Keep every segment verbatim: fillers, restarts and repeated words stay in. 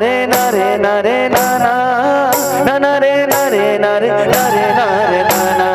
रे ना रे ना रे ना ना, ना ना रे ना रे ना रे ना रे ना रे ना ना।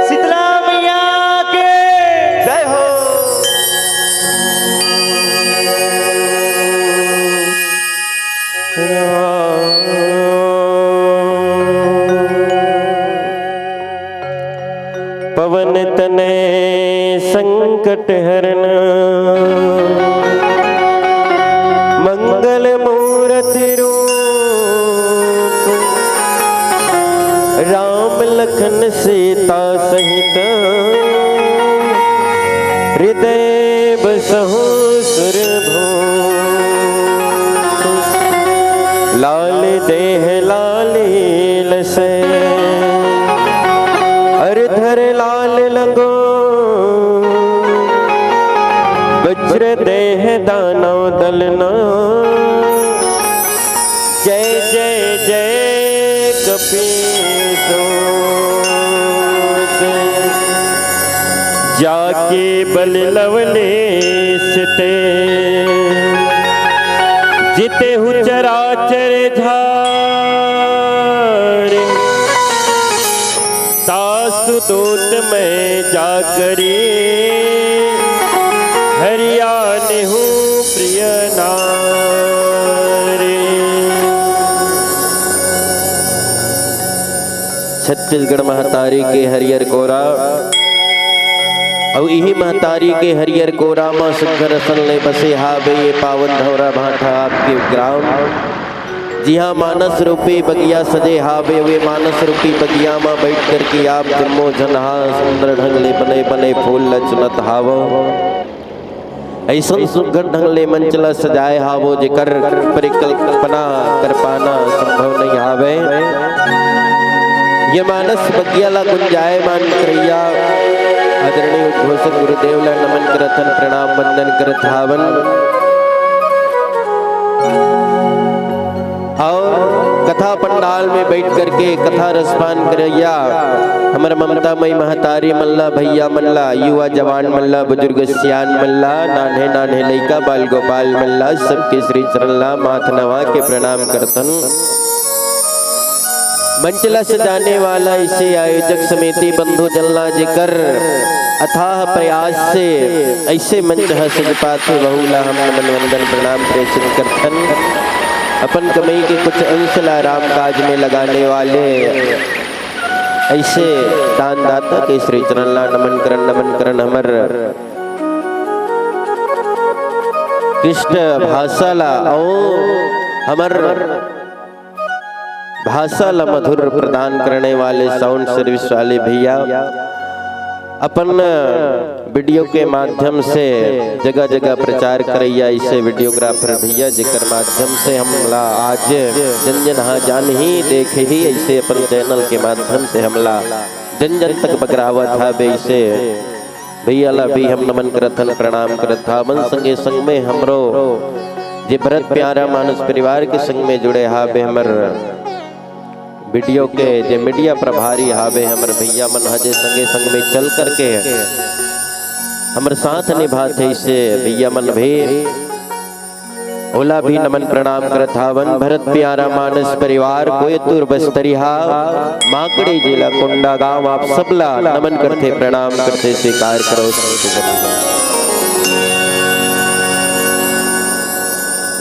शीतला मैया के जय हो। पवन तनय संकट हरन, मंगल मूरति रूप, राम लखन सीता सहित, हृदय बसहु सुरभूप। लाल देह लाल लसै, अर धर लाल लंगो, वज्र देह दानव दलना। जय जय जय कपीस। जाके बलि लवलेस ते, जितेहु चराचर झा सुदूत मैं जाकरी हरियाने हूँ प्रिय नारी। छत्तीसगढ़ महतारी के हरियर कोरा, अउ इही महतारी के हरियर कोरा म सुघर असन ले बसे हावे ये पावन धौरा भाठा आपके ग्राम। जिहाँ मानस रूपी बगिया सजे हावे, वे मानस रूपी बगिया म बैठ करके आप जम्मो झन हा सुंदर ढंग ले बने बने फूल ल चुनत हावव। अइसन सुघर ढंग ले मंच ल सजाए हावव, जेकर परिकल्पना कर पाना संभव नहीं हावे। ये मानस बगिया ल गुंजायमान करइया आदरणीय उद्घोषक गुरुदेव ल नमन करथन, प्रणाम वंदन करत हावन। अउ कथा पंडाल में बैठ करके कथा रसपान करइया हमर ममता मई महतारी मन ला, भैया मन ला, युवा जवान मन ला, बुजुर्ग सियान मन ला, नान्हे नान्हे लइका बाल गोपाल मन ला, सबके श्री चरण ला माथ नवा के प्रणाम करथन। मंच ला सजाने वाला इसे आयोजक समिति बंधु जन ला, जेकर अथाह प्रयास से ऐसे मंच ह सज पाथे, वहू ला हम नमन वंदन प्रणाम प्रेषित करथन। अपन कमई के कुछ अंश ला राम काज में लगाने वाले ऐसे दानदाता के श्री चरण ला नमन करन, नमन करन। हमर कृष्ण भाषा ला अउ हमर भाषा ला मधुर प्रदान करने वाले साउंड सर्विस वाले भैया, अपन वीडियो के माध्यम से जगह जगह प्रचार करइया ऐसे वीडियोग्राफर भैया, जेकर माध्यम से हमला आज जन जन हा जान ही देख ही ऐसे अपन चैनल के माध्यम से हमला जन जन तक बगरावत हावे, ऐसे भैया ला भी हम नमन करत हन, प्रणाम करत हावन। संगे संग में हमरो जे भरत प्यारा मानस परिवार के संग में जुड़े हावे, हमर वीडियो के जे मीडिया प्रभारी हावे, हमर भैया मन ह जे संगे संग में चल करके हमर साथ निभात हे, इसे भैया मन भी ओला भी नमन प्रणाम करत हावन। भरत प्यारा मानस परिवार कोयतुर बस्तरिहा माकड़ी जिला कोंडागांव, आप सबला नमन करथे, प्रणाम करथे, स्वीकार करो।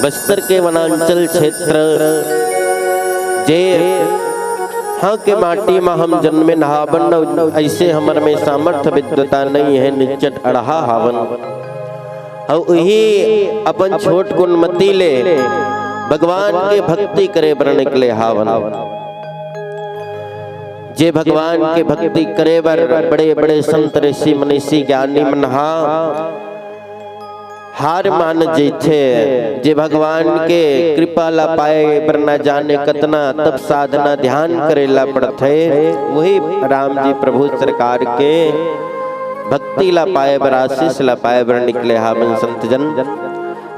बस्तर के वनांचल क्षेत्र जे हाँ के माटी म हम जन्मे नहावन, ऐसे हमर में सामर्थ विद्वता नहीं है, निचट अड़हा हावन। अउ उही अपन छोट गुणमती ले भगवान के भक्ति करे बर निकले हावन। जे भगवान के भक्ति करे बर बड़े बड़े संत ऋषि मनीषी ज्ञानी मन हा हार मान जइथे, जे भगवान के कृपा ला पाए बर न जाने कतना तप साधना ध्यान करे ला पड़थे, वही राम जी प्रभु सरकार के भक्ति ला पाए बर, आशीष ला पाए बर निकले हावन संत जन।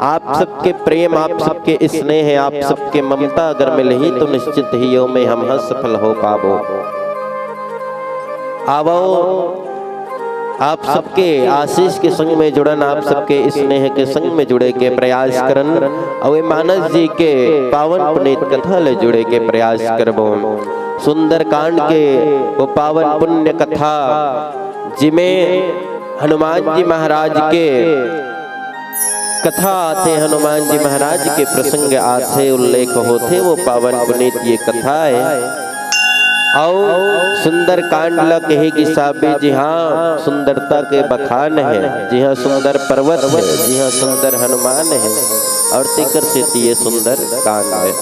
आप सबके प्रेम, आप सबके स्नेह, आप सबके ममता अगर मिलही तो निश्चित ही यो में हम ह सफल हो पाबो। आवो, आप सबके आशीष के संग में जुड़न, आप सबके स्नेह के संग में जुड़े के प्रयास करन, अउ ये मानस जी के पावन पुनीत कथा ले जुड़े के प्रयास करबो। सुंदरकांड के वो पावन पुण्य कथा, जिमे हनुमान जी महाराज के कथा आथे, हनुमान जी महाराज के प्रसंग आथे, उल्लेख होथे, वो पावन पुनीत ये कथा है। अउ सुंदरकांड ला कहे गिसाबे, जिहाँ सुंदरता के बखान है, जिहाँ सुंदर पर्वत है, जिहाँ सुंदर हनुमान है, अउ तेकर सेती ये सुंदर कांड है।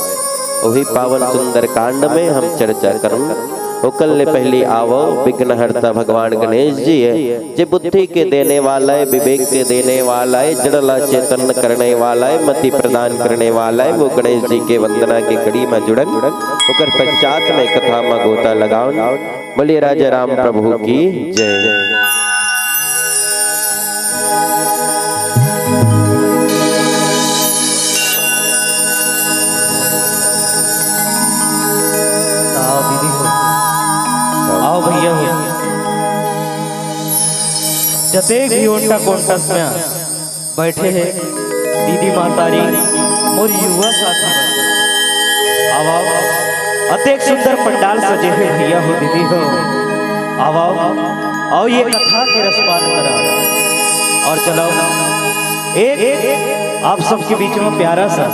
वही पावन सुंदर कांड में हम चर्चा करन। ओकर ले पहली आवो, विघ्नहर्ता भगवान गणेश जी है, जे बुद्धि के देने वाला है, विवेक के देने वाला है, जड़ ला चेतन करने वाला है, मति प्रदान करने वाला है, वो गणेश जी के वंदना के कड़ी म जुड़न। ओकर पश्चात में कथा म गोता लगावन। बोलिए राजा राम प्रभु की जय। आओ दीदी हो, आओ भैया हो, जतेक भी ओंटा कोंटस में बैठे हे दीदी महतारी, मोर युवा साथी मन, आओ, आओ। अतेक सुंदर पंडाल सजे हे भैया हो, दीदी हो। आवा, आओ ये कथा के रसपान करा। और चलो, एक, एक आप सबके बीच में प्यारा सा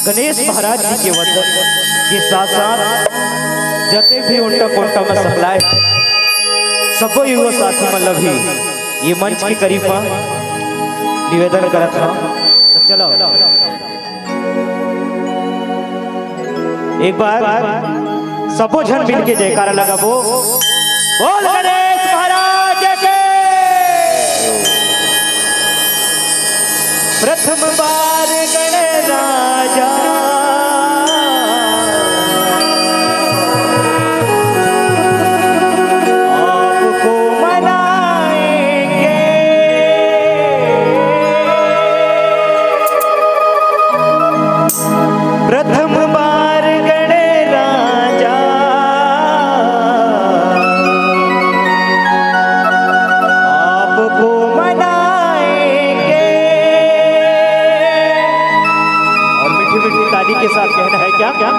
गणेश महाराज जी के वंदन के साथ साथ जते भी ओंटा कोंटा में सकलाय, सबो युवा साथी मन ला भी ये मंच के करीब में निवेदन करत हूँ। तो चलो, एक बार सबो झन मिलके जयकारा लगाबो। बोल गणेश महाराज के। प्रथम बार गणराजा आपको मनाएंगे। प्रथम बार गणराजा आपको मनाएंगे। और मीठी मीठी ताली के साथ कहना है क्या, क्या?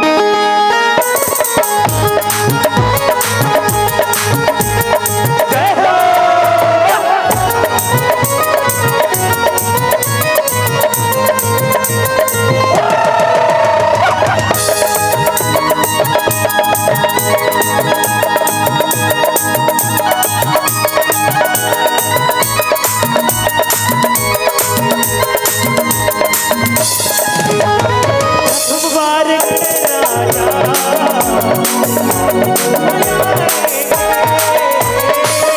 जय हो।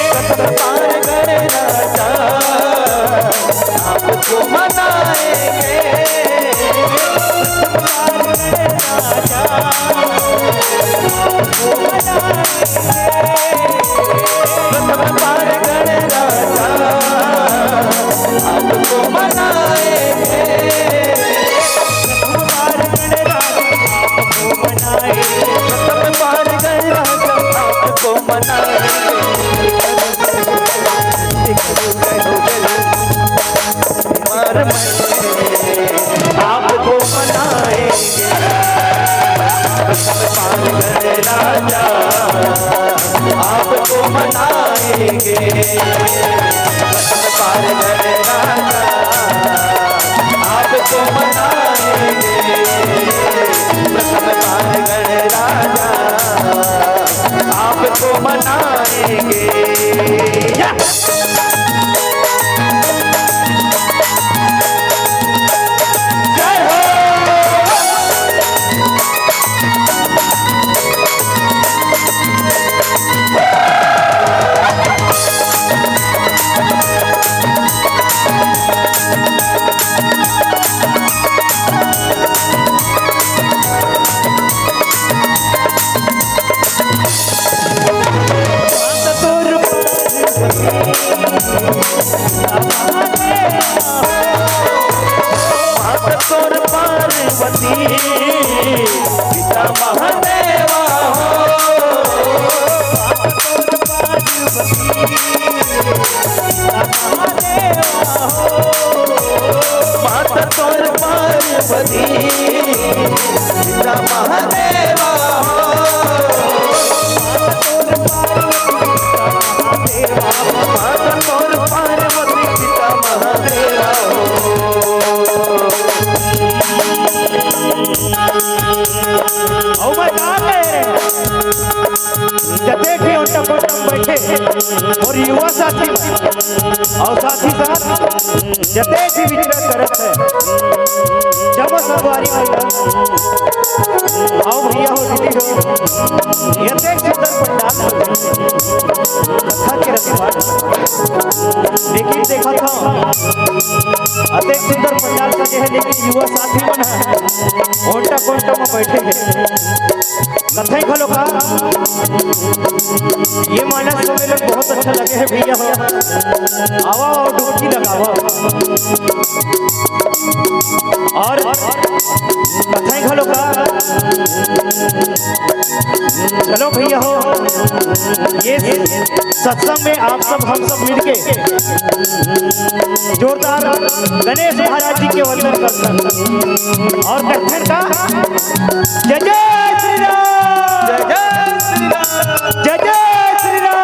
आपको मनाएंगे, राजा, आपको मनाएंगे। राजा, आपको मनाएंगे। राजा, आपको मनाएंगे। या! जय हो। अउ मैं का कहे, जते भी ओंटा कोंटा में बैठे मोर युवा साथी मन, अउ साथ ही साथ जते भी विचरण करत हे, जम्मो संगवारी मन, अउ भैया हो, दीदी हो, एतेक सुंदर पंडाल, कथा के रसपान। लेकिन देखत हव, अतेक सुंदर पंडाल सजे हे, लेकिन युवा साथी मन ह ओंटा कोंटा में बैठे हे। कथई घलो का, ये मानस सम्मेलन बहुत अच्छा लगे हे भैया हो। आवा, आवा, डुबकी लगावा। अउ कथई घलो का, चलो भैया हो, ये सत्संग में आप सब, हम सब मिलके जोरदार गणेश महाराज जी के वंदन करथन अउ कहथन का, जय जय श्री राम, जय जय श्री राम, जय जय श्री राम।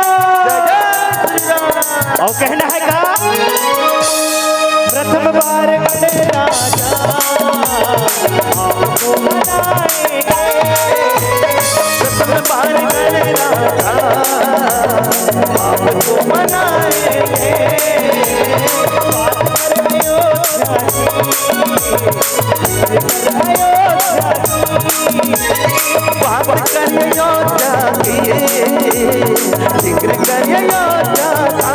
यो जागी, जिक्र करिए यो जागा,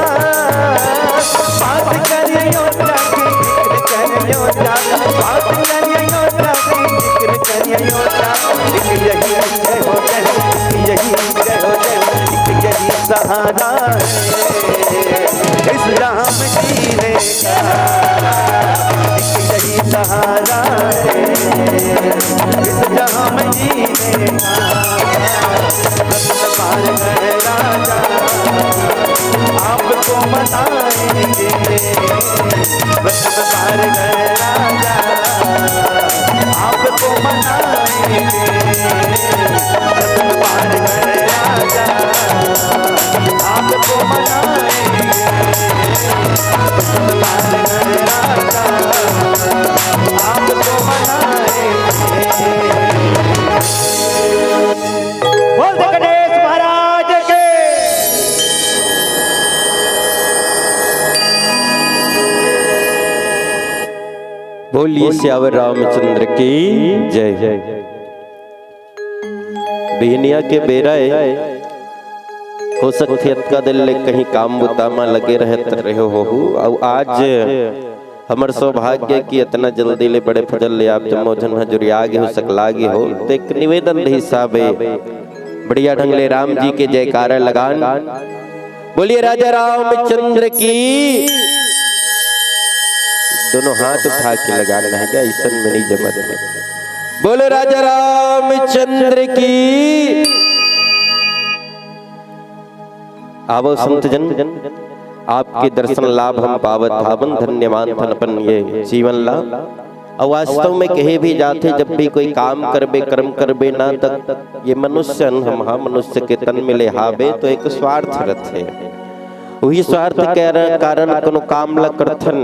बात करिए यो जागी, जिक्र करिए यो जागा, बात करिए यो जागी, जिक्र करिए यो जागा। एक यही जय हो, जय हो, एक यही जय हो, जय हो, एक यही सहारा है, इस जहां में जीने का, एक यही सहारा है, इस जहां में जीने का। रत्न पार गए राजा, आपको मनाएंगे। रत्न पार गए राजा, आपको मनाएंगे। रत्न पार गए राजा, आपको मनाएंगे। रत्न पार गए राजा, आपको मनाएंगे। बोल दे गणेश महाराज के। बोलिए सियावर रामचंद्र की जय। बिहनिया के बेरा ए, हो सकथे अतका दिन ले कहीं काम बुता म लगे रहत रहे होहू, अउ आज हमर सौभाग्य कि अतना जल्दी ले बड़े फजर ले आप जम्मो झन ह जुरिया गे हो, सकला गे हो। त एक निवेदन रहिस हाबे, बढ़िया ढंग ले राम जी के जयकारा लगान। बोलिए राजा रामचंद्र की। दोनों हाथ उठा के लगाना हे गा, अइसन में नहीं जमत हे। बोलो राजा रामचंद्र की। आवो संत जन, आपके दर्शन लाभ हम पावत हावन, धन्यवान थन अपन ये जीवन ला। अउ वास्तव में कहे भी जाथे, जब भी कोई काम करबे, कर्म करबे ना, त ये मनुष्य अन हम हा मनुष्य के तन में ले हाबे, तो एक स्वार्थ रथे। वही स्वार्थ के कारण कोनो काम ला करथन,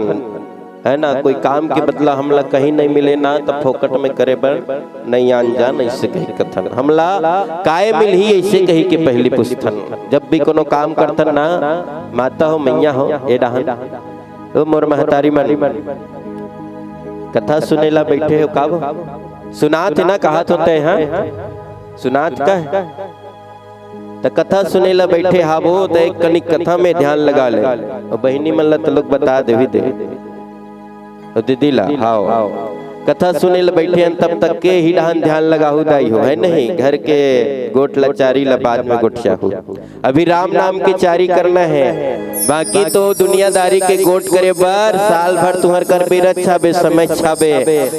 है ना, कोई काम के बदला हमला कहीं नहीं मिले ना, त फोकट में करे बर नहीं आन जान, अइसे कही कथन। हमला काय मिलही, अइसे कही के पहली पूछथन। जब भी कोनो काम करथन ना, माता हो, मैया हो, ए डहन, ओ मोर महतारी मन, कथा सुने ला बैठे हो का वो? सुनात हे ना, कहत होते हैं, सुनात का है? त कथा सुने ला बैठे हाबो, त एक कनिक कथा में ध्यान लगा ले। अउ बहिनी मन ला त लोग बता देवी दे। अउ दीदी ला, हाव। कथा सुने ला बैठे हन, तब तक के ही डहन ध्यान लगाहू दाई हो, है नहीं? घर के गोठ ला चारी ला बाद में गोठियाहू। अभी राम नाम के चारी करना है, बाकी तो दुनियादारी के गोठ करे बर साल भर तुहर कर बेरा छाबे, समय छाबे।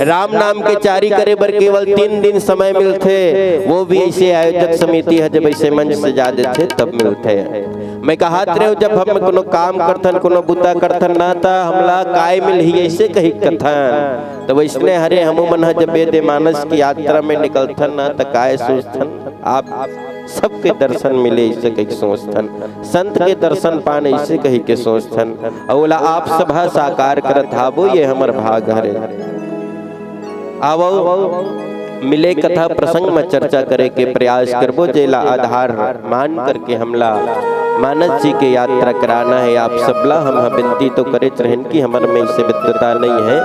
राम नाम के चारी करे बर केवल तीन दिन समय मिलथे, वो भी ऐसे आयोजक समिति है, जब ऐसे मंच सजा देथे तब मिलथे। मैं कहत रहेंव, जब हम कोनो काम करथन, कोनो बुता करथन ना, त हमला काय मिलही, ऐसे कही कथन। त वैसने हरे हमू मन ह जब ये दे मानस की यात्रा में निकलथन ना, त काय सोचथन, आप सबके दर्शन मिले, ऐसे कही के सोचथन, संत के दर्शन पान, ऐसे कही के सोचथन। अउ ओला आप सभा साकार करत हाबो, ये हमर भाग हरे। आवो, मिले कथा प्रसंग म चर्चा करे के प्रयास करबो, जेला आधार मान करके हमला मानस जी के यात्रा कराना है। आप सबला हम ह बिनती तो करेच रहेन कि हमर में इसे मित्रता नहीं है।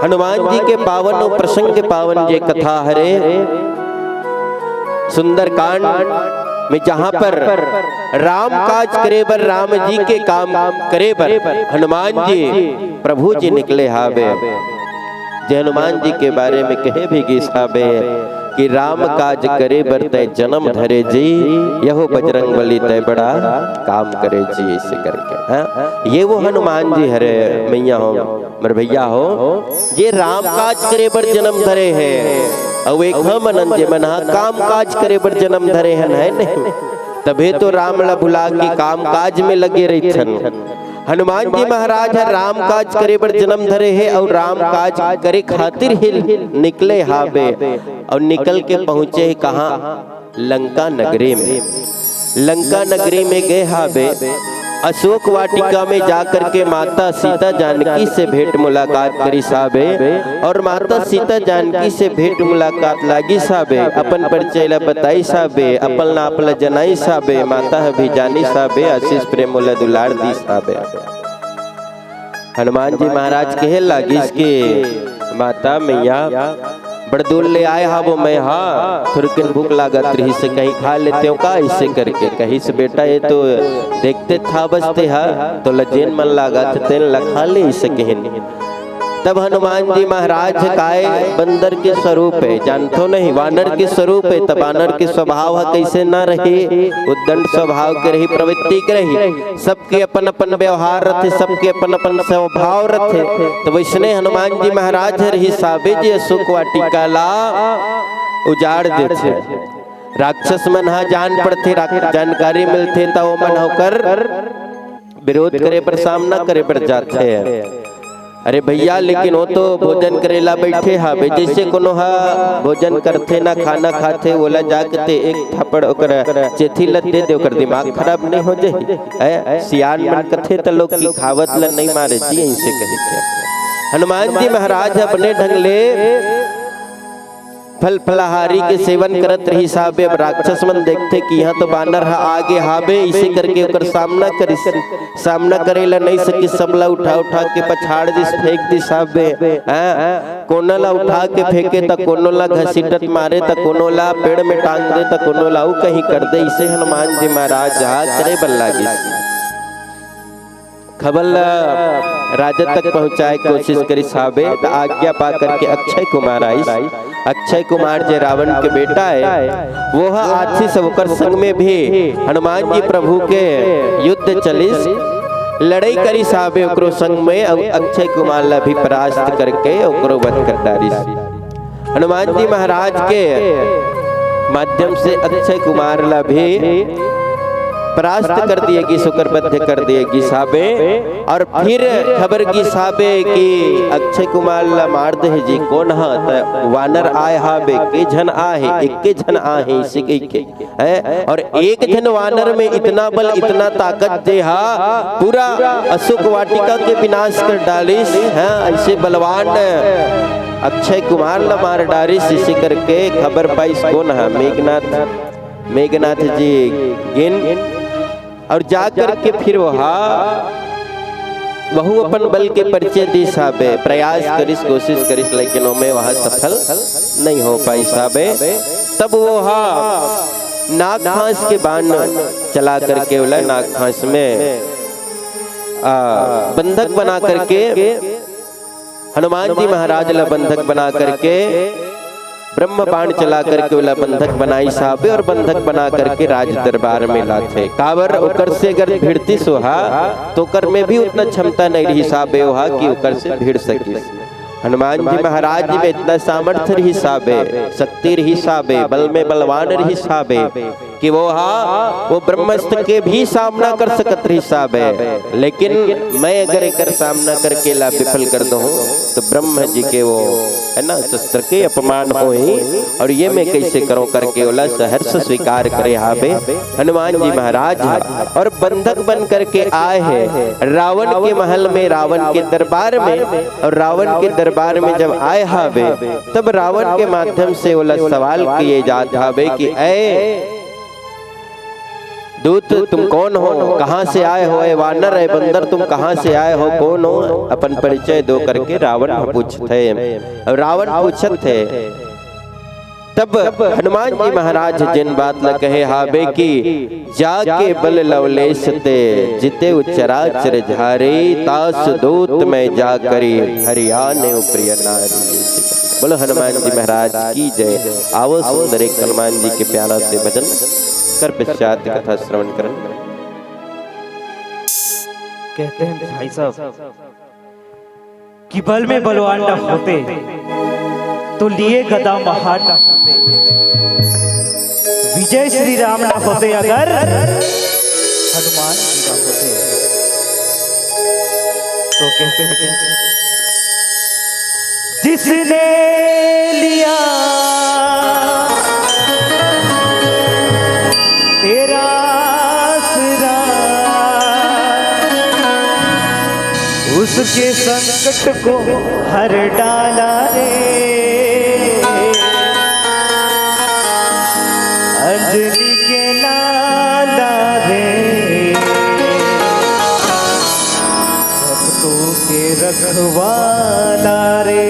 हनुमान जी के पावन अउ प्रसंग के पावन जे कथा हरे सुंदरकांड में, जहाँ पर राम काज करे बर, राम जी के काम करे बर हनुमान जी, प्रभु जी निकले हावे। जे हनुमान जी के बारे में कहे भी गिस हावे कि राम काज करे बर तैं जनम धरे जी, यहो बजरंग बली तैं बड़ा काम करे जी, ऐसे करके, हाँ? ये वो हनुमान जी हरे, मैया हो, मेरे भैया हो, जे राम काज करे बर जनम धरे हे, अउ एक हमन अन जे मन ह काम काज करे बर जनम धरे हन, है नहीं? तभे तो राम ला भुला के काम काज में लगे रहिथन। हनुमान जी महाराज ह राम काज करे बर जनम धरे हे अउ राम काज करे खातिर ही निकले हावे अउ निकल के पहुँचे हे कहाँ? लंका नगरी में। लंका नगरी में गए हावे, अशोक वाटिका में जाकर के माता सीता जानकी से भेंट मुलाकात करिस हावे अउ माता सीता जानकी से भेंट मुलाकात लागिस हावे, अपन परिचय ला बताइस हावे, अपन नाप ला जनाइस हावे, माता ह भी जानिस हावे, आशीष प्रेम ला दुलार दिस हावे। हनुमान जी महाराज कहे लागिस के माता मैया, बड़ दूर ले आए हाबो मैं, हाँ, थोरकिन भूख लागत रहिस हे, कहीं खा लेतेंव का, अइसे करके कहिस। बेटा, ये तो देखते था बस ते हा, तोला जेन मन लागत हे, तेन ला खा ले, अइसे कहिन। तब हनुमान जी महाराज ह काय, बंदर के स्वरूप हे, जानथो नहीं, वानर के स्वरूप हे, त वानर के स्वभाव ह कइसे ना रही, उद्दंड स्वभाव के रही, प्रवृत्ति के रही, सबके अपन अपन व्यवहार रथे, सबके अपन अपन स्वभाव रथे। त वइसने हनुमान जी महाराज हर हिसाबे जे अशोक वाटिका ला उजाड़ देथे। राक्षस मन ह जान पड़थे, राक-, जानकारी मिलथे, त ओमन ह ओकर विरोध करे बर, सामना करे बर जाथे। अरे भइया, लेकिन वो तो भोजन करे ला बइठे हाबे, जइसे कोनो ह भोजन करथे ना, खाना खाथे, ओला जाके ते एक थप्पड़ ओकर चेथी ल दे दे, ओकर दिमाग खराब नहीं हो जाही? ऐ, सियान मन कथे त लोग कि खावत ल नहीं मारे जी, अइसे कहिथे। हनुमान जी महाराज अपने ढंग ले फल फलाहारी के सेवन करत रहिस हाबे। अब राक्षस मन देखथे कि इहाँ तो बानर ह आगे हाबे, अइसे करके ओकर सामना करिस, सामना करे ला नहीं सकिस, सबला उठा उठा के पछाड़ दिस, फेंक दिस हाबे। हाँ, कोनो ला उठा के फेंके त कोनो ला घसीटत मारे, त कोनो ला पेड़ में टांग दे, त कोनो ला अउ कहीं कर दे। अइसे हनुमान जी महाराज ह करे बर लागिस। खबर ला राजा तक पहुंचाए के कोशिश करिस हाबे, त आज्ञा पा करके अक्षय कुमार आइस। अक्षय कुमार जे रावण के बेटा हे, वो ह आथे सब ओकर संग में भी हनुमान जी प्रभु के युद्ध चलिस, लड़ाई करिस हाबे ओकरो संग में, अउ अक्षय कुमार ला भी परास्त करके ओकरो वध कर डारिस। हनुमान जी महाराज के माध्यम से अक्षय कुमार ला भी परास्त कर दिए गिस, ओकर वध कर दिए गिस हाबे। अउ फिर खबर गिस हाबे कि अक्षय कुमार ला मार दे हे जी, कोन ह? त वानर आए हाबे, के झन आहे, एके झन आहे, अइसे कहिके। हैं? अउ एक झन वानर में इतना बल, इतना ताकत जे हा पूरा अशोक वाटिका के विनाश कर डालिस। हैं? अइसे बलवान अक्षय कुमार ला मार डारिस, अइसे करके खबर पाइस कोन ह? मेघनाथ, मेघनाथ जी गिन। अउ जा करके फिर वहा वहू अपन बल के परिचय दिस हाबे, प्रयास करिस, कोशिश करिस, लेकिन ओमे वहा सफल नहीं हो पाइस हाबे। तब वो हा नाग फांस के बाण चला करके ओला नाग फांस में, आ, बंधक बना करके, हनुमान जी महाराज ला बंधक बना करके, ब्रह्म बाण चला करके ओला बंधक बनाइस हाबे अउ बंधक बना करके राज दरबार में लाथे। काबर ओकर से अगर भिड़तिस ओहा, त ओकर में भी उतना क्षमता नहीं रहिस हाबे ओहा कि ओकर से भिड़ सकिस। हनुमान जी महाराज में इतना सामर्थ्य रहिस हाबे, शक्ति रहिस हाबे, बल में बलवान रहिस हाबे कि वो हा, वो ब्रह्मास्त्र के भी सामना कर सकत रहिस हाबे, लेकिन मैं अगर एकर सामना करके ला विफल कर दूं, त ब्रह्म जी के वो, है ना, शस्त्र के अपमान होही, अउ ये मैं कइसे करूं करके ओला सहर्ष स्वीकार करे हाबे। हनुमान जी महाराज ह अउ बंधक बन करके आए हे रावण के महल में, रावण के दरबार में। अउ रावण के दरबार में जब आए हाबे, तब रावण के माध्यम से ओला सवाल किए जात हाबे कि ऐ दूत, तुम कौन हो, कहाँ से आए हो, ऐ वानर, ऐ बंदर, तुम कहाँ से आए हो, कौन हो, अपन परिचय दो करके रावण ह पूछत हे। अउ रावण पूछत हे, तब हनुमान जी महाराज जेन बात ला कहे हाबे कि जाके बल लवलेश ते, जितेउ चराचर झारे, तास दूत मैं जा करी, हरियानेउ प्रिय नारी। बोलो हनुमान जी महाराज की जय। आवो सुंदर एक हनुमान जी के प्यारा से भजन कर पश्चात कथा श्रवण करन। कहते हैं भाई साहब कि बल में बलवान न होते तो लिए गदा महान न होते, विजय श्री राम न होते अगर हनुमान जी न होते। तो कहते हैं कि जिसने लिया तेरा आसरा, उसके संकट को हर डाला रे। अंजलि के लाला रे, भक्तों के रखवाला रे।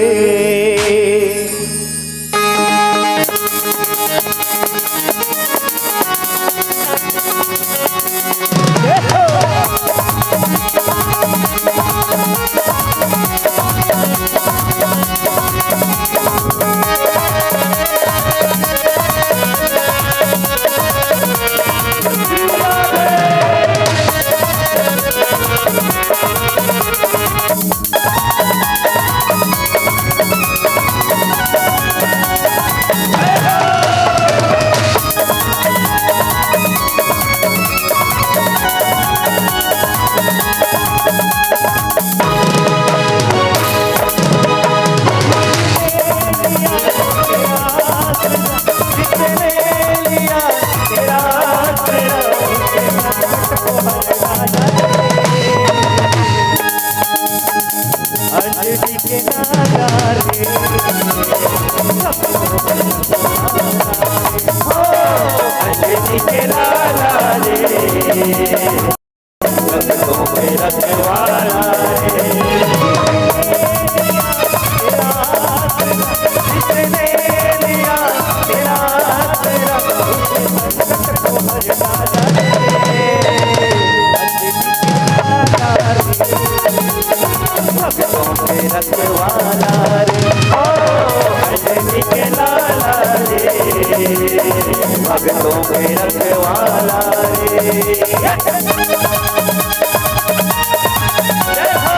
भक्तों के रखवाला रे। जय हो।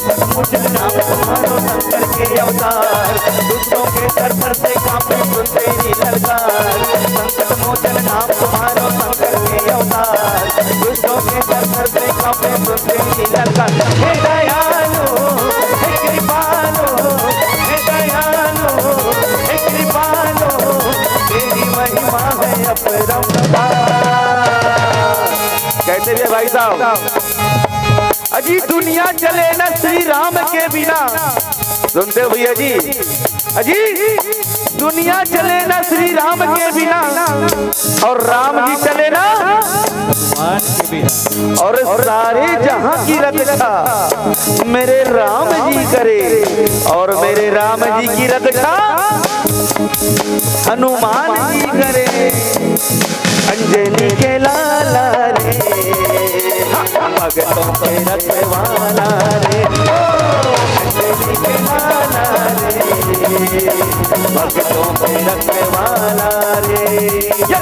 संकट मोचन नाम तुम्हारो, शंकर के अवतार। दुष्टों के सर पर से कांपे सुन तेरी ललकार। संकट मोचन नाम तुम्हारो, शंकर के अवतार। दुष्टों के सर पर से कांपे सुन तेरी ललकार। हे दयालु, हे कृपालु, हे दयालु, हे कृपालु, तेरी महिमा है अपरंपार। कैसे भी है भाई साहब? अजी, दुनिया चले ना श्री राम के बिना। सुनते हो भैया जी? अजी, दुनिया चले ना श्री राम के बिना, और राम जी चले ना भगवान के बिना। और सारे जहां की रक्षा मेरे राम जी करे, और मेरे राम जी की रक्षा हनुमान जी करे। अंजनी के लाला रे, भक्तों के रखवाला रे, ओ अंजनी के लाला रे, भक्तों के रखवाला रे। या!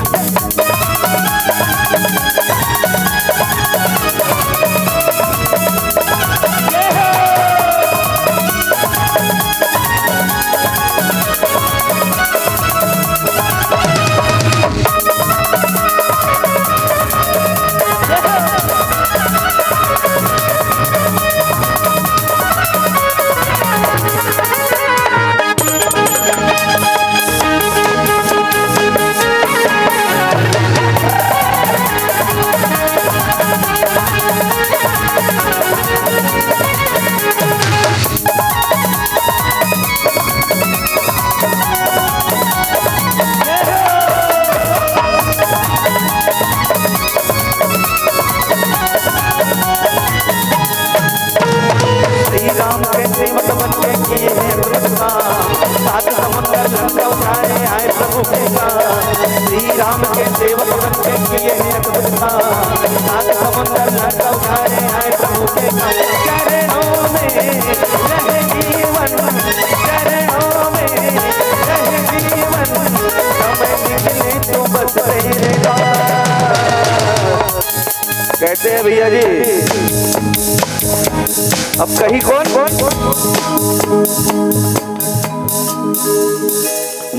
श्री राम के सेवक बन के किए हैं अद्भुत काम। सात समुंदर लंका उठाए आए प्रभु के काम। श्री राम के सेवक बन के किए हैं अद्भुत काम। सात समुंदर लंका उठाए आए प्रभु के काम। चरणों में रहे जीवन, चरणों में रहे जीवन, समय निकले तो बस तेरे राम। कहते हैं भैया जी, अब कही कौन?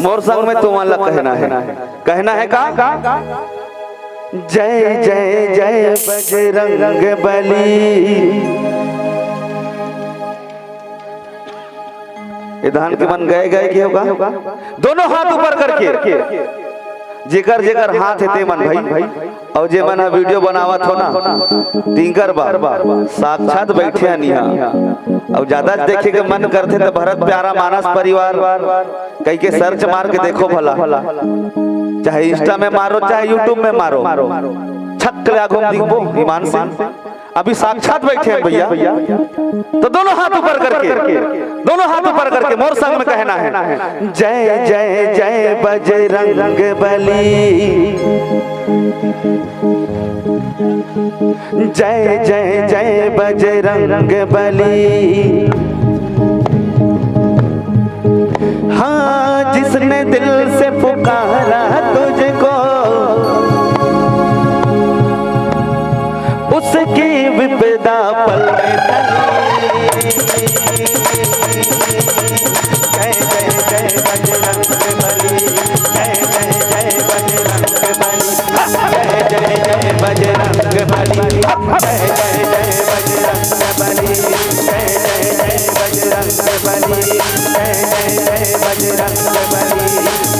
मोर संग में तुम्हारा कहना है, कहना है का? जय जय जय बजरंग बली। ये धान के मन गए गए के होगा, दोनों हाथ ऊपर करके, जेकर जेकर हाथ हे ते मन भाई, अउ जे मन ह वीडियो बनावत हो ना, तिंकर बा साक्षात बैठे हन इहाँ। अउ ज्यादा देखे के मन करथे त भरत प्यारा मानस परिवार कहिके सर्च मार के देखो भला, चाहे इंस्टा में मारो, चाहे यूट्यूब में मारो, छक ले आघू म दिखबो ईमान से। अभी साक्षात बैठे हैं भैया, तो दोनों हाथ ऊपर करके, दोनों हाथ ऊपर करके मोर संग में कहना है, जय जय जय बजरंग बली। जय जय जय बजरंग बली। हाँ, जिसने दिल से पुकारा तुझको, उसकी विपदा पल में टली। जय जय जय बजरंग बली, जय जय जय बजरंग बली, जय जय जय बजरंग बली, जय जय जय बजरंग बली, जय जय जय बजरंग बली, जय जय जय बजरंग बली।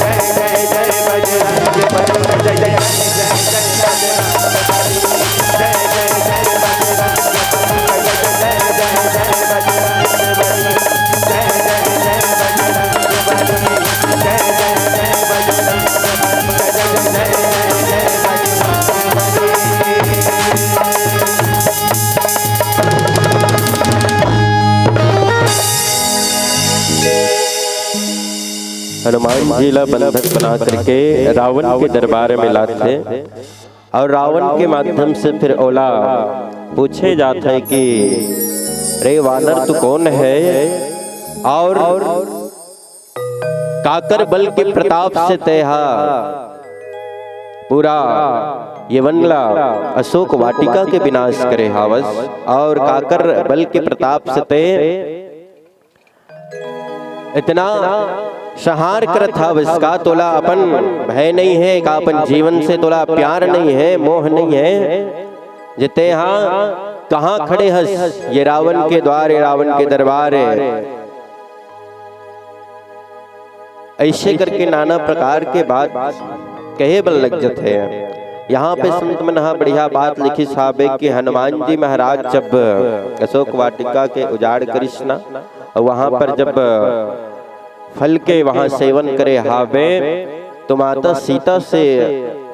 हनुमान जी ला बंधक बना करके रावण के दरबार में लाथे और रावण के माध्यम से फिर ओला पूछे जात है कि रे वानर, तू कौन है और काकर बल के प्रताप से तेहा पूरा ये वन ला अशोक वाटिका के विनाश करे हावस और काकर बल के प्रताप से ते इतना संहार करत हावस? का तोला अपन भय नहीं है? का अपन जीवन से तोला प्यार नहीं है, मोह नहीं है? जे तेहा कहाँ खड़े हस ये रावण के द्वार, ये रावण के दरबार है? ऐसे करके नाना प्रकार के बात कहे बर लग जथे। यहाँ पे संत मन हा बढ़िया बात लिखिस हावे कि हनुमान जी महाराज जब अशोक वाटिका के उजाड़ करिस ना, और वहाँ पर जब फल के वहाँ सेवन करे हावे, तो माता सीता से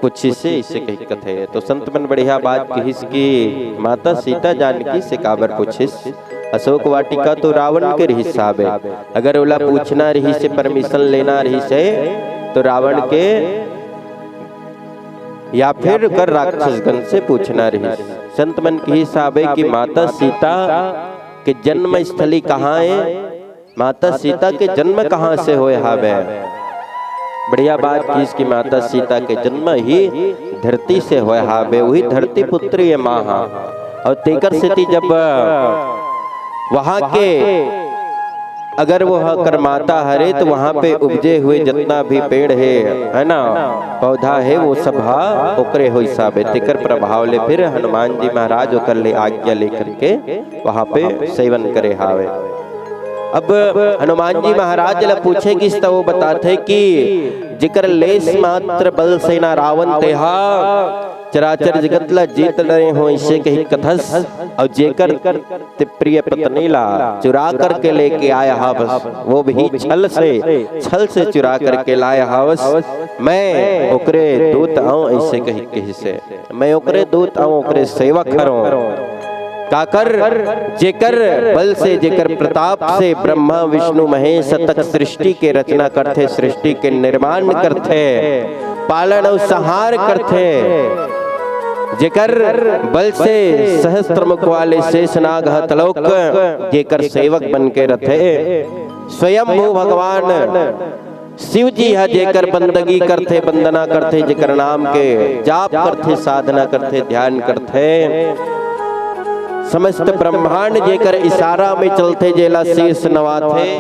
पूछिस, इसे कही कथे। तो संत मन बढ़िया बात कहिस कि माता सीता जानकी से काबर पूछिस? अशोक वाटिका तो रावण के रहिस हावे, अगर ओला पूछना रहिस हे, परमिशन लेना रहिस हे, तो रावण के या फिर कर राक्षसगण से पूछना रहिस। संत मन कहिस हावे कि माता सीता के जन्म स्थली कहाँ है, माता सीता के जन्म कहाँ से होय हावे? बढ़िया बात किस कि माता सीता के जन्म ही धरती से होय हावे, वही धरती पुत्री ये माँ हा। और तेकर सेती जब वहाँ के अगर वो ह कर माता हरे तो वहाँ पे उपजे हुए जितना भी पेड़ है, है ना, पौधा है, वो सब हा ओकरे होइस हावे। तेकर प्रभाव ले फिर हनुमान जी महाराज ओकर ले आज्ञा लेकर के वहाँ पे सेवन करे हावे। अब हनुमान जी महाराज ला पूछे गिस त वो बताथे कि जेकर लेस मात्र बल से ना रावण तेहा चराचर जगत ला जीत डरे हो, इसे कही कथस। और जेकर ते प्रिय पत्नी ला चुरा करके लेके आया हावस, वो भी छल से, छल से चुरा करके लाया हावस। मैं ओकरे दूत आऊं, ऐसे कही, कही से मैं ओकरे दूत आऊं, ओकरे सेवक हरों। काकर जेकर बल से, जेकर प्रताप से ब्रह्मा विष्णु महेश तक सृष्टि के रचना करथे, सृष्टि के निर्माण करथे, पालन अउ संहार करथे, जेकर बल से सहस्त्र मुख वाले शेषनाग ह तलोक जेकर सेवक बन के रथे, स्वयं भगवान शिव जी ह जेकर बंदगी करथे, वंदना करथे, जेकर नाम के जाप करथे, साधना करथे, ध्यान करथे, समस्त ब्रह्मांड जेकर इशारा में चलथे, जेला शीश नवाथे,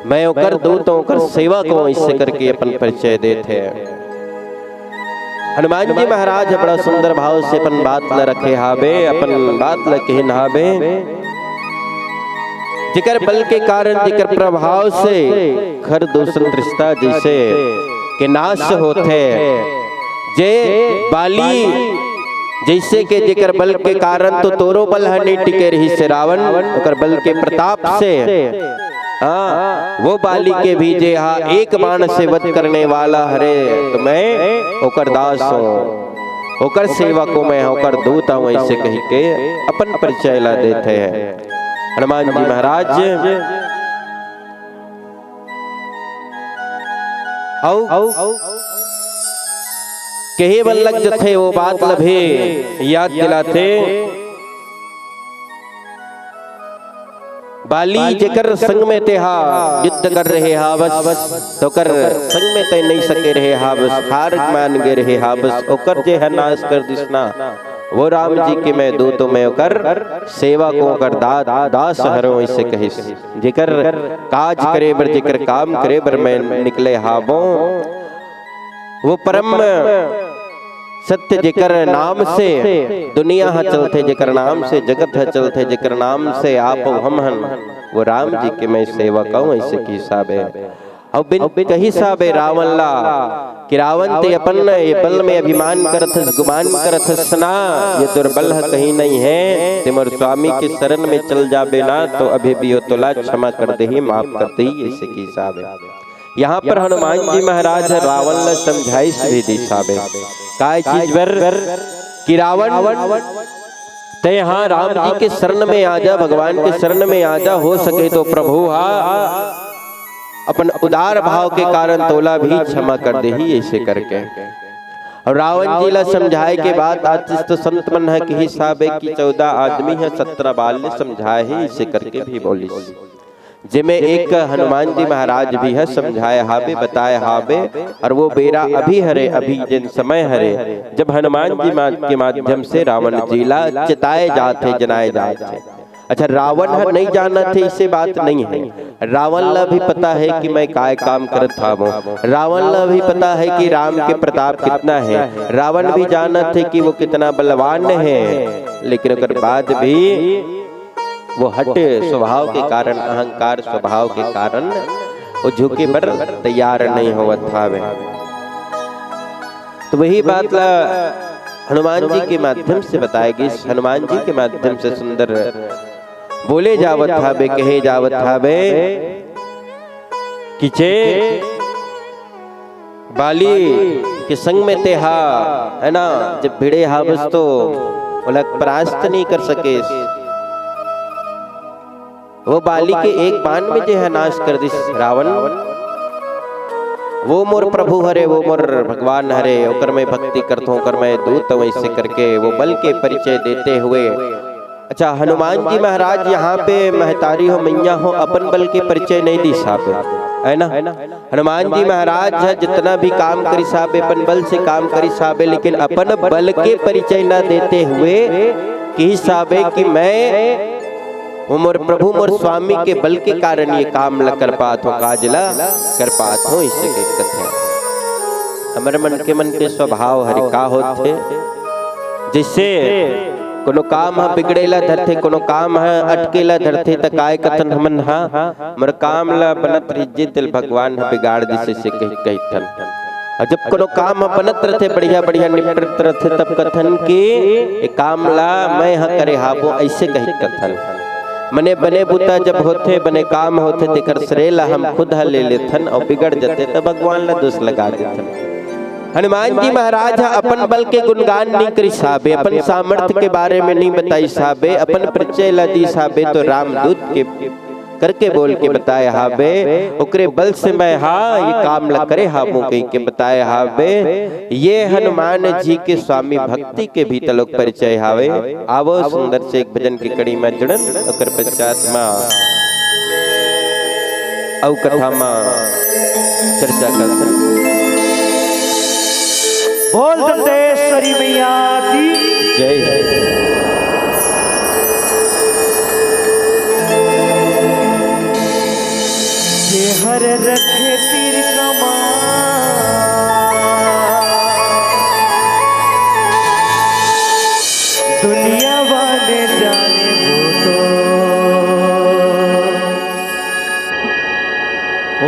मैं ओकर दूत, ओकर सेवक हूँ, ऐसे करके अपन परिचय देथे। हनुमान जी महाराज बड़ा सुंदर भाव से अपन बात ल रखे हावे, अपन बात ल कहिन हावे। जेकर बल के कारण, जेकर प्रभाव से खर दूषण रिश्ता जैसे के नाश होथे, जे बाली जैसे के जेकर बल के कारण तो तोरो बल ह नहीं टिके रहिस हे रावण, ओकर बल के प्रताप से, हाँ, वो बाली के भी जे हा एक बाण से वध करने वाला हरे, तो मैं ओकर दास हूँ, ओकर सेवक हूँ, मैं ओकर दूत हूँ, ऐसे कही के अपन परिचय ला देथे हनुमान जी महाराज। अउ कहे बर लग जथे, वो बात ल भी याद दिलाथे। बाली जेकर संग में तेहा युद्ध कर रहे हावस, तो कर संग में तय नहीं सके रहे हावस, हार मान गे रहे हावस, ओकर जे ह नाश कर दिस ना, वो राम जी के मैं दूत, मैं ओकर सेवक हूँ, ओकर दा-, दास हरों, ऐसे कहिस। जेकर काज करे बर, जेकर काम करे बर मैं निकले हावों, वो परम सत्य जेकर नाम से दुनिया ह चलथे, जेकर नाम से जगत ह चलथे, जेकर नाम से आप अउ हम हन, वो राम जी के मैं सेवक हूँ, ऐसे कहिस हावे। अउ बिन कहिस हावे रावण ला कि रावण ते अपन ये बल में अभिमान करथस, गुमान करथस ना, ये दुर्बल ह कहीं नहीं है, ते मोर स्वामी के शरण में चल जाबे ना, तो अभी भी वो तोला क्षमा कर देही, माफ कर देही, ऐसे कहिस हावे। यहाँ पर हनुमान जी महाराज ह रावण ल समझाइस भी दिस हावे। काय चीज बर कि रावण, तय हाँ राम जी के शरण में आ जा, भगवान के शरण में आ जा, हो सके तो प्रभु हा अपन उदार भाव के कारण तोला भी क्षमा कर देही, ऐसे करके। और रावण जी ला समझाए के बाद आतिश तो संत मन ह किहिस हाबे कि चौदह आदमी ह सत्रह बार ले समझाए हे, ऐसे करके भी बोलिस। जेमे एक हनुमान जी महाराज भी ह समझाए हाबे, बताए हाबे, और वो बेरा अभी हरे, अभी जेन समय हरे, जब हनुमान जी मा-, के माध्यम से रावण जी ला चेताए जात हे, जनाए जात हे। अच्छा, रावण ह नहीं जानत हे, इसे बात नहीं है। रावण ला भी पता है कि मैं काय काम करत हावों। रावण ला भी पता है कि राम के प्रताप कितना है। रावण भी जानत हे कि वो कितना बलवान है, लेकिन ओकर बाद भी वो हठ स्वभाव के कारण, अहंकार स्वभाव के कारण वो झुके बर तैयार नहीं होवत हावे। तो वही बात ला हनुमान जी के माध्यम से बताए गिस। हनुमान जी के माध्यम से सुंदर बोले जावत हाबे, कहे जावत हाबे कि जे बाली के संग में तेहा, है ना, जब भिड़े हाबस तो ओला परास्त नहीं कर सकेस। वो बाली के एक बाण में जे ह नाश कर दिस रावण। वो मोर प्रभु हरे, वो मोर भगवान हरे, ओकर मैं भक्ति करथों, ओकर मैं दूत हूँ, ऐसे करके वो बल के परिचय देते हुए। अच्छा, हनुमान जी महाराज यहाँ पे महतारी हो, मैया हो, अपन बल के परिचय नहीं दिस हाबे, है ना? हनुमान जी महाराज ह जितना भी काम करिस हाबे, अपन बल से काम करिस हाबे, लेकिन अपन बल के परिचय न देते हुए किहिस हाबे कि मैं वो मोर प्रभु, मोर स्वामी के बल के कारण ये काम ला कर पात हों, काज ला कर पात हों, इसे कहिके कथे। हमर मन के, मन के स्वभाव हरे का होथे, जैसे कोनो काम ह बिगड़े ला धरथे, कोनो काम ह अटके ला धरथे, त काय कथन हमन ह, मोर काम ला बनत रहिजे, तेल भगवान ह बिगाड़ दिस, इसे कहि, कहिथन। और जब कोनो काम ह बनत रथे, बढ़िया बढ़िया निपटत रथे, तब कथन कि ए काम ला मैं ह करे हाबो, ऐसे कहि कथन। मने बने बुता जब होथे, बने काम होथे, तेकर श्रेय ला हम खुद ह ले लेथन और बिगड़ जथे त भगवान ला दोष लगा देथन। हनुमान जी महाराज ह अपन बल के गुणगान नहीं करिस हाबे, अपन सामर्थ्य के बारे में नहीं बताइस हाबे, अपन परिचय ला दिस हाबे तो रामदूत के करके बोल के बताए हाबे, ओकरे बल से मैं हा ये काम ला करे हाबो कहि के बताए हाबे। ये हनुमान जी के स्वामी भक्ति के भी तलोक परिचय हावे। आवो सुंदर से एक भजन की कड़ी में जुड़न, ओकर पश्चात मा अउ कथा मा चर्चा करथन। बोल दंतेश्वरी मैया की जय। जेहर रखे तीर कमान, दुनिया वाले जाने वो तो।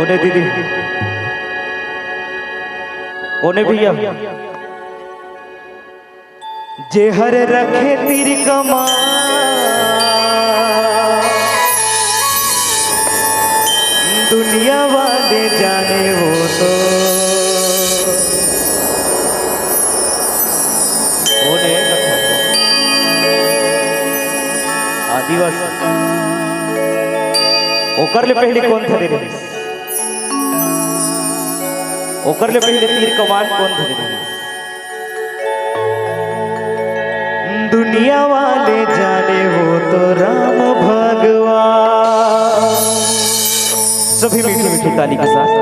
ओने दीदी, ओने भैया, जेहर रखे तीर कमान, दुनिया वाले जाने वो तो। ओने आदिवासी, ओकर ले पहले कौन था रे? ओकर ले पहले तीर कमान कौन था रे? दुनिया वाले जाने वो तो राम भगवान। सभी मीठी मीठी ताली के साथ।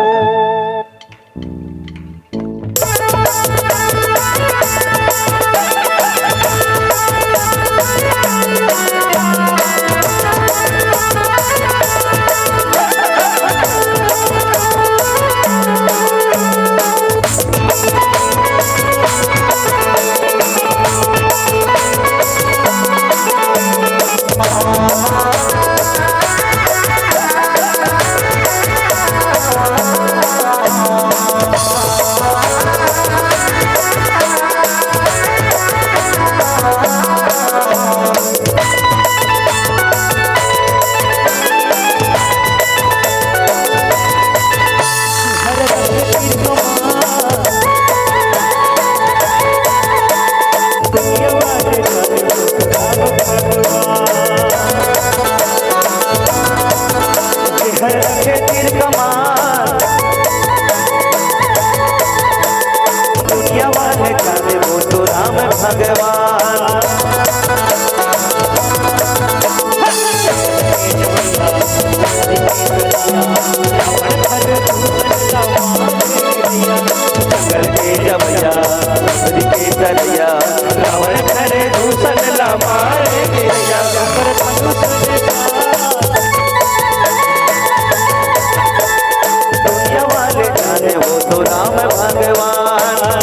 वो तो राम भगवान,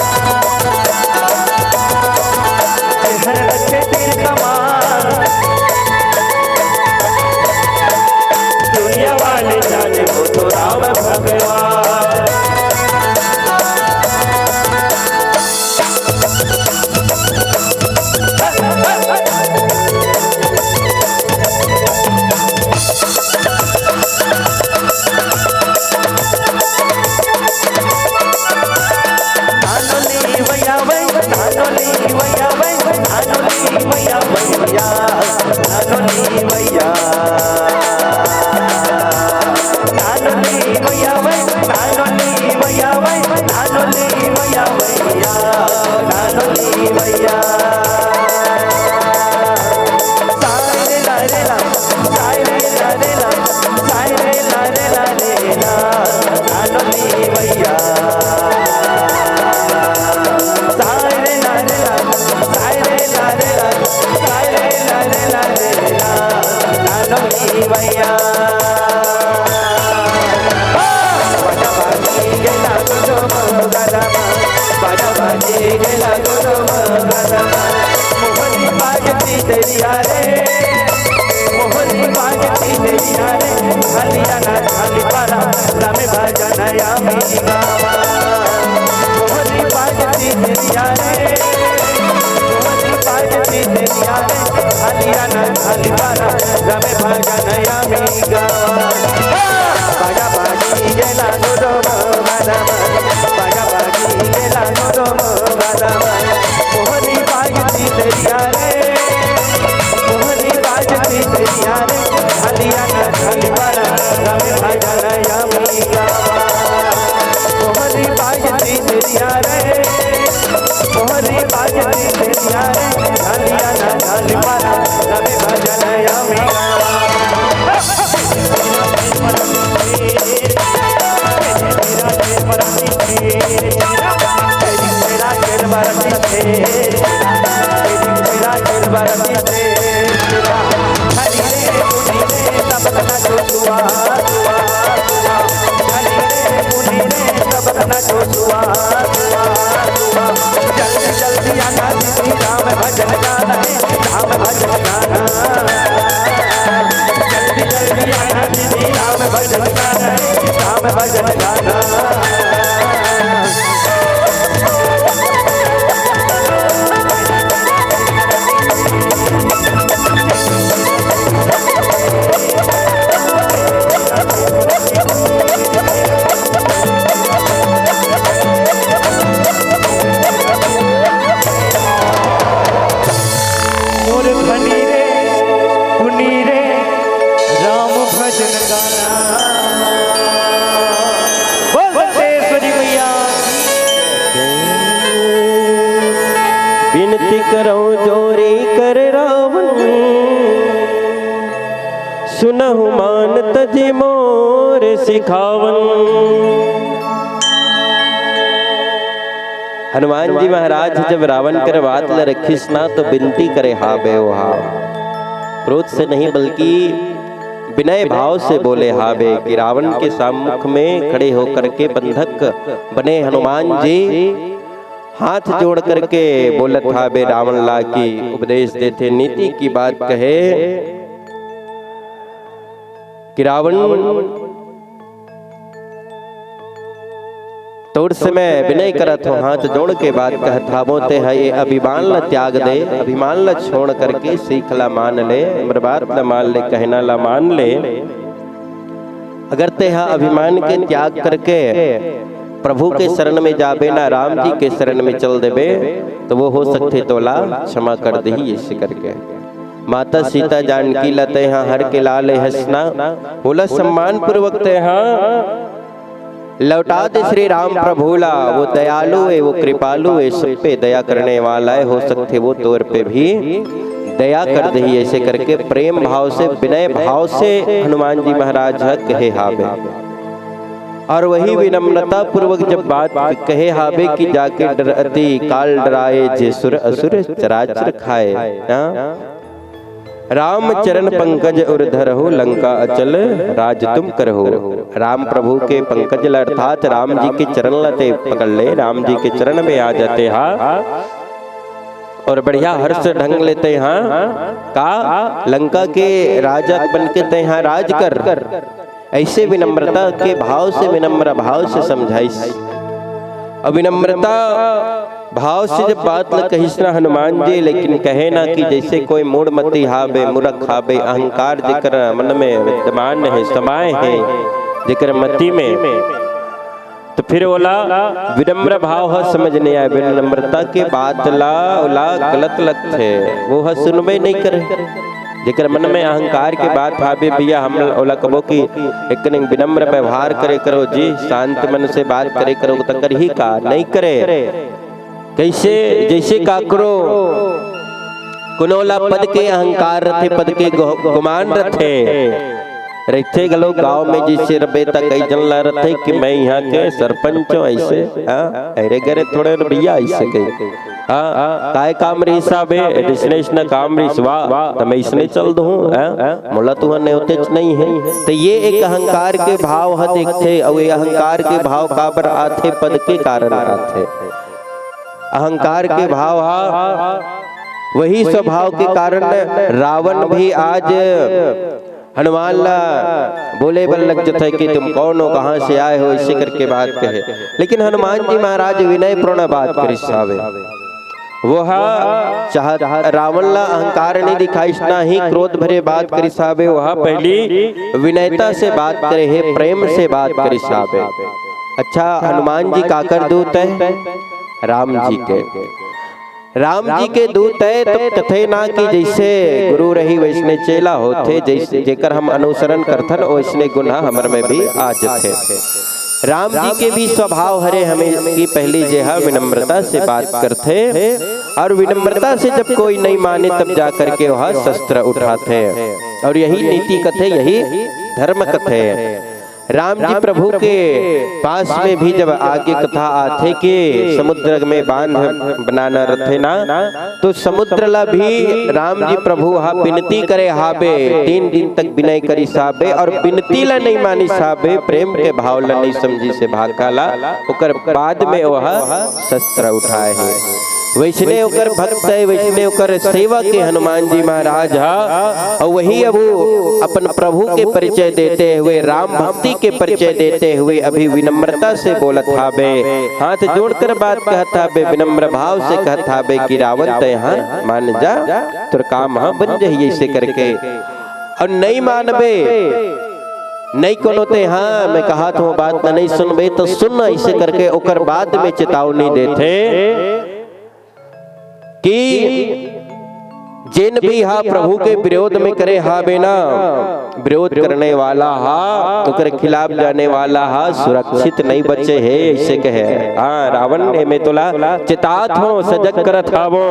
हर रखे तीर कमान। दुनिया वाले जाने वो तो राम भगवान। हनुमान जी महाराज जब रावण कर बात ल रखिस ना, तो बिनती करे हाबे ओहा। क्रोध से नहीं, बल्कि विनय भाव से बोले हाबे कि रावण के सम्मुख में खड़े होकर के बंधक बने हनुमान जी हाथ जोड़ करके बोलत हाबे रावण ला कि उपदेश देथे, नीति की बात कहे कि रावण तोर से मैं विनय करत हों, हाथ जोड़ के बात कहत हावों, तेहा ये अभिमान ल त्याग दे, अभिमान ल छोड़ करके सीख ला मान ले, हमर बात ल मान ले, कहना ला मान ले। अगर तेहा अभिमान के त्याग करके प्रभु के शरण में जाबे ना, राम जी के शरण में चल देबे, तो वो हो सकथे तोला क्षमा कर देही, ऐसे करके। माता सीता जानकी ला तेहा हर के ला ले हस ना, ओला सम्मान पूर्वक तेहा लौटा दे श्री राम प्रभु ला। वो दयालु है, वो कृपालु है, सब पे दया करने वाला है। हो सकथे वो तोर पे भी दया कर देही। ऐसे करके प्रेम भाव से, विनय भाव से हनुमान जी महाराज ह कहे हाबे। और वही विनम्रता पूर्वक जब बात कहे हाबे कि जाके डरती काल डराए, जे सुर असुर चराचर खाए। हाँ? राम चरण पंकज उर धरहु, लंका अचल राज तुम करहु। राम प्रभु के पंकज ल अर्थात राम जी के चरण ल ते पकड़ ले, राम जी के चरण में आ जाते हा और बढ़िया हर्ष ढंग लेते हा का लंका के राजा बन के ते हा राज कर। ऐसे विनम्रता के भाव से, विनम्र भाव से समझाइस। और विनम्रता भाव से जब बात ल कहिस ना हनुमान जी, लेकिन कहे ना कि जैसे कोई मूढ़मती हाबे, मूर्ख हाबे, अहंकार जेकर मन में विद्यमान है, समाये है, जेकर मति में, तो फिर ओला विनम्र भाव ह समझ नहीं आए। विनम्रता के बात ला ओला गलत लगथे, वो ह सुनबे नहीं करे। जेकर मन में अहंकार के बात हाबे भैया, हम ओला कबो कि एक कनिक विनम्र व्यवहार करे करो जी, शांत मन से बात करे करो, त करही का? नहीं करे। कैसे? जैसे काकरो कोनो ला पद के अहंकार रथे, पद के गो-, गुमान रथे, रहिथे घलो गाँव में जैसे रबे त कई झन ला रथे कि मैं यहाँ के सरपंच हूँ, ऐसे, हाँ, अरे गरे थोड़े भैया ऐसे कही, हाँ, काय काम रहिस बे, अइसने अइसने काम रहिस, वाह, त मैं अइसने चल दूँ, हाँ, मोला तुहर नेवतेच नहीं है। तो ये एक अहंकार के भाव ह देखथे, अउ ये अहंकार के भाव काबर आथे? पद के कारण आथे। अहंकार के भाव हा, वही स्वभाव के कारण रावण भी आज हनुमान ला बोले बर लग जथे कि तुम कौन हो, कहाँ से आए हो, इसे करके बात कहे। लेकिन हनुमान जी महाराज विनय पूर्ण बात करिस हावे। वह चाह रावण ला अहंकार नहीं दिखाइस, ना ही क्रोध भरे बात करिस हावे। वह पहली विनयता से बात करे हे, प्रेम से बात करिस हावे। अच्छा, हनुमान जी काकर दूत है? राम जी के। राम जी के दूत है, तो कथे ना कि जैसे गुरु रही वैसने चेला होथे, जैसे जेकर हम अनुसरण करथन, वैसने गुण हमर में भी आ जथे। राम जी के भी स्वभाव हरे हमें कि पहली जे हा विनम्रता से बात करथे, और विनम्रता से जब कोई नहीं माने, तब जा करके वह शस्त्र उठाथे। और यही नीति कथे, यही धर्म कथे। राम जी प्रभु के पास में भी जब आगे कथा आथे कि समुद्र में बांध बनाना रथे ना, तो समुद्र ला भी राम जी प्रभु हा विनती करे हाबे, तीन दिन तक विनय करिस हाबे और विनती ला नहीं मानिस हाबे, प्रेम के भाव ला नहीं समझिस हे भाखा ला, ओकर बाद में वह शस्त्र उठाए हे। वैसने ओकर भक्त है, वैसने ओकर सेवक है हनुमान जी महाराज हा। और वही अब वो अपन प्रभु के परिचय देते हुए, राम भक्ति के परिचय देते हुए अभी विनम्रता से बोलत हाबे, हाथ जोड़कर बात कहत हाबे, विनम्र भाव से कहत हाबे कि रावण तैं हा मान जा, तोर काम हा बन जही, ऐसे करके। और नहीं मानबे, नहीं कोनो तैं हा, मैं कहत हूँ बात ला नहीं सुनबे तो सुन, ऐसे करके ओकर बाद में चेतावनी देथे कि जेन भी हा प्रभु के विरोध में करे हाबे ना, विरोध करने वाला हा, ओकर खिलाफ जाने वाला हा सुरक्षित नहीं बचे हे, ऐसे कहे। हाँ, रावण ने मैं तोला चेतात हूँ, सजग करत हावो,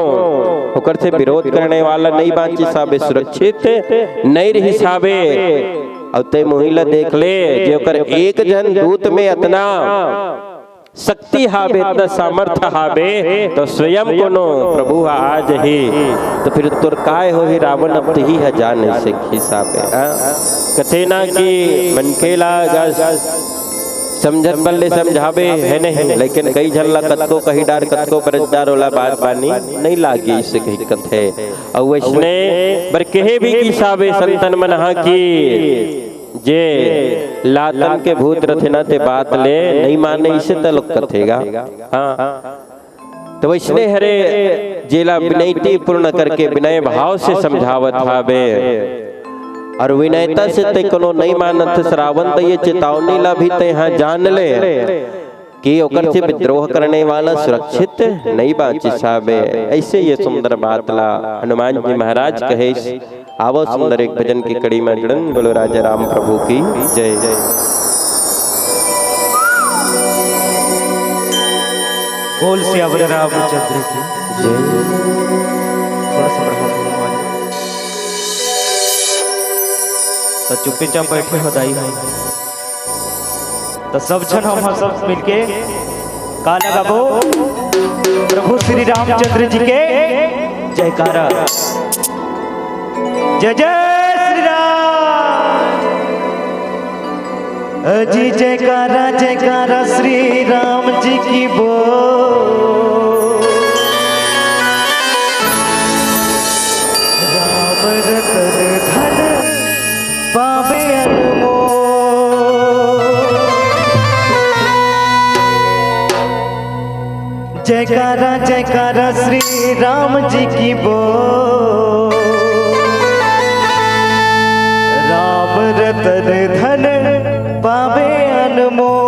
ओकर से विरोध करने वाला नहीं बाँचिस हाबे, सुरक्षित नहीं रहिस हाबे। अउ तैं मुही ला देख ले, जे ओकर एक झन दूत में अतना शक्ति हाबे, इतना सामर्थ्य हाबे, तो स्वयं कोनो प्रभु हा आ जही, तो फिर तोर काय होही रावण, अब तिही हा जान ऐसे हिसाबे। हाँ? कथे ना कि मनखे ला गा समझत बन ले समझाबे हे नहीं, लेकिन कई झन ला कतको कही डार, कतको बरत डार, ओला बात बानी नहीं लागी, ऐसे कही कथे। अउ वैसने बर कहे भी हिसाबे संतन मन हा कि जे लातन के भूत रथे ना, ते बात ले नहीं माने, इसे त लोग कथेगा। हाँ, तो वैसने हरे जेला विनयती पूर्ण करके विनय भाव से समझावत हाबे। और विनयता से ते कोनो नहीं मानत हस रावण, त ये चेतावनी ला भी ते हा जान ले कि ओकर से विद्रोह करने वाला सुरक्षित नहीं बाँचिस हाबे। ऐसे ये सुंदर बात ला हनुमान जी महाराज कहे। आवो सुंदर एक भजन की कड़ी में जुड़न। बोलो राजा राम प्रभु की जय। बोल सियावर रामचंद्र की जय। थोड़ा सा बढ़ा दो आवाज। तो चुप्पे चाप बैठे हो दाई हो। तो सब झन हम सब मिलके का लगाबो प्रभु श्री रामचंद्र जी के जयकारा। जय जय श्री राम। अजी जयकारा जयकारा श्री राम जी की बोल। राम रतन धन पावे अनमोल। जयकारा जयकारा श्री राम जी की बोल। राम रतन धन पावे अनमोल।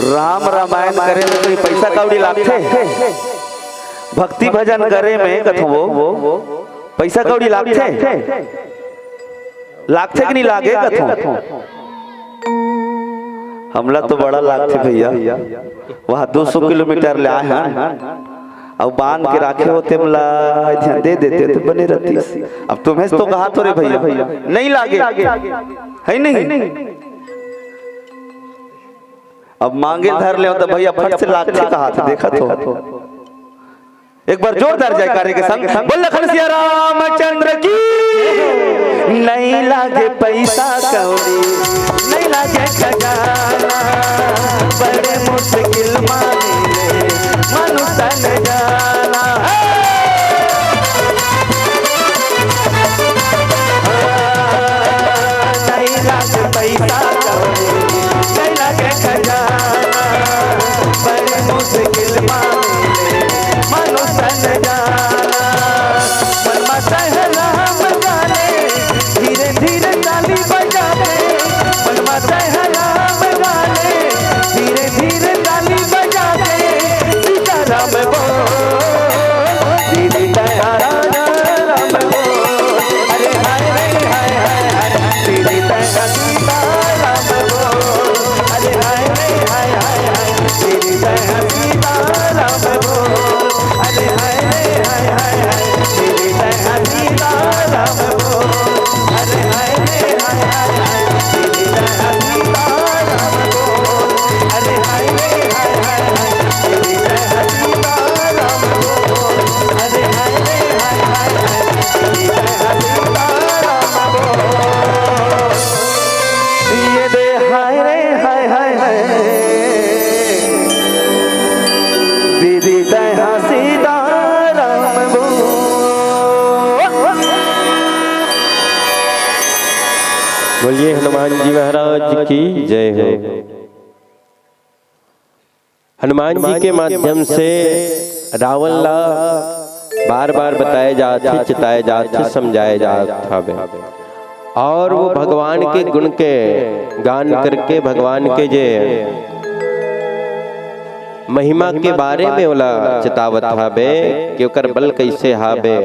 राम रामायण करे में कोई पैसा कौड़ी लागथे? भक्ति भजन करे में कथो वो पैसा कौड़ी लागथे? लागथे कि नहीं लागे कथो? हमला तो बड़ा लागथे भैया, वहाँ दो सौ किलोमीटर ले आए हैं, अउ बांध के राखे होते, हमला ध्यान दे देते तो बने रहती। अब तुम्हें तो कहा तो रे भैया, नहीं लागे, है नहीं? अब मांगे धर ले तो भैया फट से लागथे कहा था, देखा तो। एक बार जोरदार जयकारे के संग बोल लखन सिया रामचंद्र की। नहीं लागे पैसा कौड़ी, नहीं लागे खजाना, बड़े मुश्किल मांगे मनुष्य ने जाना। नहीं लागे पैसा कौड़ी, नहीं लागे खजाना, बड़े मुश्किल मांगे मनुष्य ने जाना। मन मा सहला हम गाले, धीरे धीरे ताली बजावे। मन मा सहला हम गाले, धीरे धीरे ताली बजावे। सीताराम बोल, दीदी तैं हा राम बोल। अरे हाय रे हाय हाय हाय, दीदी तैं हा सीताराम बोल। अरे हाय रे हाय हाय हाय, दीदी तैं हा सीताराम बोल। अरे हाय रे हाय हाय हाय, दीदी तैं हा सीताराम बोल। अरे हाय रे हाय हाय हाय, दीदी तैं हा सीताराम बोल। अरे हाय रे हाय हाय हाय, दीदी तैं हा सीताराम बोल। अरे हाय रे हाय हाय हाय, दीदी तैं हा सीताराम बोल। ये दे हाय रे हाय हाय हाय, दीदी तैं हा सीताराम बोल। बोलिए हनुमान जी महाराज की जय हो। हनुमान जी के माध्यम से रावण ला बार-बार बताए जात हे, चिताए जात हे, समझाए जात हवे। और वो भगवान के गुण के गान करके भगवान के जे महिमा के बारे में ओला चितावत हवे कि ओकर बल कैसे हवे।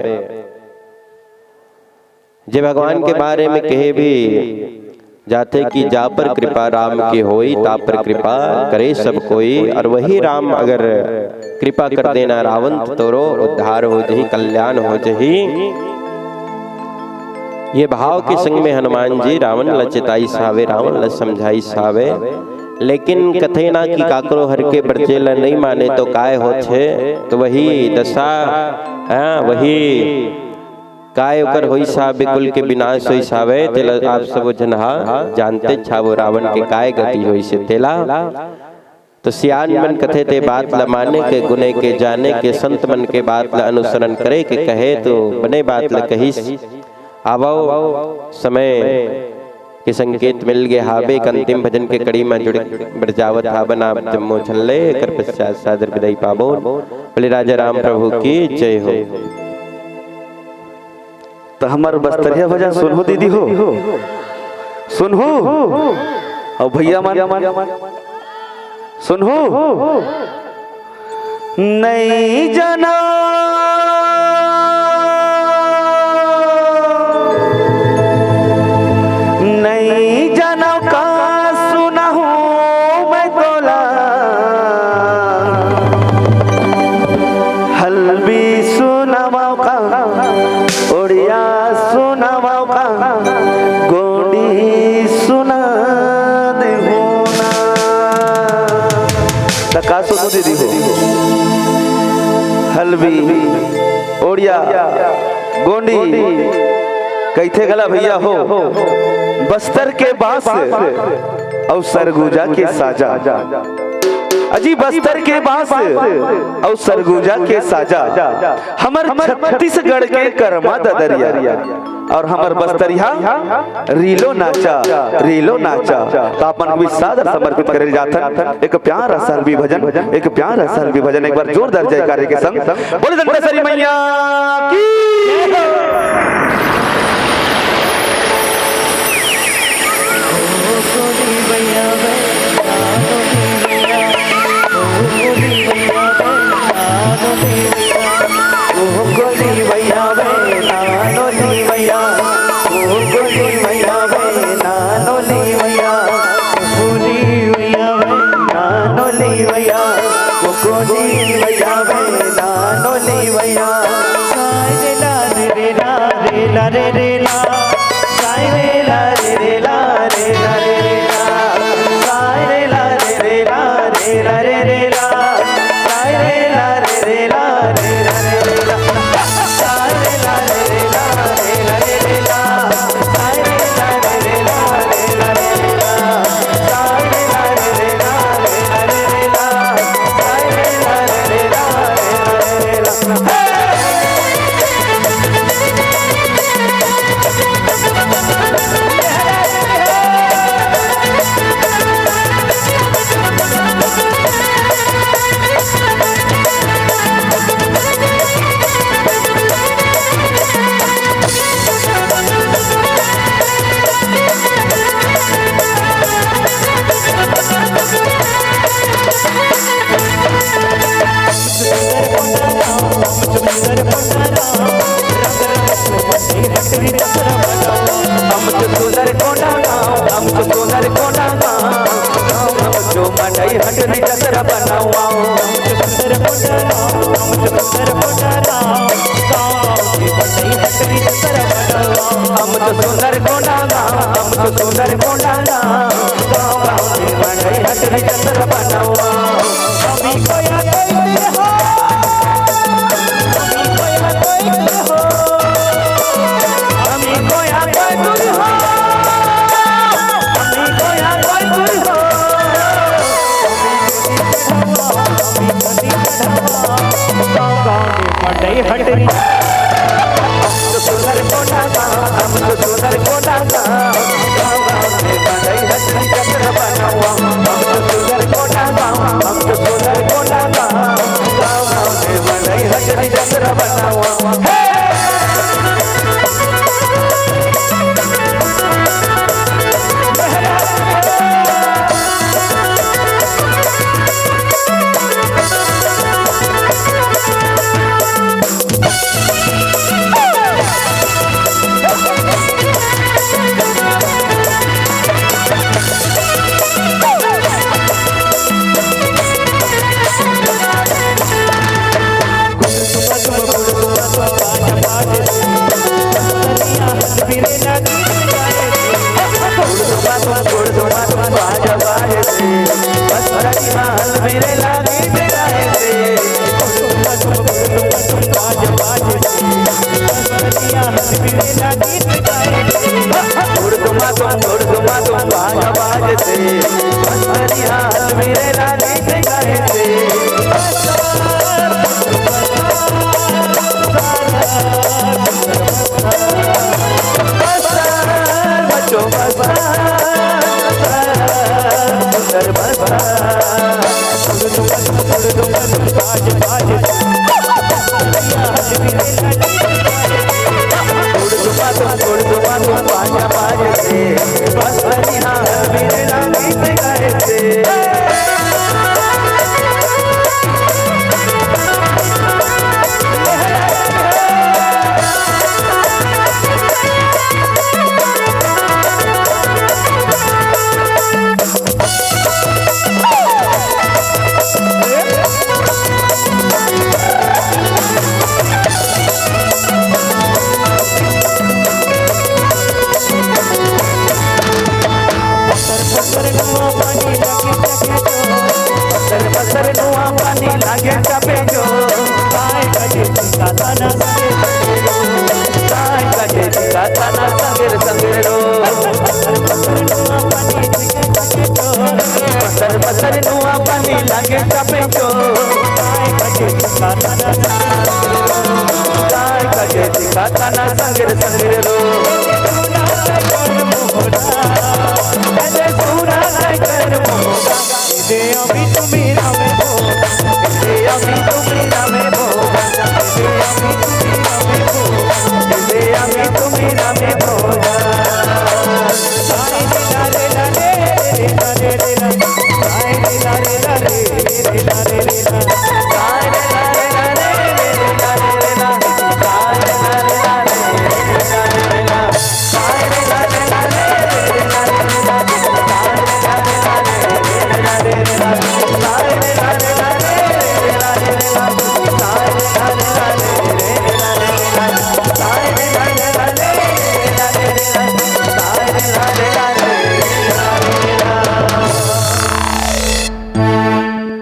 जे भगवान के बारे में कहे भी जाथे कि जा पर कृपा राम के होई, ता पर कृपा करे सब कोई। और वही राम अगर कृपा कर देना रावण, त तोरो उद्धार हो जही, कल्याण हो जही। ये भाव के संग में हनुमान जी रावण ल चिताइस हावे, रावण ल समझाइस हावे। लेकिन कथे ना कि काकरो हर के बरजे ल नहीं माने तो काय होथे, तो वही दशा, हाँ, वही काय ओकर होइस हावे, कुल के विनाश होइस हावे, तेला आप सबो झन हा जानते छावो रावण के काय गति होइस हे तेला। तो सियान मन कथे ते बात ल माने के गुने के जाने के संत मन के बात ल अनुसरण करे के कहे तो बने बात ल कहिस। आवो समय के संकेत मिल गे हावे, एक अंतिम भजन के कड़ी म जुड़े बर जावत हावन आप जम्मो झन ले, एकर पश्चात सादर विदाई पाबो। बोले राजा राम प्रभु की जय हो। त हमर बस्तरिया भजन सुनहू दीदी हो, सुनहू। अउ भैया मन सुनहू। नइ जानव, नइ जानव का सुनाहूँ मैं तोला। हलबी सुनावव का, ओड़िया सुनावव का, गोंडी सुना देहू ना। त का सुनहू दीदी हो? हलबी, ओड़िया, गोंडी, कहिथे घला भैया हो, बस्तर के बांस अउ सरगुजा के साजा। अजी बस्तर के बांस अउ सरगुजा के साजा, हमर छत्तीसगढ़ के करमा ददरिया। अउ हमर बस्तरिया रीलो नाचा, रीलो नाचा। त आप मन भी सादर समर्पित करे जाथन एक प्यारा सा हलबी भजन, एक प्यारा सा हलबी भजन। एक बार जोरदार जयकारे के संग बोले दंतेश्वरी मैया की। हम तो सुंदर कोंडागांव, हम तो सुंदर कोंडागांव, गांव हम तो मंडई हटरी जतरा बनावा। हम तो सुंदर कोंडागांव, हम तो सुंदर कोंडागांव, गांव गांव के मंडई हटरी जतरा बनावा। हम तो सुंदर कोंडागांव, हम तो सुंदर कोंडागांव, गांव गांव के मंडई हटरी जतरा बनावा। अभी कोया कोई हो, अभी कोया कोई हो, अभी कोया कोई हो, अभी कोया कोई हो। गाँव गाँव में मंडई हटरी। हम तो सुंदर कोंडागांव, हम तो सुंदर कोंडागांव, गाँव गाँव में मंडई हटरी जतरा बनावा। हम तो सुंदर कोंडागांव, हम तो सुंदर कोंडागांव, गाँव गाँव में मंडई हटरी जतरा बनावा। हे!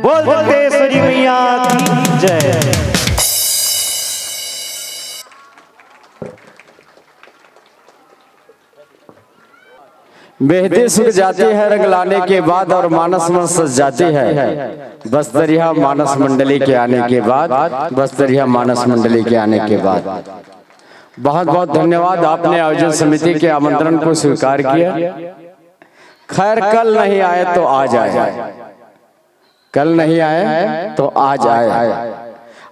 बोल बोल तेश्वरी मैया की जय। बेहते सुख जाती है रंग लाने के बाद और मानस मन सज जाती है बस्तरिया मानस मंडली के आने के बाद, बस्तरिया मानस मंडली के आने के बाद। बहुत बहुत धन्यवाद, आपने आयोजन समिति के आमंत्रण को स्वीकार किया। खैर, कल नहीं आए तो आ जाए, कल नहीं आए तो आ जाए।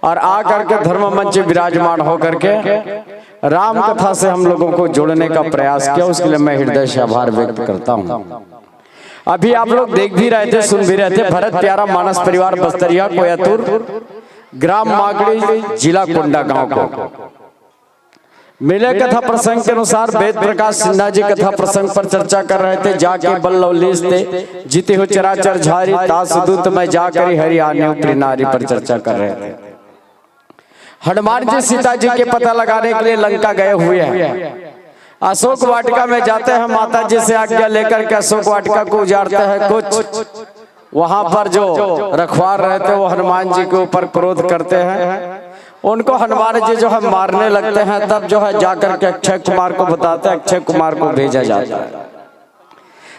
और आ करके धर्म मंच विराजमान होकर के राम कथा से हम लोगों को जोड़ने का प्रयास किया, उसके लिए मैं हृदय से आभार व्यक्त करता हूँ। अभी आप लोग देख भी रहे थे, सुन भी रहे थे, भरत प्यारा मानस परिवार बस्तरिया कोयतुर ग्राम माकड़ी, जिला कोंडागांव को मिले कथा प्रसंग के अनुसार वेद प्रकाश सिन्हा जी कथा प्रसंग पर चर्चा कर रहे थे। जाके बल्लव लेस ते जिति हो चराचर झारी, तास दूत मैं जाकर हरि आने उपरी नारी पर चर्चा कर रहे थे। हनुमान जी सीता जी के पता लगाने के लिए लंका गए हुए हैं। अशोक वाटिका में जाते हैं, माता जी से आज्ञा लेकर के अशोक वाटिका को उजाड़ते हैं। कुछ वहां पर जो रखवार रहते, वो हनुमान जी के ऊपर क्रोध करते हैं, उनको हनुमान जी जो है मारने लगते हैं। तब जो है जाकर के अक्षय कुमार को बताते हैं, अक्षय कुमार को भेजा जाता है।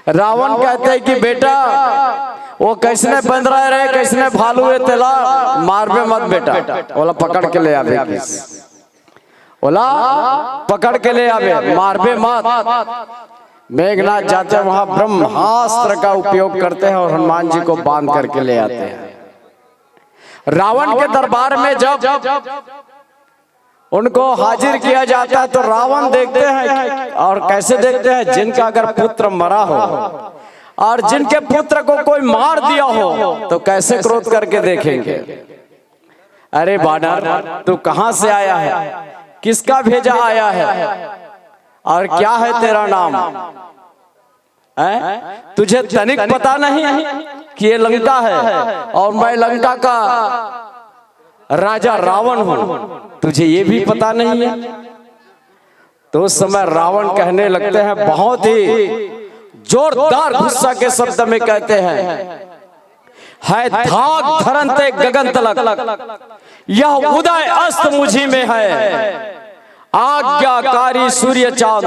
रावण कहते हैं कि बेटा, वो कैसने बंदरा रहे, कैसने भालू है, तेला मारबे मत बेटा, ओला पकड़ के ले आबे किस, ओला पकड़ के ले आबे, मारबे मत। मेघनाथ जाते हैं, वहां ब्रह्मास्त्र का उपयोग करते हैं और हनुमान जी को बांध करके ले आते हैं। रावण के दरबार में जब उनको हाजिर किया जाता है तो रावण देखते हैं कि, और कैसे देखते हैं, जिनका अगर पुत्र मरा हो और जिनके पुत्र को कोई मार दिया हो तो कैसे क्रोध करके देखेंगे। अरे बानर, तू कहां से आया है, किसका भेजा आया है, और क्या है तेरा नाम? हैं? तुझे तनिक पता नहीं कि ये लंका है और मैं लंका का राजा रावण हूं, तुझे ये भी पता नहीं है? तो उस समय रावण कहने लगते हैं, बहुत ही जोरदार गुस्सा के शब्द में कहते हैं, है धाक धरन ते गगन तलक, यह उदय अस्त मुझी में है। आज्ञाकारी सूर्य चांद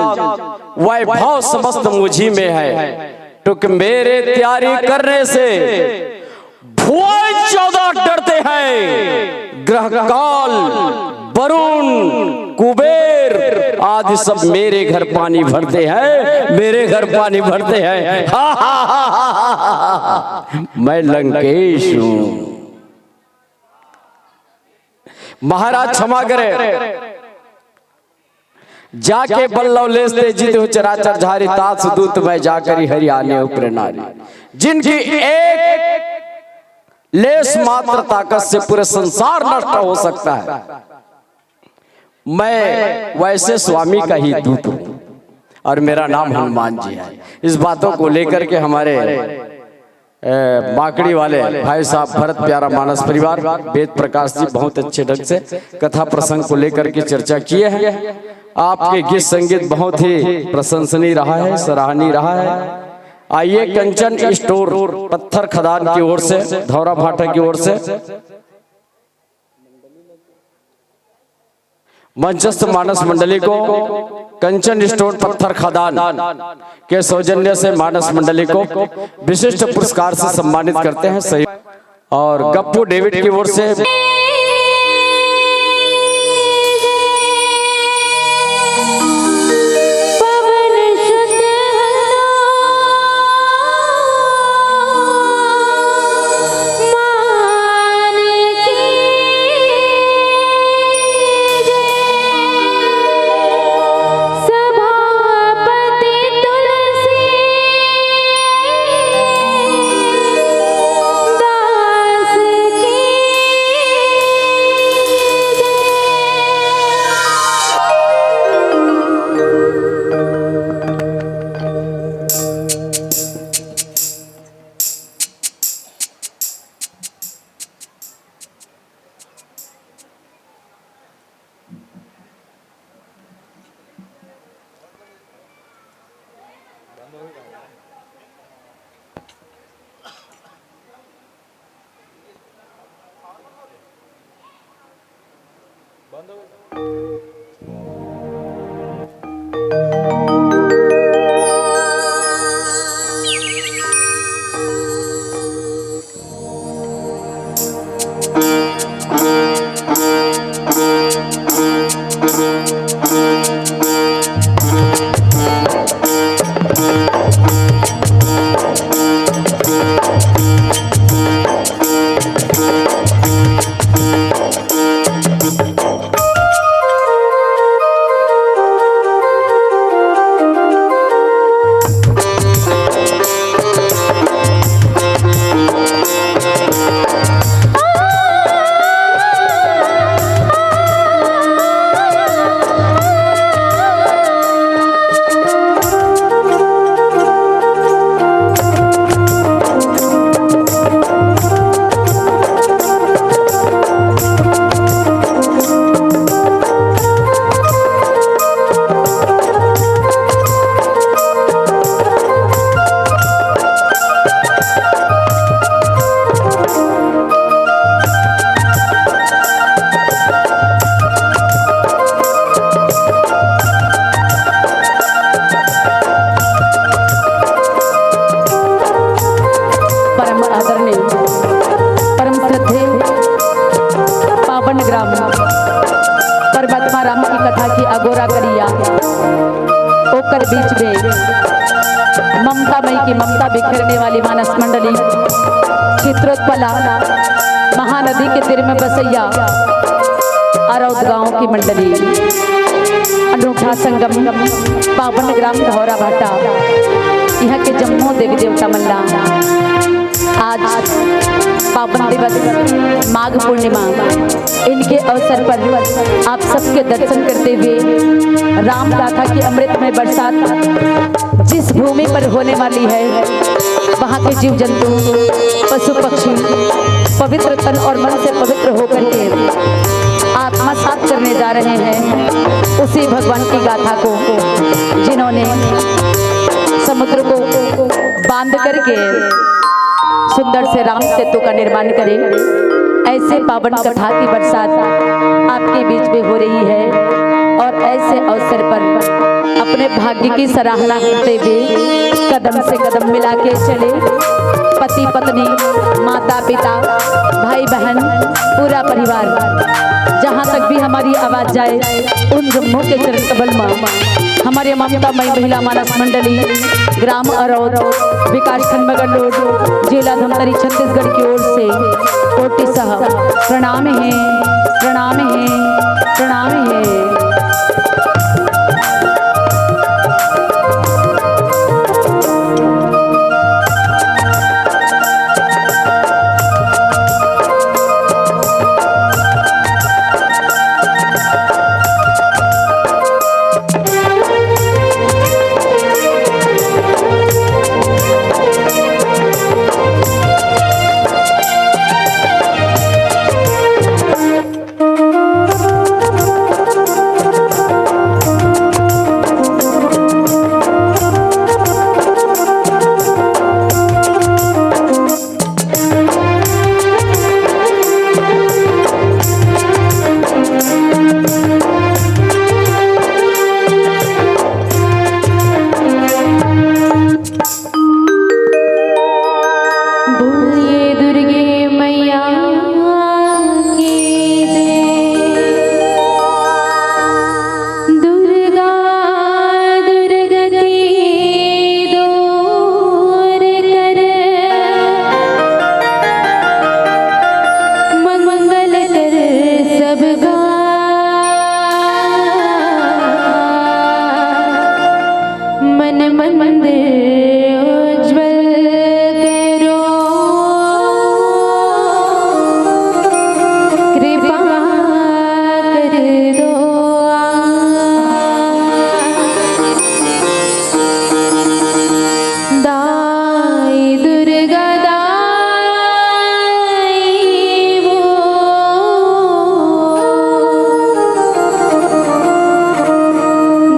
वैभव समस्त मुझी में है। टुक मेरे तैयारी करने से भुवन चौदह डरते हैं, ग्रह काल, वरुण, कुबेर आदि सब मेरे घर पानी भरते हैं, मेरे घर पानी भरते हैं। मैं लंकेश हूं। महाराज क्षमा करे। जाके बल्लव लेस ते जिति हो चराचर झारी, तास दूत मैं जाकरी हरि आने उपरे नारी। जिनकी एक लेस मात्र ताकत से पूरे संसार नष्ट हो सकता है, मैं वैसे स्वामी का ही दूत हूं और मेरा नाम हनुमान जी है। इस बातों को लेकर के हमारे ए, माकड़ी वाले भाई साहब भरत प्यारा मानस परिवार, वेद प्रकाश जी बहुत अच्छे ढंग से कथा प्रसंग को लेकर के चर्चा किए हैं। आपके गीत संगीत बहुत ही प्रशंसनीय रहा है, सराहनीय रहा है। आइए, कंचन स्टोर पत्थर खदान की ओर से, धौरा भाटा की ओर से मंचस्थ मानस मंडली को कंचन स्टोन पत्थर खदान के सौजन्य से मानस मंडली को विशिष्ट पुरस्कार से सम्मानित करते हैं। सही, और गप्पू डेविड की ओर से करिया, ओकर बीच में ममता मई की ममता बिखेरने वाली मानस मंडली, चित्रोत्पला महानदी के तीर में बसैया अरौद गांव की मंडली, अनूठा संगम, पावन ग्राम धौरा भाटा, यहाँ के जम्मो देवी देवता मन ला आज पावन दिवस माघ पूर्णिमा, इनके अवसर पर आप सबके दर्शन करते हुए राम गाथा की अमृतमय बरसात जिस भूमि पर होने वाली है, वहाँ के जीव जंतु, पशु पक्षी पवित्र तन और मन से पवित्र होकर के आत्मसात करने जा रहे हैं उसी भगवान की गाथा को, जिन्होंने समुद्र को बांध करके सुंदर से राम सेतु का निर्माण करे। ऐसे पावन कथा की बरसात आपके बीच में हो रही है और ऐसे अवसर पर अपने भाग्य की सराहना करते हुए कदम से कदम मिला के चले पति पत्नी, माता पिता, भाई बहन, पूरा परिवार, जहाँ तक भी हमारी आवाज जाए, उन जम्मों के चरण कमल में हमारे ममता मई महिला मानस मंडली, ग्राम अरौद, विकास खंड मगरलोड, जिला धमतरी, छत्तीसगढ़ की ओर से कोटि सह प्रणाम है, प्रणाम है, प्रणाम है। बोलिए दुर्गे मैया की जय। दुर्गा दुर्गति दूर कर, मंगल कर सबका। मन मंदिर उज्जवल करो, कृपा कर दो। दाई दुर्गा दाई वो,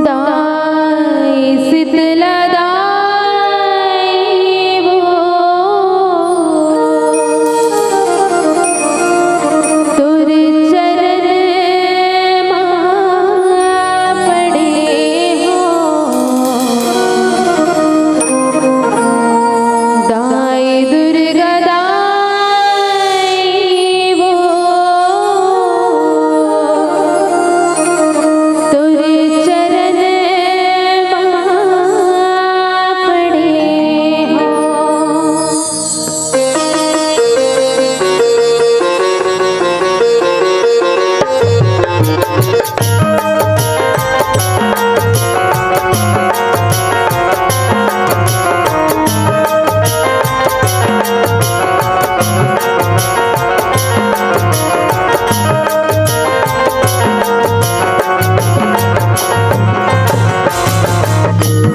दाई शीतला दाई वो, तोर चरण मा पड़े हो। दाई दुर्गा दाई वो, तोर चरण मा पड़े हो।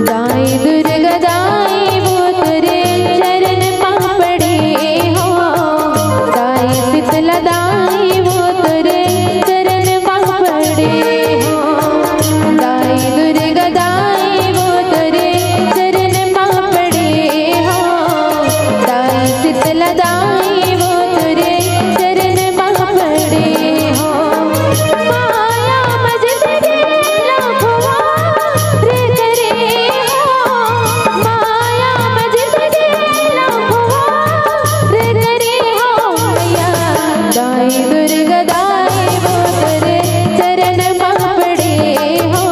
दाई दुर्गा दाई वो तोरे चरण मा पड़े हो। दाई शीतला दाई वो तोरे चरण मा पड़े हो। दाई दुर्गा दाई वो तोरे चरण मा पड़े हो। दाई शीतला दाई वो तोरे चरण मा पड़े हो। माया मजदूरी लखवा रे करे हो। माया मजदूरी लखवा रे करे हो। मैया दाई दुर्गा दाई वो तोरे चरण मा पड़े हो।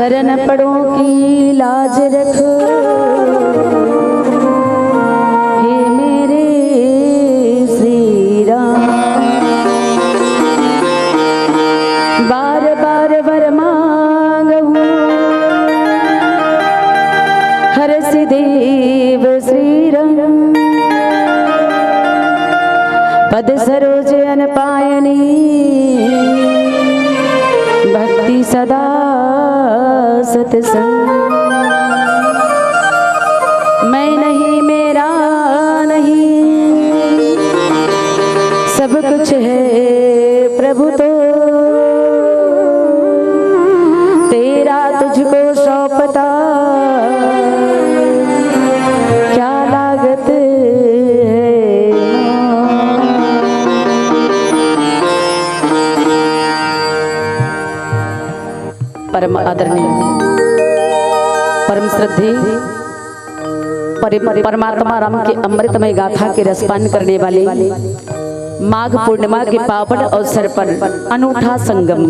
चरण पड़ों की लाज रख, हे मेरे श्री राम। बार बार वर मांगहु हरषि देव श्री राम। पद सरोज अन पायनी भक्ति सदा सत्संग। मैं नहीं, मेरा नहीं, सब कुछ है प्रभु तो। तेरा तुझको सौंपता क्या लागत है। परम आदरणीय, परम श्रद्धेय, परम-, परमात्मा राम के अमृतमय गाथा के रसपान करने वाले माघ पूर्णिमा के पावन अवसर पर अनूठा संगम,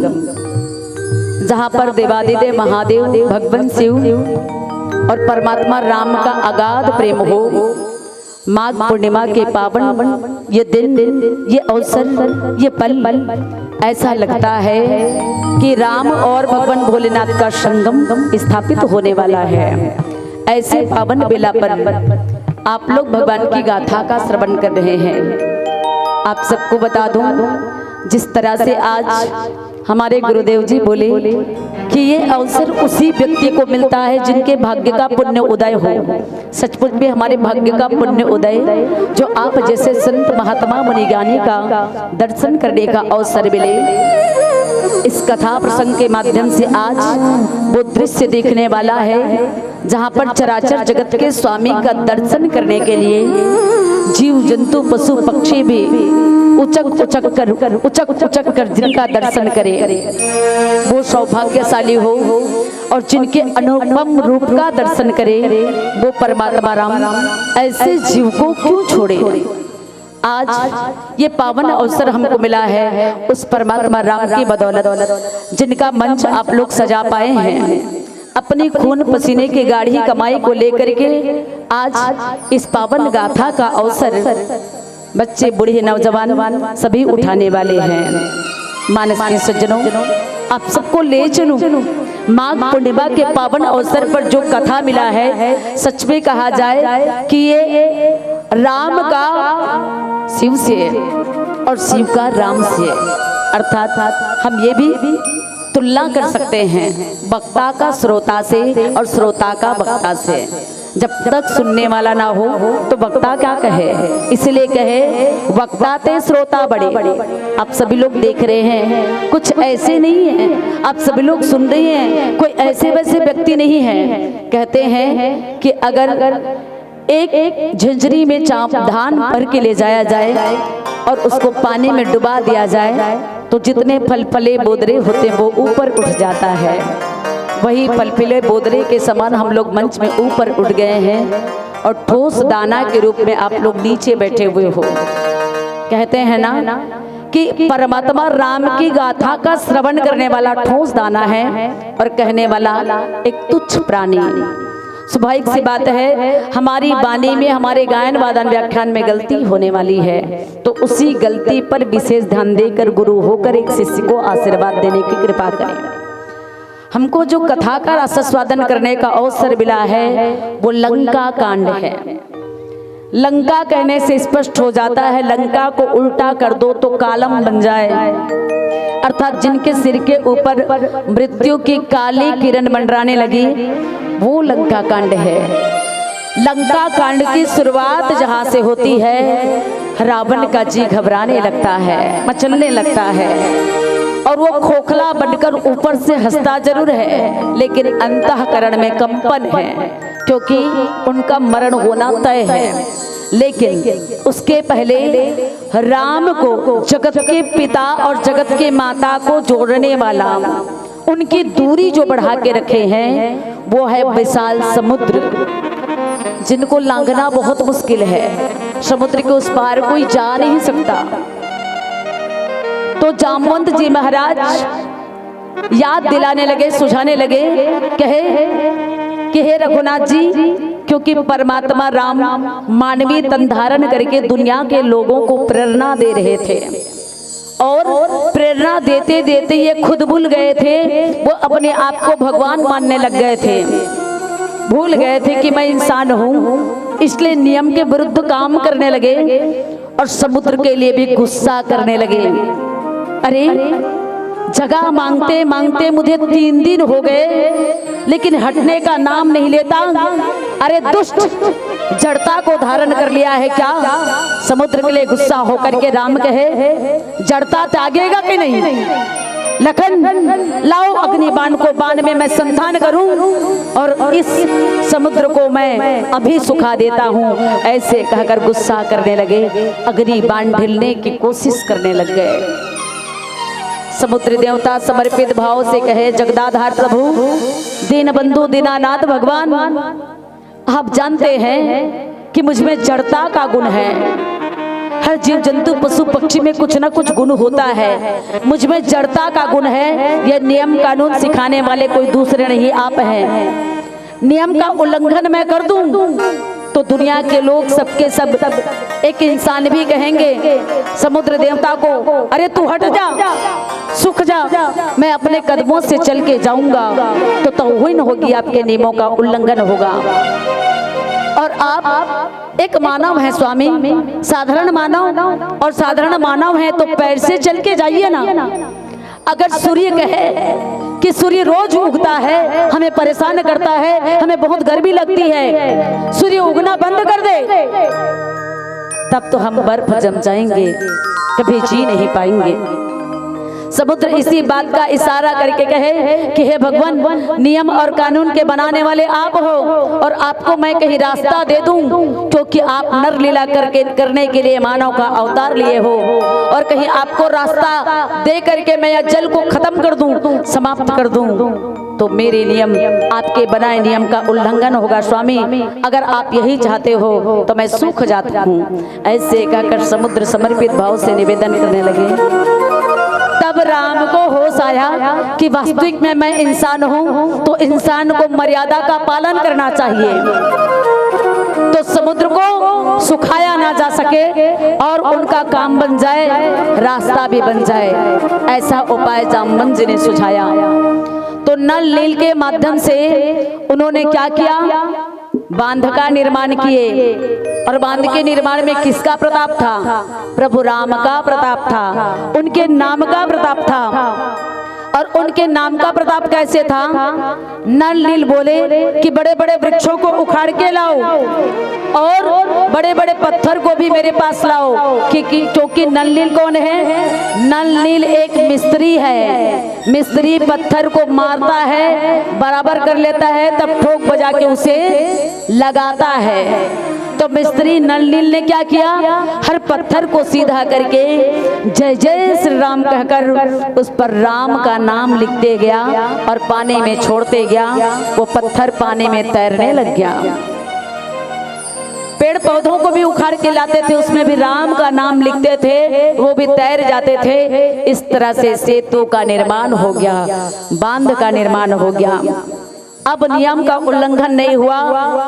जहाँ पर देवादिदेव महादेव भगवान शिव और परमात्मा राम का अगाध प्रेम हो, माघ पूर्णिमा के पावन ये दिन, ये अवसर, ये पल, ऐसा लगता है कि राम और भगवान भोलेनाथ का संगम स्थापित होने वाला है। ऐसे पावन बेला पर आप लोग भगवान की गाथा का श्रवण कर रहे हैं। आप सबको बता दूं, जिस तरह से आज हमारे गुरुदेव जी बोले कि ये अवसर उसी व्यक्ति को मिलता है जिनके भाग्य का पुण्य उदय हो। सचमुच में हमारे भाग्य का पुण्य उदय, जो आप जैसे संत महात्मा मुनि ज्ञानी का दर्शन करने का अवसर मिले। इस कथा प्रसंग के माध्यम से आज वो दृश्य देखने वाला है, जहाँ पर चराचर जगत के स्वामी का दर्शन करने के लिए जीव जंतु पशु पक्षी भी उचक उचक कर, उचक उचक कर जिनका दर्शन करे, वो सौभाग्यशाली हो। और जिनके अनुपम रूप का दर्शन करे, वो परमात्मा राम ऐसे जीव को क्यों छोड़े। आज ये पावन अवसर हमको मिला है उस परमात्मा राम की बदौलत, जिनका मंच आप लोग सजा पाए हैं। अपनी खून पसीने की गाढ़ी कमाई को लेकर के आज इस पावन गाथा का अवसर बच्चे, बूढ़े, नौजवान सभी उठाने वाले हैं। मानस के सज्जनों, आप सबको ले चलूं माघ पूर्णिमा के पावन अवसर पर जो कथा मिला है, सच में कहा जाए कि ये राम का शिव से है और शिव का राम से है। अर्थात हम ये भी तुलना कर सकते हैं वक्ता का श्रोता से और श्रोता का वक्ता से। जब तक सुनने वाला ना हो तो वक्ता क्या कहे, इसलिए कहे वक्ता ते श्रोता बड़े। आप सभी लोग देख रहे हैं, कुछ ऐसे नहीं है, आप सभी लोग सुन रहे हैं, कोई ऐसे वैसे व्यक्ति नहीं है। कहते हैं कि अगर एक झंझरी में चाप धान भर के ले जाया जाए और उसको पानी में डुबा दिया जाए तो जितने फलफले बोदरे होते हैं वो ऊपर उठ जाता है। वही फलफले बोदरे के समान हम लोग मंच में ऊपर उठ गए हैं और ठोस दाना के रूप में आप लोग नीचे बैठे हुए हो। कहते हैं ना कि परमात्मा राम की गाथा का श्रवण करने वाला ठोस दाना है और कहने वाला एक तुच्छ प्राणी। स्वाभाविक सी बात है, हमारी वाणी में, हमारे गायन वादन व्याख्यान में गलती होने वाली है, तो उसी गलती पर विशेष ध्यान देकर गुरु होकर एक शिष्य को आशीर्वाद देने की कृपा करें। हमको जो कथा का रसास्वादन करने का अवसर मिला है, वो लंका कांड है। लंका कहने से स्पष्ट हो जाता है, लंका को उल्टा कर दो तो कालम बन जाए, अर्थात जिनके सिर के ऊपर मृत्यु की काली किरण मंडराने लगी, वो लंका कांड है। लंका कांड की शुरुआत जहां से होती है, रावण का जी घबराने लगता है, मचलने लगता है, और वो खोखला बनकर ऊपर से हंसता जरूर है, लेकिन अंतःकरण में कंपन है, क्योंकि उनका मरण होना तय है। लेकिन उसके पहले राम को जगत के पिता और जगत के माता को जोड़ने वाला, उनकी दूरी जो बढ़ा के रखे हैं, वो है विशाल समुद्र, जिनको लांघना बहुत मुश्किल है। समुद्र के उस पार कोई जा नहीं सकता। तो जामवंत जी महाराज याद दिलाने लगे, सुझाने लगे, कहे कि हे रघुनाथ जी, क्योंकि परमात्मा राम मानवी तन धारण करके दुनिया के लोगों को प्रेरणा दे रहे थे, और प्रेरणा देते देते ये खुद भूल गए थे, वो अपने आप को भगवान मानने लग गए थे, भूल गए थे कि मैं इंसान हूँ, इसलिए नियम के विरुद्ध काम करने लगे और समुद्र के लिए भी गुस्सा करने लगे। अरे, जगह मांगते मांगते मुझे तीन दिन हो गए, लेकिन हटने का नाम नहीं लेता। अरे दुष्ट, जड़ता को धारण कर लिया है क्या? समुद्र के लिए गुस्सा होकर के राम कहे, जड़ता त्यागेगा कि नहीं? लखन, लाओ अग्नि बाण को, बाण में मैं संधान करूं और इस समुद्र को मैं अभी सुखा देता हूं। ऐसे कहकर गुस्सा करने लगे, अग्नि बाण ढिलने की कोशिश करने लग गए। समुद्र देवता समर्पित भाव से कहे, जगदाधार प्रभु, दीन बंधु दीनानाथ भगवान, आप जानते हैं कि मुझ में जड़ता का गुण है। हर जीव जंतु, पशु पक्षी में कुछ ना कुछ गुण होता है। मुझ में जड़ता का गुण है। यह नियम कानून सिखाने वाले कोई दूसरे नहीं, आप हैं। नियम का उल्लंघन मैं कर दूं तो दुनिया के लोग सबके सब, एक इंसान भी कहेंगे समुद्र देवता को, अरे तू हट जा, सुख जा, मैं अपने कदमों से चल के जाऊंगा। तो तौहीन होगी, आपके नियमों का उल्लंघन होगा। और आप एक मानव हैं स्वामी, साधारण मानव, और साधारण मानव हैं तो पैर से चल के जाइए ना। अगर सूर्य कहे कि सूर्य रोज उगता है, हमें परेशान करता है, हमें बहुत गर्मी लगती है, सूर्य उगना बंद कर दे, तब तो हम बर्फ जम जाएंगे, कभी जी नहीं पाएंगे। समुद्र इसी बात का इशारा करके कहे कि हे भगवान, नियम और कानून के बनाने वाले आप हो, और आपको मैं कहीं रास्ता दे दूं, क्योंकि आप नर लीला करके, करने के लिए मानव का अवतार लिए हो, और कहीं आपको रास्ता दे करके मैं यह जल को खत्म कर दूं, समाप्त कर दूं, तो मेरे नियम, आपके बनाए नियम का उल्लंघन होगा स्वामी। अगर आप यही चाहते हो तो मैं सूख जाता हूँ। ऐसे कहकर समुद्र समर्पित भाव से निवेदन करने लगे। तब राम को होश आया कि वास्तविक में मैं इंसान हूँ, तो इंसान को मर्यादा का पालन करना चाहिए। तो समुद्र को सुखाया ना जा सके और उनका काम बन जाए, रास्ता भी बन जाए, ऐसा उपाय जामवंत जी ने सुझाया। तो नल नील के माध्यम से उन्होंने क्या किया? बांध का निर्माण किए। और बांध के निर्माण में किसका प्रताप था? प्रभु राम का प्रताप था, उनके नाम का प्रताप था। और उनके नाम का प्रताप कैसे था? नल नील बोले कि बड़े बड़े वृक्षों को उखाड़ के लाओ और बड़े बड़े पत्थर को भी मेरे पास लाओ, क्योंकि, क्योंकि नल नील कौन है? नल नील एक मिस्त्री है। मिस्त्री पत्थर को मारता है, बराबर कर लेता है, तब ठोक बजा के उसे लगाता है। तो मिस्त्री नल नील ने क्या किया? हर पत्थर को सीधा करके जय जय श्री राम कहकर उस पर राम का नाम लिखते गया और पानी में छोड़ते गया। वो पत्थर पानी में तैरने लग गया। पेड़ पौधों को भी उखाड़ के लाते थे, उसमें भी राम का नाम लिखते थे, वो भी तैर जाते थे। इस तरह से सेतु का निर्माण हो गया, बांध का निर्माण हो गया। अब नियम का उल्लंघन नहीं हुआ,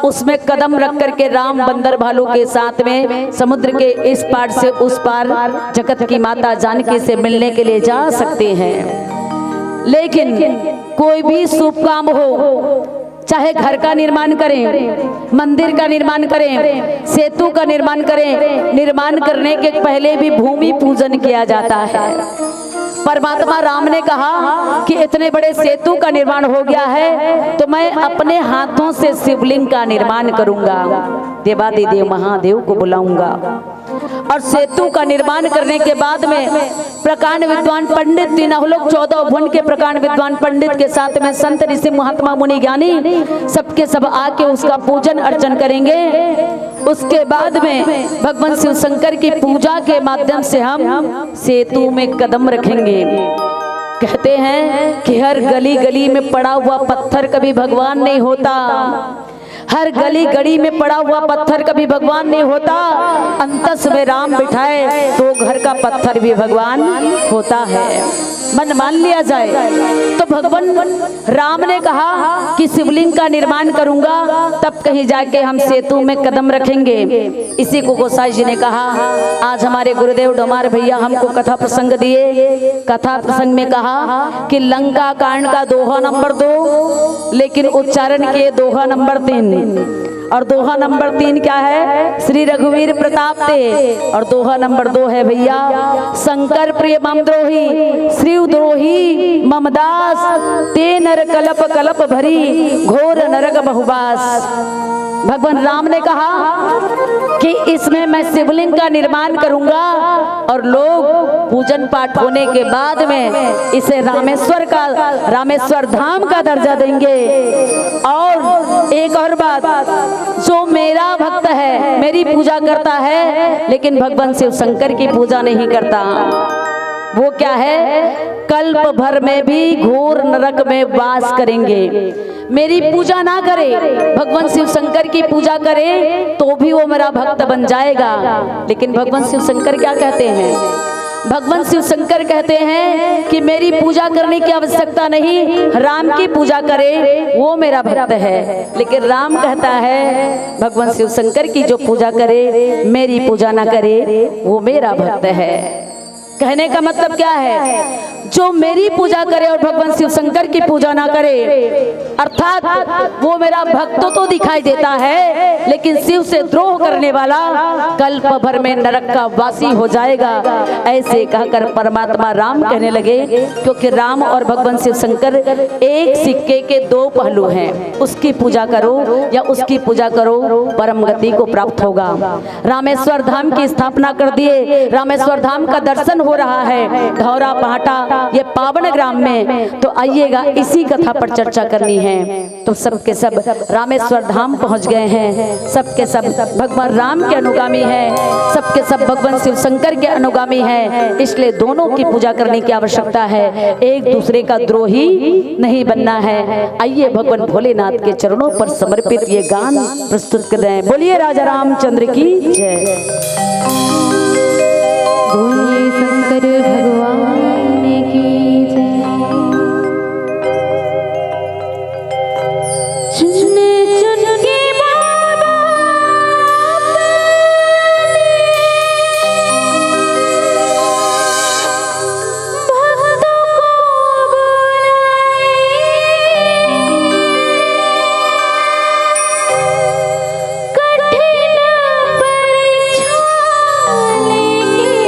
उसमें कदम रख करके राम बंदर भालू के साथ में समुद्र के इस पार से उस पार जगत की माता जानकी से मिलने के लिए जा सकते हैं। लेकिन कोई भी शुभ काम हो, चाहे घर का निर्माण करें, मंदिर का निर्माण करें, सेतु का निर्माण करें, निर्माण करने के पहले भी भूमि पूजन किया जाता है। परमात्मा राम ने कहा कि इतने बड़े सेतु का निर्माण हो गया है, तो मैं अपने हाथों से शिवलिंग का निर्माण करूंगा, देवादिदेव महादेव को बुलाऊंगा। और सेतु का निर्माण करने के बाद में प्रकांड विद्वान पंडित, तीनों लोग चौदह भुवन के प्रकांड विद्वान पंडित के साथ में संत ऋषि महात्मा मुनि ज्ञानी सबके सब आके उसका पूजन अर्चन करेंगे। उसके बाद में भगवान शिव शंकर की पूजा के माध्यम से हम सेतु में कदम रखेंगे। कहते हैं कि हर गली गली में पड़ा हुआ पत्थर कभी भगवान नहीं होता, हर गली गली में पड़ा हुआ पत्थर कभी भगवान नहीं होता। अंतस में राम बिठाए तो घर का पत्थर भी भगवान होता है। मन मान लिया जाए। तो भगवान राम ने कहा कि शिवलिंग का निर्माण करूंगा, तब कहीं जाके हम सेतु में कदम रखेंगे। इसी को गोसाई जी ने कहा, आज हमारे गुरुदेव डोमार भैया हमको कथा प्रसंग दिए। कथा प्रसंग में कहा कि लंका कांड का दोहा नंबर दो, लेकिन उच्चारण के दोहा नंबर तीन। और दोहा नंबर तीन क्या है? श्री रघुवीर प्रताप ते। और दोहा नंबर दो है भैया, शंकर प्रिय मम द्रोही, श्री द्रोही मम दास, ते नर कलप कलप भरी, घोर नरक बहुबास। भगवान राम ने कहा कि इसमें मैं शिवलिंग का निर्माण करूंगा और लोग पूजन पाठ होने के बाद में इसे रामेश्वर का, रामेश्वर धाम का दर्जा देंगे। और एक और बात, जो मेरा भक्त है, मेरी पूजा करता है, लेकिन भगवान शिव शंकर की पूजा नहीं करता, वो क्या है? कल्प भर में भी घोर नरक में वास करेंगे। मेरी पूजा ना करे, भगवान शिव शंकर की पूजा करे, तो भी वो मेरा भक्त बन जाएगा। लेकिन भगवान शिव शंकर क्या कहते हैं? भगवान शिव शंकर कहते हैं कि मेरी पूजा करने की आवश्यकता नहीं, राम की पूजा करे, वो मेरा भक्त है। लेकिन राम कहता है, भगवान शिव शंकर की जो पूजा करे, मेरी पूजा ना करे, वो मेरा भक्त है। कहने का मतलब क्या है? जो मेरी पूजा करे और भगवान शिव शंकर की पूजा ना करे, अर्थात वो मेरा भक्त तो दिखाई देता है, लेकिन शिव से द्रोह करने वाला कल्प भर में नरक का वासी हो जाएगा। ऐसे कहकर परमात्मा राम कहने लगे, क्योंकि राम और भगवान शिव शंकर एक सिक्के के दो पहलू हैं। उसकी पूजा करो या उसकी पूजा करो, परम गति को प्राप्त होगा। रामेश्वर धाम की स्थापना कर दिए, रामेश्वर धाम का दर्शन हो रहा है। धौरा पहाटा ये पावन ग्राम में, तो आइएगा, इसी कथा पर चर्चा करनी है। तो सबके सब रामेश्वर धाम पहुंच गए हैं, सबके सब भगवान राम के अनुगामी हैं, सबके सब भगवान शिव शंकर के अनुगामी हैं। इसलिए दोनों की पूजा करने की आवश्यकता है, एक दूसरे का द्रोही नहीं बनना है। आइए, भगवान भोलेनाथ के चरणों पर समर्पित ये गान प्रस्तुत कर रहे हैं। बोलिए राजा रामचंद्र की जय। बोलिए शंकर भगवान की जय। चुन चुन के बाबा भक्तों को बुलाए। कठिन परीक्षा लेके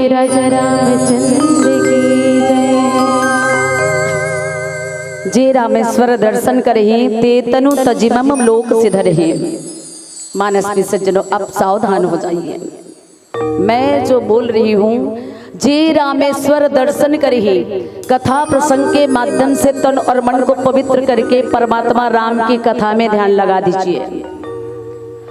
राजा रामचंद्र की जय। जे रामेश्वर दर्शन करही, ते तनु तजि मम लोक सिधरही। मानस के सज्जनों, आप सावधान हो जाइए। मैं जो बोल रही हूँ, जे रामेश्वर दर्शन करही, कथा प्रसंग के माध्यम से तन और मन को पवित्र करके परमात्मा राम की कथा में ध्यान लगा दीजिए।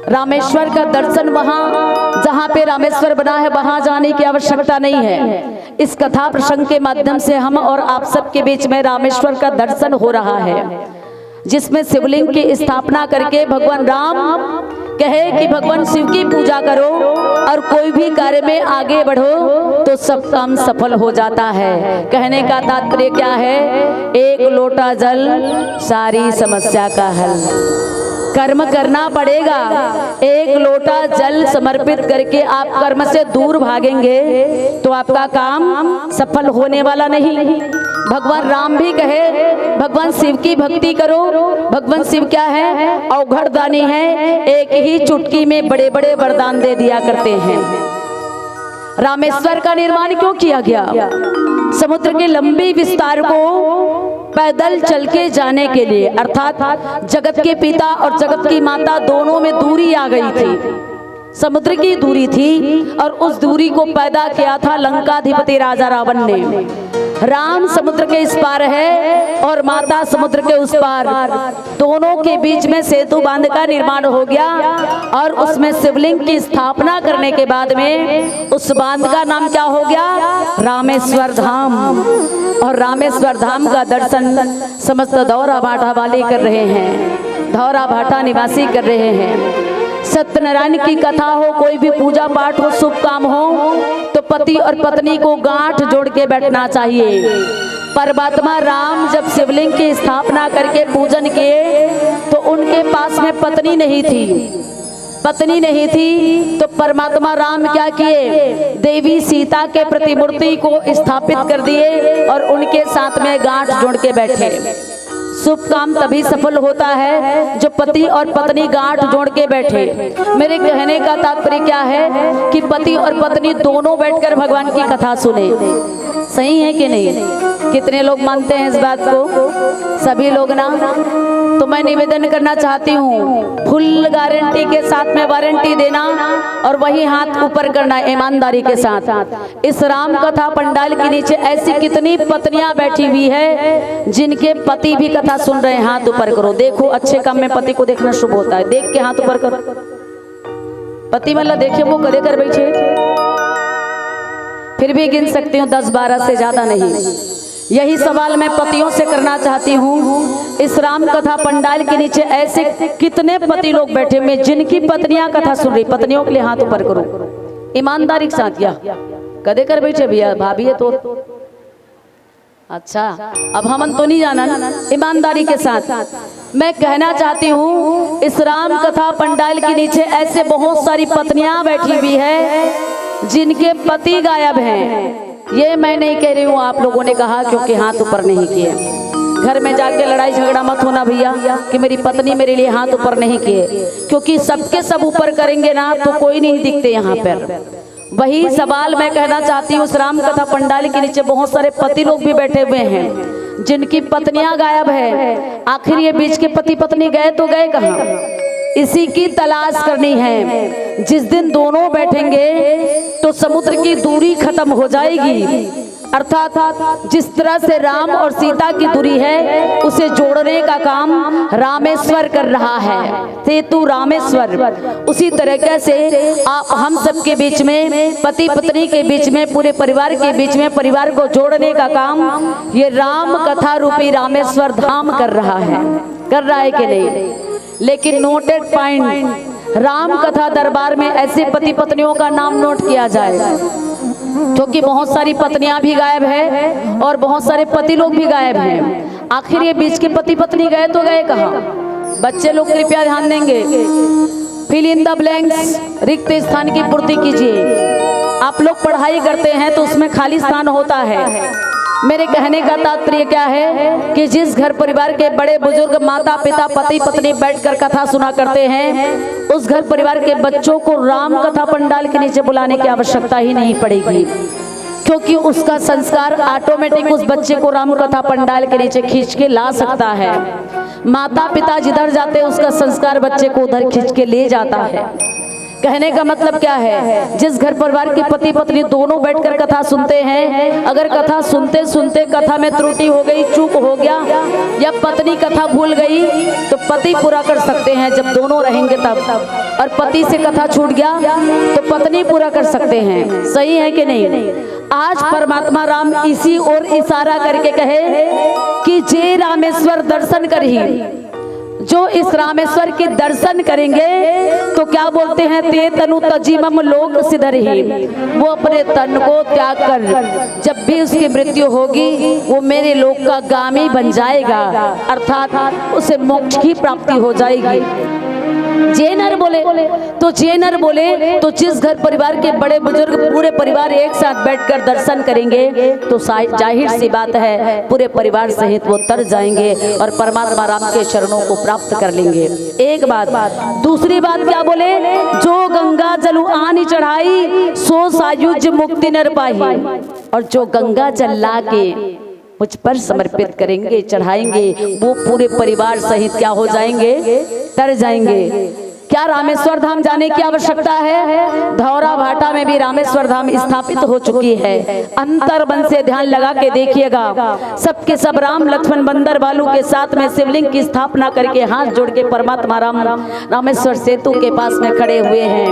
रामेश्वर का दर्शन वहाँ, जहाँ पे रामेश्वर बना है, वहाँ जाने की आवश्यकता नहीं है। इस कथा प्रसंग के माध्यम से हम और आप सबके बीच में रामेश्वर का दर्शन हो रहा है, जिसमें शिवलिंग की स्थापना करके भगवान राम कहे कि भगवान शिव की पूजा करो और कोई भी कार्य में आगे बढ़ो तो सब काम सफल हो जाता है। कहने का तात्पर्य क्या है? एक लोटा जल, सारी समस्या का हल। कर्म करना पड़ेगा। एक लोटा जल समर्पित करके आप कर्म से दूर भागेंगे तो आपका काम सफल होने वाला नहीं। भगवान राम भी कहे, भगवान शिव की भक्ति करो। भगवान शिव क्या है? अवघड़ दानी है। एक ही चुटकी में बड़े बड़े वरदान दे दिया करते हैं। रामेश्वर का निर्माण क्यों किया गया? समुद्र के लंबे विस्तार को पैदल चल के जाने के लिए, अर्थात जगत के पिता और जगत की माता दोनों में दूरी आ गई थी। समुद्र की दूरी थी और उस दूरी को पैदा किया था लंकाधिपति राजा रावण ने। राम समुद्र के इस पार है और माता समुद्र के उस पार, दोनों के बीच में सेतु बांध का निर्माण हो गया और उसमें शिवलिंग की स्थापना करने के बाद में उस बांध का नाम क्या हो गया? रामेश्वर धाम। और रामेश्वर धाम का दर्शन समस्त दौरा भाटा वाले कर रहे हैं, दौरा भाटा निवासी कर रहे हैं। सत्यनारायण की कथा हो, कोई भी पूजा पाठ हो, शुभ काम हो, तो पति और पत्नी को गांठ जोड़ के बैठना चाहिए। परमात्मा राम जब शिवलिंग की स्थापना करके पूजन किए तो उनके पास में पत्नी नहीं थी। पत्नी नहीं थी तो परमात्मा राम क्या किए? देवी सीता के प्रतिमूर्ति को स्थापित कर दिए और उनके साथ में गांठ जोड़ के बैठे। शुभ काम तभी सफल होता है जो पति और पत्नी गांठ जोड़ के बैठे। मेरे कहने का तात्पर्य क्या है कि पति और पत्नी दोनों बैठकर भगवान की कथा सुने। सही है कि नहीं? कितने लोग मानते हैं इस बात को? सभी लोग ना। तो मैं निवेदन करना चाहती हूँ, फुल गारंटी के साथ में वारंटी देना और वही हाथ ऊपर करना ईमानदारी के साथ। इस राम कथा पंडाल के नीचे ऐसी कितनी पत्नियां बैठी हुई है जिनके पति भी कथा सुन रहे हैं? हाथ ऊपर करो। देखो, अच्छे काम में पति को देखना शुभ होता है। देख के हाथ ऊपर करो। पति मन ला देखे, वो कदे कर बैठे, फिर भी गिन सकती हूँ, दस बारह से ज्यादा नहीं। यही सवाल मैं पतियों से करना चाहती हूँ, इस राम कथा पंडाल के नीचे ऐसे कितने पति लोग बैठे हुए हैं जिनकी पत्नियां कथा सुन रही? पत्नियों के लिए हाथ ऊपर करो, ईमानदारी के साथ। या कदे कर बैठे भैया, भाभी है तो। अच्छा, अब हमन तो नहीं जानन, ईमानदारी के साथ मैं कहना चाहती हूँ, इस राम कथा पंडाल के नीचे ऐसे बहुत सारी पत्नियां बैठी हुई है जिनके पति गायब हैं। ये मैं नहीं कह रही हूँ, आप लोगों ने कहा क्योंकि हाथ ऊपर नहीं किए। घर में जाके लड़ाई झगड़ा मत होना भैया कि मेरी पत्नी मेरे लिए हाथ ऊपर नहीं किए, क्योंकि सबके सब ऊपर करेंगे ना तो कोई नहीं दिखते यहाँ पर। वही सवाल मैं कहना चाहती हूँ, इस राम कथा पंडाल के नीचे बहुत सारे पति लोग भी बैठे हुए हैं जिनकी पत्नियां गायब है। आखिर ये बीच के पति पत्नी गए तो गए कहाँ? इसी की तलाश करनी है। जिस दिन दोनों बैठेंगे तो समुद्र की दूरी खत्म हो जाएगी, अर्थात जिस तरह से राम और सीता की दूरी है, उसे जोड़ने का काम रामेश्वर कर रहा है। सेतु रामेश्वर। उसी तरीके से आप हम सबके बीच में, पति पत्नी के बीच में, पूरे परिवार के बीच में, परिवार को जोड़ने का काम ये राम कथा रूपी रामेश्वर धाम कर रहा है। कर रहा है कि नहीं? लेकिन नोटेड पॉइंट, राम कथा दरबार में ऐसे पति पत्नियों का नाम नोट किया जाए, क्योंकि बहुत सारी पत्नियां भी गायब है और बहुत सारे पति लोग भी गायब हैं। आखिर ये बीच के पति पत्नी गए तो गए कहाँ? बच्चे लोग कृपया ध्यान देंगे। फिल इन द ब्लैंक्स, रिक्त स्थान की पूर्ति कीजिए। आप लोग पढ़ाई करते हैं तो उसमें खाली स्थान होता है। मेरे कहने का तात्पर्य क्या है कि जिस घर परिवार के बड़े बुजुर्ग माता पिता पति पत्नी बैठकर कथा सुना करते हैं, उस घर परिवार के बच्चों को राम कथा पंडाल के नीचे बुलाने की आवश्यकता ही नहीं पड़ेगी, क्योंकि उसका संस्कार ऑटोमेटिक उस बच्चे को राम कथा पंडाल के नीचे खींच के ला सकता है। माता पिता जिधर जाते हैं, उसका संस्कार बच्चे को उधर खींच के ले जाता है। कहने का मतलब क्या है? जिस घर परिवार के पति पत्नी दोनों बैठकर कथा सुनते हैं, अगर कथा सुनते सुनते कथा में त्रुटि हो गई, चूक हो गया, या पत्नी कथा भूल गई, तो पति पूरा कर सकते हैं जब दोनों रहेंगे तब। और पति से कथा छूट गया तो पत्नी पूरा कर सकते हैं। सही है कि नहीं? आज परमात्मा राम इसी ओर इशारा करके कहे कि जे रामेश्वर दर्शन करही, जो इस रामेश्वर के दर्शन करेंगे तो क्या बोलते हैं, ते तनु तजी मम लोक सिधरही, वो अपने तन को त्याग कर, जब भी उसकी मृत्यु होगी, वो मेरे लोक का गामी बन जाएगा, अर्थात उसे मोक्ष की प्राप्ति हो जाएगी। जे नर बोले तो जे नर बोले तो जिस घर परिवार के बड़े बुजुर्ग पूरे परिवार एक साथ बैठकर दर्शन करेंगे तो सा- जाहिर सी बात है, पूरे परिवार सहित वो तर जाएंगे और परमात्मा राम के चरणों को प्राप्त कर लेंगे। एक बात। दूसरी बात क्या बोले? जो गंगा जल आनी चढ़ाई, सो सायुज मुक्ति नर पाई। और जो गंगा जल ला के मुझ पर समर्पित करेंगे, चढ़ाएंगे, वो पूरे परिवार सहित क्या हो जाएंगे? तर जाएंगे। क्या रामेश्वर धाम जाने की आवश्यकता है? धौरा भाटा में भी रामेश्वर धाम स्थापित हो चुकी है। अंतर मन से ध्यान लगा के देखिएगा, सबके सब राम लक्ष्मण बंदर बालू के साथ में शिवलिंग की स्थापना करके हाथ जोड़ के परमात्मा राम रामेश्वर सेतु के पास में खड़े हुए हैं।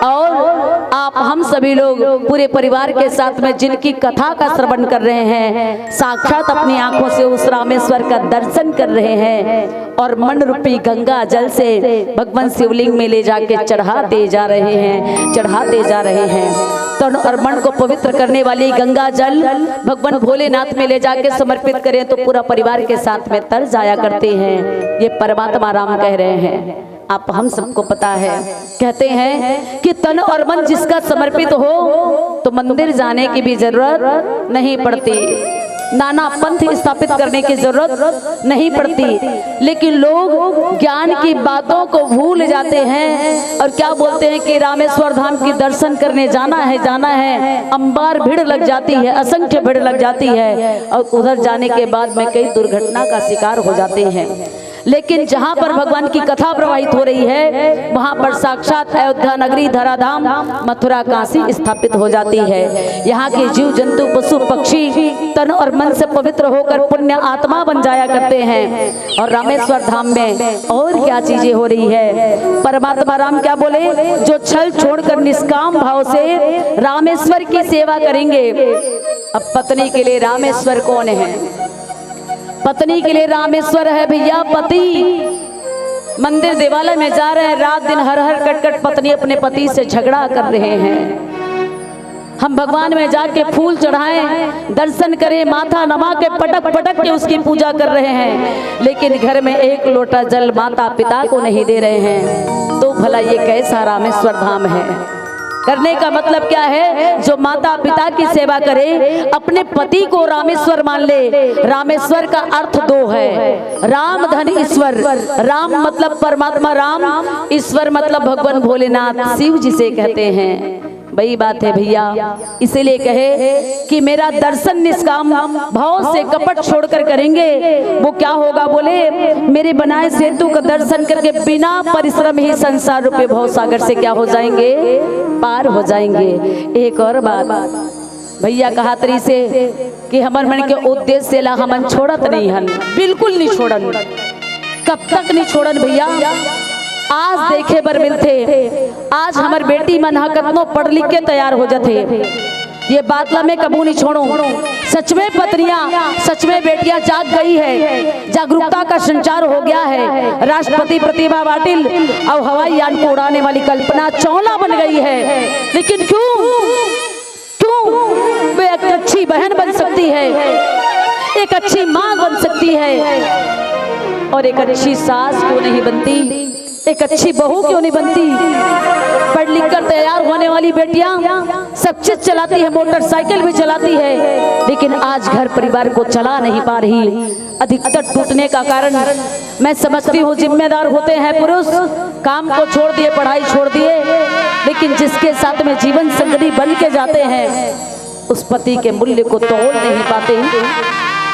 और आप हम सभी लोग पूरे परिवार के साथ में जिनकी कथा का श्रवण कर रहे हैं, साक्षात अपनी आंखों से उस रामेश्वर का दर्शन कर रहे हैं और मन रूपी गंगा जल से भगवान शिवलिंग में ले जाके चढ़ाते जा रहे हैं, चढ़ाते जा रहे हैं। तन और मन को पवित्र करने वाली गंगा जल भगवान भोलेनाथ में ले जाके समर्पित करें तो पूरा परिवार के साथ में तर जाया करते हैं। ये परमात्मा राम कह रहे हैं, आप हम सबको पता है। कहते हैं कि तन और मन जिसका समर्पित हो तो मंदिर जाने की भी जरूरत नहीं पड़ती, नाना पंथ स्थापित करने की जरूरत नहीं पड़ती। लेकिन लोग ज्ञान की बातों को भूल जाते हैं और क्या बोलते हैं कि रामेश्वर धाम की दर्शन करने जाना है, जाना है, अंबार भीड़ लग जाती है, असंख्य भीड़ लग जाती है और उधर जाने के बाद में कई दुर्घटना का शिकार हो जाते हैं। लेकिन जहां पर भगवान की कथा प्रवाहित हो रही है, वहां पर साक्षात अयोध्या नगरी, धराधाम, मथुरा, काशी स्थापित हो जाती है। यहाँ के जीव जंतु, पशु पक्षी तन और मन से पवित्र होकर पुण्य आत्मा बन जाया करते हैं। और रामेश्वर धाम में और क्या चीजें हो रही है? परमात्मा राम क्या बोले? जो छल छोड़कर निष्काम भाव से रामेश्वर की सेवा करेंगे। अब पत्नी के लिए रामेश्वर कौन है? पत्नी के लिए रामेश्वर है भैया पति। मंदिर देवालय में जा रहे हैं, रात दिन हर हर कटकट पत्नी अपने पति से झगड़ा कर रहे हैं। हम भगवान में जाके फूल चढ़ाएं, दर्शन करें, माथा नमा के पटक पटक के उसकी पूजा कर रहे हैं, लेकिन घर में एक लोटा जल माता पिता को नहीं दे रहे हैं, तो भला ये कैसा रामेश्वर धाम है? करने का मतलब क्या है? जो माता पिता की सेवा करे, अपने पति को रामेश्वर मान ले। रामेश्वर का अर्थ दो है, राम धन ईश्वर। राम मतलब परमात्मा राम, ईश्वर मतलब भगवान भोलेनाथ शिव जिसे कहते हैं। वही बात है भैया, इसीलिए कहे कि मेरा दर्शन निष्काम भाव से कपट छोड़कर करेंगे। वो क्या होगा? बोले, मेरे बनाए सेतु का दर्शन करके बिना परिश्रम ही संसार रूपी भव सागर से क्या हो जाएंगे? पार हो जाएंगे। एक और बात, भैया कहा तरी से कि हमर मन के उद्देश्य ला हमन छोड़त नहीं हन, बिल्कुल नहीं छोड़न। कब तक नहीं छोड़न भैया? आज देखे बर मिलथे, आज हमर बेटी मन ह कतनो पढ़ लिख के तैयार हो जथे। ये बात ला मैं कबू नहीं छोड़ू। सच में पत्नियां, सच में बेटियां जाग गई है, जागरूकता का संचार हो गया है। राष्ट्रपति प्रतिभा पाटिल और हवाई यान को उड़ाने वाली कल्पना चावला बन गई है। लेकिन क्यों, क्यों वे एक अच्छी बहन बन सकती है, एक अच्छी माँ बन सकती है और एक अच्छी सास क्यों नहीं बनती? एक अच्छी बहू क्यों नहीं बनती? पढ़ लिख कर तैयार होने वाली बेटियां सब चीज चलाती है, मोटरसाइकिल भी चलाती है, लेकिन आज घर परिवार को चला नहीं पा रही। अधिकतर टूटने का कारण मैं समझती हूँ, जिम्मेदार होते हैं पुरुष, काम को छोड़ दिए, पढ़ाई छोड़ दिए, लेकिन जिसके साथ में जीवन संगनी बन के जाते हैं, उस पति के मूल्य को तोल नहीं पाते।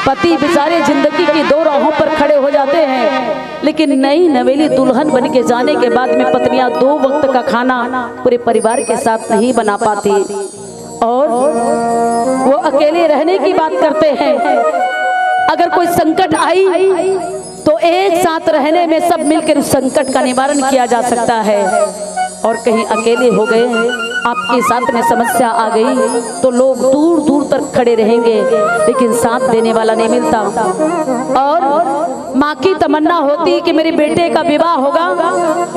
पति बेचारे जिंदगी की दो राहों पर खड़े हो जाते हैं, लेकिन नई नवेली दुल्हन बन के जाने के बाद में पत्नियां दो वक्त का खाना पूरे परिवार के साथ नहीं बना पाती और वो अकेले रहने की बात करते हैं। अगर कोई संकट आई तो एक साथ रहने में सब मिलकर उस संकट का निवारण किया जा सकता है। और कहीं अकेले हो गए, आपके साथ में समस्या आ गई, तो लोग दूर दूर तक खड़े रहेंगे, लेकिन साथ देने वाला नहीं मिलता। और माँ की तमन्ना होती कि मेरे बेटे का विवाह होगा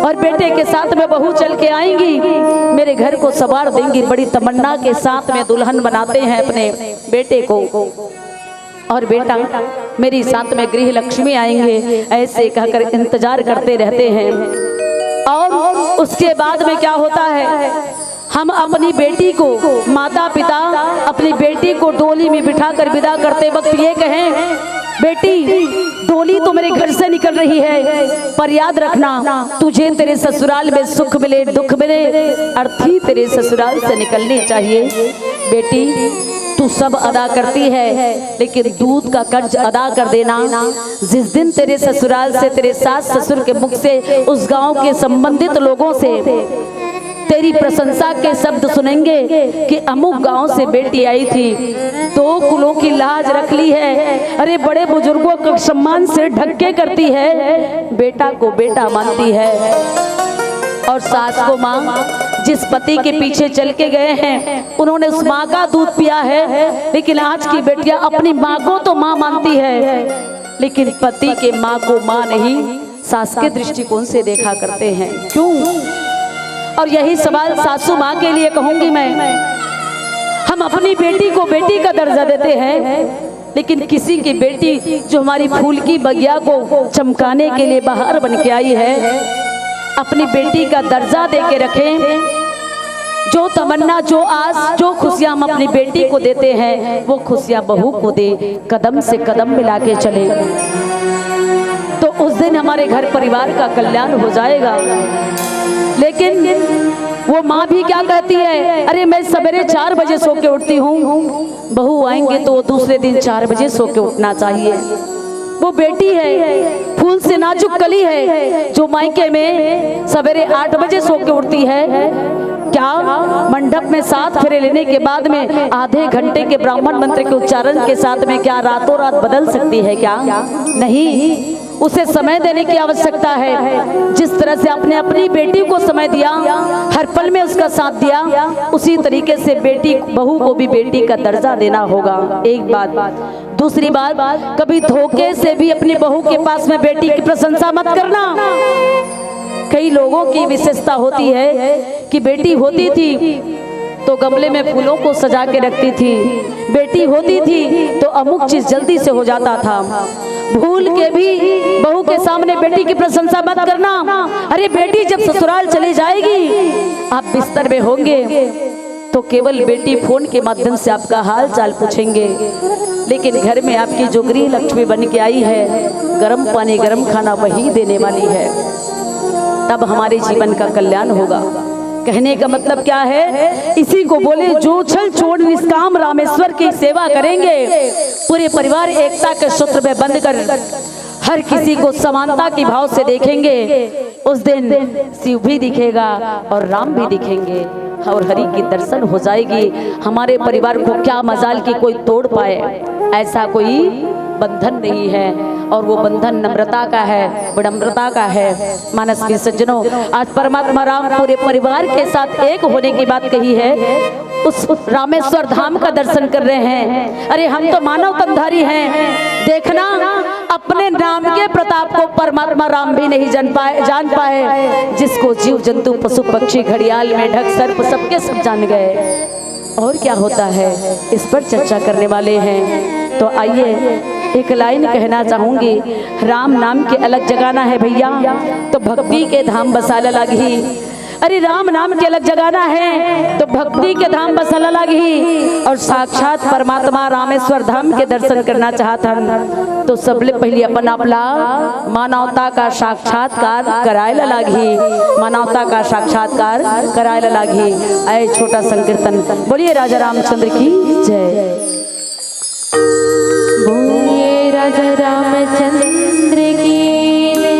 और बेटे के साथ में बहू चल के आएंगी, मेरे घर को संवार देंगी। बड़ी तमन्ना के साथ में दुल्हन बनाते हैं अपने बेटे को। और बेटा, मेरी साथ में गृह लक्ष्मी आएंगे, ऐसे कहकर इंतजार करते रहते हैं। और उसके बाद में क्या होता है, हम अपनी बेटी को, माता पिता अपनी बेटी को डोली में बिठा कर विदा करते वक्त ये कहें, बेटी, डोली तो मेरे घर से निकल रही है, पर याद रखना, तुझे तेरे ससुराल में सुख मिले, दुख मिले, अर्थी तेरे ससुराल से निकलनी चाहिए। बेटी, तू सब अदा करती है, लेकिन दूध का कर्ज अदा कर देना। जिस दिन तेरे ससुराल से, तेरे सास ससुर के मुख से, उस गांव के संबंधित लोगों से तेरी प्रशंसा के शब्द सुनेंगे कि अमुक गांव से बेटी आई थी, दो कुलों की लाज रख ली है, अरे, बड़े बुजुर्गों को सम्मान से ढक के करती है, बेटा को बेटा मानती है। और सास को माँ, जिस पति के पीछे चल के गए हैं, उन्होंने उस माँ का दूध पिया है, लेकिन आज की बेटियां अपनी माँ को तो माँ मानती है, लेकिन पति के माँ को माँ नहीं, सास के दृष्टिकोण से देखा करते हैं। क्यों? और यही सवाल सासू माँ के लिए कहूंगी मैं। हम अपनी बेटी को बेटी का दर्जा देते हैं, लेकिन किसी की बेटी जो हमारी फूल की बगिया को चमकाने के लिए बहार बन के आई है, अपनी बेटी का दर्जा दे के रखें। जो तमन्ना, जो आस, जो खुशियां हम अपनी बेटी को देते हैं, वो खुशियां बहू को दे, कदम से कदम मिला के चले, तो उस दिन हमारे घर परिवार का कल्याण हो जाएगा। लेकिन वो माँ भी क्या कहती है, अरे, मैं सवेरे चार बजे सो के उठती हूँ, बहू आएंगे तो वो दूसरे दिन चार बजे सो के उठना चाहिए। वो बेटी है, फूल से नाजुक कली है, जो मायके में सवेरे आठ बजे सो के उठती है। क्या मंडप में सात फेरे लेने के बाद में आधे घंटे के ब्राह्मण मंत्र के उच्चारण के साथ में क्या रातों रात बदल सकती है क्या? नहीं, उसे समय देने की आवश्यकता है। जिस तरह से आपने अपनी बेटी को समय दिया, हर पल में उसका साथ दिया, उसी तरीके से बेटी, बहू को भी बेटी का दर्जा देना होगा। एक बात। दूसरी बात, कभी धोखे से भी अपनी बहू के पास में बेटी की प्रशंसा मत करना। कई लोगों की विशेषता होती है कि बेटी होती थी तो गमले में फूलों को सजा के रखती थी, बेटी होती थी तो अमुक चीज जल्दी से हो जाता था। भूल के भी बहू के सामने बेटी की प्रशंसा मत करना। अरे, बेटी जब ससुराल चली जाएगी, आप बिस्तर में होंगे तो केवल बेटी फोन के माध्यम से आपका हाल चाल पूछेंगे, लेकिन घर में आपकी जो गृह लक्ष्मी बन के आई है, गर्म पानी, गर्म खाना वही देने वाली है। तब हमारे जीवन का कल्याण होगा। कहने का मतलब क्या है? इसी को बोले, जो छल छोड़ निष्काम रामेश्वर की सेवा करेंगे, पूरे परिवार एकता के सूत्र में बंध कर हर किसी को समानता की भाव से देखेंगे, उस दिन शिव भी दिखेगा और राम भी दिखेंगे और हरि की दर्शन हो जाएगी। हमारे परिवार को क्या मजाल कि कोई तोड़ पाए, ऐसा कोई बंधन नहीं है। और वो बंधन नम्रता का है, विनम्रता का है। मानस के सज्जनों, आज परमात्मा राम पूरे परिवार के साथ एक होने की बात कही है। उस रामेश्वर धाम का दर्शन कर रहे हैं। अरे, हम तो मानव तनधारी हैं। देखना, अपने नाम के प्रताप को परमात्मा राम भी नहीं जान पाए, जान पाए, जिसको जीव जंतु पशु पक्षी घड़ियाल मेंढक सर्प सबके सब जान गए। और क्या होता है, इस पर चर्चा करने वाले हैं। तो आइए, एक लाइन कहना चाहूंगी, राम नाम के अलख जगाना है भैया, तो भक्ति के धाम बसाला लागही। अरे, राम नाम के अलख जगाना है, तो भक्ति के धाम बसाला लागही। और साक्षात परमात्मा रामेश्वर धाम के दर्शन करना चाहत हन, तो सबले पहिली अपन आप ला मानवता का साक्षात्कार कराए ला लागही, मानवता का साक्षात्कार कराए ला लागही। आए छोटा संकीर्तन, बोलिए राजा रामचंद्र की जय। बोलिए राजा रामचंद्र की जय।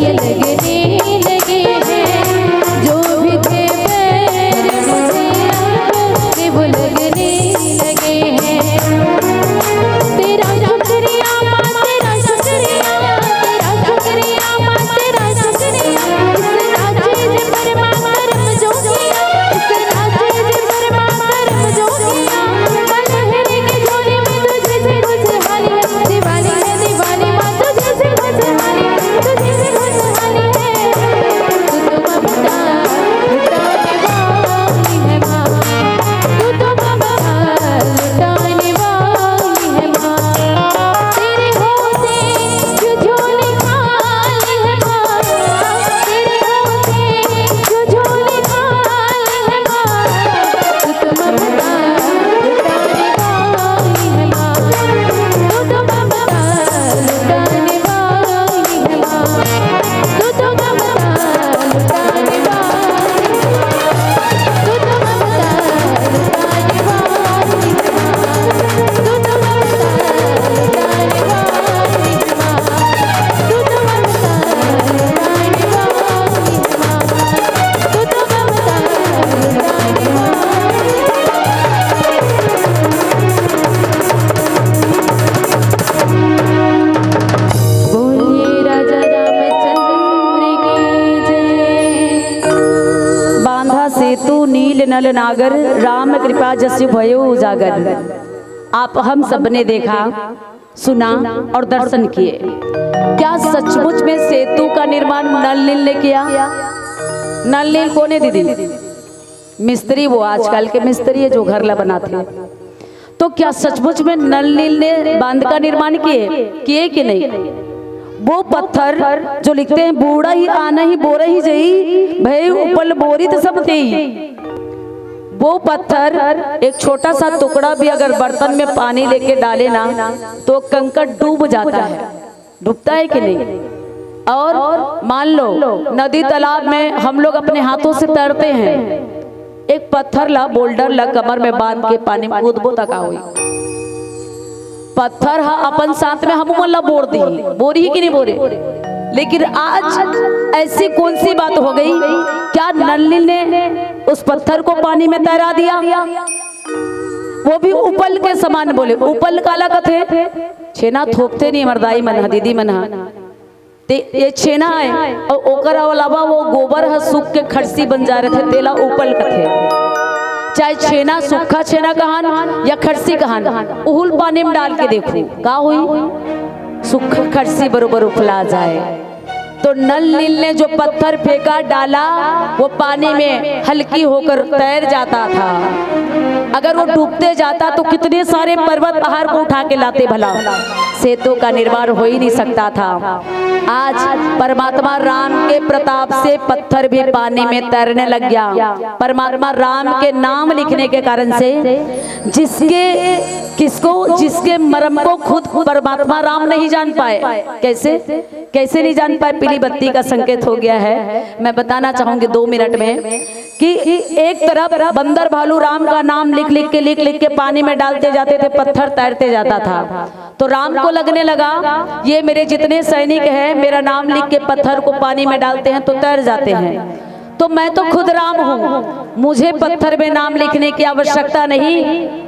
लगने लगे हैं, जो भी थे बैर मुझे अब वो लगने लगे हैं। तेरा शुक्रिया माँ, तेरा शुक्रिया, तेरा शुक्रिया माँ, तेरा शुक्रिया। इस रांची में परमात्मा जो किया, इस रांची में परमात्मा जो किया। लहरे के झोले में तुझे से खुशहाली है, दीवानी है, दीवानी माँ तुझे से खुशहाली है, तुझे से खुशहाली है। तू तो ममता लुटाने वाली है माँ, तू तो ममता लुटाने वाली है माँ। तेरे होते जो झोले खाली है माँ, तेरे होते जो झोले खाली है माँ। तू तो ममता लुटाने वाली है माँ, तू तो ममता लुटाने वाली है माँ, तू तो ममता लुटाने वाली है माँ, तू तो ममता लुटाने वाली है माँ, तू तो ममता लुटाने वाली है माँ, तू तो ममता लुटाने वाली है माँ। बोलिए राजा रामचंद्र की जय। बांधा सेतु नील नल नागर, राम कृपा जसु भयो उजागर। आप हम सबने देखा, सुना और दर्शन किए। क्या सचमुच में सेतु का निर्माण नल नील ने किया? नल नील कौन है दीदी? मिस्त्री, वो आजकल के मिस्त्री है जो घर ला बनाते हैं। तो क्या सचमुच में नल नील ने बांध का निर्माण किए, किए कि नहीं? वो पत्थर जो लिखते हैं, बूढ़ा ही आना ही बोरा ही जई, भई उपल बोरी तो सब तेई। वो पत्थर, एक छोटा सा टुकड़ा भी अगर बर्तन में पानी लेके डाले ना, तो कंकड़ डूब जाता है। डूबता है कि नहीं? और मान लो, नदी तालाब में हम लोग अपने हाथों से तैरते हैं, एक पत्थर ला, बोल्डर ला कमर में बांध के पानी में कूदबो त का होई? पत्थर हा अपन साथ में हमू मन ला बोर दी, बोरी ही कि नहीं बोरे? लेकिन आज ऐसी कौन सी बात हो गई, क्या नल नील ने उस पत्थर को पानी में तैरा दिया? वो भी उपल के समान बोले। उपल काला कथे? छेना थोपथे नहीं हमर दाई मन हा, दीदी मन हा। ते ये छेना है और ओकर अलावा वो गोबर ह सूख के खरसी बन जा रहे थे, तेला उपल कथे। चाहे छेना, सूखा छेना कहन या खरसी कहन, उहुल पानी में डाल के देखो, का हुई? सूखा खरसी बरोबर उफला जाए। तो नल नील ने जो पत्थर फेंका, डाला, वो पानी में हल्की होकर तैर जाता था। अगर वो डूबते जाता तो कितने सारे पर्वत पहाड़ को उठा के लाते भला। सेतु का निर्माण हो ही नहीं सकता था। आज परमात्मा राम के प्रताप से पत्थर भी पानी में तैरने लग गया। परमात्मा राम के नाम लिखने के कारण से जिसके, किसको, जिसके मर्म को खुद परमात्मा राम नहीं जान पाए। कैसे? कैसे नहीं जान पाए? पीली बत्ती का संकेत हो गया है। मैं बताना चाहूंगी दो मिनट में कि एक तरफ बंदर भालू राम का नाम लिख लिख के, लिख लिख के पानी में डालते जाते थे, पत्थर तैरते जाता था। तो राम को लगने लगा, ये मेरे जितने सैनिक हैं, मेरा नाम लिख के पत्थर को पानी में डालते हैं तो तैर जाते हैं, तो मैं तो खुद राम हूँ, मुझे पत्थर में नाम लिखने की आवश्यकता नहीं।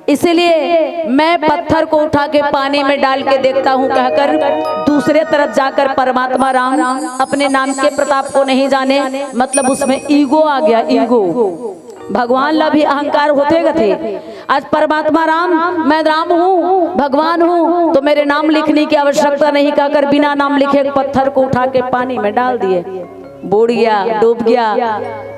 इसीलिए मैं पत्थर को उठा के पानी में डाल के देखता हूँ, कहकर दूसरे तरफ जाकर परमात्मा राम अपने नाम के प्रताप को नहीं जाने, मतलब उसमें ईगो आ गया, ईगो। भगवान ला भी अहंकार होते गथे। आज परमात्मा राम, मैं राम हूँ, भगवान हूँ, तो मेरे नाम लिखने की आवश्यकता नहीं कहकर बिना नाम लिखे एक पत्थर को उठा के पानी में डाल दिए। बूड़ गया, डूब गया।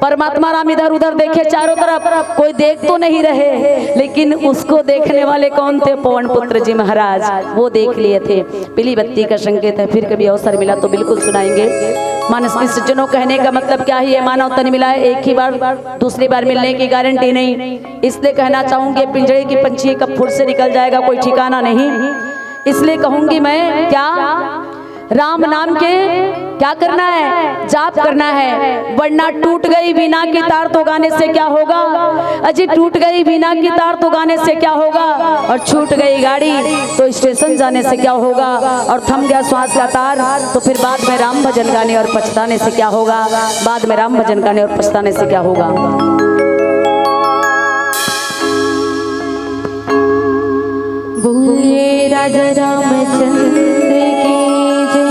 परमात्मा राम इधर उधर देखे चारों तरफ, कोई देख तो नहीं रहे, लेकिन उसको देखने वाले कौन थे? पवन पुत्र जी महाराज, वो देख लिए थे। पीली बत्ती का संकेत है, फिर कभी अवसर मिला तो बिल्कुल सुनाएंगे। मानस के सज्जनों, कहने का मतलब क्या है, ये मानव तन मिला है, एक ही बार, दूसरी बार मिलने की गारंटी नहीं, इसलिए कहना चाहूंगी, पिंजड़े की पंछी कब फुर से निकल जाएगा, कोई ठिकाना नहीं। इसलिए कहूंगी मैं क्या, राम नाम के क्या करना है? जाप करना है। वरना टूट गई वीणा की तार तो गाने से क्या होगा? अजी, टूट गई वीणा की तार तो गाने से क्या होगा? और छूट गई गाड़ी तो स्टेशन जाने से क्या होगा? और थम गया श्वास का तार तो फिर बाद में राम भजन गाने और पछताने से क्या होगा? बाद में राम भजन गाने और पछताने से क्या होगा? बोलिए राजा रामचंद्र की जय।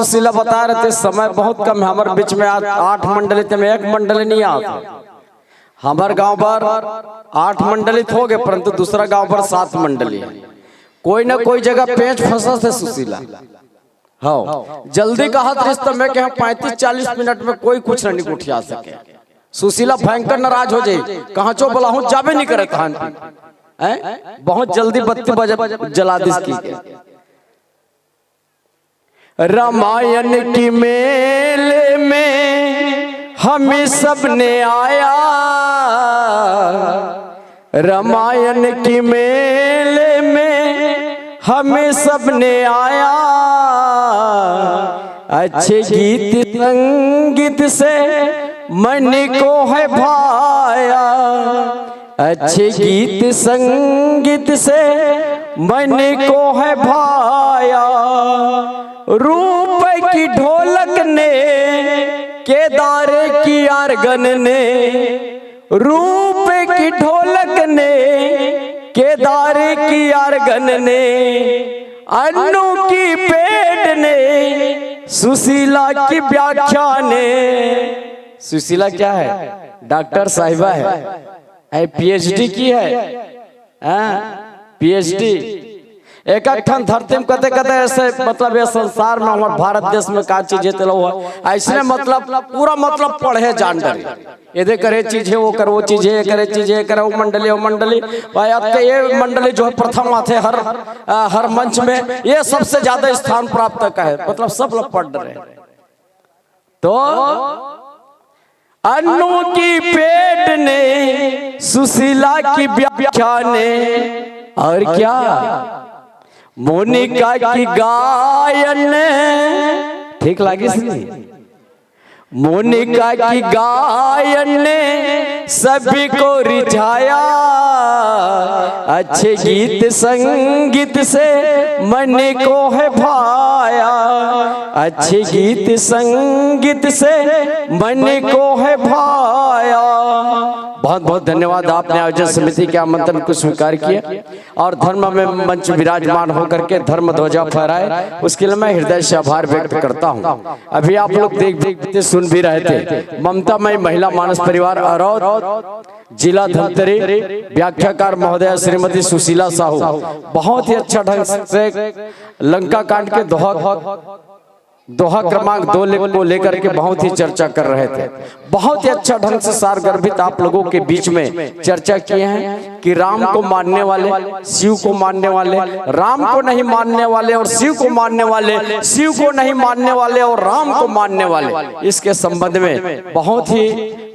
सुशीला बता रहे थे, समय बहुत कम है हमारे बीच में। आज आठ मंडली थे, मैं एक मंडली नहीं आता। हमारे गांव पर आठ मंडली हो गए, परंतु दूसरा गांव पर सात मंडली है। कोई ना कोई जगह पेंच फंसा थे सुशीला। हाँ, जल्दी कहा रिश्ता में कहा, पैंतीस चालीस मिनट में कोई कुछ नहीं उठिया सके। सुशीला भयंकर नाराज हो जाए, कहाँ चो बोला हूँ, जाबे नहीं करे तहान। हैं? बहुत जल्दी बत्ती बज-, जला दिस की। रामायण की मेले में हम सब ने आया, रामायण की मेले में हम सब ने आया, अच्छे गीत संगीत से मन को है भाया, अच्छे गीत संगीत से मन को है भाया। रूप की ढोलक ने, केदार की आर्गन ने, रूप की ढोलक ने, केदार की आर्गन ने, अन्नू की पेट ने, सुशीला की व्याख्या ने। सुशीला क्या है? डॉक्टर साहिबा है, पीएचडी की है। हाँ, पीएचडी। एक एक ठन धरती में कते कते ऐसे, मतलब, ये संसार में, हमारे भारत देश में का चीज है, तेलो हुआ ऐसने, मतलब, पूरा, मतलब, पढ़े जान डरे। ये दे करे चीज है, वो कर, वो चीज है, ये करे चीज है, ये करे वो मंडली, वो मंडली। भाई, अब तो ये मंडली जो है प्रथम आते हर, आ, हर मंच में, ये सबसे ज्यादा स्थान प्राप्त का है, मतलब, सब लोग पढ़ रहे हैं। तो अन्नू की पेट ने, सुशीला की व्याख्या ने, और क्या, मोनिका की गायन ने। ठीक लागी सुनी? मोनिका की गायन ने सभी को रिझाया, अच्छे गीत संगीत से मन को है भाया, अच्छे गीत संगीत से मन को है भाया। बहुत बहुत धन्यवाद, आपने आयोजन समिति के आमंत्रण को स्वीकार किया और धर्म में मंच विराजमान होकर के धर्म ध्वजा फहराए, उसके लिए मैं हृदय से आभार व्यक्त करता हूँ। अभी आप लोग देख भी, सुन भी रहे थे, ममता मई महिला मानस परिवार अरौद, जिला धमतरी, व्याख्याकार महोदया श्रीमती सुशीला साहू बहुत ही अच्छा ढंग से लंका कांड के दोहा, दोहा क्रमांक दो ले-, को लेकर के बहुत ही चर्चा कर रहे थे। बहुत ही अच्छा ढंग से सारगर्भित आप लोगों के बीच में चर्चा किए हैं कि राम को मानने वाले, शिव को मानने वाले, राम को नहीं मानने वाले और शिव को मानने वाले, शिव को नहीं मानने वाले और राम को मानने वाले, इसके संबंध में बहुत ही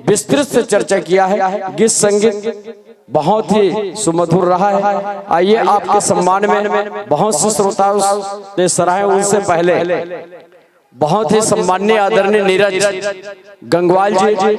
विस्तृत से चर्चा किया है। गीत संगीत बहुत ही सुमधुर रहा है। आइए, आपके सम्मान में बहुत से श्रोता ने सराहे, उनसे पहले बहुत ही सम्माननीय आदरणीय नीरज गंगवाल जी।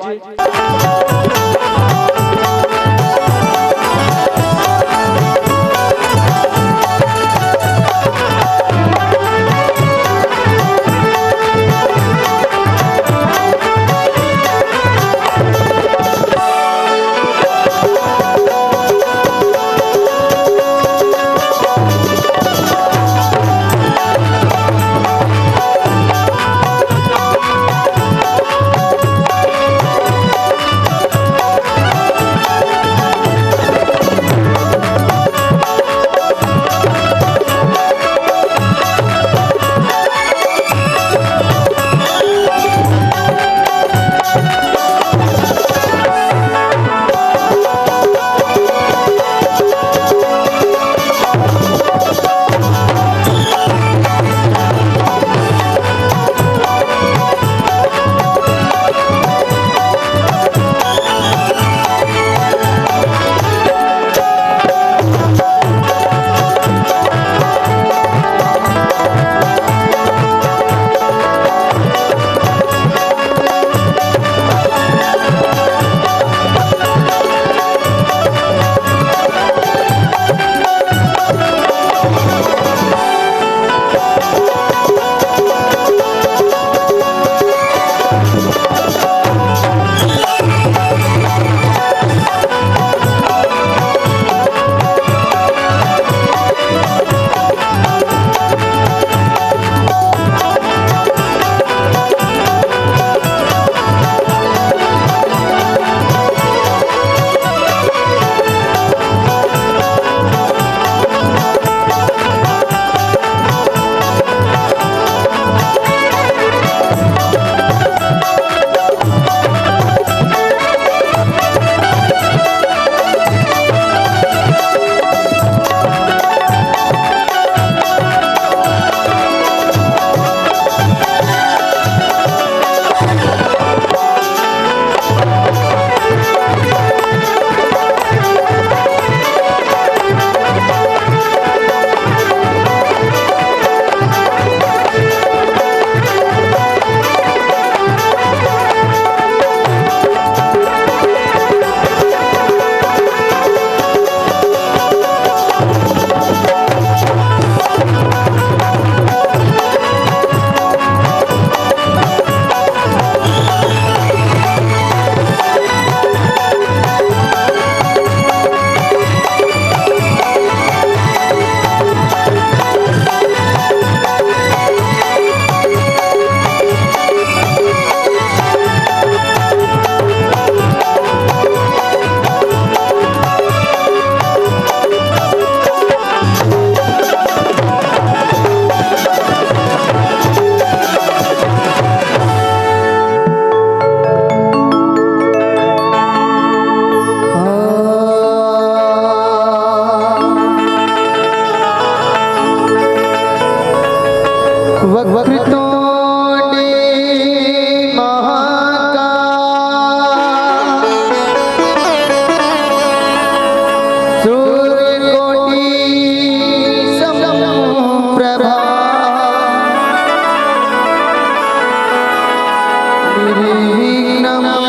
नमः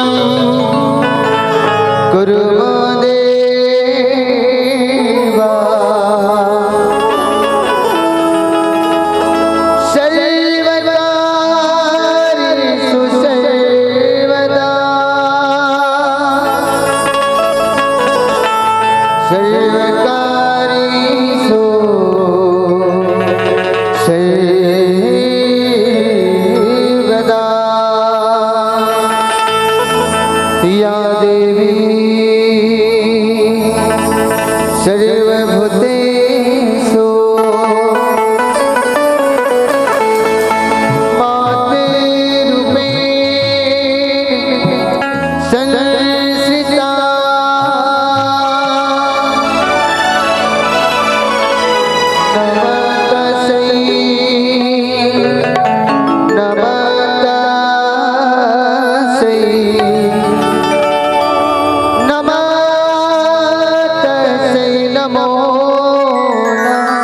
कुरु देवा। सर्वकार्येषु सर्वदा सर्वकार्येषु सर्वदा। या देवी सर्वभूतेषु मातृरूपेण संस्थिता। नमस्तस्यै, नमस्तस्यै, नमस्तस्यै नमो नमः।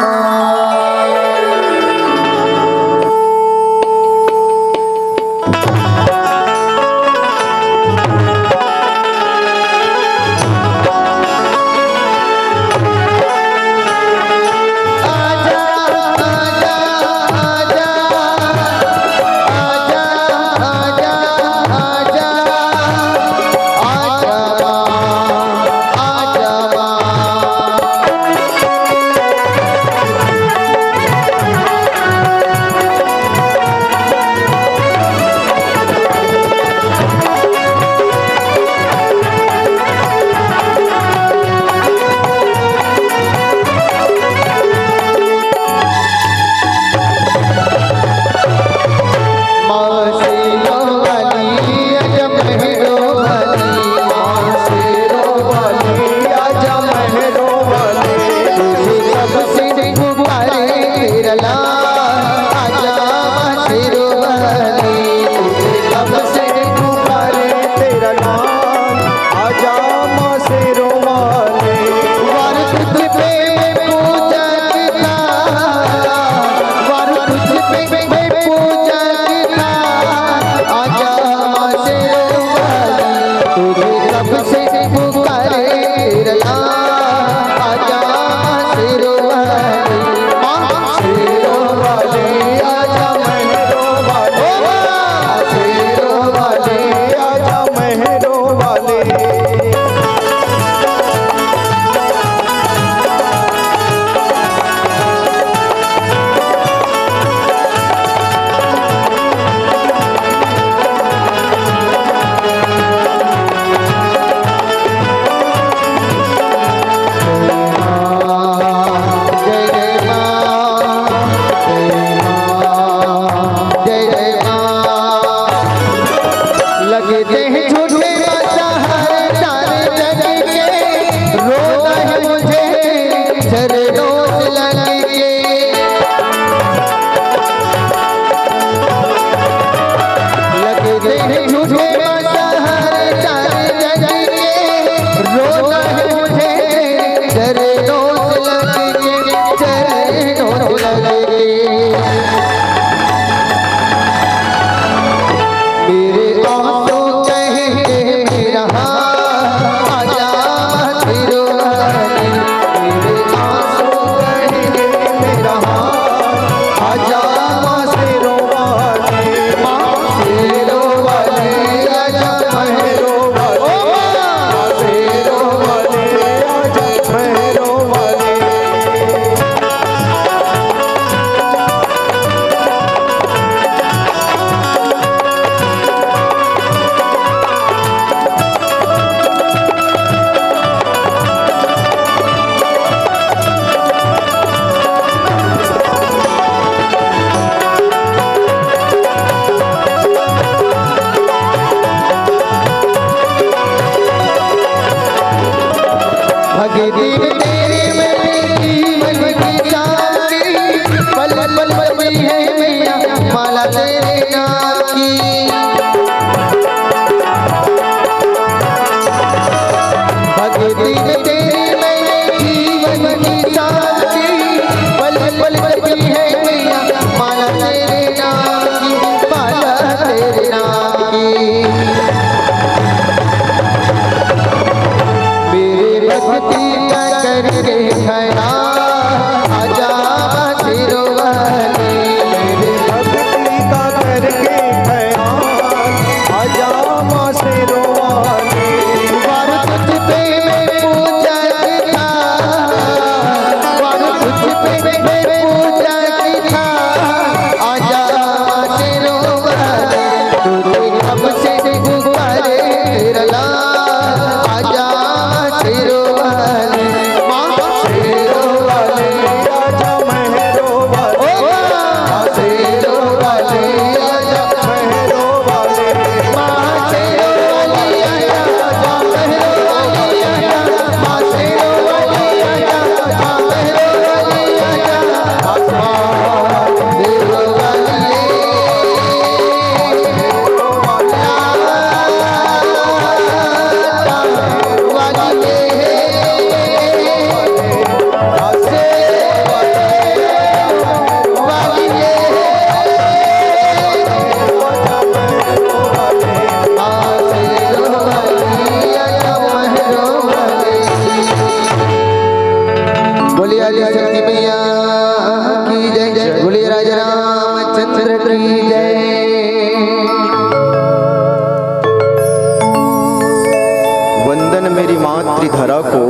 मातृधरा को,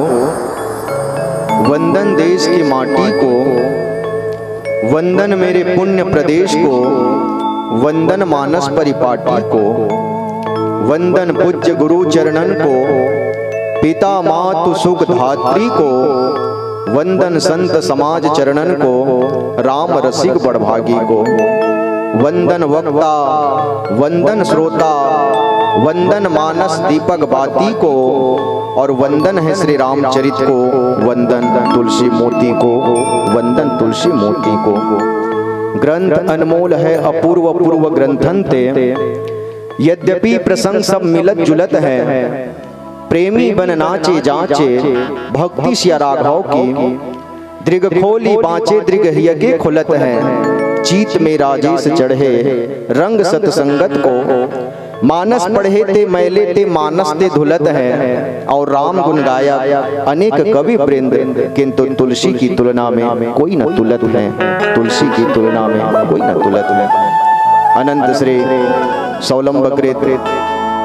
वंदन देश की माटी को, वंदन मेरे पुण्य प्रदेश को, वंदन मानस परिपाटी को, वंदन पूज्य गुरु चरणन को, पिता मातु सुख धात्री को, वंदन संत समाज चरणन को, राम रसिक बड़भागी को। वंदन वक्ता, वंदन श्रोता, वंदन मानस दीपक बाती को, और वंदन है श्री रामचरित को, वंदन तुलसी मोती को, वंदन तुलसी मोती को। ग्रंथ अनमोल है अपूर्व पूर्व ग्रंथन ते, यद्यपि प्रसंग सब मिलत जुलत है, प्रेमी बन नाचे जाचे भक्ति सिया राघव की। दृग खोली बाँचे दृग हिय के खुलत है, चीत में राजेश चढ़े रंग सतसंगत को। मानस पढ़े ते मैले ते मानस ते धुलत है, और राम गुण गायक अनेक कवि वृंद, किंतु तुलसी की तुलना में कोई न तुलत है, तुलसी की तुलना में कोई न तुलत है। अनंत श्री सौलंबकृत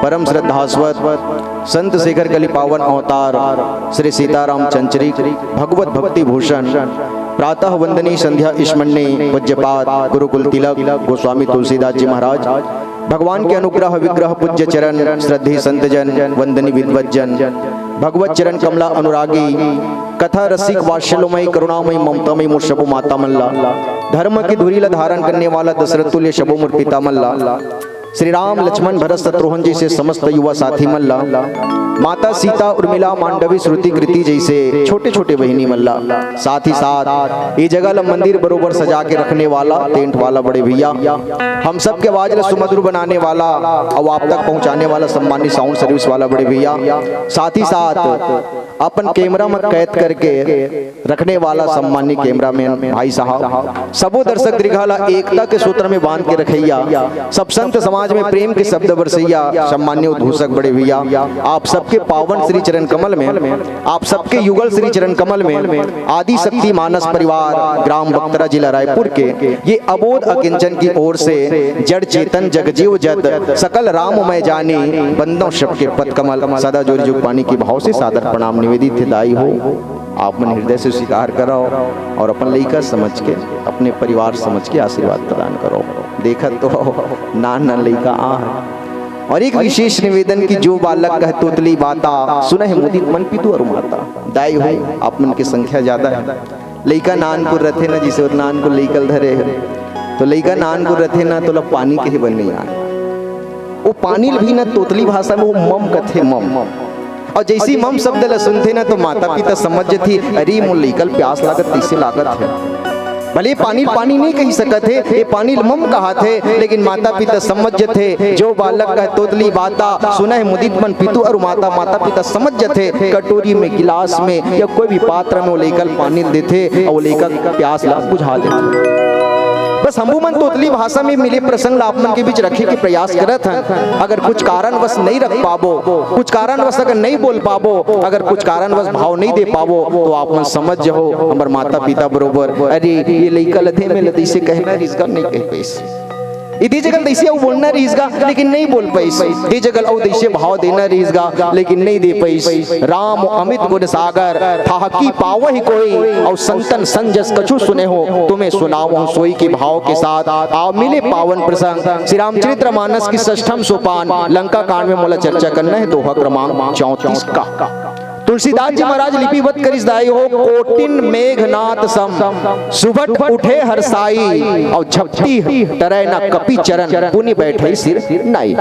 परम श्रद्धास्वत संत शेखर कलिपावन अवतार श्री सीताराम चंचरी भगवत भक्ति भूषण प्रातः वंदनी संध्या स्मरणी पूज्यपाद गुरुकुल तिलक गोस्वामी तुलसीदास जी महाराज, भगवान के अनुग्रह विग्रह पूज्य चरण श्रद्धेय संतजन वंदनी विद्वत जन, भगवत चरण कमला अनुरागी, कथा रसिक वात्सल्यमय करुणामय ममतामय मोर सबो माता मन ला, धर्म की धुरी ला धारण करने वाला दशरथ तुल्य सबो मोर पिता मन ला, श्री राम लक्ष्मण भरत शत्रुघ्न जैसे समस्त युवा साथी मन ला, माता सीता उर्मिला मांडवी श्रुति कृति जैसे छोटे छोटे बहिनी मन ला, साथ ही साथ ये जगह ला मंदिर बरोबर सजा के रखने वाला टेंट वाला बड़े भैया, हम सबके आवाज ला सुमधुर बनाने वाला और आप तक पहुंचाने वाला सम्मानित साउंड सर्विस वाला बड़े भैया, साथ ही साथ अपन कैमरा में कैद करके रखने वाला सम्मानित कैमरामैन भाई साहब, सबो दर्शक दीर्घा ला एकता के सूत्र में बांध के रखैया, सब संत समाज में प्रेम के शब्द बरसैया सम्मान्य उद्घोषक बड़े भैया, आप सबके पावन श्री चरण कमल में, आप सबके युगल श्री चरण कमल में आदि शक्ति मानस परिवार ग्राम बख्तरा जिला रायपुर के ये अबोध अकिंचन की ओर से जड़ चेतन जग जीव जत सकल राम मैं जानी बंदों सबके पद कमल सदा जोरी जुग पानी की भाव से सादर प्रणाम निवेदित है दाई हो। आप मन हृदय से स्वीकार करो और अपन लइका समझ के, अपने परिवार समझ के आशीर्वाद प्रदान करो। देखत तो हव, नान नान लइका आ है। और एक विशेष निवेदन कि जो बालक कह तोतली बाता, सुनहि मुदित मन पितु अरु माता। दाई हो, आप मन के संख्या ज्यादा है। लइका नानकुन रथे ना, जैसे वो नानकुन लइका ल धरे है, तो लइका नानकुन रथे ना, तो ओला पानी कहे बर नहीं आए। वो पानी ल भी ना तोतली भाषा में वो मम कथे, मम। और जैसी मम शब्द ला सुनथे ना, तो माता पिता समझ जथे, "अरे, मोर लइका ल प्यास लागत, तइसे लागत है।" भले पानी ल पानी नहीं कही सकत हे, ये पानी ल मम कहाथे, लेकिन माता पिता समझ जथे, "जो बालक कह तोतली बाता, सुनहि मुदित मन पितु अरु माता।" माता पिता समझ जथे, कटोरी में, गिलास में या कोई भी पात्र में वो लइका ल पानी ल देथे और वो लइका के प्यास ला बुझा देथे। बस हमू मन तोतली भाषा में मिले प्रसंग ला आप मन के बीच रखे के प्रयास करत हन। अगर कुछ कारणवश नहीं रख पाबो, कुछ कारणवश अगर नहीं बोल पाबो, अगर कुछ कारणवश भाव नहीं दे पाबो, तो आप मन समझ जाओ, हमर माता पिता बरोबर, "अरे, ये लइका ल दे में ल तइसे कहना रिहिस गा, नहीं कह पाइस।" इदी जगह तइसे अउ बोलना रिहिस गा, लेकिन नहीं बोल पाइस। इदी जगह अउ तइसे भाव देना रिहिस गा, लेकिन नहीं दे पाइस। राम अमित गुण सागर, थाहकी पावहि कोई, अउ संतन संजस कछु सुने हो, तुम्हें सुनावहु सोई के भाव के साथ। आओ मिले पावन प्रसंग श्री रामचरित्र मानस की षष्ठम सोपान लंका कांड में मोला चर्चा करना है, दोहा क्रमांक चौंतीस का। तुलसीदास जी महाराज लिपिबद्ध करिस दाई हो, "कोटिन मेघनाद सम सुभट उठे हर्षाई, अउ झपटी टरै न कपि चरण, पुनि बैठई सिर नाई।"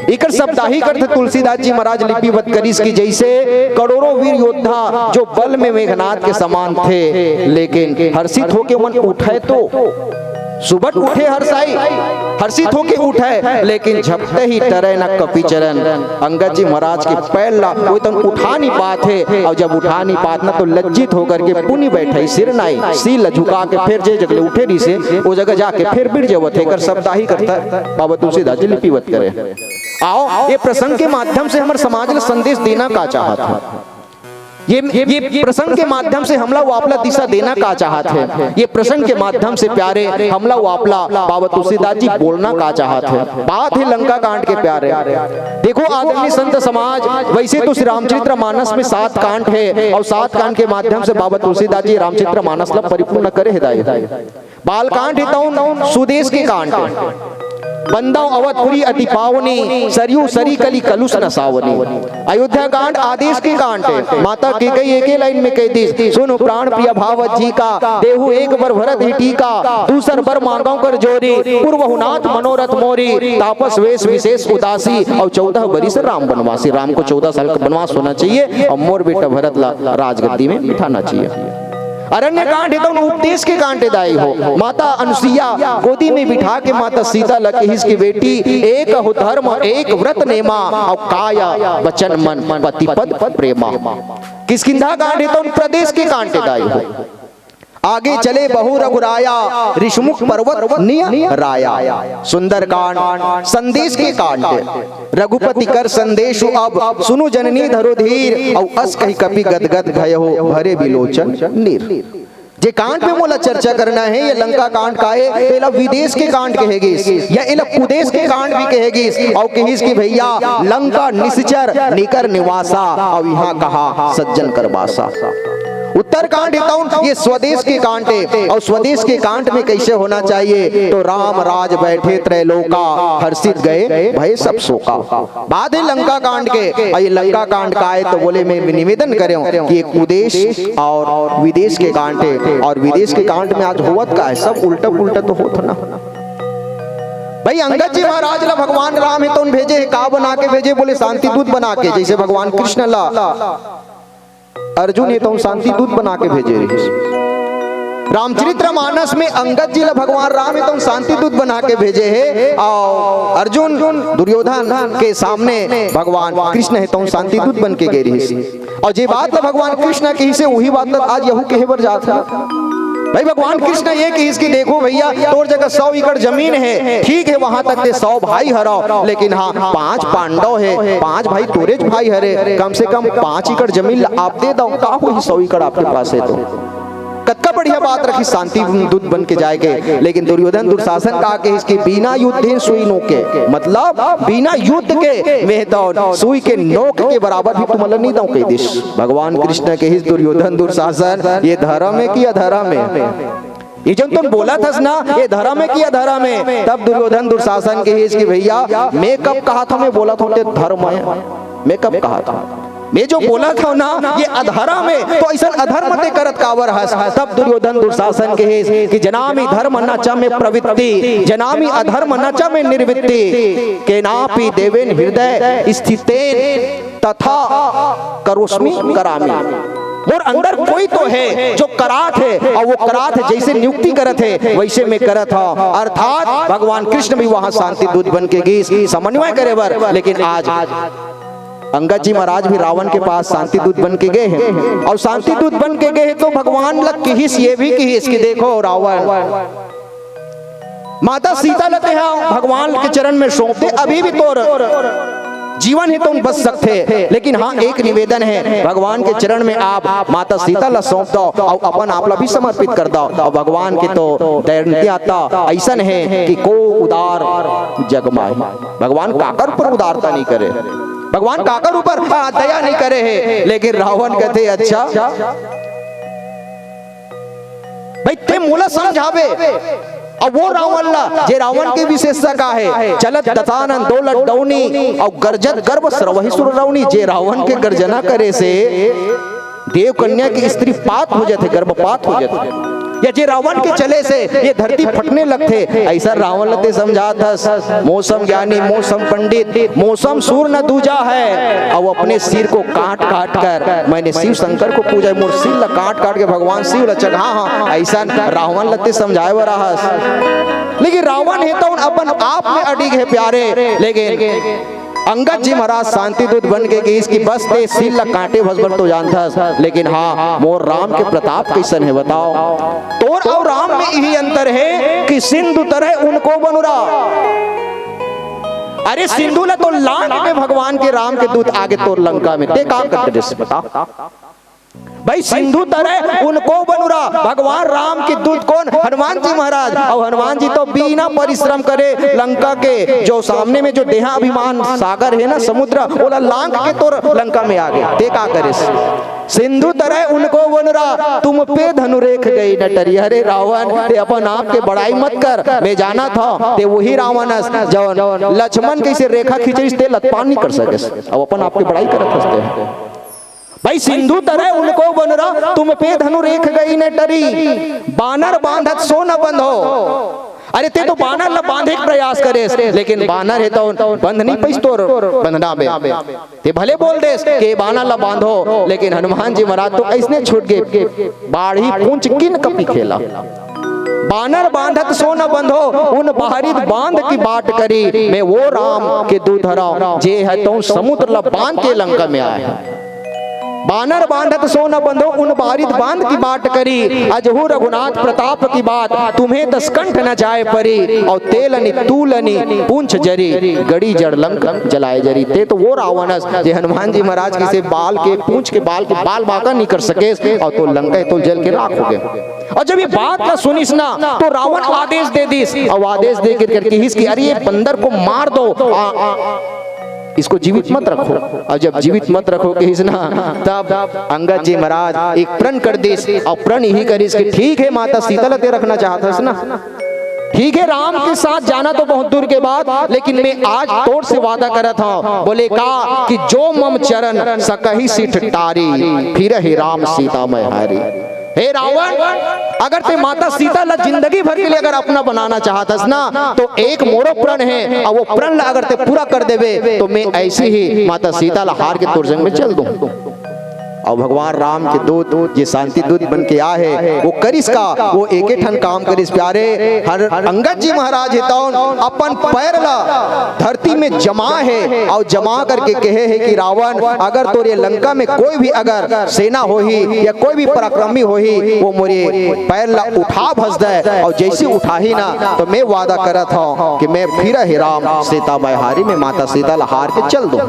एकर साप्ताहिक अर्थ तुलसीदास जी महाराज लिपिबद्ध करिस कि जैसे करोड़ों वीर योद्धा जो बल में मेघनाद के समान थे, लेकिन हर्षित होके मन उठे तो सुबट उठे हर्षाई, हर्षित होके उठे, लेकिन झपटे ही टरे न कपि चरण। अंगद जी महाराज के पैर ला वो तन उठा नहीं पात हे, और जब उठा नहीं पात ना तो लज्जित होकर के पुनि बैठे सिर नाई, सिर ला झुका के फिर जे जगह ले उठे रहिसे, वो जगह जाके फिर बिड़ जावत हे। एकर साप्ताहिक अर्थ बाबा तुलसीदास जी लिपिबद्ध करे। आओ, ये प्रसंग के माध्यम से हमर समाज ला संदेश देना का चाहत हे। ये ये प्रसंग के माध्यम से हमला वो आपला दिशा देना का चाहत हे? ये प्रसंग के माध्यम से प्यारे हमला वो आपला बाबा तुलसीदास जी बोलना का चाहत हे? बात हे लंका कांड के प्यारे। देखो आदरणीय संत समाज, वैसे तो श्री रामचरित्र मानस में सात कांड हे और सात कांड के माध्यम से बाबा तुलसीदास जी रामचरित्र मानस ला परिपूर्ण करे हे दाई। बालकांड हे तउन सुदेश के कांड हे। बंदव अवधपुरी अति पावनी, सरयू सरी कली कलुष न सावनी। अयोध्या कांड आदेश के कांड हे। माता कैकई एके लाइन में कहि दिस, सुनु प्राण प्रिय भावत जी का, देहु एक बर भरत ही टीका, दूसर बर मांगव कर जोरी, पूर्वहु नाथ मनोरथ मोरी, तापस वेश विशेष उदासी, और चौदह बरिस राम बनवासी। राम को चौदह साल का बनवास होना चाहिए और मोर बेटा भरत ला राजगद्दी में बिठाना चाहिए। अरण्य कांड हे तउन उपदेश के कांड हे दाई हो। माता अनुसुईया गोदी में बिठा के माता सीता ला कहिस कि बेटी, एक हो धर्म एक व्रत नेमा, और काया वचन मन पति पद प्रेमा। किष्किंधा कांड हे तउन प्रदेश के कांड हे दाई हो। आगे चले बहु रघुराया, ऋषमुख पर्वत निय राया। सुंदरकांड संदेश के कांड हे। रघुपति कर संदेश अब, सुनु जननी धरो धीर, और अस कहि कपि गदगद भय हो, भरे विलोचन नीर। जे कांड पे मोला चर्चा करना हे, ये लंका कांड का हे, तो एला विदेश के कांड कहे गिस, या एला कुदेश के कांड भी कहे गिस, और कहिस कि भैया लंका निशिचर निकर निवासा, और इहाँ कहा सज्जन कर बासा। उत्तरकांड हे तउन ये स्वदेश के कांड हे, और स्वदेश के कांड में कैसे होना चाहिए, तो राम राज बैठे त्रैलोका, हर्षित गए भय सब शोका। बात हे लंका कांड के, और ये लंका कांड का हे तो बोले मैं निवेदन करेंव कि ये कुदेश और विदेश के कांड हे, और विदेश के कांड में आज होवत का हे, सब उल्टा पुल्टा तो होत ना। भाई अंगद जी महाराज ला भगवान राम हे तउन भेजे हे, का बना के भेजे, बोले शांति दूत बना के, जैसे भगवान कृष्ण ला अर्जुन हे तउन शांति दूत बना के भेजे रहिस। रामचरित्र मानस में अंगद जी ला भगवान राम हे तउन शांति दूत बना के भेजे हे, और अर्जुन दुर्योधन के सामने भगवान कृष्ण हे तउन शांति दूत बन के गे रहिस। और जे बात ला भगवान कृष्ण कहिस हे, वही बात ला आज यहू कहे बर जात हे। भाई भगवान कृष्ण ये कहिस कि देखो भैया, तोर जगह सौ एकड़ जमीन हे, ठीक हे, वहां तक ते सौ भाई हरव, लेकिन हाँ, पांच पांडव हे, पांच भाई तोरेच भाई हरे, कम से कम पांच एकड़ जमीन ला आप दे दव, का होही, सौ एकड़ आपके पास हे तो। कतका बढ़िया बात रखिस शांति दूत बन के जाए के, लेकिन दुर्योधन दुशासन का कहिस कि बिना युद्धे सुई नोके, मतलब बिना युद्ध के मैं तो सुई के नोक के बराबर भी तुमन ला नइ दंव कहि दिस। भगवान कृष्ण कहिस दुर्योधन दुशासन, ये धर्म हे कि अधर्म हे? ये जब तुम बोलत हस ना, ये धर्म हे कि अधर्म हे, तब दुर्योधन दुशासन कहिस कि भैया, मैं कब कहा था मैं बोलत हंव ते धर्म हे? मैं कब कहा था? मैं जो बोलत हंव ना, ये अधर्म हे, तो अइसन अधर्म ते करत काबर हस? तब दुर्योधन दुशासन कहिस कि जनामि धर्म न च मे प्रवृत्ति, जनामि अधर्म न च मे निर्वृत्ति, केनापि देवेन हृदय स्थितेन तथा करोस्मि करामि। मोर अंदर कोई तो हे जो करात हे, और वो करात हे, जइसे नियुक्ति करत हे वइसे मैं करत हंव। अर्थात भगवान कृष्ण भी वहां शांति दूत बन के गिस समन्वय करे बर, लेकिन आज अंगद जी महाराज भी रावण के पास शांति दूत बन के गे हे, और शांति दूत बन के गे हे तो भगवान ला किहिस, ये भी किहिस कि देखो रावण, माता सीता ला तेहा भगवान के चरण में सौंप दे, अभी भी तोर जीवन हे तउन बच सकथे, लेकिन हाँ, एक निवेदन हे, भगवान के चरण में आप माता सीता ला सौंप दव और अपन आप ला भी समर्पित कर दव। और भगवान के तो दयनीयता अइसन हे कि को उदार जग माही। भगवान काकर ऊपर उदारता नइ करे, भगवान काकर ऊपर, हाँ, दया नइ करे हे, लेकिन रावण कथे, अच्छा, भाई, ते मोला समझाबे, अउ वो रावण ला, जे रावण के विशेषता का हे, चलत दसानन डोलत डौनी, अउ गरजत गर्भ स्रवहि सुर रौनी। जे रावण के गर्जना करे से देव कन्या के स्त्रीपात हो जाथे, गर्भपात हो जाथे, या जे रावण के चले से ये धरती फटने लगथे, अइसन रावण ला ते समझात हस। मौसम ज्ञानी, मौसम पंडित, मौसम सूर न दूजा है, अउ अपने सिर को काट काट कर मैंने शिव शंकर को पूजा है, मोर सिर ला काट काट के भगवान शिव ला चढ़ा हंव, अइसन रावण ला ते समझाए बर आहस। लेकिन रावण हे तउन अपन आप में अडिग हे प्यारे, लेकिन अंगद जी महाराज शांति दूत बन के गिस कि बस ते सिर ला काटे भर बर तो जानथस, लेकिन हाँ, मोर राम के प्रताप कइसन हे बताव। तोर अउ राम में इही अंतर हे कि सिंधु तरह उनको बनुरा। अरे सिंधु ला तो लांघ के भगवान के राम के दूत आगे तोर लंका में, ते का करते बता? भाई, सिंधु तरय उनको वनुरा, भगवान राम के दूत कोन? हनुमान जी महाराज। अउ हनुमान जी तो बिना परिश्रम करे लंका के जो सामने में जो देहाभिमान सागर हे ना, समुद्र, ओला लांघ के तोर लंका में आ गे। ते का करेस? सिंधु तरय उनको वनुरा, तुम पे धनु रेख गई न टरी। अरे रावण, ते अपन आप के बड़ाई मत कर, मैं जानत हंव, ते वही रावण हस, जौन लक्ष्मण कइसे रेखा खींचिस, ते ल त पार नइ कर सकेस। अब अपन आप के बड़ाई करत हस ते। भाई, सिंधु तरय उनको वनुरा, तुम पे धनु रेख गई न टरी। बानर बांधत सो न बंधो। अरे, ते तो बानर ला बांधे के प्रयास करेस, लेकिन बानर हे तो बंध नइ पाइस तोर बंधना में। ते भले बोल देस कि बानर ला बांधो, लेकिन हनुमान जी महाराज तो अइसने छूट गे। बाढ़ी पूंछ किन कपि खेला। बानर बांधत सो न बंधो, उन बारिद बांध की बाट करी। मैं वो राम के दूत हरंव, जे ह तउन समुद्र ला बांध के लंका में आय। बानर बांधत सो न बंधो, उन बारिद बांध की बाट करी। अजहू रघुनाथ प्रताप की बात, तुम्हें दस कंठ न जाय परी। अउ तेलनि तूलनि पूंछ जरी, गड़ी जड़ लंक जलाय जरी। ते तो वो रावण हस, जे हनुमान जी महाराज के से बाल के, पूंछ के बाल के बाल बांका नइ कर सकेस, अउ तो लंका तो जल के राख हो गे। अउ जब ये बात ला सुनिस ना, तो रावण आदेश दे दिस, अउ आदेश दे के कर किहिस कि अरे, ये बंदर को मार दो, आ, इसको जीवित मत रखो। अउ जब जीवित मत रखो किहिस ना, तब अंगद जी महाराज एक प्रण कर दिस, अउ प्रण इही करिस कि ठीक हे माता सीता ला ते रखना चाहत हस ना, ठीक हे, राम के साथ जाना तो बहुत दूर के बात, लेकिन मैं आज तोर से वादा करत हंव। बोले का कि जो मम चरण सकहि सिठ टारी, फिरहि राम सीता मैं हारी। हे रावण, अगर ते माता सीता ला जिंदगी भर के लिए अगर अपना बनाना चाहत हस ना, तो एक मोरो प्रण हे, अउ वो प्रण ला अगर ते पूरा कर देबे, तो मैं अइसे ही माता सीता ला हार के तोर संग में चल दूं। अउ भगवान राम के दूत, जे शांति दूत बन के आए हे, वो करिस का? वो एके ठन काम करिस प्यारे। हर अंगद जी महाराज हे तउन अपन पैर ला धरती में जमा हे अउ जमा करके कहे हे कि रावण, अगर तोरे लंका में कोई भी अगर सेना होही या कोई भी पराक्रमी होही, वो मोरे पैर ला उठा भस दे। अउ जइसे उठाही ना, तो मैं वादा करत हंव कि मैं फिरहि राम सीता मैं हारी, मैं माता सीता ला हार के चल दूं।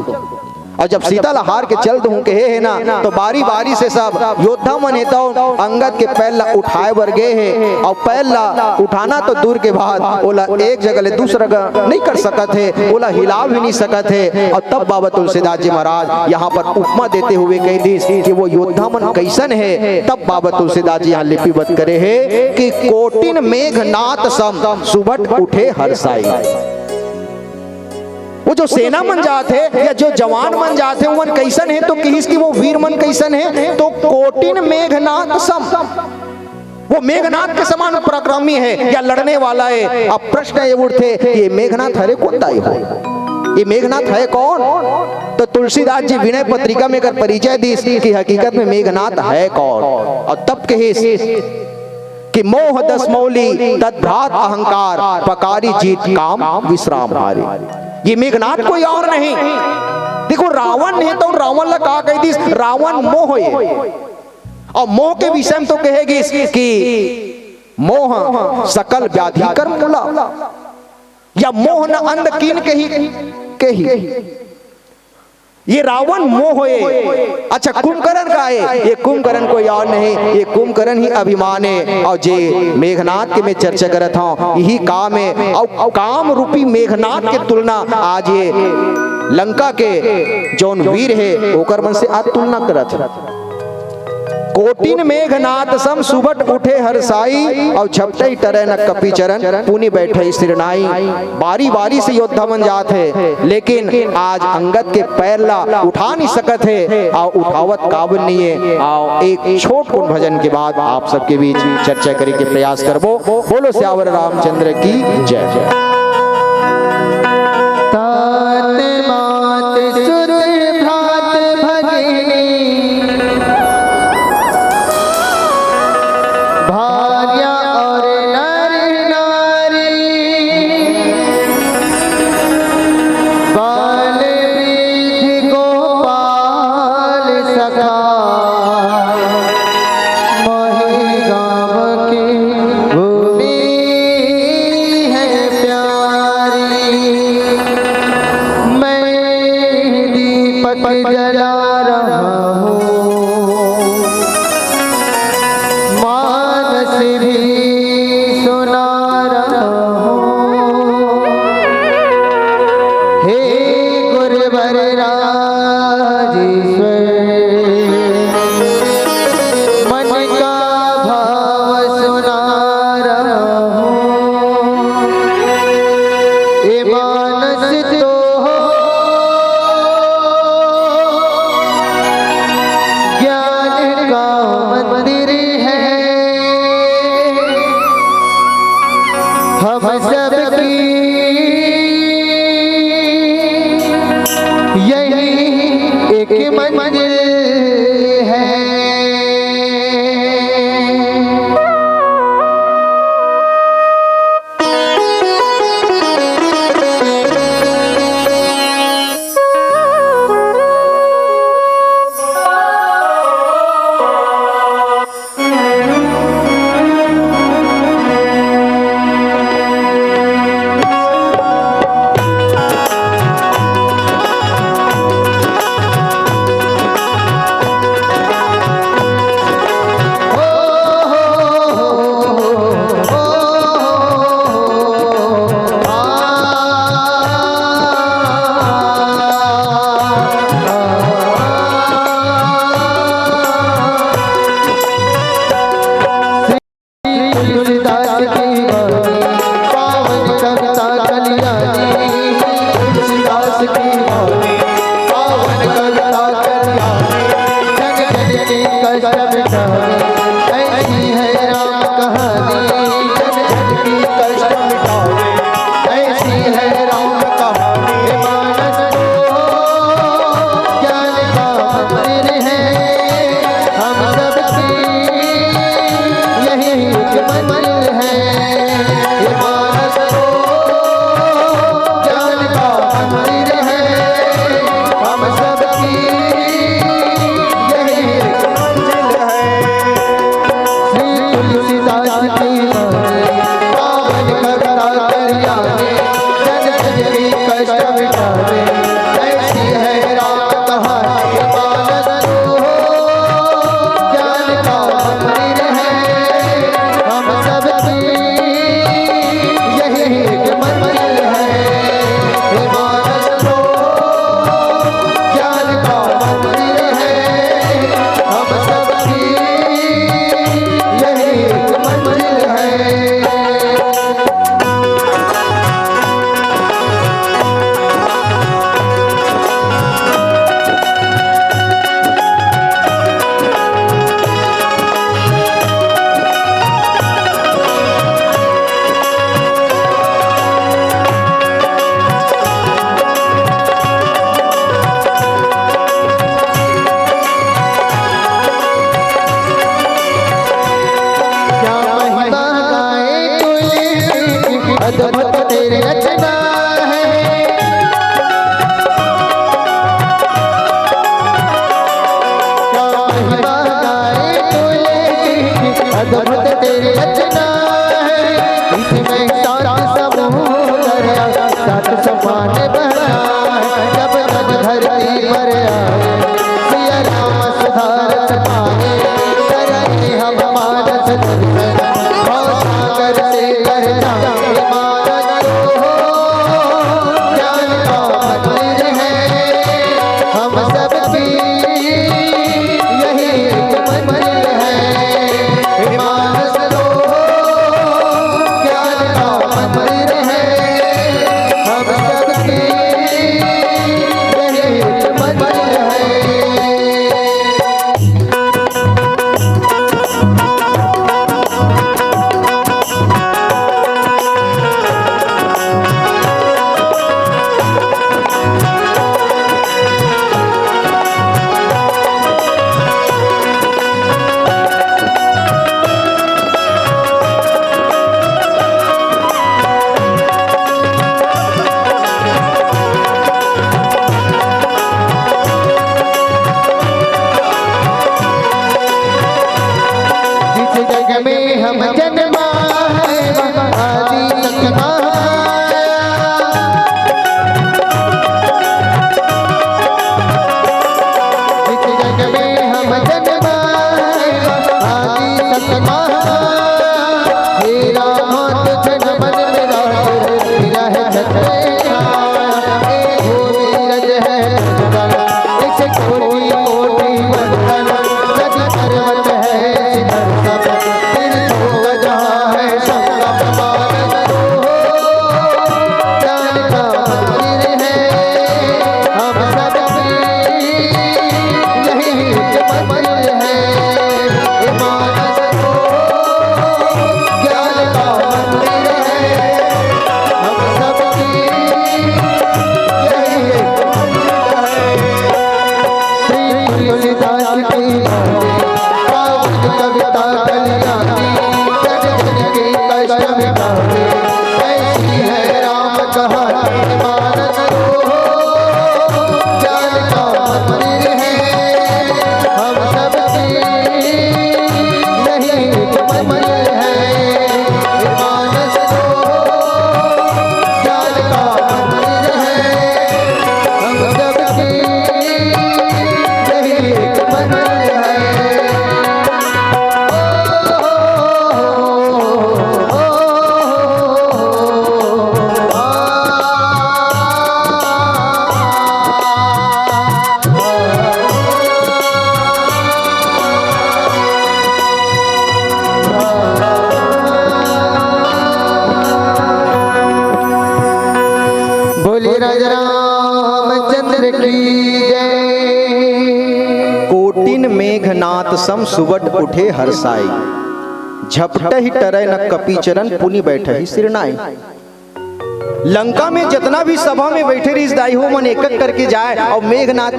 अउ जब सीता ला हार के चल दूं कहे हे ना, तो बारी बारी से सब योद्धा मन हे तउन अंगद के पैर ला उठाए बर गे हे, अउ पैर ला उठाना तो दूर के बात, ओला एक जगह ले दूसरा जगह नइ कर सकत हे, ओला हिला भी नइ सकत हे। अउ तब बाबा तुलसीदास जी महाराज यहाँ पर उपमा देते हुए कहि दिस कि वो योद्धा मन कइसन हे। तब बाबा तुलसीदास जी यहाँ लिपिबद्ध करे हे कि कोटिन मेघनाद सम सुभट उठे हर्षाई। वो जो सेना मन जात हे या जो जवान मन जात हे, उमन कइसन हे? तो किहिस कि वो वीर मन कइसन हे? तो कोटिन मेघनाद सम, वो मेघनाद के समान पराक्रमी हे या लड़ने वाला हे। अब प्रश्न ये उठथे, ये मेघनाद हरे कोन दाई हो? ये मेघनाद हे कौन? तो तुलसीदास जी विनय पत्रिका में अगर परिचय दिस कि हकीकत में मेघनाद हे कौन, अउ तब किहिस कि मोह दस मौली तद भ्रात अहंकार, पकारी जीत काम विश्राम हारी। ये मेघनाद कोई और नहीं। देखो, रावण हे तो रावण ला का कहि दिस, रावण मोह हे। अउ मोह के विषय में तो कहे गिस कि मोह सकल व्याधि कर मूला, या मोह न अंध कीन केहि, केहि। ये रावण मोह हे। अच्छा, कुंभकर्ण का हे? ये कुंभकर्ण कोई और नहीं, ये कुंभकर्ण ही अभिमान हे। अउ जे मेघनाद के मैं चर्चा करत हंव, इही काम हे। अउ काम रूपी मेघनाद के तुलना आज ये लंका के जौन वीर हे, ओकर मन से आज तुलना करत हे। कोटिन मेघनाद सम सुभट उठे हर्षाई, अउ झपटई टरै न कपि चरण पुनि बैठई सिरनाई। बारी बारी से योद्धा मन जात हे, लेकिन आज अंगद के पैर ला उठा नइ सकत हे, अउ उठावत काबर नइ हे। अउ एक छोट कुन भजन के बाद आप सबके बीच चर्चा करे के प्रयास करबो। बोलो सियावर रामचंद्र की जय। तात मात सुत भ्रात भगिनी, भार्या और नर नारी, बाल वृद्ध गोपाल सखा, मोहि गाँव की भूमि है प्यारी। मैं दीपक जला रहा हूँ, वरराजेश्वर, मन का भाव सुना रहा हूँ। ये मानस तो ज्ञान का मंदिर है, हम सबकी यही एक मंजिल है। तुलसीदास की वाणी, पावन कविता कल्याणी। तुलसीदास की वाणी, पावन कविता कल्याणी। जन जन के कष्ट मिटावे, ऐसी है राम कहानी। जन जन के कष्ट मिटावे, ऐसी है राम कहानी। मानस तो ज्ञान का मंदिर है, हम सबकी यही एक मंजिल है। ये मानस तो ज्ञान का मंदिर है, हम सबकी यही एक मंजिल है। श्री तुलसीदास की वाणी, पावन कविता कल्याणी। जन जन की कष्ट मिटावे, ऐसी है राम कहानी। मानस तो ज्ञान का मंदिर है, हम सबकी यही एक मंजिल है। मानस तो ज्ञान का मंदिर है, हम सबकी यही एक मंजिल है। क्या महिमा गाए तुझे, अद्भुत तेरी रचना है। क्या महिमा गाए तुझे, अद्भुत तेरी रचना है। इसमें सात समुंदर, सात सफाने बहना है। जब जब धरती पर आए, सिया राम सुधारत पाए। करते हम मानस दर्शन, भवसागर से कर जाए। मानस तो ज्ञान का मंदिर है, हम सबकी यही एक मंजिल है। मानस तो ज्ञान का मंदिर है, हम सबकी यही एक मंजिल की जय। कोटिन मेघनाद सम सुबट उठे हर्षाई। झपटहि टरै न कपि चरन पुनि बैठहि सिरनाई। लंका में जितना भी सभा में बैठे रहिस दाई हो, मन एक एक करके जाए अउ मेघनाद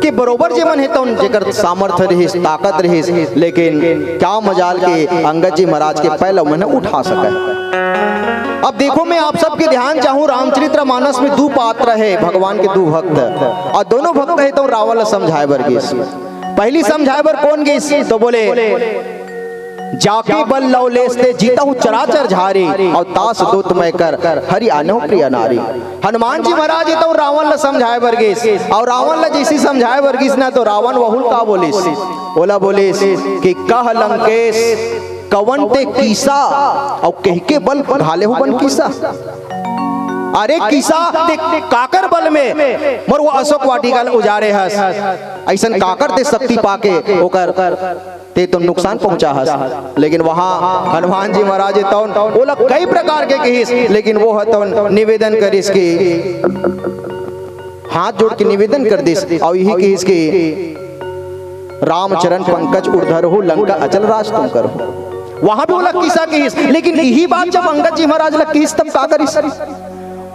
के बरोबर जे मन हे तउन जेकर सामर्थ्य रहिस, ताकत रहिस, लेकिन क्या मजाल के अंगद जी महाराज के पैर ल मन उठा सके। अब देखो, मैं आप सबके ध्यान चाहूं, रामचरित्र मानस में दू पात्र हे भगवान के, दू भक्त, अउ दोनों भक्त हे तउन रावण ल समझाए बर गिस। पहली समझाए बर कोन गिस? तो बोले, जाके बल लवलेस ते जीतहु चराचर झारी, अउ तास दूत मैं कर हरि आनहु प्रिय नारी। हनुमान जी महाराज हे तउन रावण ल समझाए बर गिस, अउ रावण ल जइसे समझाए बर गिस ना, तो रावण वहू ल का बोलिस? ओला बोलिस कि कह लंकेश कवन ते कीसा, अउ कहिके बल घालेहु बन कीसा। अरे कीसा, ते काकर बल में मोर वो अशोक वाटिका ल उजारे हस? अइसन काकर ते शक्ति पाके ओकर ते तो नुकसान पहुंचा हस। लेकिन वहां हनुमान जी महाराज हे तउन ओला कई प्रकार के कहिस, लेकिन वो ह तउन निवेदन करिस कि हाथ जोड़ के निवेदन कर दिस, अउ इही कहिस कि रामचरण पंकज उर धरहु लंका अचल राज तुम करहु। वहां भी ओला कीसा कहिस, लेकिन इही बात जब अंगद जी महाराज ल कहिस तब का करिस?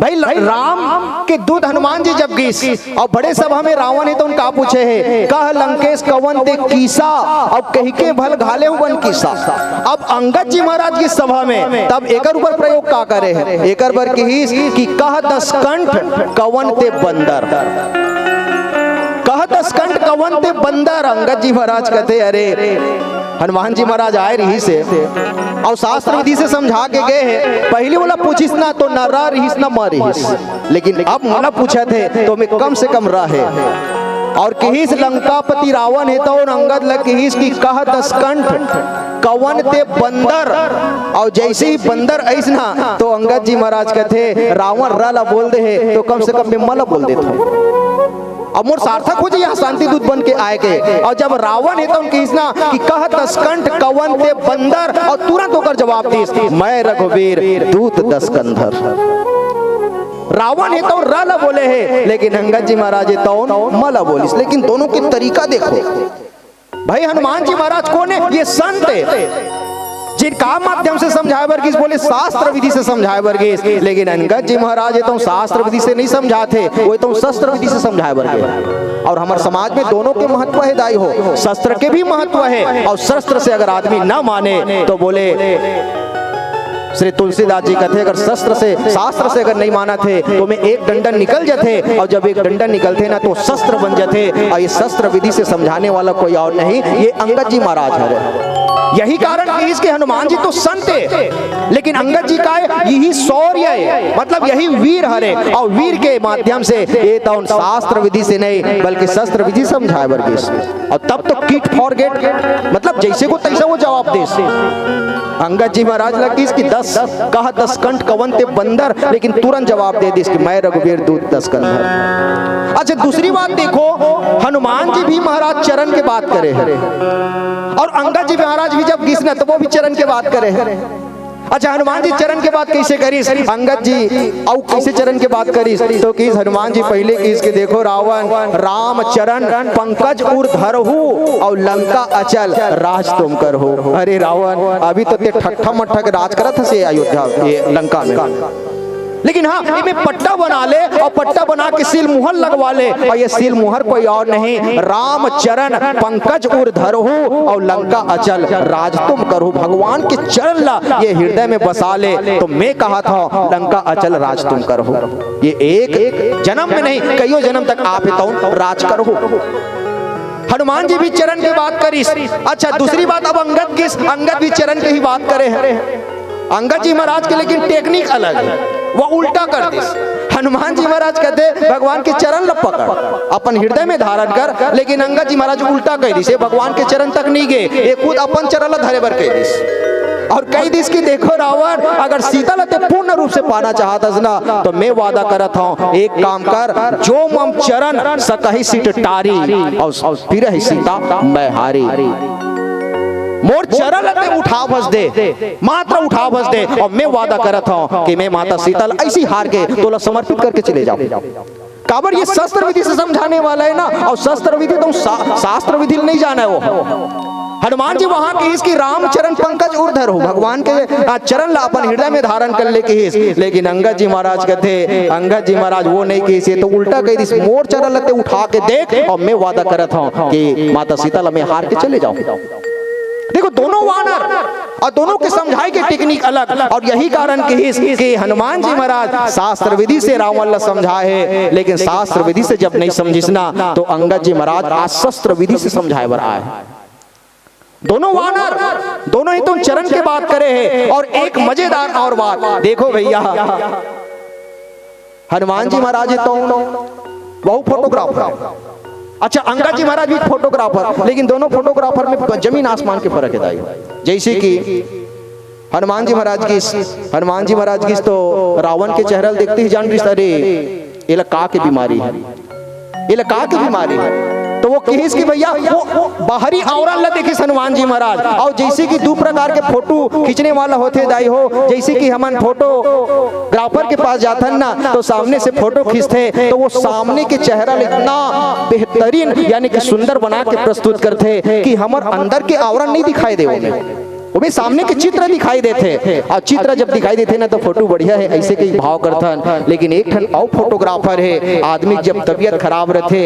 भाई, ल-, राम के दूत हनुमान जी जब गिस अउ बड़े सभा में रावण हे तउन का पूछे हे, कह लंकेश कवन ते कीसा, अउ कहिके बल घालेहु बन कीसा। अब अंगद जी महाराज की सभा में तब एकर ऊपर प्रयोग का करे हे? एकर बर कहिस कि कह दसकंठ कवन ते बंदर, कह दसकंठ कवन ते बंदर। अंगद जी महाराज कथे, अरे, हनुमान जी महाराज आए रहिस हे अउ शास्त्र विधि से समझा के गे हे। पहली ओला पूछिस ना तो न रह रहिस न मर रहिस, लेकिन अब मोला पूछत हे तो मैं कम से कम रहे। अउ कहिस लंकापति रावण हे तउन अंगद ल कहिस कि कह दसकंठ कवन ते बंदर, अउ जइसे ही बंदर अइस ना तो अंगद जी महाराज कथे रावण र ला बोल दे हे तो कम से कम मैं म ला बोल देथंव। अब मोर सार्थक हो जाही शांति दूत बन के आए के। अउ जब रावण हे तउन कहिस ना कि कह दसकंठ कवन ते बंदर, अउ तुरंत ओकर जवाब दिस, मैं रघुवीर दूत दसकंधर। रावण हे तउन र ल बोले हे, लेकिन अंगद जी महाराज हे तउन म ल बोलिस। लेकिन दोनों के तरीका देखो, भाई, हनुमान जी महाराज कोन हे? ये संत हे। जिनका माध्यम से समझाए बर गिस, बोले शास्त्र विधि से समझाए बर गिस, लेकिन अंगद जी महाराज हे तउन शास्त्र विधि से नहीं समझात हे, वो हे तउन शस्त्र विधि से समझाए बर गिस। अउ हमर समाज में दोनों के महत्व हे दाई हो, शस्त्र के भी महत्व हे, अउ शस्त्र से अगर आदमी न माने तो बोले श्री तुलसीदास जी कथे, अगर शस्त्र से, शास्त्र से अगर नहीं मानत हे, तो मैं एक डंडा निकल जाथे, अउ जब एक डंडा निकलथे ना, तो शस्त्र बन जाथे। अउ ये शस्त्र विधि से समझाने वाला कोई अउ नहीं, ये अंगद जी महाराज हरे। यही कारण कि इसके हनुमान जी तो संत हे, लेकिन अंगद जी का हे, यही शौर्य हे, मतलब यही वीर हरे, अउ वीर के माध्यम से ये तउन शास्त्र विधि से नहीं, बल्कि शस्त्र विधि समझाए बर गिस। अउ तब तो tit for tat, मतलब जइसे को तइसे वो जवाब दिस। अंगद जी महाराज ल कहिस कि दस, कह दसकंठ कवन ते बंदर, लेकिन तुरंत जवाब दे दिस कि मैं रघुवीर दूत दसकंधर। अच्छा, दूसरी बात देखो, हनुमान जी भी महाराज चरण के बात करे हे, अउ अंगद जी महाराज भी जब गिस ना, तो वो भी चरण के बात करे हे। अच्छा, हनुमान जी चरण के बात कइसे करिस अंगद जी, अउ कइसे चरण के बात करिस? तो कहिस हनुमान जी पहली कहिस कि देखो रावण, राम चरण पंकज उर धरहु, अउ लंका अचल राज तुम करहु। अरे रावण, अभी तो ते ठट्ठा मट्ठा के राज करत हस ये अयोध्या, ये लंका में, लेकिन हाँ, एमे पट्टा बना ले अउ पट्टा बना के सील मुहर लगवा ले, अउ ये सील मुहर कोई अउ नहीं, राम चरण पंकज उर धरहु अउ लंका अचल राज तुम करहु। भगवान के चरण ला ये हृदय में बसा ले, तो मैं कहत हंव, लंका अचल राज तुम करहु। ये एक जनम में नहीं, कइयो जनम तक आप हे तउन राज करहु। हनुमान जी भी चरण के बात करिस। अच्छा, दूसरी बात, अब अंगद गिस, अंगद भी चरण के ही बात करे हे। अंगद जी महाराज के लेकिन technique अलग हे, वो उल्टा कर दिस। हनुमान जी महाराज कथे भगवान के चरण ल पकड़, अपन हृदय में धारण कर, लेकिन अंगद जी महाराज उल्टा कहि दिस, ये भगवान के चरण तक नहीं गे, ये खुद अपन चरण ल धरे बर कहि दिस। अउ कहि दिस कि देखो रावण, अगर सीता ल ते पूर्ण रूप से पाना चाहत हस ना, तो मैं वादा करत हंव, एक काम कर, जो मम चरण सकहि सिट टारी, अउ फिरहि सीता मैं हारी। मोर चरण ल ते उठाबस दे, मात्र उठाबस दे, अउ मैं वादा करत हंव कि मैं माता सीता ल अइसे हार के तोला समर्पित करके चले जाहूं। काबर ये शस्त्र विधि से समझाने वाला है ना, अउ शस्त्र विधि तो शा-, शास्त्र विधि ल नइ जानय वो। हनुमान जी वहां कहिस कि "राम चरण पंकज उर धरहु", भगवान के, आ, चरण ला अपन हृदय में धारण कर ले कहिस। लेकिन अंगद जी महाराज कथे, अंगद जी महाराज वो नइ कहिस, ये तो उल्टा कहि दिस, "मोर चरण ला ते उठा के देख, अउ मैं वादा करत हंव कि माता सीता ला मैं हार के चले जाहूं।" देखो, दोनों वानर अउ दोनों के समझाए के technique अलग, अउ यही कारण कहिस कि हनुमान जी महाराज शास्त्र विधि से रावण ला समझाए हे, लेकिन शास्त्र विधि से जब नइ समझिस ना, तो अंगद जी महाराज आज शस्त्र विधि से समझाए बर आए। दोनों वानर, दोनों ही तो चरण के बात करे हे। अउ एक मजेदार अउ बात देखो भइया, हनुमान जी महाराज तो वहू photographer। अच्छा, अंगद जी महाराज भी photographer, लेकिन दोनों photographer में जमीन आसमान के फर्क हे दाई। जइसे कि हनुमान जी महाराज कहिस, हनुमान जी महाराज कहिस तो रावण के चेहरा ल देखते ही जान रहिस, "अरे, एला का के बीमारी हे, एला का के बीमारी हे?" तो वो कहिस कि भइया, वो बाहरी आवरण ला देखिस हनुमान जी महाराज। अउ जइसे कि दू प्रकार के photo खींचने वाला होथे दाई हो, जइसे कि हमन photographer के पास जाथन ना, तो सामने से photo खींचथे, तो वो सामने के चेहरा ल इतना बेहतरीन, यानी कि सुंदर बना के प्रस्तुत करथे कि हमर अंदर के आवरण नइ दिखाई दे ओमे। ओमे सामने के चित्र दिखाई देथे, अउ चित्र जब दिखाई देथे ना, तो photo बढ़िया हे, अइसे कहि भाव करथन। लेकिन एक ठन अउ photographer हे, आदमी के जब तबीयत खराब रथे,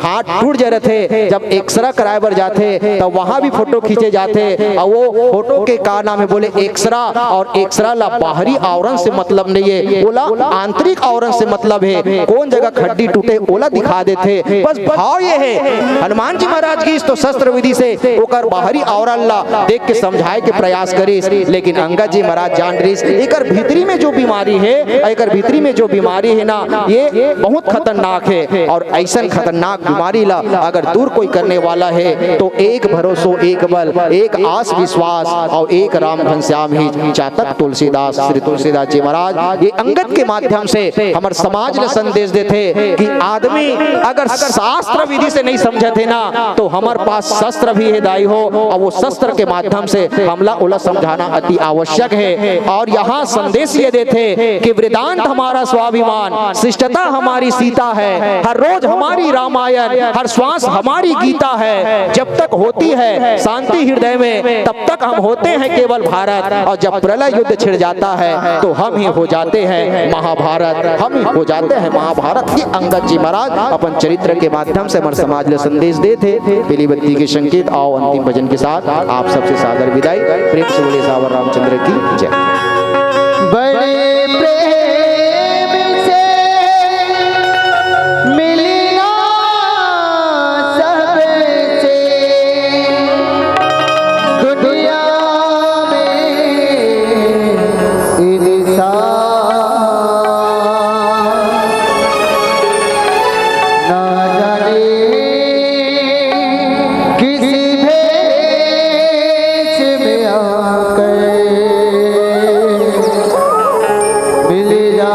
हाथ टूट जाय रथे, जब X-ray कराए बर जाथे, त वहां भी photo खींचे जाथे। अउ वो photo के का नाम हे, बोले X-ray, अउ X-ray ला बाहरी आवरण से मतलब नइ हे, ओला आंतरिक आवरण से मतलब हे। कोन जगह हड्डी टूटे, ओला दिखा देथे। बस भाव ये हे, हनुमान जी महाराज कहिस तो शस्त्र विधि से ओकर बाहरी आवरण ला देख के समझाए के प्रयास करिस, लेकिन अंगद जी महाराज जान रहिस, एकर भीतरी में जो बीमारी हे, एकर भीतरी में जो बीमारी हे ना, ये बहुत खतरनाक हे। अउ अइसन खतरनाक बीमारी ला अगर दूर कोई करने वाला हे, तो एक भरोसो, एक बल, एक आस विश्वास अउ एक राम घनश्याम ही, जहाँ तक तुलसीदास, श्री तुलसीदास जी महाराज ये अंगद के माध्यम से हमर समाज ला संदेश देथे कि आदमी अगर शास्त्र विधि से नइ समझत हे ना, तो हमर पास शस्त्र भी हे दाई हो, अउ वो शस्त्र के माध्यम से हमला ओला समझाना अति आवश्यक हे। अउ यहाँ संदेश ये देथे कि वेदांत हमारा स्वाभिमान, शिष्टता हमारी सीता है, हर रोज हमारी रामायण, हर श्वास हमारी गीता है। जब तक होती है शांति हृदय में, तब तक हम होते हैं केवल भारत, अउ जब प्रलय युद्ध छिड़ जाता है, तो हम ही हो जाते हैं महाभारत, हम ही हो जाते हैं महाभारत। ये अंगद जी महाराज अपन चरित्र के माध्यम से हमर समाज ला संदेश देथे। पीली बत्ती के संकेत, अउ अंतिम भजन के साथ आप सबसे सादर विदाई। प्रेम से बोलिए सावर रामचंद्र की जय। बड़े प्रेम से मिलना सबसे दुनिया में इंसान। ना जाने किस भेष में आकर मिल जा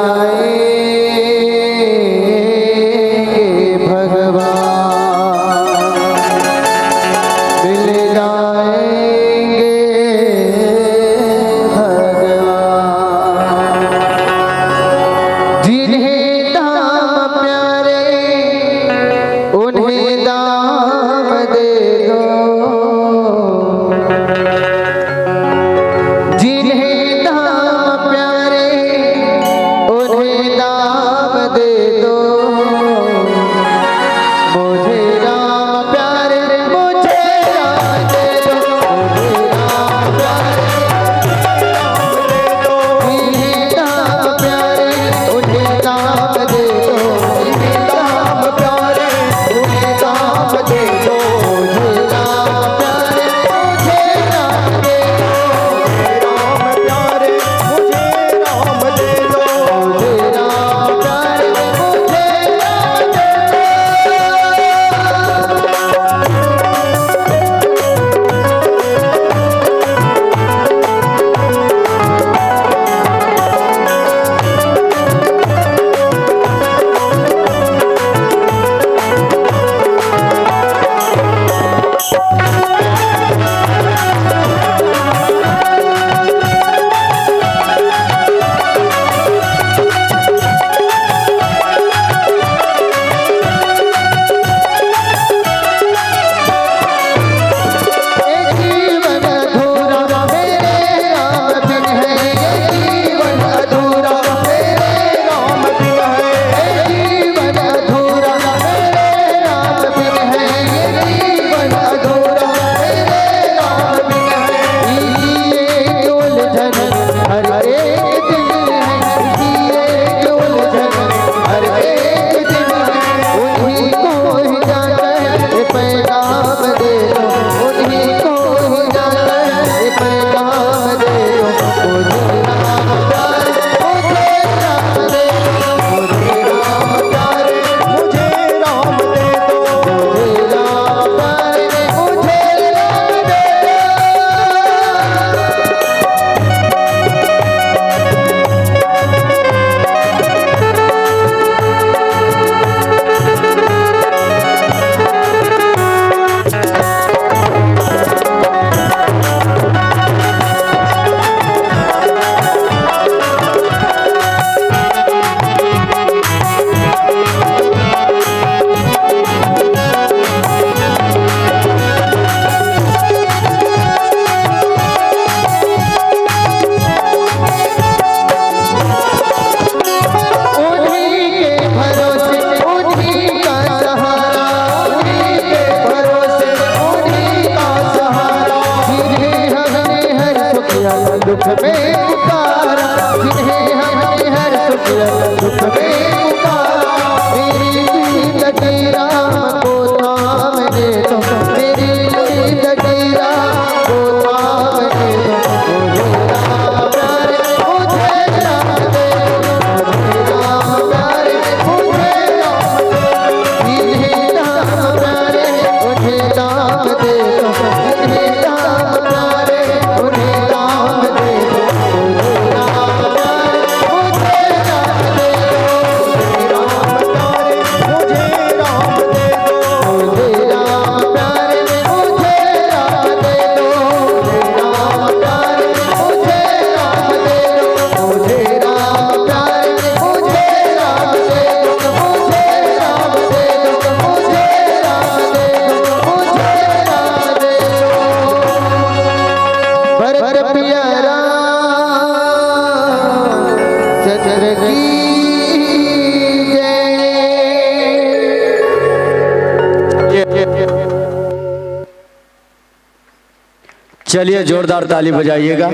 चलिए, जोरदार ताली बजाइएगा।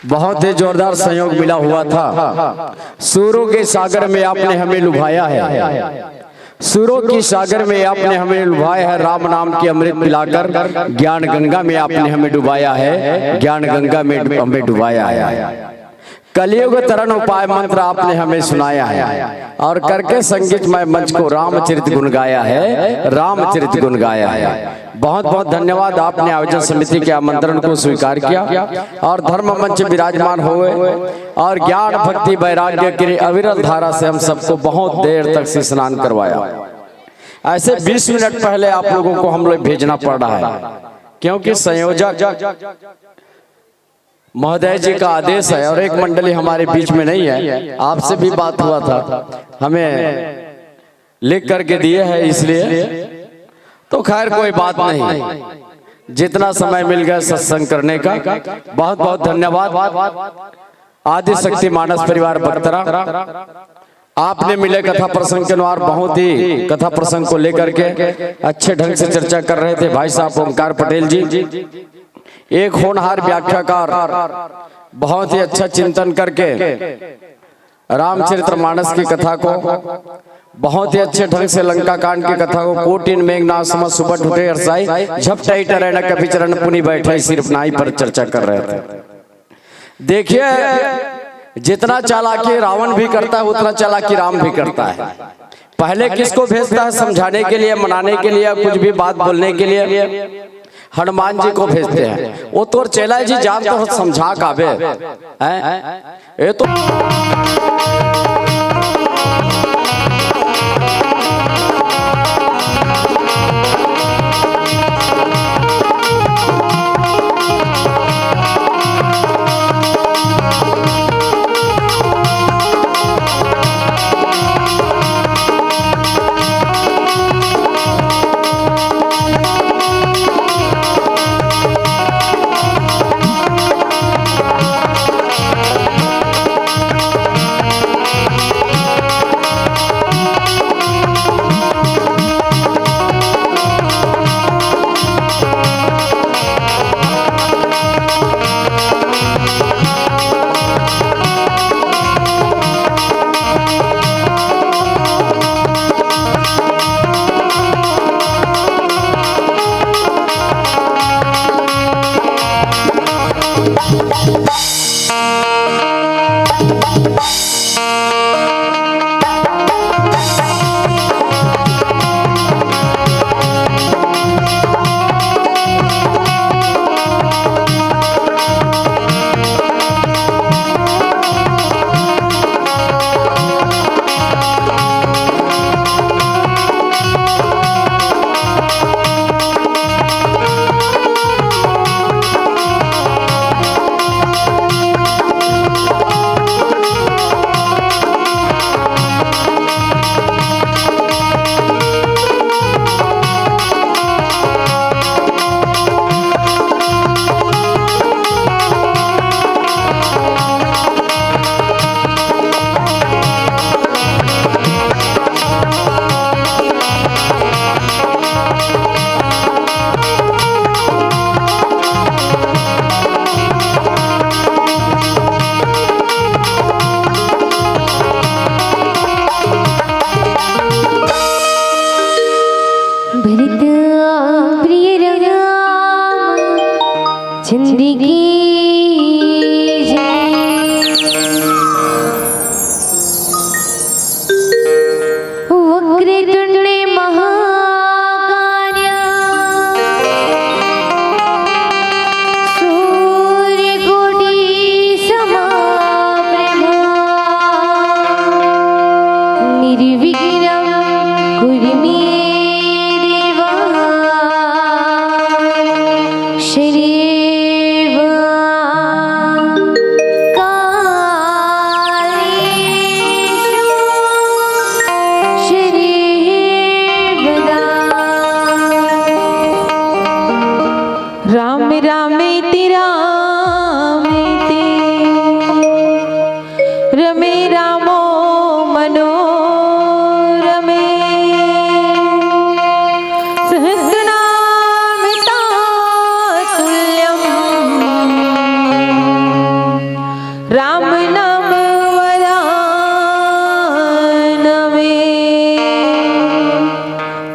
बहुत ही जोरदार सहयोग मिला हुआ था। सुरों के सागर में आपने हमें लुभाया है, सुरों की सागर में आपने हमें लुभाया है। राम नाम की अमृत पिलाकर ज्ञान गंगा में आपने हमें डुबाया है, ज्ञान गंगा में डु-, हमें डुबाया है। कलयुग तरण उपाय मंत्र आपने हमें सुनाया है और करके संगीतमय मंच को रामचरित गुण गाया है, रामचरित गुण गाया है। बहुत बहुत धन्यवाद, आपने आयोजन समिति के आमंत्रण को स्वीकार किया और धर्म मंच विराजमान हुए और ज्ञान भक्ति वैराग्य की अविरल धारा से हम सबको बहुत देर तक से स्नान करवाया। ऐसे बीस मिनट पहले आप लोगों को हम लोग भेजना पड़ रहा है, क्योंकि संयोजक महोदय जी का आदेश है और एक मंडली हमारे बीच में नहीं है। आपसे भी बात हुआ था, हमें लिख करके दिए हैं, इसलिए तो खैर कोई बात नहीं, जितना समय मिल गया सत्संग करने का। बहुत बहुत धन्यवाद। आदि शक्ति मानस परिवार बख्तरा, आपने मिले कथा प्रसंग के अनुसार बहुत ही कथा प्रसंग को लेकर के अच्छे ढंग से चर्चा कर रहे थे भाई साहब ओंकार पटेल जी। एक होनहार व्याख्याकार, बहुत ही अच्छा चिंतन करके रामचरित्र मानस की कथा को बहुत ही अच्छे ढंग से, लंका कांड की कथा को कोटिन मेघनाद सम सुभट उठे हर्षाई, झपटाई टरे न कपि चरण पुनि बैठे सिर्फ नाई पर चर्चा कर रहे थे। देखिए, जितना चालाकी रावण भी करता है उतना चालाकी राम भी करता है। पहले किसको भेजता है समझाने के लिए, मनाने के लिए, कुछ भी बात बोलने के लिए? हनुमान जी को भेजते हैं। वो तोर चेला जी, जान तो समझा काबे हैं। ये तो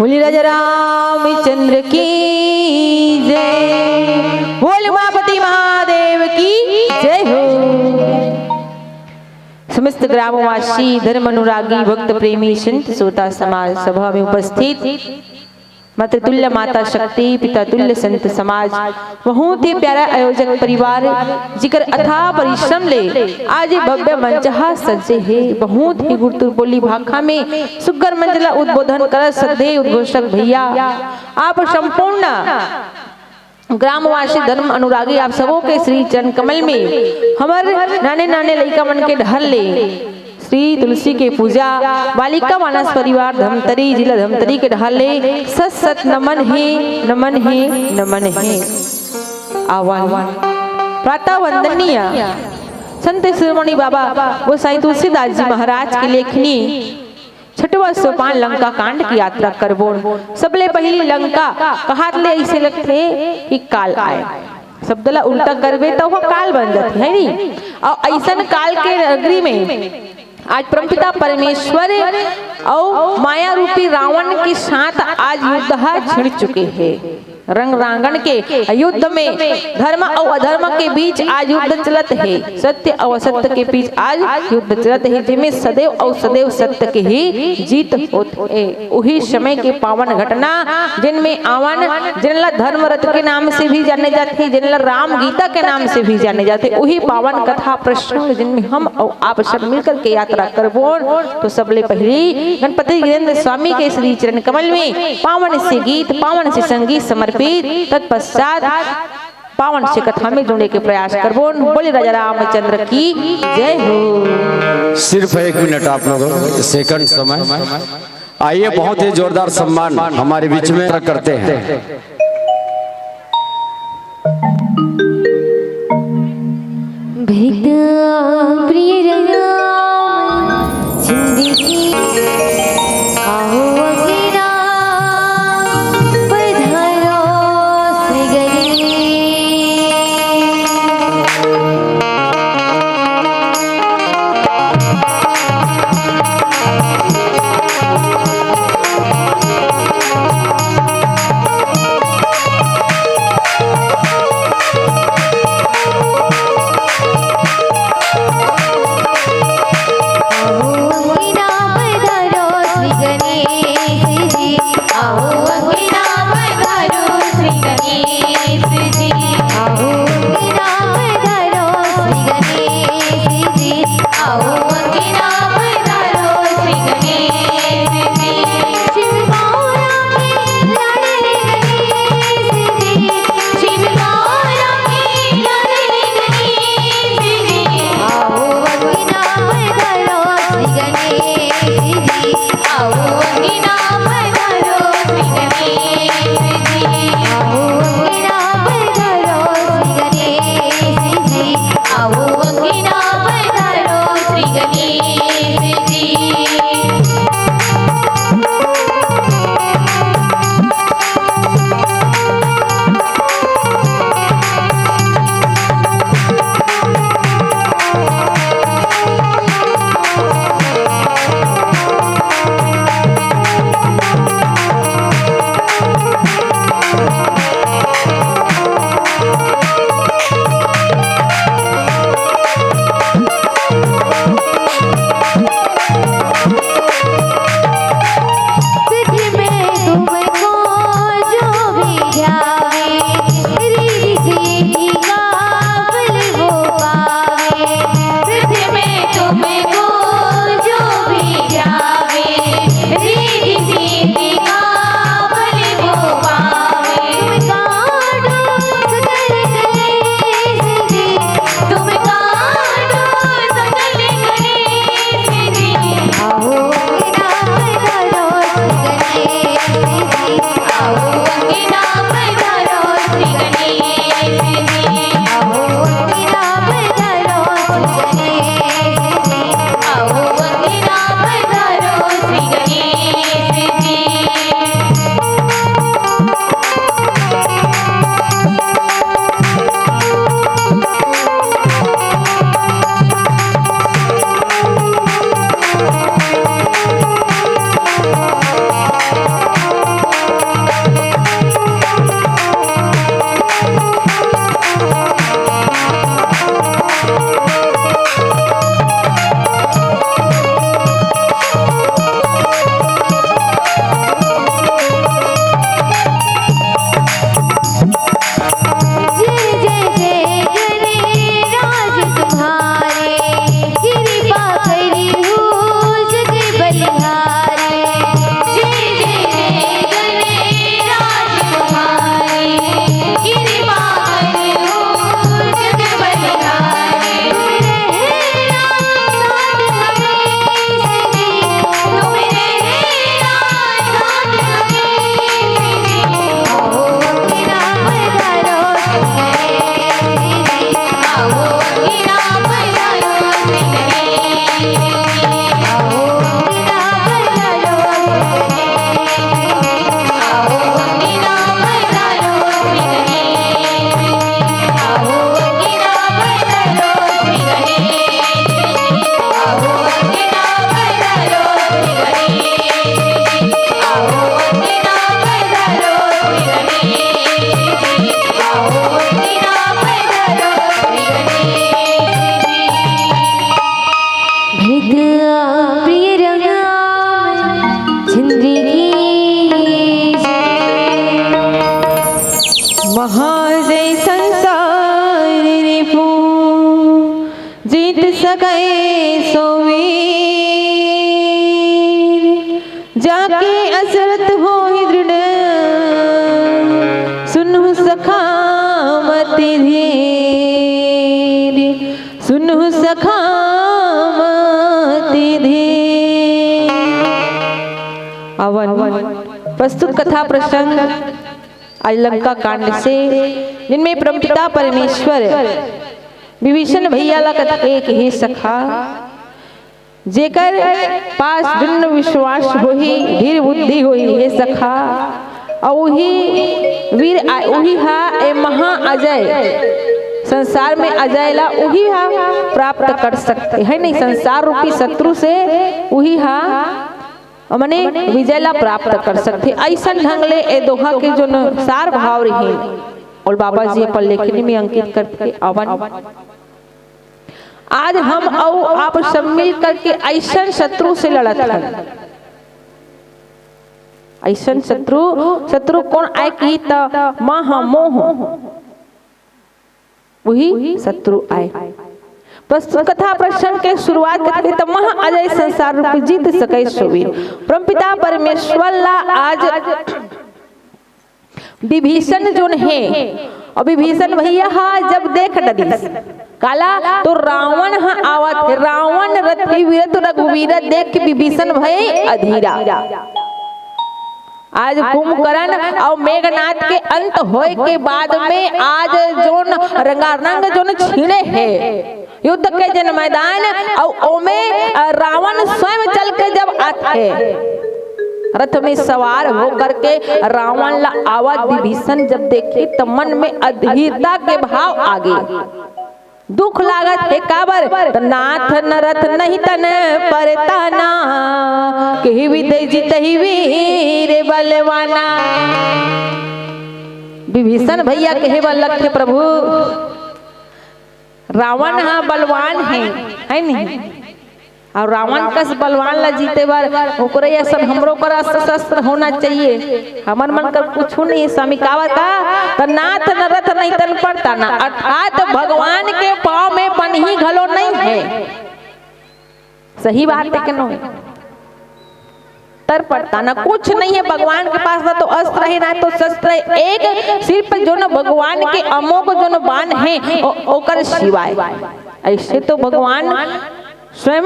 बोली राजा रामचंद्र की जय, बोल उमापति महादेव की जय हो। समस्त ग्रामवासी, धर्म अनुरागी, भक्त प्रेमी, संत श्रोता समाज, सभा में उपस्थित मातृतुल्य माता शक्ति, पिता तुल्य संत समाज, बहुत ही प्यारा आयोजक परिवार, जिकर अथाह परिश्रम ले आज ये भव्य मंच हा सजे हे। बहुत ही गुरतुर बोली भाखा में सुग्घर मंच ला उद्बोधन करत श्रद्धेय उद्घोषक भैया, आप संपूर्ण ग्रामवासी, धर्म अनुरागी, आप सबो के श्री चरण कमल में हमर नाने नाने लइका मन के डहर ले श्री तुलसी के पूजा, बालिका मानस परिवार धमतरी, जिला धमतरी के डहर ले सत सत नमन हे, नमन हे, नमन हे। आवन प्रातः वंदनीय संत शिरोमणि बाबा गोसाई तुलसीदास जी महाराज के लेखनी छठवा सोपान लंका कांड की यात्रा करबोन। सबले पहिली लंका कहात ले अइसे लगथे कि काल आय। शब्द ला उल्टा करबे त ओह काल बन जाथे, है नी? अउ अइसन काल के नगरी में आज परमपिता परमेश्वर अउ माया रूपी रावण के साथ आज युद्ध ह छिड़ चुके हे। रंग रांगन के युद्ध में धर्म अउ अधर्म के बीच आज युद्ध चलत हे, सत्य अउ असत्य के बीच आज युद्ध चलत हे, जेमे सदैव अउ सदैव सत्य के ही जीत होत हे। उही समय के पावन घटना, जिनमें आवन, जिनला धर्म रथ के नाम से भी जाने जाथे, जिनला राम गीता के नाम से भी जाने जाथे, उही पावन कथा प्रसंग, जिनमें हम अउ आप सब मिलकर के यात्रा करबोन। तो सबले पहिली गणपति गिरेंद्र स्वामी के श्री चरण कमल में पावन से गीत, पावन से संगीत समर्पित। तत्पश्चात पावन से कथा में जुड़े के प्रयास करबोन। बोले राजा रामचंद्र की जय हो। सिर्फ एक मिनट आप लोगों, सेकंड समय। आइए, बहुत ही जोरदार सम्मान हमारे बीच में करते हैं। बेटा प्रिय राम, जिंदगी आओ अगेरा, पधारो सगरी। महाजय संसार रिपु, जीत सकै सो वीर। जाके असरत होहि दृढ़, सुनहु सखा मति धीर, सुनहु सखा मति धीर। अवन प्रस्तुत कथा प्रसंग आज लंका कांड से, जिनमें परमपिता परमेश्वर विभीषण भैया ला कथे कि हे सखा, जेकर पास दृढ़ विश्वास होही, धीर बुद्धि होही, हे सखा, अउ उही वीर आ-, उही हा ए महा अजय, संसार में अजय ला उही हा प्राप्त कर सकथे, है नहीं? संसार रूपी शत्रु से उही हा, मने विजय ला प्राप्त कर सकथे। अइसन ढंग ले ए दोहा के जोन सार भाव रहिन, ओला बाबा जी अपन लेखनी में अंकित करके अवन। आज हम अउ आप सब मिल करके अइसन शत्रु से लड़त हन। अइसन शत्रु, शत्रु कोन आय कही त महा मोह, उही शत्रु आय। प्रस्तुत कथा प्रसंग के शुरुआत करके त महा अजय संसार रूपी जीत सकै सो वीर। परमपिता परमेश्वर ला आज विभीषण जोन हे, अउ विभीषण भैया हा जब देख डरिस, काला तो रावण हा आवत हे, रावण रथ वीरत रघुवीर देख के विभीषण भय अधीरा। आज कुंभकर्ण अउ मेघनाद के अंत होय के बाद में आज जोन रंगारंग जोन छिड़े हे, युद्ध के जन मैदान, अउ ओमे, अ, रावण स्वयं चल के जब आथे, रथ में सवार होकर के रावण ला आवत विभीषण जब देखे, त मन में अधीरता के भाव आगे। दुख लागत हे काबर, त नाथ न रथ नहीं तन परताना, केहि विधि जितहि वीर बलवाना। विभीषण भैया कहे बर लगथे, प्रभु, रावण हा बलवान हे, है नहीं? अउ रावण कस बलवान ला जीते बर ओकरे असन हमरो कर अस्त्र शस्त्र होना चाहिए। हमर मन कर कुछु नहीं, स्वामी कावत का, त नाथ न रथ नहीं तन परताना, अर्थात भगवान के पाँव में पनही घलो नहीं हे। सही बात हे के नोहे? तर परताना कुछ नहीं हे भगवान के पास, ना तो अस्त्र हे, ना तो शस्त्र हे। एक सिर्फ जोन भगवान के अमोघ जोन बाण हे, ओ-, ओकर सिवाय। अइसे तो भगवान स्वयं,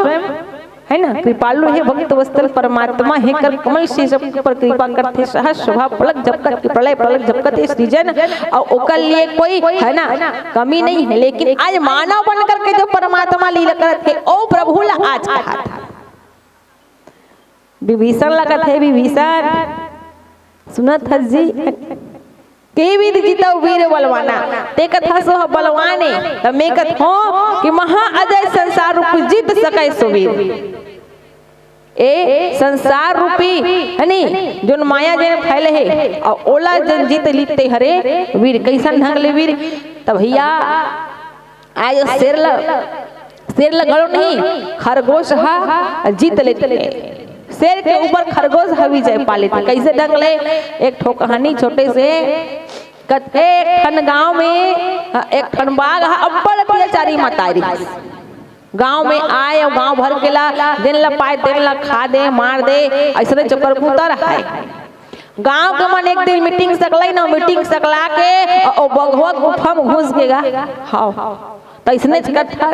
है ना, कृपालु हे, भक्त वत्सल परमात्मा हे, कर कमल से सबके ऊपर कृपा करथे, सहज स्वभाव पलक झपकत के प्रलय, पलक झपकत के सृजन, अउ ओकर लिए कोई, है ना, कमी नहीं हे। लेकिन आज मानव बन करके जो परमात्मा लीला करत हे, ओ प्रभु ला आज कहा था। विभीषण ला कथे, विभीषण, सुनत हस जी? केहि विधि जितउ वीर बलवाना। ते कथस ओह बलवान ए, त मैं कथों कि महा अजय संसार रूपी जीत सकै सो वीर। ए संसार रूपी, है नी, जोन माया जेन फैले हे, अउ ओला जेन जीत लिते हरे वीर। कइसन ढंग ले वीर? त भैया, आज शेर ल, शेर ल घलो नहीं, खरगोश ह जीत लेथे। शेर के ऊपर खरगोश ह विजय पा लेथे। कइसे ढंग ले? एक ठो कहानी छोटे से, कथे एक ठन गांव में, अ, एक ठन बाघ ह अब्बड़ अत्याचारी मतारी। गांव में आय अउ गांव भर के ला, जेन ला पाय तेन ला खा दे, मार दे, अइसने चक्कर कुतर हे। गांव के मन एक दिन मीटिंग सकलाइन, मीटिंग सकला के ओ, ओ बघवा गुफा में घुस गे गा। हव, त अइसने कथा,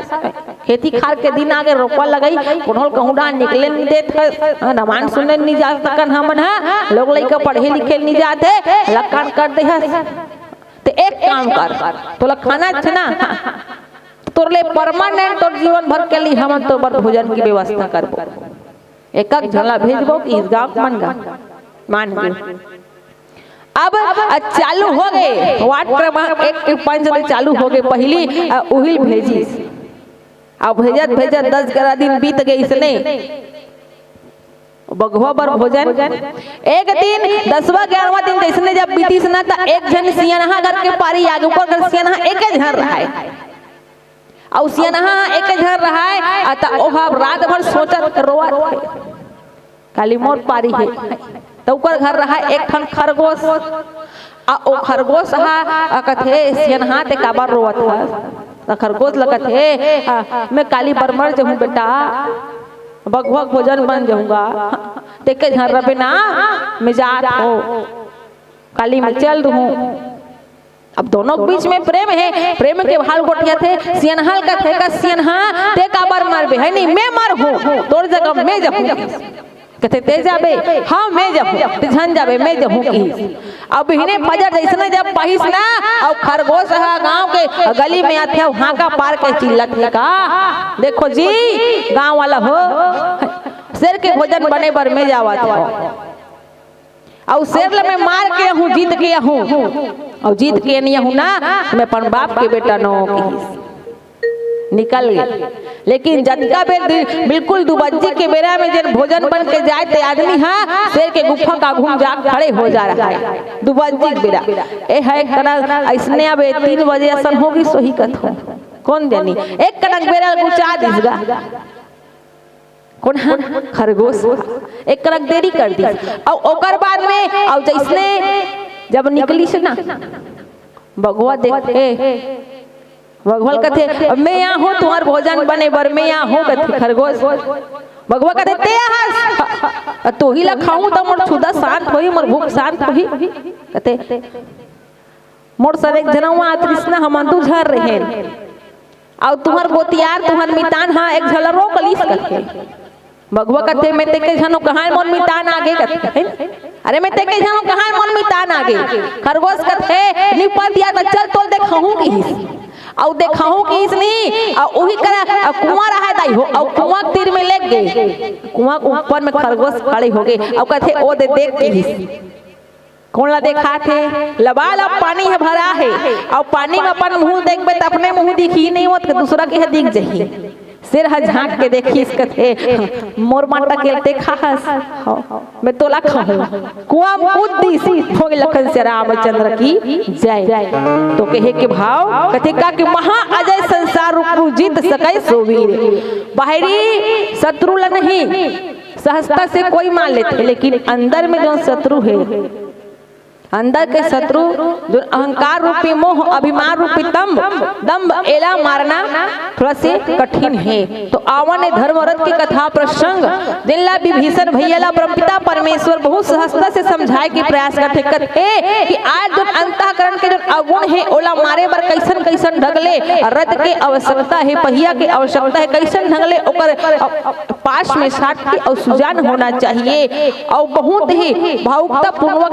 खेती खार के दिन आगे, रोपा लगई, कोनो ल कहूं डाहर निकले नहीं देत हे, हाँ, नमान सुने नहीं जा सकन हमन, हाँ, लोग लइका पढ़े लिखे नहीं जात हे, लकान कर दे हस। ते एक काम कर, तोला खाना हे ना, तोर ले परमानेंट तोर जीवन भर के लिए हमन तोर बर भोजन के व्यवस्था करबो। एकक झन ला भेजबो कि इस गांव के मन गा, मान गे। अब, अ, चालू हो गे, वार्ड क्रमांक एक के पंच ले चालू हो गे, पहिली, अ, उहिल भेजिस। अब भेजत भेजत दस ग्यारह दिन बीत गे, इसने बघवा बर भोजन। एक दिन, दसवां ग्यारहवां दिन जइसने जब बीतिस ना, त एक झन सियनहा घर के पारी आगे, ओकर घर सियनहा एके झन रहय। अउ सियनहा एके झन रहय, आ त ओहा रात भर सोचत रोवत हे, काली मोर पारी हे। त ओकर घर रहय एक ठन खरगोश। आ ओ खरगोश ह, आ कथे, "सियनहा, ते काबर रोवत हस?" त खरगोश ल कथे, "आ, मैं काली बर मर जहूँ बेटा, बघवा के भोजन बन जहूँगा, तेके झन रबे ना, मैं जात हूँ, काली मैं चल दूँ।" अब दोनों के बीच में प्रेम हे, प्रेम के भाव गोठियाथे। सियनहा ल कथे, "का सियनहा, ते काबर मरबे, है नी, मैं मरहूँ, तोर जगह मैं जहूँ।" कथे, "ते जाबे?" "हाँ, मैं जहूँ।" "ते झन जाबे, मैं जहूँ," किहिस। अब बिहने फजर जइसने जब पाहिस ना, अउ खरगोश ह गाँव के गली में आथे, अउ हांका पार के चिल्लाथे, "का देखो जी, गाँव वाला हो, शेर के भोजन बने बर मैं जावत हूँ, अउ शेर ल मैं मार के आहूँ, जीत के आहूँ, अउ जीत के नइ आहूँ ना, मैं अपन बाप के बेटा नोहूँ," किहिस। निकल गे। लेकिन जतका बेर दि-, बिल्कुल दुबज्जी के बेरा में जेन भोजन बन के जाय, ते आदमी ह शेर के गुफा के आघू म जा खड़े हो जा रहय। दुबज्जी के बेरा। ए ह एक कनक अइसने, अब ए तीन बजे असन हो गिस होही कथों। कोन जनी? एक कनक बेरा ल गुचा दिस गा। कोन ह? खरगोश। एक कनक देरी कर दिस। अउ ओकर बाद में, अउ जइसने जब निकलिस ना, बघवा देखथे, बघवा ल कथे, "मैं आहूँ तुम्हर भोजन बने बर, मैं आहूँ," कथे खरगोश। बघवा कथे, "ते आहस? तोही ला खाहूँ त मोर छुदा शांत होही, मोर भूख शांत होही।" कथे, "मोर सर एक झन अउ तृष्णा, हमन दू झन रहेन, अउ तुम्हर गोतियार, तुम्हर मितान ह एक झन ला रोक लिस," कथे। बघवा कथे, "मैं तेके झन हूँ, कहाँ मोर मितान आगे?" कथे, "अरे, मैं तेके झन हूँ, कहाँ मोर मितान आगे?" खरगोश कथे, "निपट दिया त चल, तोल देखाहूँ," किहिस। अउ देखाहूँ किहिस नहीं, अउ उही करा, अउ कुआँ रहय दाई हो, अउ कुआँ के तीर में लेग गे। कुआँ के ऊपर में खरगोश खड़े हो गे, अउ कथे, "ओ दे देख," किहिस। कोन ला देखात हे? लबालब पानी ह भरा हे, अउ पानी म अपन मुहूँ देखबे त अपने मुहूँ दिखही नहीं, ओतके दूसरा के ह दिख जही। शेर ह झांक के देखिस, कथे, "मोर बांटा के ते खाहस, हव, मैं तोला खाहूँ।" कुआँ म कूद दिस। भोग लखन सिया रामचंद्र की जय। तो कहे के भाव, कथे का कि महा अजय संसार रूप जीत सकै सो वीर। बाहरी शत्रु ला नहीं, सहजता से कोई मार लेथे, लेकिन अंदर में जोन शत्रु हे, अंदर के शत्रु, जो अहंकार रूपी मोह, अभिमान रूपी तंभ, दंभ, एला मारना थोड़ा से कठिन हे। तो आवन ए धर्मरथ के कथा प्रसंग, जेन ला विभीषण भैया ला परमपिता परमेश्वर बहुत सहजता से समझाए के प्रयास करथे। कथे कि आज जो अंतःकरण के जो अवगुण हे, ओला मारे बर कइसन कइसन ढंग ले रथ के आवश्यकता हे, पहिया के आवश्यकता हे, कइसन ढंग ले ओकर पास में साथ के अउ सुजान होना चाहिए। अउ बहुत ही भावुकता पूर्वक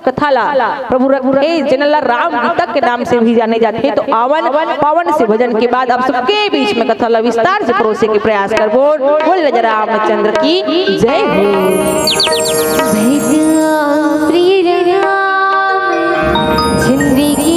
कथा ला प्रभु रखे, जेन ला राम गीता के नाम से भी जाने जाथे। तो आवन पावन से भजन के बाद आप सबके बीच में कथा ला विस्तार से परोसे के प्रयास करबो। बोल राजा रामचंद्र की जय हो। भैया श्री रामचंद्र की जय।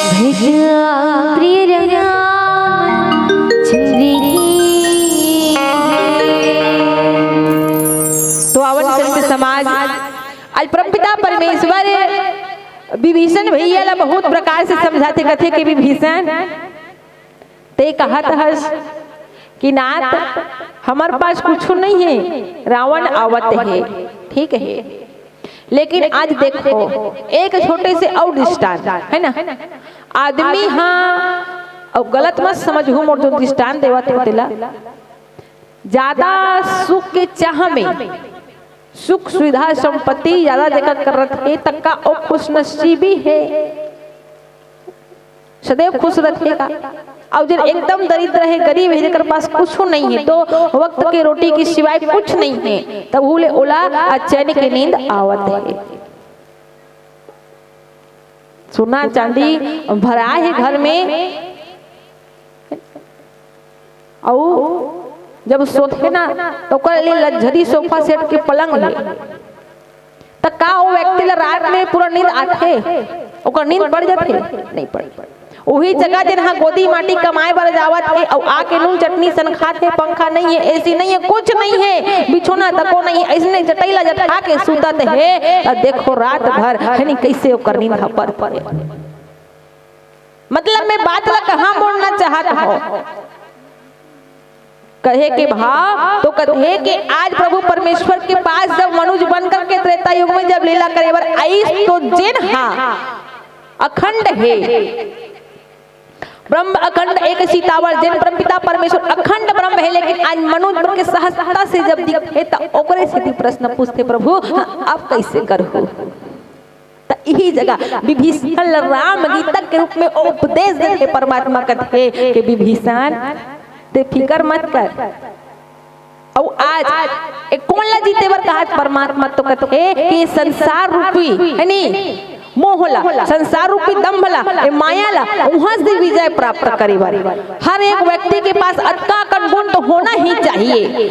प्रिय राम चंद्र की। तो आवन संत समाज, आज परमपिता परमेश्वर विभीषण भैया ला बहुत प्रकार से समझाथे, कथे कि विभीषण, ते कहत हस कि नाथ, हमर पास कुछु नहीं है, रावण आवत है, ठीक है, लेकिन आज देखो, एक छोटे से अउ दृष्टांत है ना, आदमी हा, अउ गलत मत समझहू मोर जो दृष्टांत देवत हो तेला, ज्यादा सुख के चाह में, सुख सुविधा संपत्ति ज्यादा जेकर करत हे, तक्का ओ खुशनसीबी है, सदैव खुश रथे का। अउ जेन एकदम दरिद्र हे, गरीब हे, जेकर पास कुछु नहीं है, दो वक्त के रोटी के सिवाय कुछ नहीं है, तब उले ओला अचैन के नींद आवत है। सोना चांदी भरा है घर में, अउ जब सोथे ना, तो ओकर लिए लग्जरी सोफा सेट के पलंग ले, त का वो व्यक्ति ला रात में पूरा नींद आथे? ओकर नींद पड़ जाथे? नहीं पड़। उही जगह जेन हा गोदी माटी कमाए बर जावत हे, अउ आके नून चटनी सन खाथे, पंखा नहीं है, एसी नहीं है, कुछ नहीं है, बिछोना तको नहीं है, अइसने चटई ला जठा के सुतत हे, त देखो रात भर हनी कैसे ओकर नींद हा परथे। मतलब मैं बात ला कहाँ मोड़ना चाहत हूँ? कहे के भाव तो कथे कि आज प्रभु परमेश्वर के पास जब मनुष्य बन करके त्रेता युग में जब लीला करे बर आइस, तो जेन हा अखंड हे, ब्रह्म अखंड एक सीतावर, जेन परमपिता परमेश्वर अखंड ब्रह्म हे, लेकिन आज मनुष्य बन के सहजता से जब दिखे, त ओकरे सेती प्रश्न पूछथे, प्रभु, आप कैसे करहु? त इही जगह विभीषण ल राम गीता के रूप में उपदेश देथे। परमात्मा कथे कि विभीषण, ते फिकर मत कर। अउ आज ए कोन ला जीते बर कहत परमात्मा तो कथे कि संसार रूपी, है नी, मोह ला, संसार रूपी दंभ ला, ए माया ला, उहाँ से विजय प्राप्त करे बर हर एक व्यक्ति के पास अतका कन गुण तो होना ही चाहिए।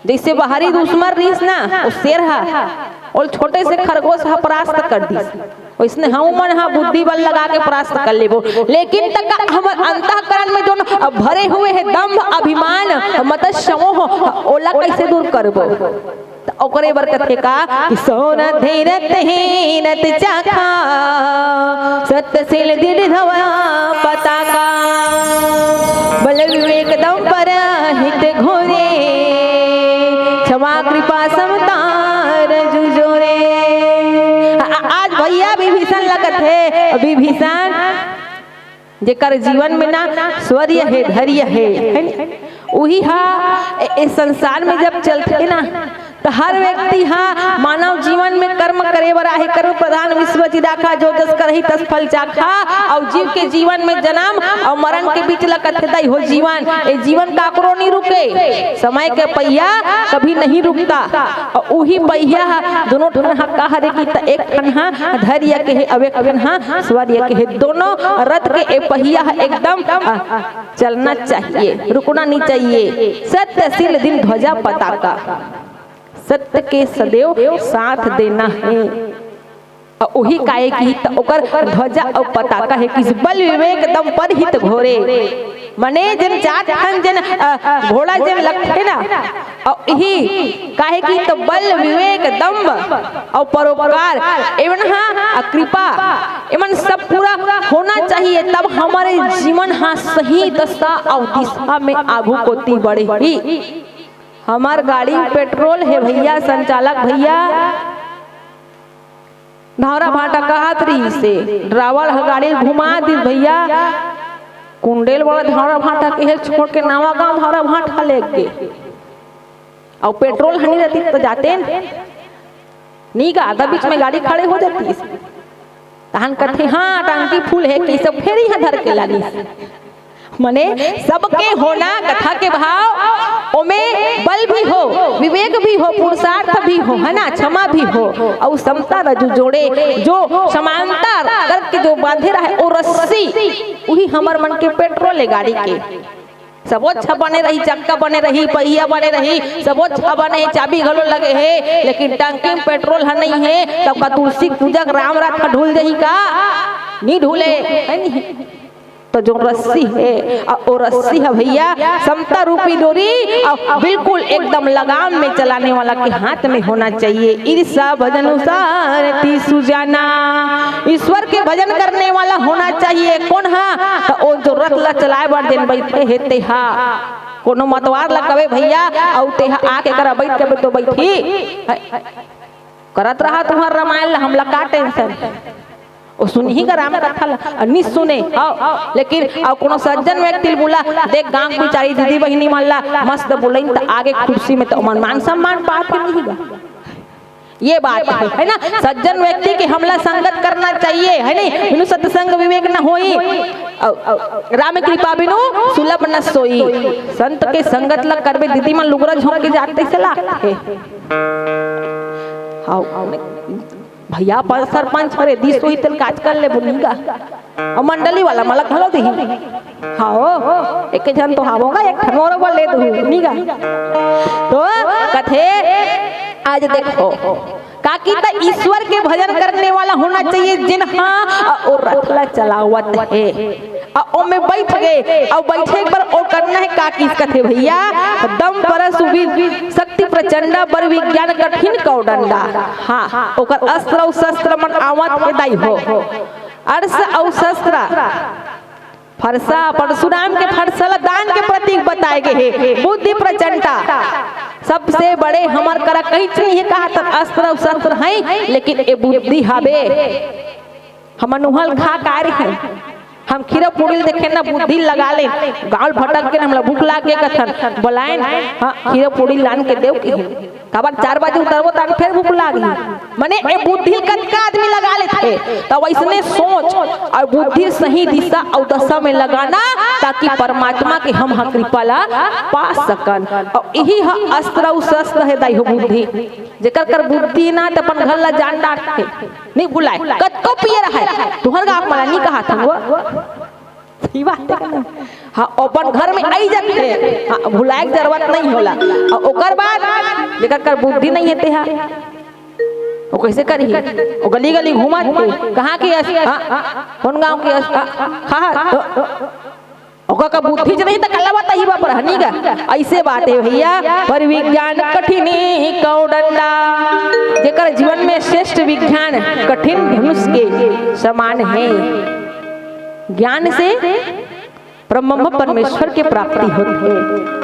जैसे बाहरी दुश्मन रहिस ना, वो शेर हा, और छोटे से खरगोश हा परास्त कर दिस, वैसने हम मन हा बुद्धि बल लगा के परास्त कर लेबो, लेकिन तक हमर अंतःकरण में जोन भरे हुए है दंभ, अभिमान, मत्सर, मोह, ओला कैसे दूर करबो? त ओकरे बर कथे का कि सौन धीरत हीनत चाखा, सत्यशील दृढ़ धवा पताका। बल विवेक दम पर हित घोरे, क्षमा कृपा समता रजु जोरे। आ-, आ-, आज भैया विभीषण लगत हे, विभीषण जेकर जीवन में ना शौर्य हे, धैर्य हे, है नी? उही हा ए, ए संसार में जब चलथे ना, त हर व्यक्ति हा मानव जीवन में कर्म करे बर आहे। कर्म प्रधान विश्व जिदा खा, जो जस करही तस फल चाखा। अउ जीव के जीवन में जन्म अउ मरण के बीच ल कथे दई हो जीवन। ए जीवन काकरो नहीं रुके, समय के पहिया कभी नहीं रुकता। अउ उही पहिया हा दोनों ठन हा का हरे की त एक ठन हा धैर्य के हे, अउ एक ठन हा शौर्य के हे। दोनों रथ के ए पहिया हा एकदम, आ, चलना चाहिए, रुकना नहीं चाहिए। सत्यशील दृढ़ ध्वजा पताका, सत्य के सदैव साथ देना है। अउ उही काहे की त ओकर ध्वजा अउ पताका हे कि बल विवेक दम पर हित घोरे। मने जेन चार ठन जेन, अ, घोड़ा जेन लगथे ना, अउ इही काहे की त बल विवेक दम्भ अउ परोपकार, एमन हा, अ, कृपा, एमन सब पूरा होना चाहिए, तब हमर जीवन हा सही दशा अउ दिशा में आगू कोती बढ़ही। हमर गाड़ी में पेट्रोल हे भैया, संचालक भैया, धावरा भाटा कहत रहिस हे, ड्राइवर ह गाड़ी घुमा दिस भैया, कुंडेल वाला धावरा भाटा के हे छोड़ के नवा गांव धावरा भाटा ले गे। अउ पेट्रोल हनी रहती त जाते न। नी गा, आधा बीच में गाड़ी खड़े हो जाती। तहन कथे, "हाँ, टंकी फुल हे," कि सब फेर इहाँ धर के लानिस। मने सबके होना कथा के भाव, ओमे बल भी हो, विवेक भी हो, पुरुषार्थ भी हो, है ना, क्षमा भी हो, अउ समता रजू जोड़े, जो समानता करके जो बांधे रहे, ओ रस्सी, उही हमर मन के पेट्रोल हे गाड़ी के। सबोच बने रही, चक्का बने रही, पहिया बने रही, सबोच बने, चाबी घलो लगे हे, लेकिन टंकी में पेट्रोल ह नइ हे, तब का तुलसी पूजा के राम रात ह ढुल जाही का? नी ढुले, है नी? तो जो रस्सी हे, अउ ओ रस्सी ह भइया, समता रूपी डोरी, अउ बिल्कुल एकदम लगाम में चलाने वाला के हाथ में होना चाहिए। ईर्षा भजन उसारती सुजाना, ईश्वर के भजन करने वाला होना चाहिए। कोन ह? त ओ जो रथ ला चलाए बर जेन बइठे हे तेहा। कोनो मतवार ला कबे भइया, अउ तेहा आके करा बइठ कबे तो बइठी। करत रहा तुंहर रामायण ला, हमला का tension? ओ सुनही का राम कथा ला, अ, नी सुने, हव, लेकिन अउ कोनो सज्जन व्यक्ति ल बुला, देख गांव के बिचारी दीदी बहिनी मन ला मस्त बुलाइन त आगे खुर्सी में त ओमन मान सम्मान पात हे नहीं गा। ये बात हे, है ना? सज्जन व्यक्ति के हमला संगत करना चाहिए, है नहीं? बिनु सत्संग विवेक न होई, अउ, अउ, राम कृपा बिनु सुलभ न सोई। संत के संगत ला करबे, दीदी मन लुगरा झोंक के जात तइसे लागथे। हव, हव, नहीं। भइया, अपन सरपंच हरे, दिस होही तेल काज कर ले बुनी गा। अउ मंडली वाला मला घलो दिही। हव, एके झन तो हावो गा, एक ठन मोरो बर ले दुहू, नी गा। तो कथे, आज देखो, काकी त ईश्वर के भजन करने वाला होना चाहिए, जेन ह, अ, ओ रथ ला चलावत हे। अ, ओमे बइठ गे, अउ बइठे के बर ओ करना हे, काकी कथे भइया, दम परस उबि शक्ति प्रचंडा, बर विज्ञान कठिन कौडंडा। हाँ, ओकर अस्त्र अउ शस्त्र मन आवत हे दाई हो। अर्स अउ शस्त्र, फरसा, परशुराम के फरसा ल दान के प्रतीक बताए गे हे। बुद्धि प्रचंडा, सबसे बड़े हमर करा कहीच नइ हे, कहा तक अस्त्र अउ शस्त्र हे, लेकिन ए बुद्धि हाबे। हमन उहल खा का रहे, हम खीरा पूड़ी ल देखे ना, बुद्धि लगा ले, गाल भटक के हमला भूख लाग गे कथन, बोलायन, हाँ, खीरा पूड़ी लान के देव के। काबर चार बजे उतरबो, तान फेर भूख लागही। मने ए बुद्धि ल कतका आदमी लगा लेथे। त वइसने सोच अउ बुद्धि सही दिशा अउ दशा में लगाना, ताकि परमात्मा के हम ह कृपा ला पा सकन। अउ इही ह अस्त्र अउ शस्त्र हे दाई हो बुद्धि। जेकर कर बुद्धि ना, त अपन घर ला जान डारथे। नहीं बुलाए, कतको पिए रहय, तुंहर गाँव वाला नहीं कहा था वो। सही बात हे ना? हाँ, अपन घर में आई जाथे। हाँ, भुलाए के जरूरत नहीं होला। अउ ओकर बाद जेकर कर बुद्धि नहीं हे तेहा, ओ कइसे करही? ओ गली गली घूमत हे, कहाँ के अस-, हाँ, कोन गाँव के अस-, हाँ, हाँ, हाँ, तो ओकर का बुद्धि च नहीं त कला बताही बाप रहनी गा। अइसे बात हे भइया, पर विज्ञान कठिन कौडंडा, जेकर जीवन में श्रेष्ठ विज्ञान कठिन धनुष के समान हे। ज्ञान से ब्रह्म परमेश्वर के प्राप्ति होत हे।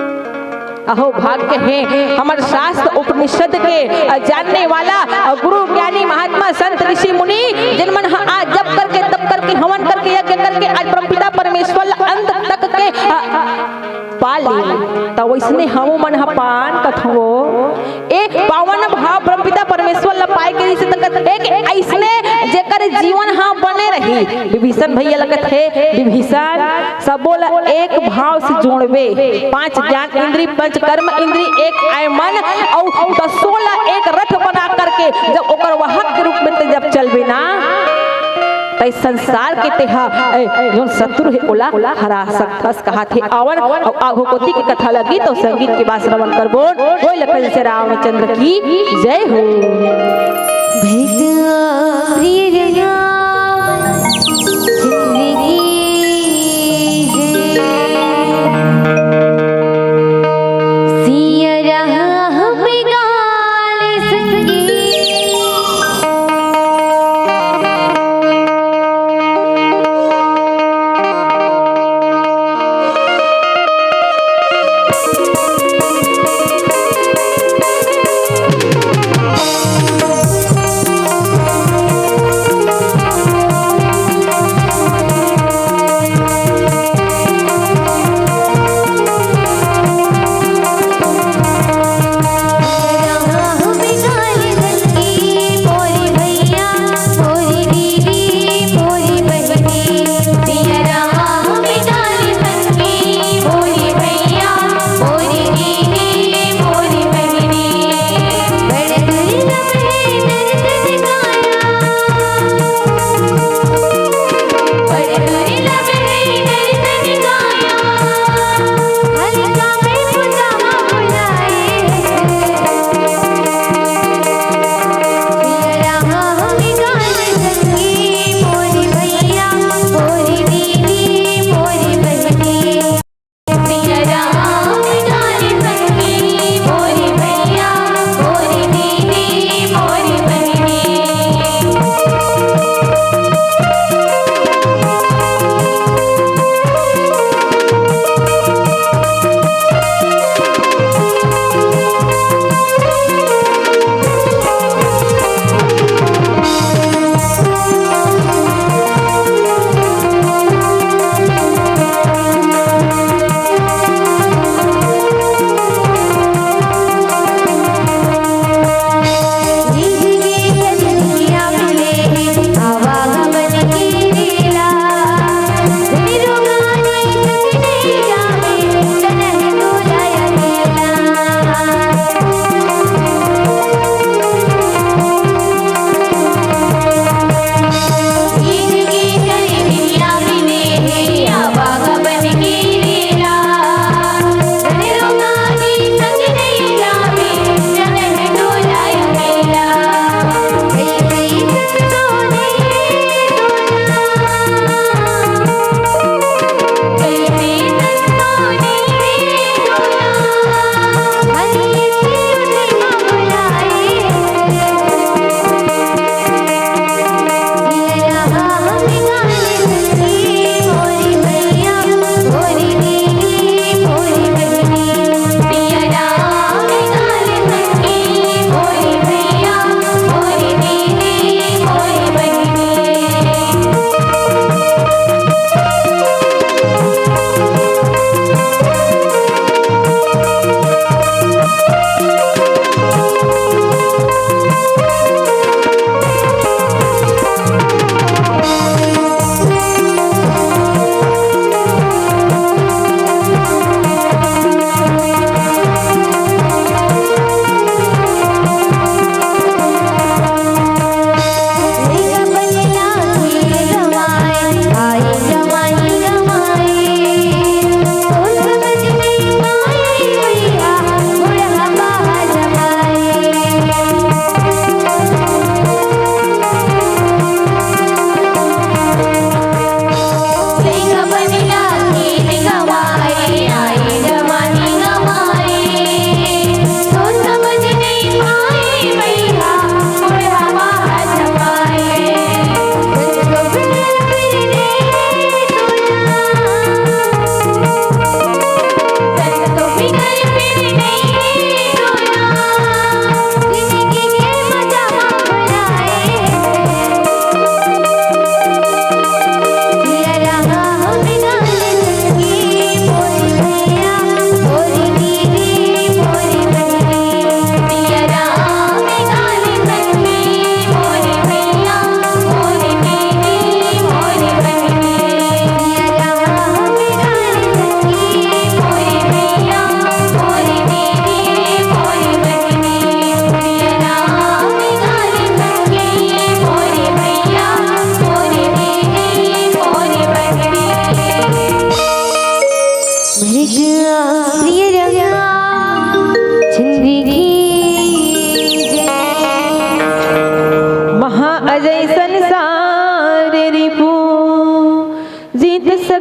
अहो भाग्य हे हमर शास्त्र उपनिषद के, अ, जानने वाला, अ, गुरु ज्ञानी महात्मा संत ऋषि मुनि, जिन मन ह आज जप करके, तप करके, हवन करके, यज्ञ करके आज परमपिता परमेश्वर ल अंत तक के, अ, पा ली। त वइसने हमू मन ह पान कथवो। एक पावन भाव परमपिता परमेश्वर ल पाए के रिहिसे त कथे कि अइसने जेकर जीवन ह बने रही। विभीषण भइया ल कथे, विभीषण, सबो ल एक भाव से जोड़बे, पांच ज्ञान इंद्री, पंच कर्म इंद्री, एक आय मन, अउ दसो ल एक रथ बना करके जब ओकर वाहक के रूप में ते जब चलबे ना, तै संसार के तेहा, ए, जोन शत्रु हे, ओला हरा सकथस, कहाथे। आवन अउ आघो कोती के कथा लगी तो संगीत के बाद श्रवण करबो। बोल लखन से रामचंद्र की जय हो। भेद प्रिय रामचंद्र की जय। सिया राम गाल सतगी।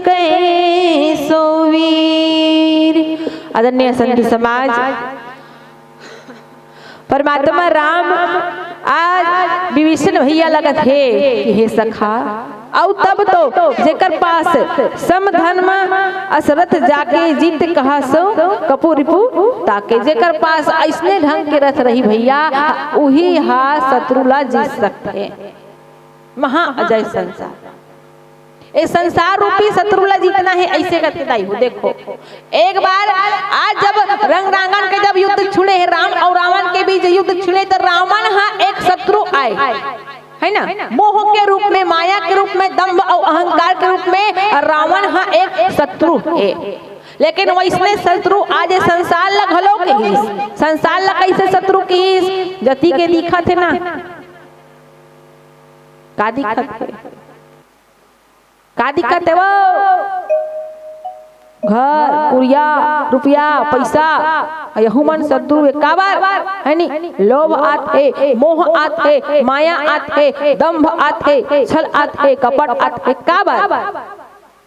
कैसो वीर। आदरणीय संत समाज, परमात्मा राम आज विभीषण भैया लगत हे कि हे सखा, अउ तब तो जेकर पास सम धन म असरथ जाके, जित कहा सो कपु रिपु ताके। जेकर पास अइसने ढंग के रथ रही भैया, उही हा शत्रु ला जीत सकथे। महा अजय संसार। ए संसार रूपी शत्रु ला जीतना हे, अइसे करके दाई हो। देखो, एक बार आज जब रंग रांगन के जब युद्ध छिड़े हे, राम अउ रावण के बीच युद्ध छिड़े, त रावण हा एक शत्रु आय, है ना, मोह के रूप में, माया के रूप में, दंभ अउ अहंकार के रूप में रावण हा एक शत्रु हे। लेकिन वइसने शत्रु आज ए संसार ला घलो किहिस। संसार ला कइसे शत्रु किहिस? जति के दिखत हे ना, का दिखत हे? का दिखत हे वो? घर, कुरिया, रुपया, पइसा, यहू मन शत्रु हे। काबर? है नी? लोभ आत हे, मोह आत हे, माया आत हे, दंभ आत हे, छल आत हे, कपट आत हे। काबर?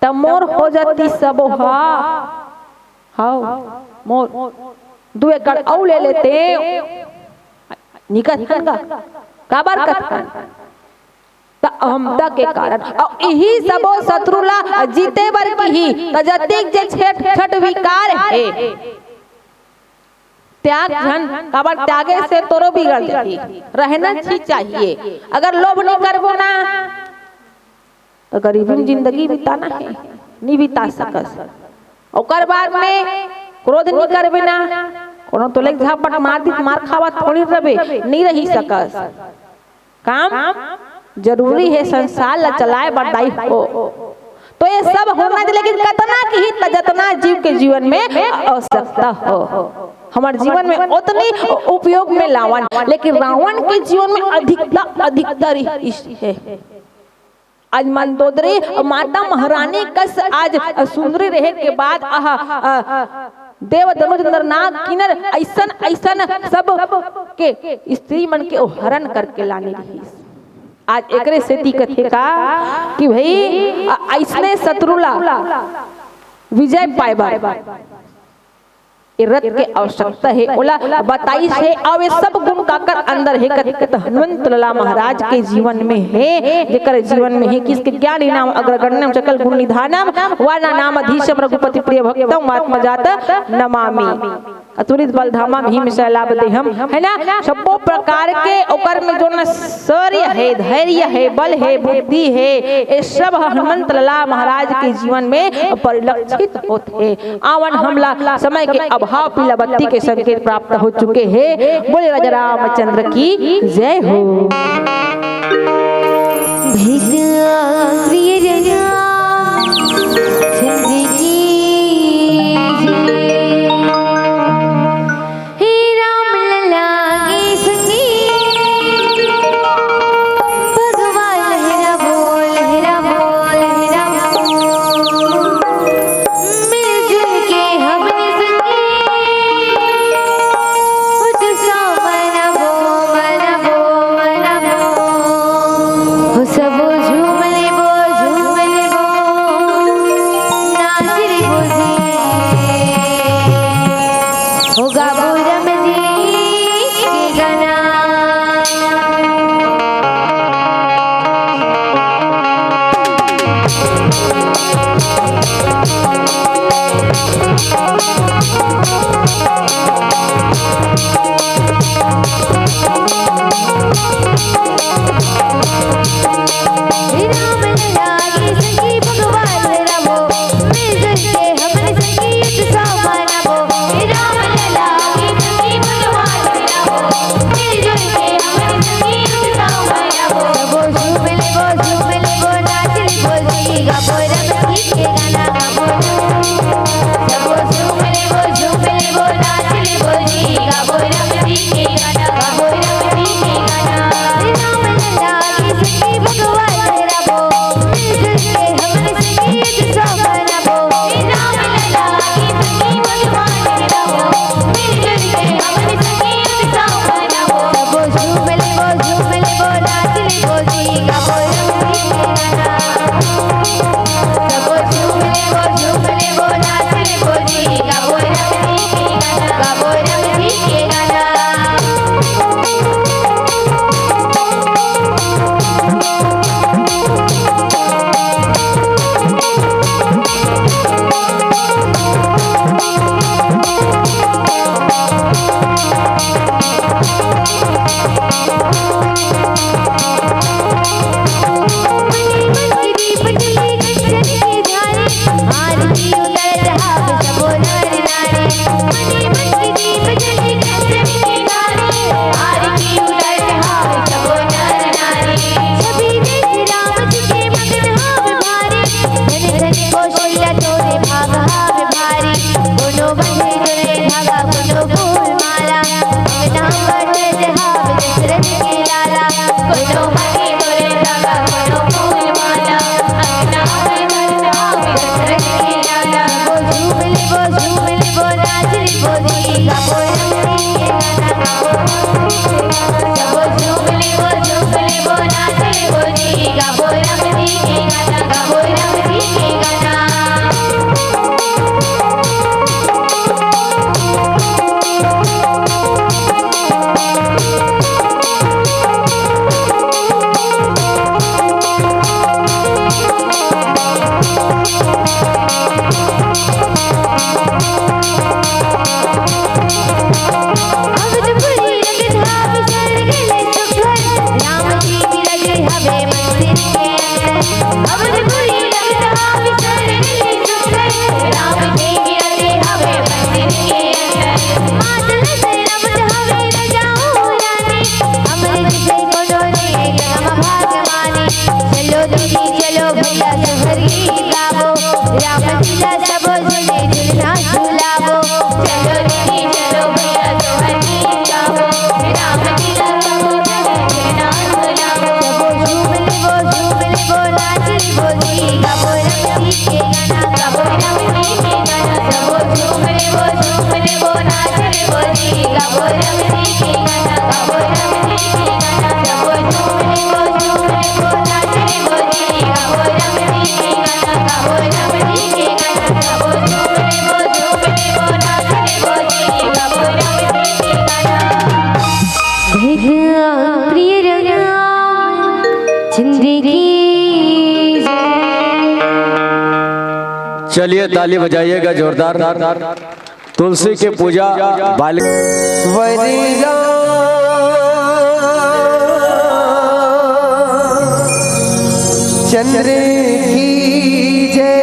त मोर हो जाती सबो हा। हव, मोर। दू एकड़ अउ ले लेते। निकल हन गा। काबर कथन? त अहमता के कारण। अउ इही सबो शत्रु ला जीते बर किही, त जतिक जे छठ, छठ विकार हे, त्याग झन, काबर त्यागे से तोरो बिगड़ जाही। रहना ही चाहिए। अगर लोभ नहीं करबो ना, त गरीबी में जिंदगी बिताना हे, नहीं बिता सकस। ओकर बाद में क्रोध नहीं करबे ना, कोनो तोले झापट मार दी, मार खावा थोड़ी रबे, नहीं रही सकस। काम जरूरी हे संसार ला चलाए बर दाई हो। तो ये सब होना चाहिए, लेकिन कतना किही, त जतना जीव के जीवन में आवश्यकता हो, हमर जीवन में ओतनी उपयोग में लावन। लेकिन रावण के जीवन में अधिकता, अधिकता रहिस हे। आज मंदोदरी माता महारानी कस आज सुंदरी रहे के बाद आह, आह, देव दनुज नर नाग किन्नर अइसन, अइसन सब के स्त्री मन के ओ हरण करके लाने रहिस। आज एकरे सेती कथे का कि भई, अ-, अइसने शत्रु ला विजय पाए बर ए रथ के आवश्यकता हे, ओला बताइस हे। अउ ए सब गुण काकर अंदर हे, कथे त हनुमंत लला महाराज के जीवन में हे, जेकर जीवन में हे, किसके ज्ञानी नाम अग्रगण्यम सकल गुण निधानम, वाना नाम अधीशम रघुपति प्रिय भक्तम, वात्मजात नमामि। अतुलित बल धामा भीम शैलाभ देहम, है ना? सबो प्रकार के ओकर में जो न शौर्य हे, धैर्य हे, बल हे, बुद्धि हे, ए सब ह हनुमंत लला महाराज के जीवन में परिलक्षित होत हे। आवन हमला समय के अभाव पीला बत्ती के संकेत प्राप्त हो चुके हे। बोले राजा रामचंद्र की जय हो। भैया प्रिय रामचंद्र की जय। हे राम लला के संगी, भगवान लहरा बोल, लहरा बोल, लहरा बोल। मिलजुल के हमने संगे, उत्सव मनाबो, मनाबो, मनाबो। हो सबो झूम लेबो, झूम लेबो। आरती उतरत हावे सबो नर नारी, मने मन के दीप जले चंद्र के किनारे। आरती उतरत हावे सबो नर नारी, सभी देख राम जी के मगन हावे भारी। धन धन कौशल्या तोरे भाग हावे भारी, कोनो बंधे तोरे धागा, कोनो फूल माला। अंगना में बैठे हावे दशरथ के लाला, कोनो बंधे तोरे धागा, कोनो फूल माला। अंगना में बैठे हावे दशरथ के लाला। वो झूम ले, वो झूम ले, वो नाच ले, वो जी का वो रंग दे, गाना का वो रंग दे। वो झूम ले, वो झूम ले, वो नाच ले, वो जी का वो रंग दे, गाना का वो रंग दे, गाना। अवधपुरी लगत हावे स्वर्ग ले सुघर, राम जी विराजे हवे मंदिर के अंदर। अवधपुरी लगत हावे स्वर्ग ले सुघर, राम जी विराजे हवे मंदिर के अंदर। मातल से रमत हवे रजाऊ रानी, अमृत से कोनो ने करम भाग मानी। चलो दीदी चलो भैया सोहर गीत गावो, राम लीला सबो जने झुलना झुलावो। चलो दीदी चलो भैया सोहर गीत गावो, राम लीला सबो जने झुलना झुलावो। सबो झूम लेवो, झूम लेवो, नाच लेवो जी, गावो रमती के गाना, गावो रमती के गाना। सबो झूम लेवो, झूम लेवो, नाच लेवो जी, गावो रमती के गाना, गावो रमती के गाना। सबो झूम लेवो, झूम लेवो, नाच लेवो जी, गावो रमती के गाना, गावो रमती के गाना। सबो झूम लेवो, झूम लेवो, नाच लेवो जी, गावो रमती के गाना। प्रिय राम चंद्र की जय। चलिए, ताली बजाइएगा जोरदार। तुलसी के पूजा बाल वरिया चंद्र की जय।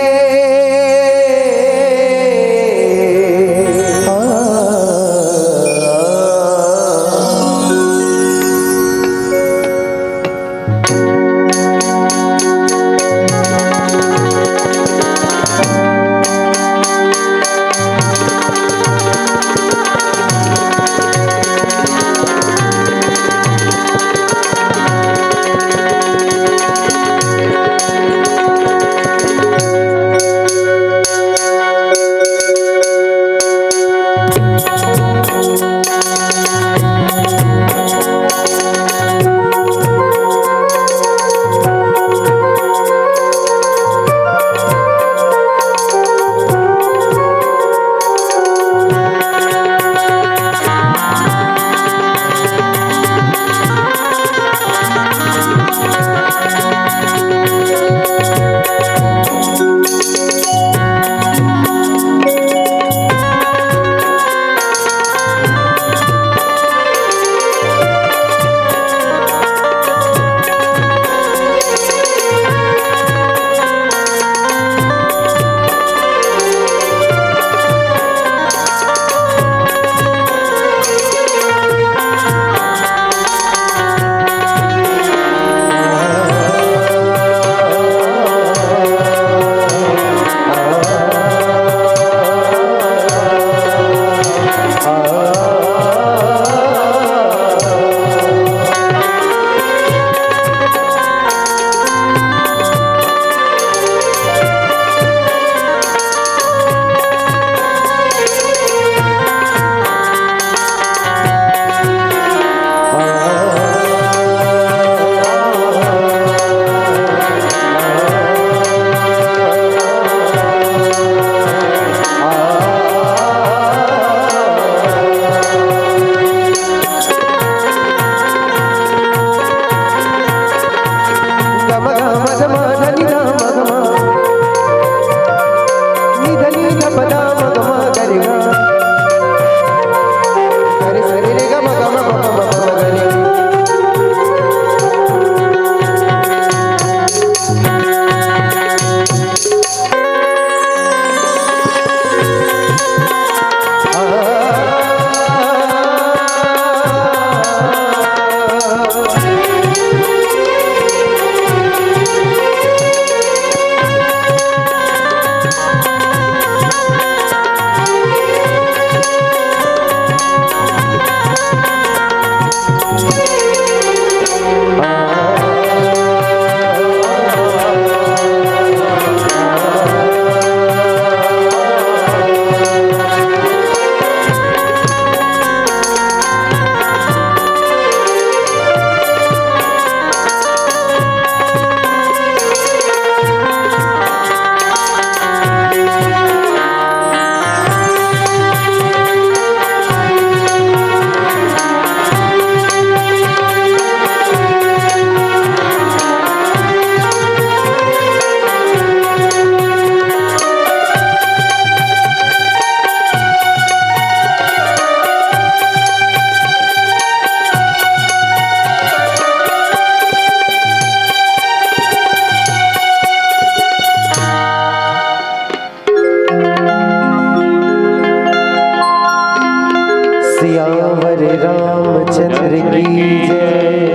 सियावर रामचंद्र की जय।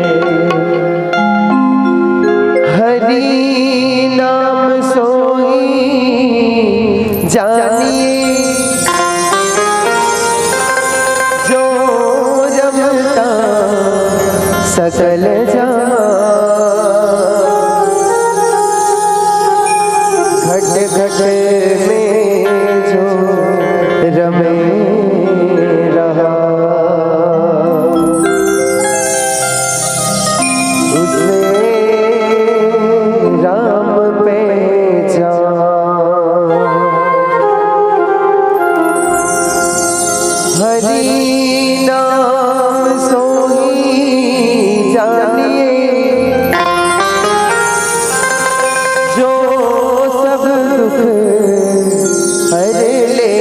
हरि नाम सोई जानिए, जो रमता सकल जान। घट घट में जो रमे रहा, उसे राम पहचान। हरि नाम सोई जानिए, जो सब दुख हर ले,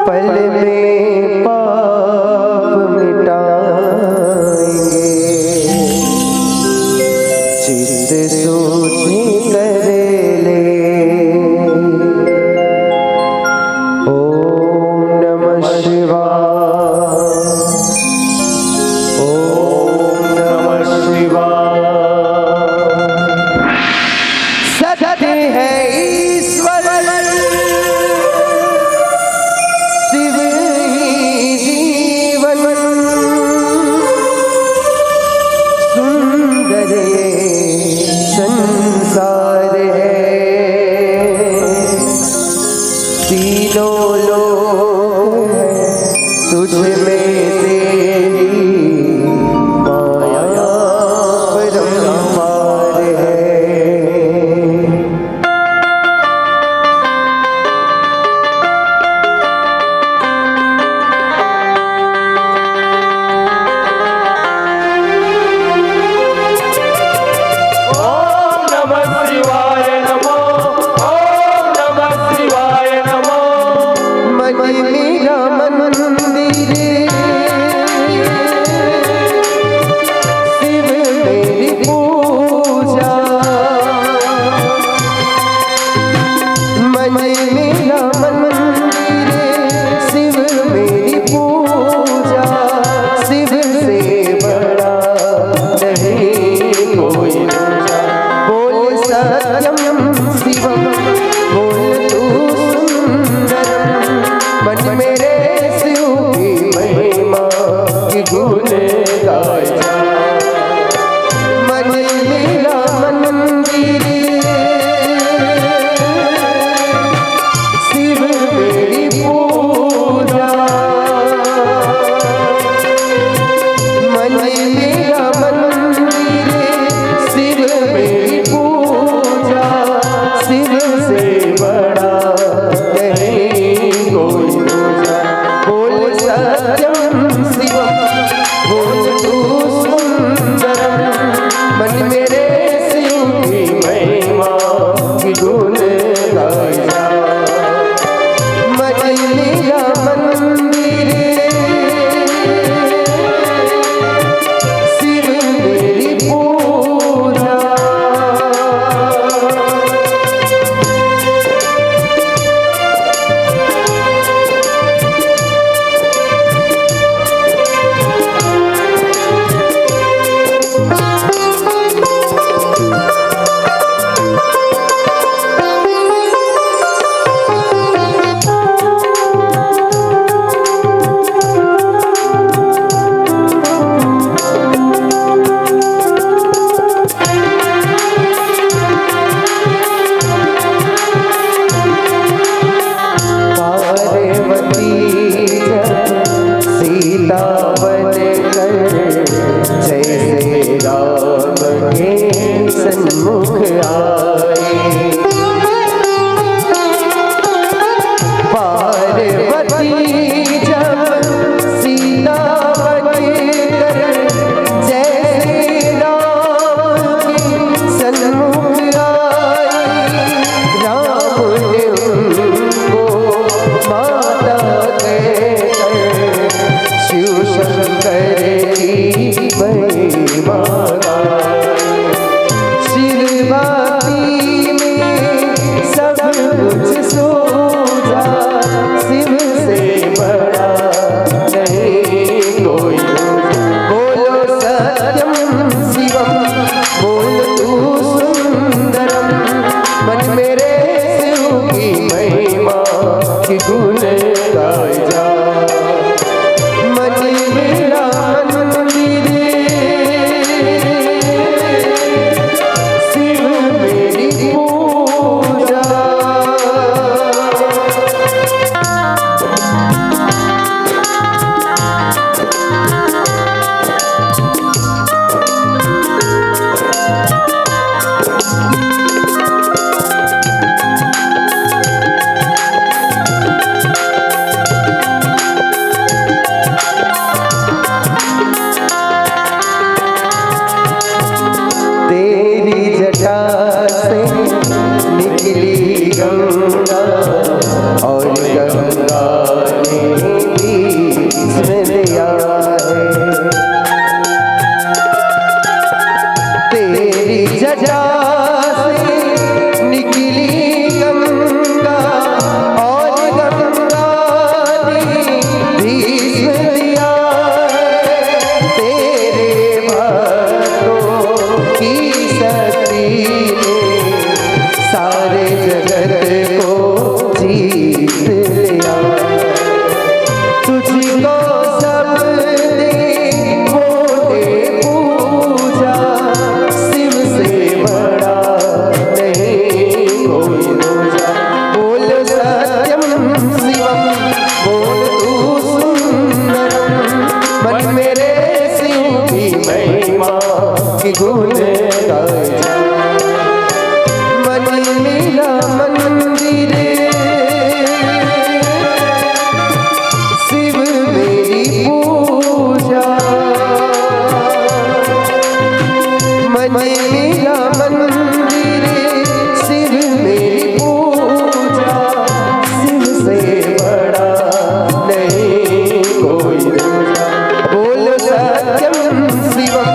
पल में पाप मिटाएंगे, चित्त शुद्धि कर ले। ओम नमः शिवाय। ओम नमः शिवाय। सत्य है ईश्वर, शिव ही जीवन। सुंदर ये संसार है, तीनों लोक है तुझ में तेरी माया परंपार है। ओम नमः शिवाय नमो, ओम नमः शिवाय नमो। मन मेरा मंदिर, शिव मेरी पूजा। मन मेरा मंदिर, शिव मेरी पूजा। शिव से बड़ा नहीं कोई दूजा। बोल सत्यम शिवम, बोल तू सुंदरम। मन मेरे शिव की महिमा की गुण गाए जा। मन मेरा मंदिर, शिव मेरी पूजा। मन मेरा मंदिर, शिव मेरी पूजा। शिव से निकली गंगा और गंगा ने भी इसमें दिया है। तेरी जटा से निकली गंगा और गंगा ने भी इसमें दिया है। तेरे भक्तों की शक्ति ने सारे जगत को जीत लिया। तुझको सब देवों ने पूजा, शिव से बड़ा नहीं कोई दूजा। बोल सत्यम शिवम, बोल तू सुंदरम, मन मेरे शिव की महिमा की गुण गाए जा। मन मेरा मंदिर, शिव मेरी पूजा। मन मेरा मंदिर, शिव मेरी पूजा। शिव से बड़ा नहीं कोई दूजा। बोल सत्यम शिवम,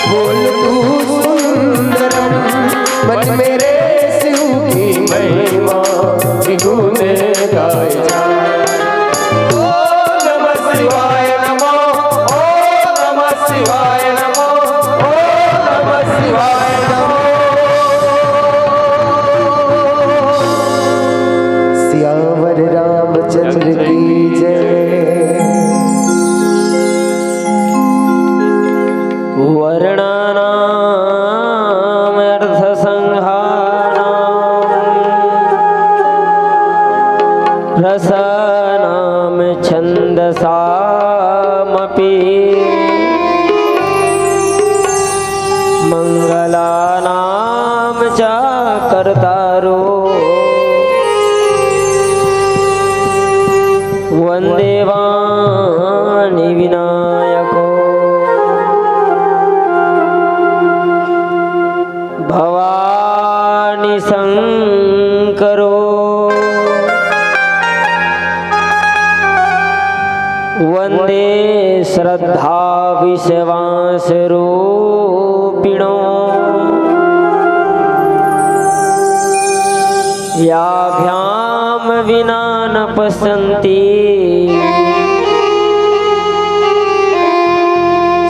बोल तू सुंदरम, मन मेरे शिव की महिमा गुण गाए जा। ओम नमः शिवाय नमः, ओम नमः शिवाय नमः, ओम नमः शिवाय नमः। सियावर रामचंद्र की जय। वर्णानामर्थसंहाराणां रसानां छन्दसामपि मङ्गलानां च कर्तारो वन्दे वाणि विनायको। भवानि शङ्करो वन्दे श्रद्धा विश्वास रूपिणो। याभ्यां विना न पश्यन्ति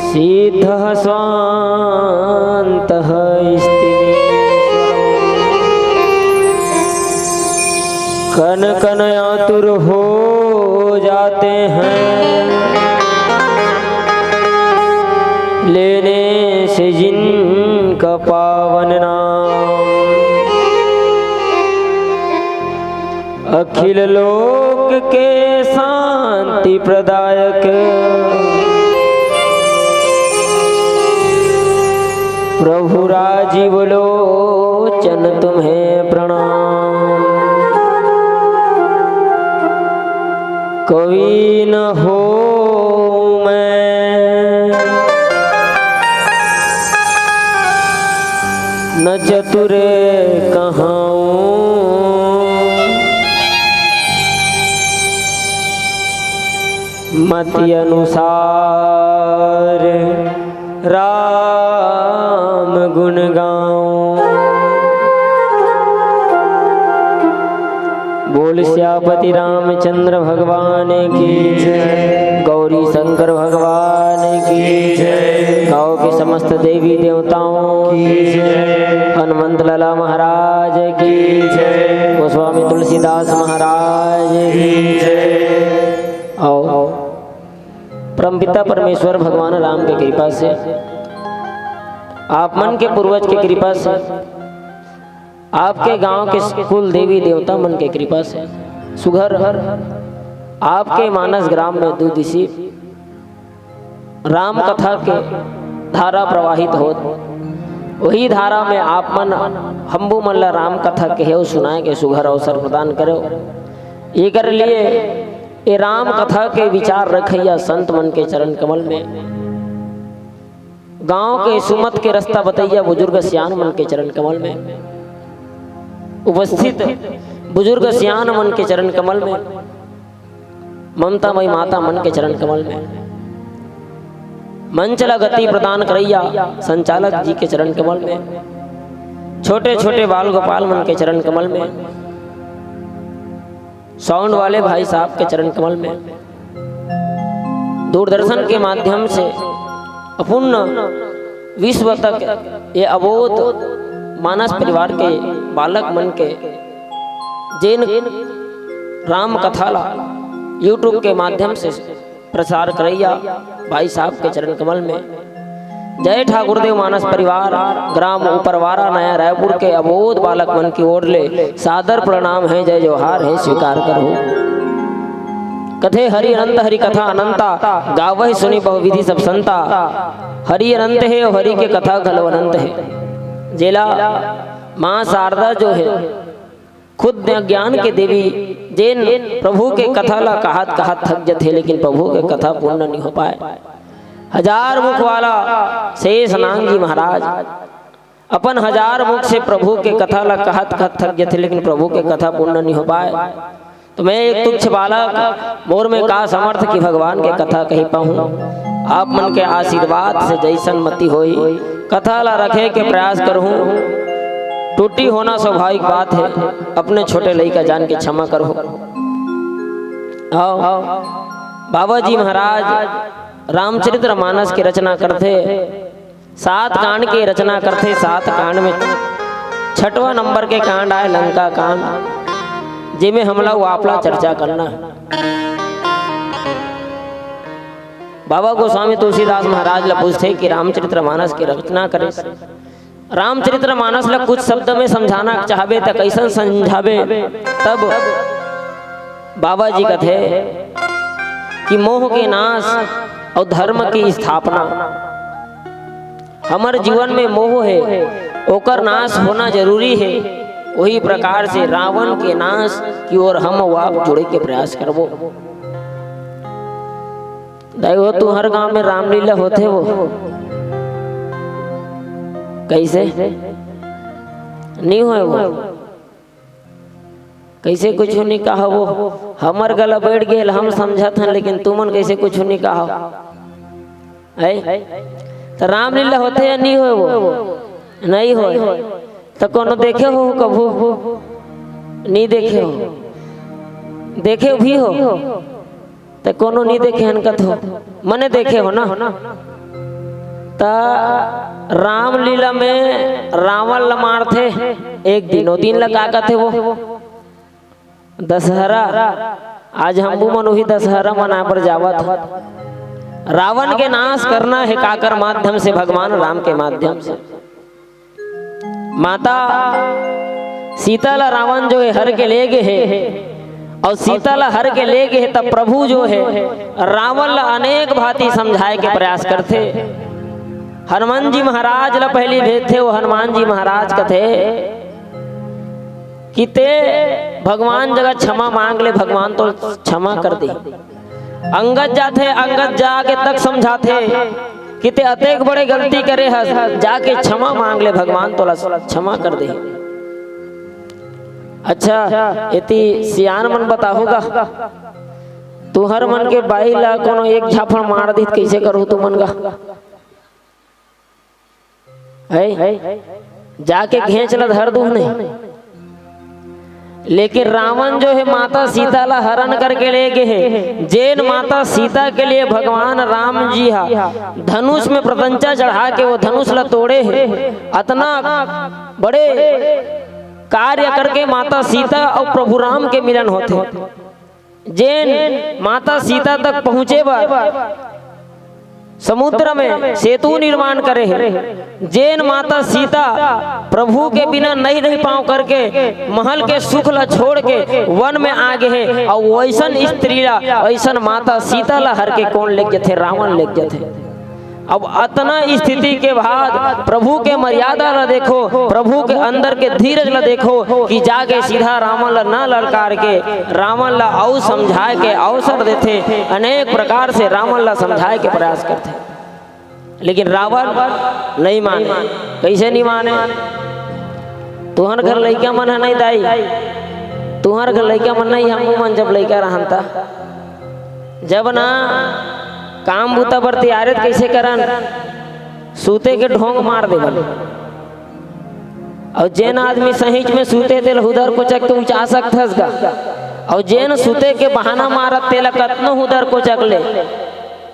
सिद्धः स्वान्तः इति मे। कण कण आतुर हो जाते हैं लेने से जिनका पावन नाम। अखिल लोक के शांति प्रदायक प्रभु राजीव लोचन तुम्हें प्रणाम। कवि न हो मैं, न चतुर कहाऊं, मति अनुसार राम गुण गाऊं। बोल सियापति रामचंद्र भगवान की जय। गौरी शंकर भगवान की जय। गांव के समस्त देवी देवताओं की जय। हनुमंत लाला महाराज की जय। गोस्वामी तुलसीदास महाराज की जय। आओ, परमपिता परमेश्वर भगवान राम के कृपा से, आप मन के पूर्वज के कृपा से, आपके गांव के कुल देवी देवता मन के कृपा से सुघर आपके मानस ग्राम में दू दिशी राम कथा के धारा प्रवाहित होत, वही धारा में आप मन हम्बू मन ला राम कथा कहे अउ सुनाए के सुघर अवसर प्रदान करो। एकर लिए ए राम कथा के विचार रखइया संत मन के चरण कमल में, गांव के सुमत के रास्ता बतइया बुजुर्ग सियान मन के चरण कमल में, उपस्थित बुजुर्ग सियान मन के चरण कमल में, ममता मई माता मन के चरण कमल में, मंच ला गति प्रदान करैया संचालक जी के चरण कमल में, छोटे छोटे बाल गोपाल मन के चरण कमल में, साउंड वाले भाई साहब के चरण कमल में, दूरदर्शन के माध्यम से अपूर्ण विश्व तक ये अबोध मानस परिवार के बालक मन के जेन राम कथा ला YouTube के माध्यम से प्रचार करैया भाई साहब के चरण कमल में, जय ठाकुर देव मानस परिवार, ग्राम उपरवारा, नया रायपुर के अबोध बालक मन की ओर ले सादर प्रणाम है, जय जोहार है, स्वीकार करहु। कथे हरि अनंत हरि कथा अनंता, गावहि सुनि बहु विधि सब संता। हरि अनंत है और हरि के कथा घलो अनंत है। जेला माँ शारदा जो है, खुद ज्ञान के देवी, जेन प्रभु के कथा ला कहत कहत थक जथे, लेकिन प्रभु के कथा पूर्ण नहीं हो पाए। हजार मुख वाला शेष नांग जी महाराज अपन हजार मुख से प्रभु के कथा ला कहत कहत थक जथे, लेकिन प्रभु के कथा पूर्ण नहीं हो पाए। तो मैं एक तुच्छ बालक, मोर में का समर्थ कि भगवान के कथा कही पाहूँ। आप मन के आशीर्वाद से जैसन मति होई, कथा ला रखे के प्रयास करहूँ। त्रुटि होना स्वाभाविक बात है, अपने छोटे लइका जान के क्षमा करहु। आओ, बाबा जी महाराज रामचरित्र मानस के रचना करथे, सात कांड के रचना करथे। सात कांड में छठवां नंबर के कांड आए लंका कांड, जेमे हमला वापला चर्चा करना है। बाबा गोस्वामी तुलसीदास महाराज ला पूछथे कि रामचरित्र मानस के रचना करे, रामचरित्र मानस ला कुछ शब्द में समझाना चाहबे त कैसन समझाबे? तब बाबा जी कथे कि मोह के नाश और धर्म की स्थापना। हमर जीवन में मोह है, ओकर नाश होना जरूरी है। वही प्रकार से रावण के नाश की ओर हम वाप जुड़े के प्रयास करबो। दाई हो, तुहर गांव में रामलीला होथे वो? कैसे? नहीं होए वो? कैसे कुछ नहीं कहा वो? हमर गला बैठ गेल, हम समझत हन, लेकिन तुमन कैसे कुछ नहीं कहा? है? तो रामलीला होथे या नहीं होए वो? नहीं होए। तो कोनो देखे हो कभू? नहीं देखे हो। देखे भी हो? त कोनो नहीं देखे हन कथो, मने देखे हो ना। त रामलीला में रावण ल मारथे एक दिन, ओ दिन ल का कथे वो? दशहरा। आज हम मन वही दशहरा मनाए बर जावत हन। रावण के नाश करना है काकर माध्यम से? भगवान राम के माध्यम से। माता सीता ला रावण जो है हर के ले गे हे, और सीता ला हर के ले गे हे, तब प्रभु जो है रावण ला अनेक भांति समझाए के प्रयास करथे। हनुमान जी महाराज ला पहली भेजथे, वो हनुमान जी महाराज कथे कि ते भगवान जगह क्षमा मांग ले, भगवान तो क्षमा कर दे। अंगद जाथे, अंगद जाके तक समझाथे कि ते अतेक बड़े गलती करे हस, जाके क्षमा मांग ले, भगवान तोला क्षमा कर दे। अच्छा, एती सियान मन बताहू गा, तुहर मन के बाई ला कोनो एक झापड़ मार दित, कैसे करू तुमन गा? है? जाके घेंच ला धर दूं नहीं। लेकिन रावण जो है माता सीता ला हरण करके ले गे हे। जेन माता सीता के लिए भगवान राम जी हा धनुष में प्रत्यंचा चढ़ा के वो धनुष ला तोड़े हे। अतना बड़े कार्य करके माता सीता और प्रभु राम के मिलन होथे। जेन माता सीता तक पहुँचे बर समुद्र में सेतु निर्माण करे हे, जेन माता सीता प्रभु के बिना नहीं रह पाव करके महल के सुख ला छोड़ के वन में आ गे हे, और वैसन स्त्री ला, वैसन माता सीता ला हर के कौन लेग जथे? रावण लेग जथे। अब अतना स्थिति के बाद प्रभु के मर्यादा ला देखो, प्रभु के अंदर के धीरज ला देखो कि जाके सीधा रावण ला ना ललकार के रावण ला अउ समझाए के अवसर देथे, अनेक प्रकार से रावण ला समझाए के प्रयास करथे, लेकिन रावण नहीं माने। कैसे नहीं माने? तुहर घर लइका मन ह नहीं दाई, तुहर घर लइका मन नहीं, हमू मन जब लइका रहन त, जब ना काम बूता बर तैयार हे त कइसे करन, सूते के ढोंग मार देवन। अउ जेन आदमी सहीच में सूते तेला हुदर कोचक के उचा सकथस गा, अउ जेन सूते के बहाना मारत तेला कतनो हुदर कोचक ले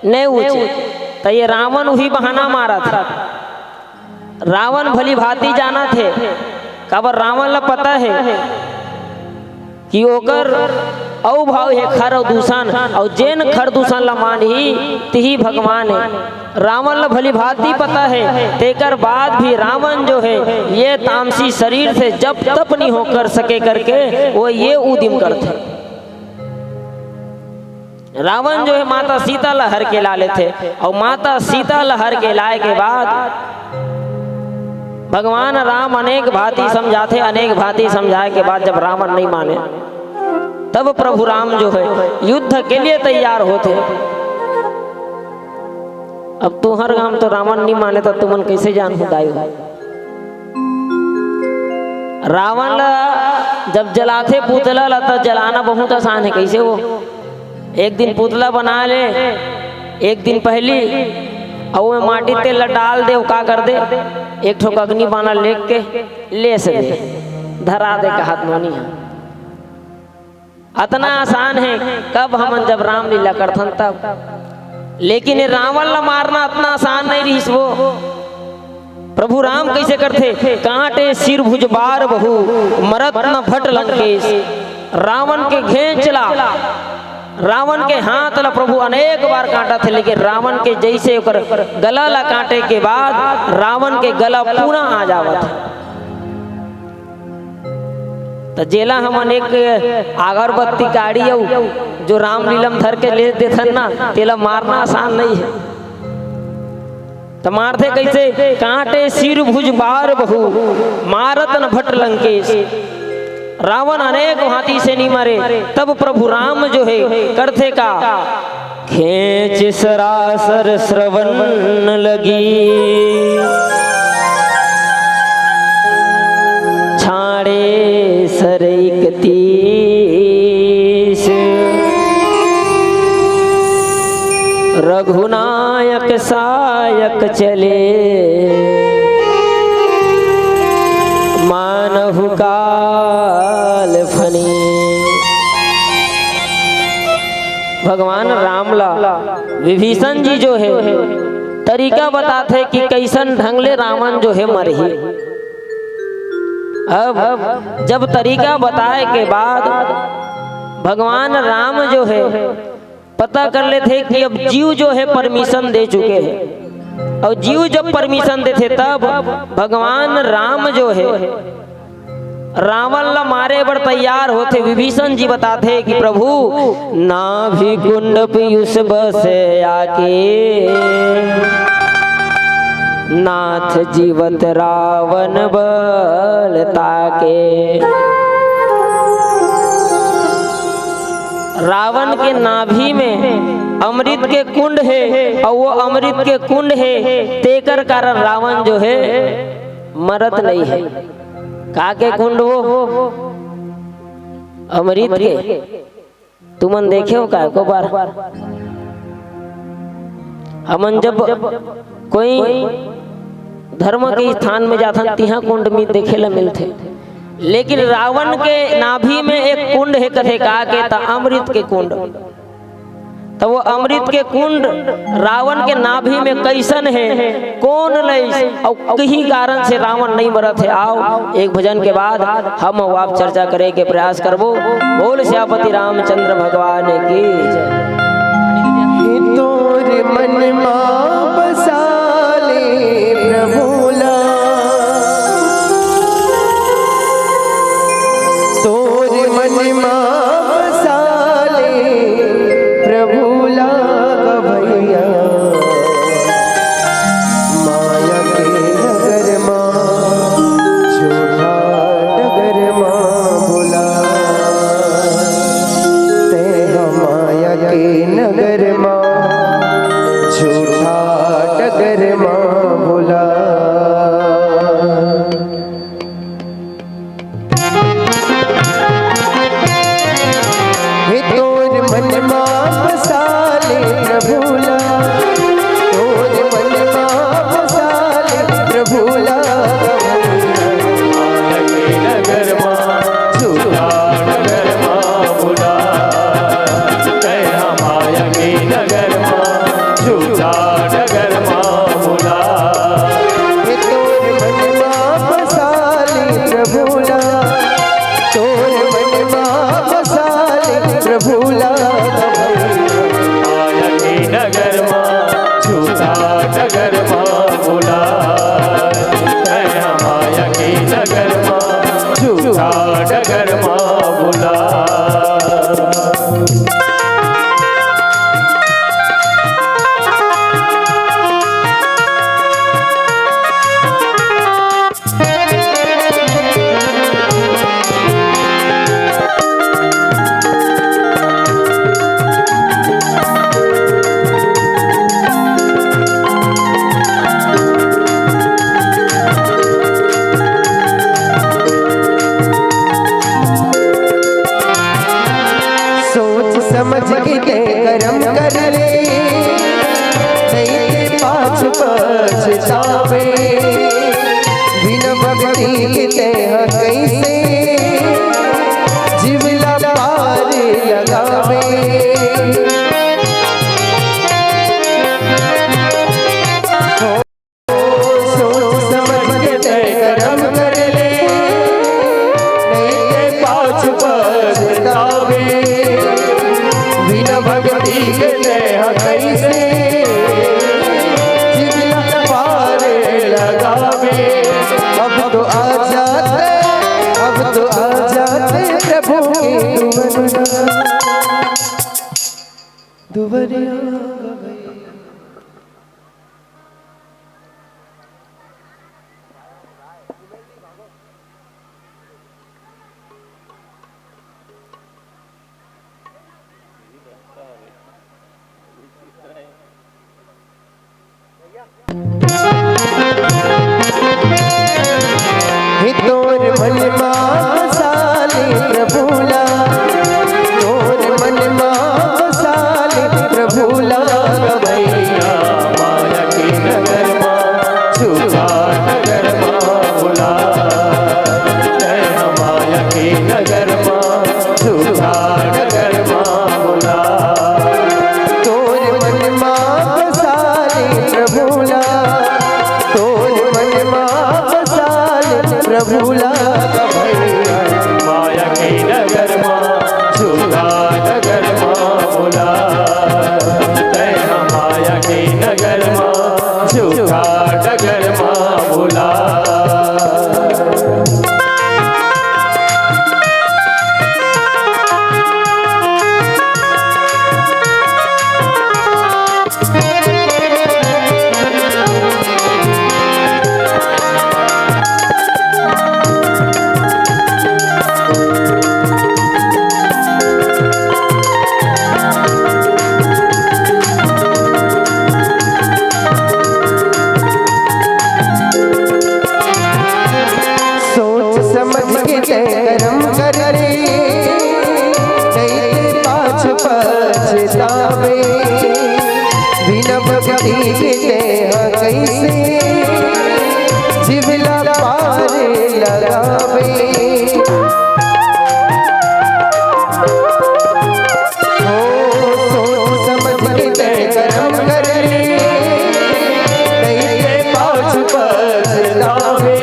नइ उचे, त ये रावण उही बहाना मारत हे। रावण भली भांति जानत हे, काबर रावण ला पता हे कि ओकर अउ भाव हे खर अउ दूषण, अउ जेन खर दूषण ला मानही, तिही भगवान हे। रावण ला भली भांति पता हे, तेकर बाद भी रावण जो हे, ये तामसी शरीर से जप तप नहीं हो कर सके करके वो ये उदिम करथे। रावण जो हे माता सीता ला हर के ला लेथे, अउ माता सीता ला हर के लाए के बाद भगवान राम अनेक भांति समझाथे, अनेक भांति समझाए के बाद जब रावण नहीं माने, तब प्रभु राम जो हे युद्ध के लिए तैयार होथे। अब तुहर गांव तो रावण नहीं माने, त तुमन कइसे जानहू दाई हो? रावण ला जब जलाथे पुतला ला, त जलाना बहुत आसान हे। कइसे वो? एक दिन पुतला बना ले, एक दिन पहिली, अउ ओमे माटी तेल ला डाल दे, वो का कर दे, एक ठोक अग्नि बाना लेग के लेस दे, धरा दे, कहत नोनी हे। अतना आसान हे, कब हमन जब रामलीला करथन तब। लेकिन ये रावण ला मारना अतना आसान नहीं रहिस वो। प्रभु राम कइसे करथे? कांटे सिर भुज बार बहु, मरत न भट लंकेश। रावण के घेंच ला, रावण के हाथ ला प्रभु अनेक बार कांटथे, लेकिन रावण के जइसे ओकर गला ला कांटे के बाद रावण के गला पूरा आ जावत हे। त जेला हमन एक अगरबत्ती काड़ी अउ जो रामलीला म धर के ले देथन ना, तेला मारना आसान नहीं हे। त मारथे कइसे? कांटे सिर भुज बार बहु, मारत न भट लंकेश। रावण अनेक भांति से नहीं मरे, तब प्रभु राम जो हे करथे का? खेंच सरासर श्रवण लगी, छाड़े सर इकतीस। रघुनायक सायक चले, मानहु काल फनी। भगवान राम ला विभीषण जी जो हे तरीका बताथे कि कइसन ढंग ले रावण जो हे मरही। अब जब तरीका बताए के बाद भगवान राम जो हे पता कर लेथे कि अब जीव जो हे permission दे चुके हे, अउ जीव जब permission देथे तब भगवान राम जो हे रावण ला मारे बर तैयार होथे। विभीषण जी बताथे कि प्रभु, नाभि कुंड पीयूष बस आके, नाथ जीवत रावण बल ताके। रावण के नाभि में अमृत के कुंड हे, अउ वो अमृत के कुंड हे, तेकर कारण रावण जो हे मरत नहीं हे। का के कुंड वो? अमृत के। तुमन देखे हो का एको बार? हमन जब कोई धर्म के स्थान में जाथन, तिहां कुंड में देखे ला मिलथे, लेकिन रावण के नाभि में एक कुंड हे, कथे का के, त अमृत के कुंड। त वो अमृत के कुंड रावण के नाभि में कइसन हे, कोन लइस, अउ किही कारण से रावण नहीं मरत हे? आओ, एक भजन के बाद हम अउ आप चर्चा करे के प्रयास करबो। बोल सियापति रामचंद्र भगवान की जय। हे तोर मन मा बसा ले प्रभु ला, तोर मन मा बसा ले प्रभु ला गवैया। माया के नगर मा झूठा डगर मा भुला, तैं माया के नगर मा झूठा डगर मा भुला। नगर मा बुला। सोच समझ के ते करम कर ले, नहीं ते पाछू पछतावे। बिना भक्ति के ते ह कइसे जीव ला पार लगावे। सोच समझ के ते करम कर ले, नहीं ते पाछू पछतावे। बिना भक्ति के ते ह कइसे जीव ला पार लगावे। अब तो आ जाते, अब तो आ जाते प्रभु के दुआर। दुआरिया। हे तोर मन मा बसा ले प्रभु ला, तोर मन मा बसा ले प्रभु ला। भैया माया के नगर मा, झूठा नगर मा बुला, तैं हा माया के नगर मा, झूठा नगर मा बुला। तोर मन मा बसा ले प्रभु ला, तोर मन मा बसा ले प्रभु ला। भैया माया के नगर मा, झूठा नगर मा बुला, तैं हा माया के नगर मा, झूठा नगर मा बुला। सोच समझ के तैं करम कर रे, नहीं ते पाछू पछतावे। बिना भक्ति के तैं हा कइसे जीव ला पार लगावे। ओ सोच समझ के तैं करम कर रे, नहीं ते पाछू पछतावे।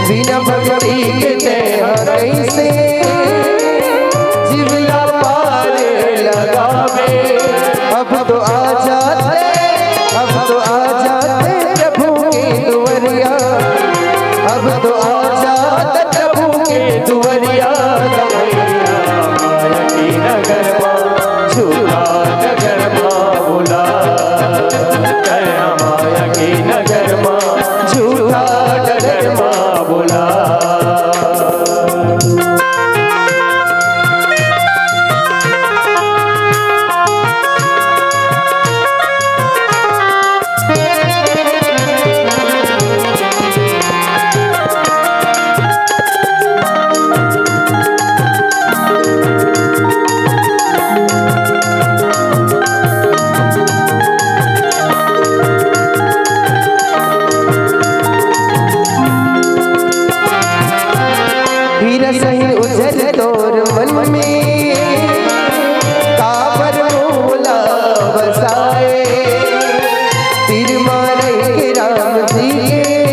बिना भक्ति के तैं हा कइसे जीव ला पार लगावे। अब तो आ जाते, अब तो आ जाते प्रभु के दुआरिया, अब तो आ जाते प्रभु के दुआरिया। भैया माया के नगर मा, झूठा नगर मा बुला, तैं हा माया के नगर मा, झूठा नगर मा बुला। हीरा सही उजर तोर मन में, काबर मोला बसाए। तीर मारे के राम जी के,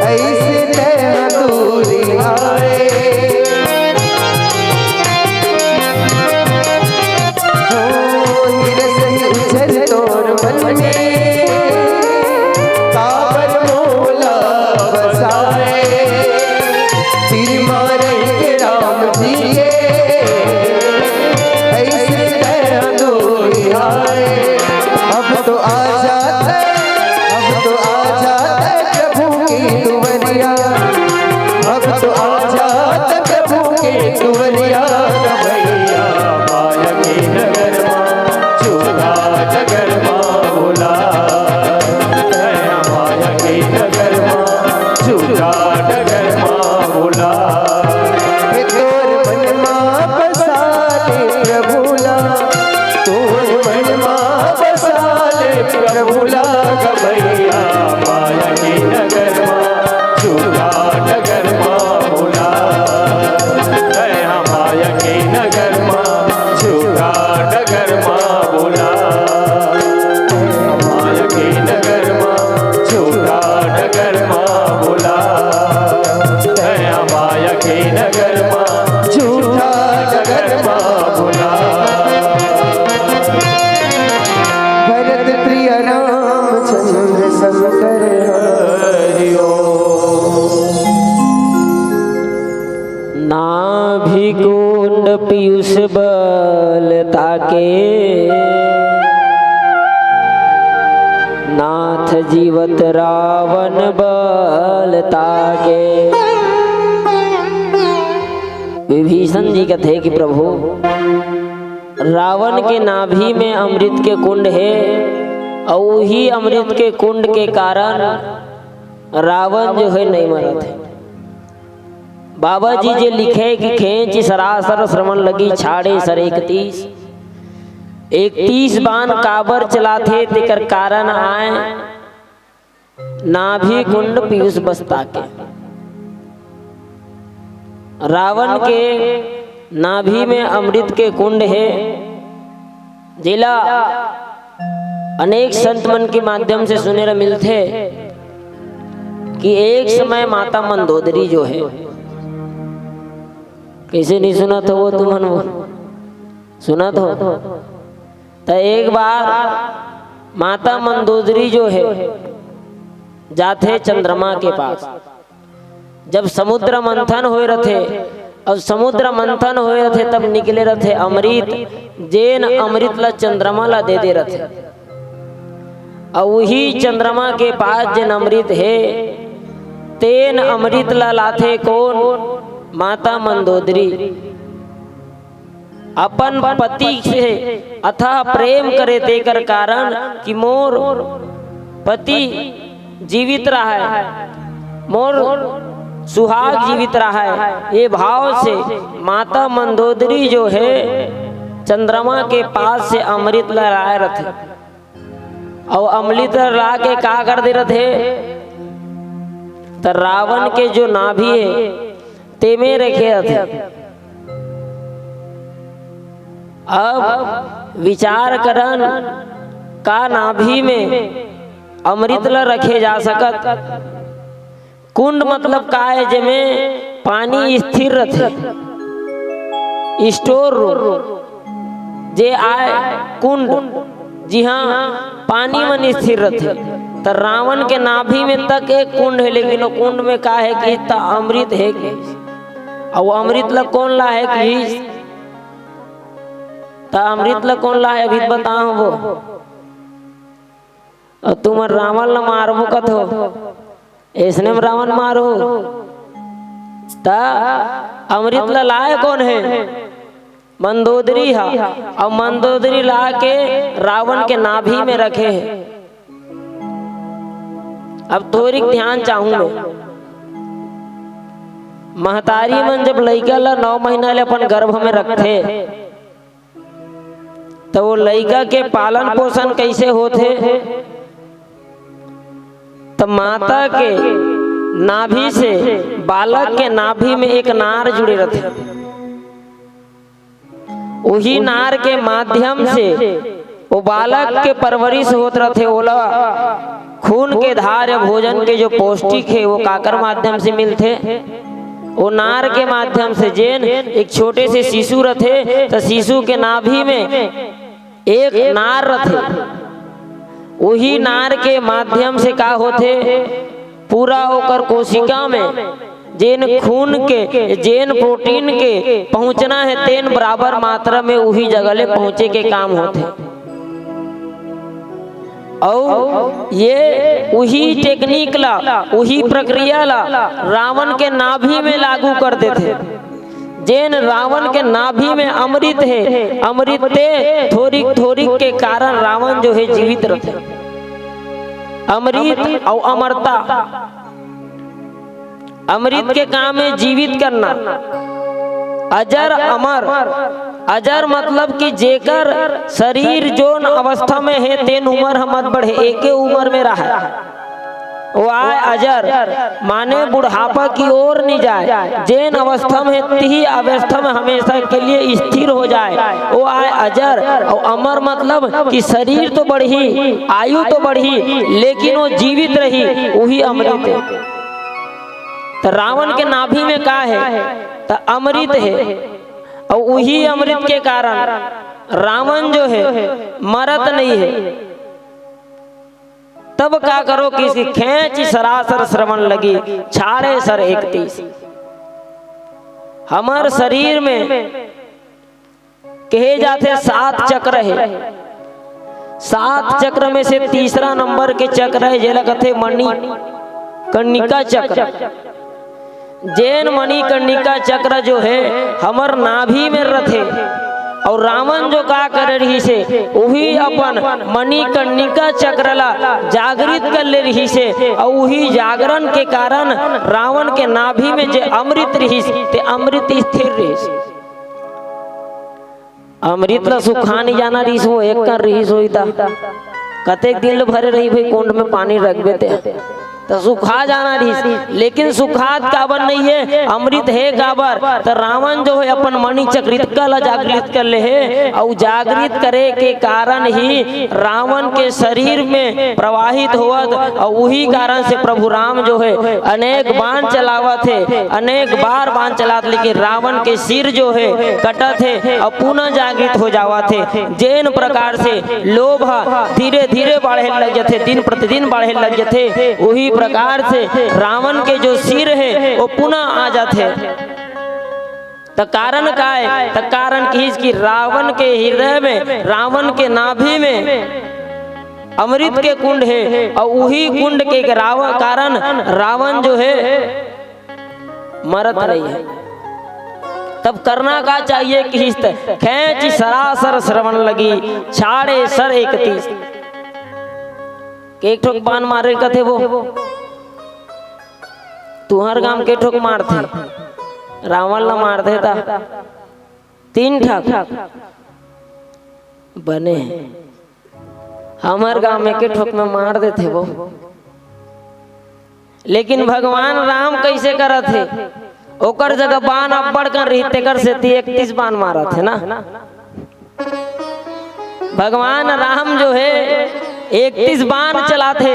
अइसे तैं हा दूरी आए। हो हीरा सही उजर तोर मन में, काबर मोला बसाए। हे नगर मा झूठा नगर मा बुला। भरत प्रिय रामचंद्र शंकर हरि ओम। नाभि कुंड पीयूष बल ताके, नाथ जीवत रावण बल ताके। विभीषण जी कथे कि प्रभु, रावण के नाभि में अमृत के कुंड हे, अउ उही अमृत के कुंड के कारण रावण जो हे नइ मरत हे। बाबा जी जे लिखे कि खेंचि सरासर श्रवण लगी छाड़े सर इकतीस। इकतीस बाण काबर चलाथे तेकर कारण आय नाभि कुंड पीयूष बल ताके। रावण के नाभि में अमृत के कुंड हे, जेला अनेक संत मन के माध्यम से सुने ला मिलथे कि एक समय माता मंदोदरी जो हे, कइसे नइ सुनत हो वो तुमन वो? सुनत हो? त एक बार माता मंदोदरी जो हे, जाथे चंद्रमा के पास। जब समुद्र मंथन होए रथे, अउ समुद्र मंथन होए रथे, तब निकले रथे अमृत, जेन अमृत ला चंद्रमा ला दे दे रथे। अउ उही चंद्रमा के पास जेन अमृत हे, तेन अमृत ला लाथे कोन? माता मंदोदरी। अपन पति से अथाह प्रेम करे तेकर कारण कि मोर पति जीवित रहय, मोर सुहाग जीवित रहय, ये भाव से माता मंदोदरी जो हे चंद्रमा के पास से अमृत ला लाए रथे। अउ अमृत ला के का कर दे रथे? त रावण के जो नाभि हे, तेमे रखे रथे। अब विचार करन, का नाभि में अमृत ला रखे जा सकत? कुंड मतलब का हे? जेमे पानी स्थिर रथे, स्टोर रूम जे आय कुंड, जिहां पानी मन स्थिर रथे। त रावण के नाभि में तक एक कुंड हे, लेकिन वो कुंड में का हे कि त अमृत हे कि? अउ अमृत ला कोन लाए हे कि? त अमृत ला कोन लाए हे, अभी बताओ वो। अउ तुमन रावण ला मारबो कथो, अइसने म रावण मारो। त अमृत ला लाए कोन हे? मंदोदरी हा। अउ मंदोदरी ला के रावण के नाभि में रखे हे। अब थोरिक ध्यान चाहूं मैं। महतारी मन जब लइका ला नौ महीना ले अपन गर्भ में रखथे, त वो लइका के पालन पोषण कइसे होथे? त माता के नाभि से बालक के नाभि में एक नार जुड़े रथे। उही नार के माध्यम से वो बालक के परवरिश होत रथे। ओला खून के धार या भोजन के जो पौष्टिक हे, वो काकर माध्यम से मिलथे? वो नार के माध्यम से। जेन एक छोटे से शिशु रथे, त शिशु के नाभि में एक नार रथे, उही नार के माध्यम से का होथे, पूरा ओकर कोशिका में जेन खून के, जेन प्रोटीन के पहुंचना हे, तेन बराबर मात्रा में उही जगह ले पहुंचे के काम होथे। अउ ये उही टेक्निक ला, उही प्रक्रिया ला रावण के नाभि में लागू कर देथे। जेन रावण के नाभि में अमृत हे, अमृत ते थोरिक थोरिक के कारण रावण जो हे जीवित रथे। अमृत अउ अमरता, अमृत के काम हे जीवित करना। अजर अमर, अजर मतलब कि जेकर शरीर जोन अवस्था में हे, तेन उमर ह मत बढ़े, एके उमर में रहय। वो आय अजर, माने बुढ़ापा की ओर नइ जाय, जेन अवस्था में हे, तिही अवस्था में हमेशा के लिए स्थिर हो जाय, वो आय अजर। अउ अमर मतलब कि शरीर तो बढ़ही, आयु तो बढ़ही, लेकिन वो जीवित रही, उही अमृत हे। त रावण के नाभि में का हे? त अमृत हे। अउ उही अमृत के कारण रावण जो हे, मरत नइ हे। तब का करो कि इसकी खेंच सरासर श्रवण लगी, छाड़े सर एक तीस। हमर शरीर में कहे जाथे सात चक्र हे। सात चक्र में से तीसरा नंबर के चक्र हे, जेला कथे मणि कर्णिका चक्र। जेन मणि कर्णिका चक्र जो हे, हमर नाभि में रथे। अउ रावण जो का करे रहिस हे, उही अपन मणि कर्णिका चक्र ला जागृत कर ले रहिस हे। अउ उही जागरण के कारण रावण के नाभि में जे अमृत रहिस, ते अमृत स्थिर रहिस। अमृत ला सुखा नइ जाना रहिस, वो एक कन रहिस होही त कतेक दिन ले भरे रही भाई, कुंड में पानी रखबे ते त सुखा जाना रहिस, लेकिन सुखात काबर नइ हे, अमृत हे काबर? त रावण जो हे अपन मणि कर्णिका ला जागृत कर ले हे, अउ जागृत करे के कारण ही रावण के शरीर में प्रवाहित होवत, अउ उही कारण से प्रभु राम जो हे अनेक बाण चलावत हे, अनेक बार बाण चलात, लेकिन रावण के सिर जो हे कटत हे अउ पुनः जागृत हो जावत हे। जेन प्रकार से लोभ ह धीरे धीरे बाढ़े लग जथे, दिन प्रतिदिन बाढ़े लग जथे, उही प्रकार से रावण के जो सिर हे वो पुनः आ जाथे। त कारण का हे? त कारण किहिस कि रावण के हृदय में, रावण के नाभि में अमृत के कुंड हे, अउ उही कुंड के राव-, कारण रावण जो हे मरत नइ हे। तब करना का चाहिए किहिस त खेंच सरासर श्रवण लगी, छाड़े सर एक तीस। के एक ठोक बाण मारे कथे वो, तुंहर गांव के ठोक मारथे, रावण ला मारथे त तीन ठक बने हे। हमर गांव में के ठोक में मार देथे वो। लेकिन भगवान राम कइसे करत हे? ओकर जगह बाण अब्बड़ कन रही, तेकर सेती इकतीस बाण मारत हे ना। भगवान राम जो हे इकतीस बाण चलाथे।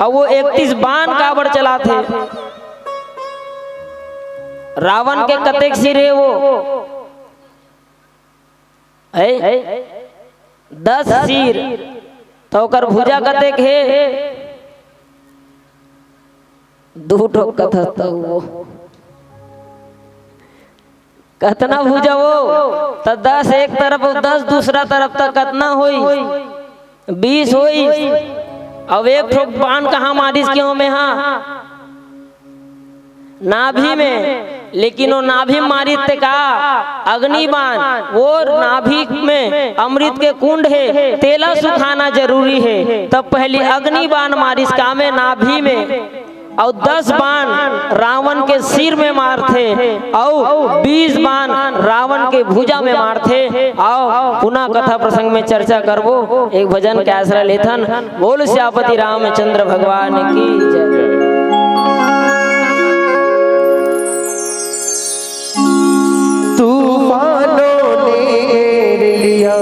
अउ वो इकतीस बाण काबर चलाथे? रावण के कतेक सिर हे वो? ए? दस सिर। त ओकर भुजा कतेक हे? दू ठोक कथा त वो। कतना भुजा वो? त दस एक तरफ अउ दस दूसरा तरफ, त कतना होइस? बीस होइस। अउ एक ठोक बाण कहाँ मारिस के ओमे हा? नाभि में। लेकिन वो नाभि में मारिस ते का? अग्नि बाण। वो नाभि में अमृत के कुंड हे, तेला सुखाना जरूरी हे। तब पहली अग्नि बाण मारिस का में? नाभि में। अउ दस बाण रावण के सिर में मारथे, अउ बीस बाण रावण के भुजा में मारथे। अउ पुनः कथा प्रसंग में चर्चा करबो, एक भजन के आसरा लेथन। बोल सियापति रामचंद्र भगवान की जय। तूफानों ने घेर लिया,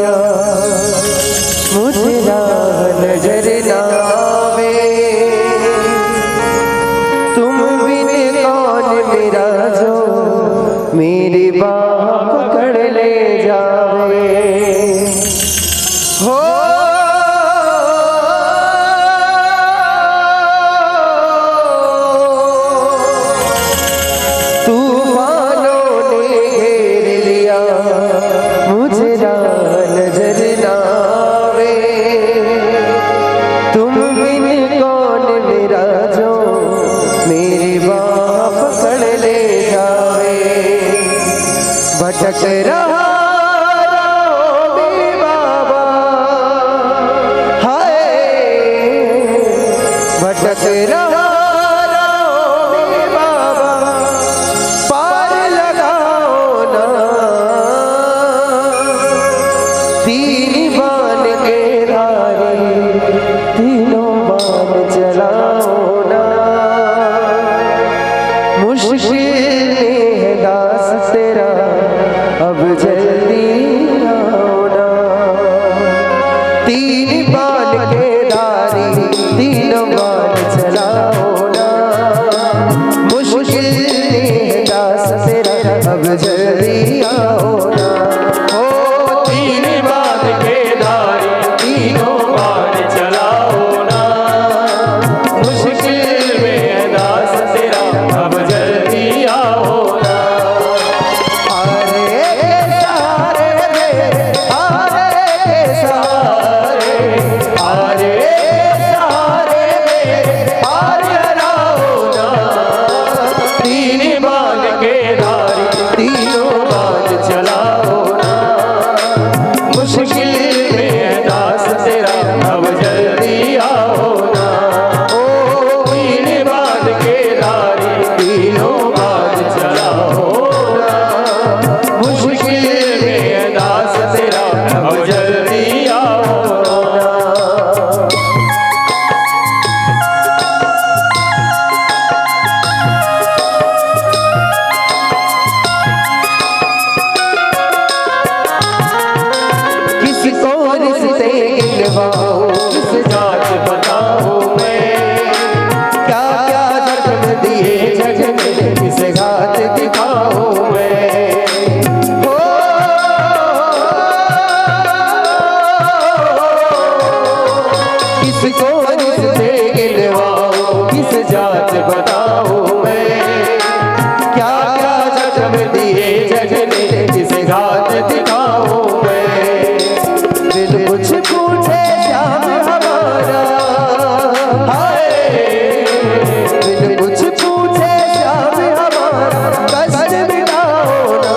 मुझे राह नजर ना आवे। तुम बिन कौन मेरा जो मेरी बाह पकड़ ले जावे। हो तूफानों ने घेर लिया, मुझे राह नजर ना आवे। तुम बिन कौन मेरा जो मेरी बाह पकड़ ले जावे। भटक रहा राहों में बाबा, हाय, भटक रहा राहों में बाबा, पार लगाओ ना। तीन बाण के धारी, तीनों बाण चलाओ ना। मुश्किल में है दास तेरा, अब जल्दी आओ ना। तीन बाण के धारी, तीनों बाण चलाओ ना। जल्दी आओ ना। ओ तीन बांध के धारी, तीनों बांध चलाओ ना। मुश्किल में है दास तेरा, अब जल्दी आओ ना। हारे के सहारे मेरे, हारे के सहारे, हारे के सहारे मेरे, हार हराओ ना। तीन बांध के धारी, तीनों बांध चलाओ ना। मुश्किल में है दास तेरा, अब जल्दी आओ ना। ओ तीन बांध के धारी, तीनों बांध चलाओ ना। मुश्किल में है दास तेरा, अब जल्दी आओ ना। किसको रिश्ते गिनवाऊं, किस जात बताऊं मैं? क्या क्या जख्म दिए जग ने, किस घात दिखाऊं मैं? ओ, किसको रिश्ते गिनवाऊं, किस जात बताऊं मैं? क्या क्या जख्म दिए जग ने, किस घात दिखाऊं मैं? बिन कुछ पूछे श्याम हमारा, हाय, बिन कुछ पूछे श्याम हमारा, कष्ट मिटाओ ना।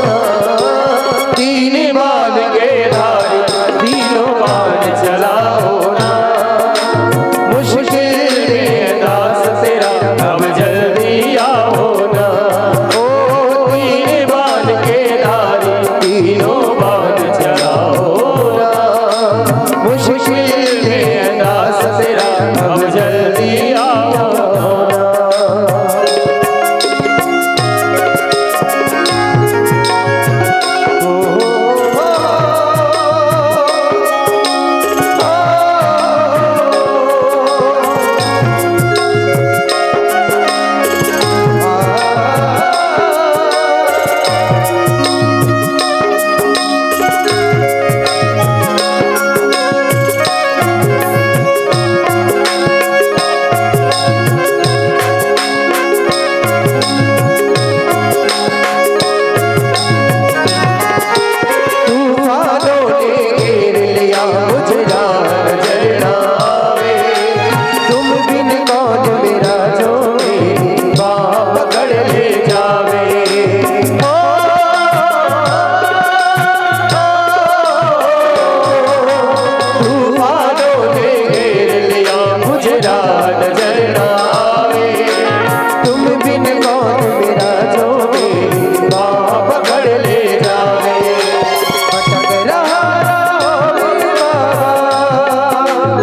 तीन बांध के धारी, तीनों बांध चलाओ ना। मुश्किल में दास तेरा, अब जल्दी आओ ना। ओ तीन बांध के धारी, तीनों बांध चलाओ ना। मुश्किल में दास तेरा, अब जल्दी आओ ना। तूफानों ने घेर लिया मुझे, राह नजर ना आवे। तुम बिन कौन मेरा जोगी, बाह पकड़ ले जावे। ओ, तूफानों ने घेर लिया मुझे, राह नजर ना आवे। तुम बिन कौन मेरा जोगी, बाह पकड़ ले जावे। भटक रहा राहों में बाबा,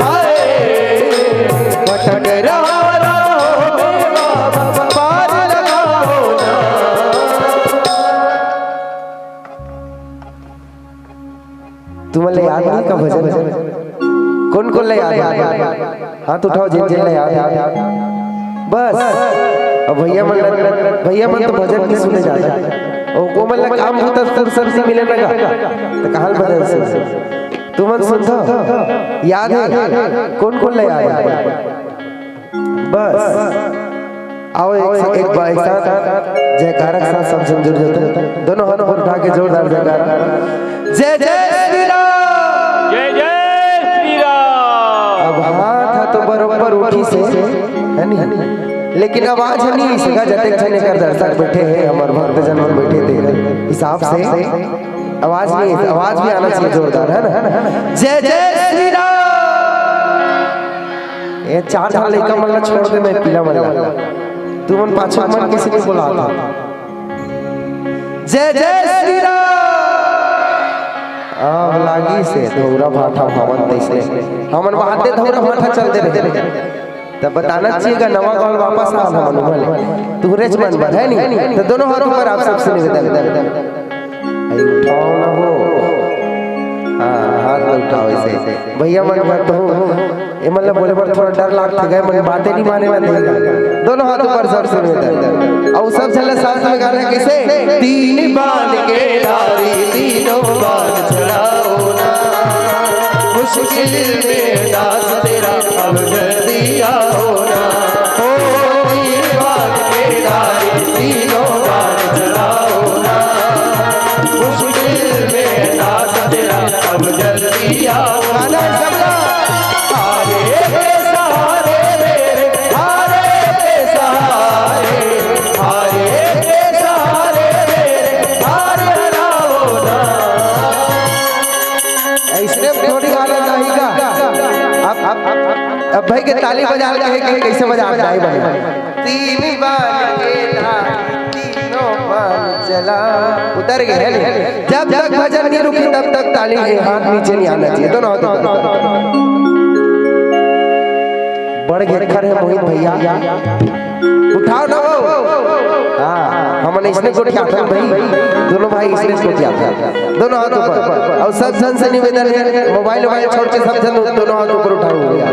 हाय, भटक रहा राहों में बाबा, पार लगाओ ना। तुमन ला याद नहीं का भजन? कोन कोन ला याद हे? हाथ उठाओ, जिन जिन ला याद हे। बस, अब भैया मन ला, भैया मन तो भजन नहीं सुने जाथे। ओ, ओ मन ला काम होता, फुर्सत नहीं मिले ना का, तो कहाँ भजन सुन? तुमन सुनथव? याद हे? कोन कोन ला याद हे? बस, आओ एक, एक बार एक साथ जयकारा के साथ सब झन जुड़ जाते। दोनों हाथ ऊपर उठा के जोरदार जयकारा। जय जय श्री राम। जय जय श्री राम। अब हाथ हा तो बरोबर उठी से, है नी? लेकिन आवाज नहीं इसका, जतेक झन एकर दर्शक बैठे हैं, हमर भक्तजन मन बैठे, तेकर हिसाब से आवाज नहीं, आवाज भी आना चाहिए जोरदार, है ना? जय जय श्री राम। ये चार झन लइका मन ला छोड़ दे, मैं पीला मन ला। तुमन पाछू मन किसी नहीं बुलाता। जय जय श्री राम। अब लागी से धौरा भाठा भवन तैसने। हमन बात दे धौरा भाठा चल दे रहे। तब बताना चाहिए गा, नवा गाँव वापस आ हमन उहाँ ले। तू रेच मन बर है नहीं? तो दोनों हाथ ऊपर आप सबसे निवेदन। भाई उठाओ ना हो। हाँ, हाथ ना उठाओ ऐसे। भैया मन बर तो ये मन ल बोले बर थोड़ा डर लागथे, गा मन बाते नहीं माने वाले। दोनों हाथ ऊपर, सबसे निवेदन। अउ सब झन ल साथ में गाना हे, कइसे? तीन बान के धारी, तीनों बान चलाओ ना, मुश्किल में दास तेरा अब जल्दी आओ ना। ओ तीन बान के धारी, तीनों बान चलाओ ना, मुश्किल में दास तेरा अब जल्दी आओ ना। हारे के सहारे मेरे, हारे के सहारे, हारे के सहारे मेरे, हार हराओ ना। अइसने थोड़ी हालत आही का? अब, अब, अब, अब भाई के ताली बजा के कहे, कहे कइसे बजा जाए भाई? तीन बान के धारी, तीनों बान चला। उतर गए, है नहीं? जब तक भजन नहीं रुकी, तब तक ताली के हाथ नीचे नहीं आना चाहिए। दोनों हाथ ऊपर। बड़ घेखर हे मोहित भैया, उठाओ ना वो। हाँ, हमन इसने गोठियाथन भाई, दोनों भाई इसने गोठियाथन। दोनों हाथ ऊपर। अउ सब झन से निवेदन हे, मोबाइल वोबाइल छोड़ के सब झन दोनों हाथ ऊपर उठाओ भैया।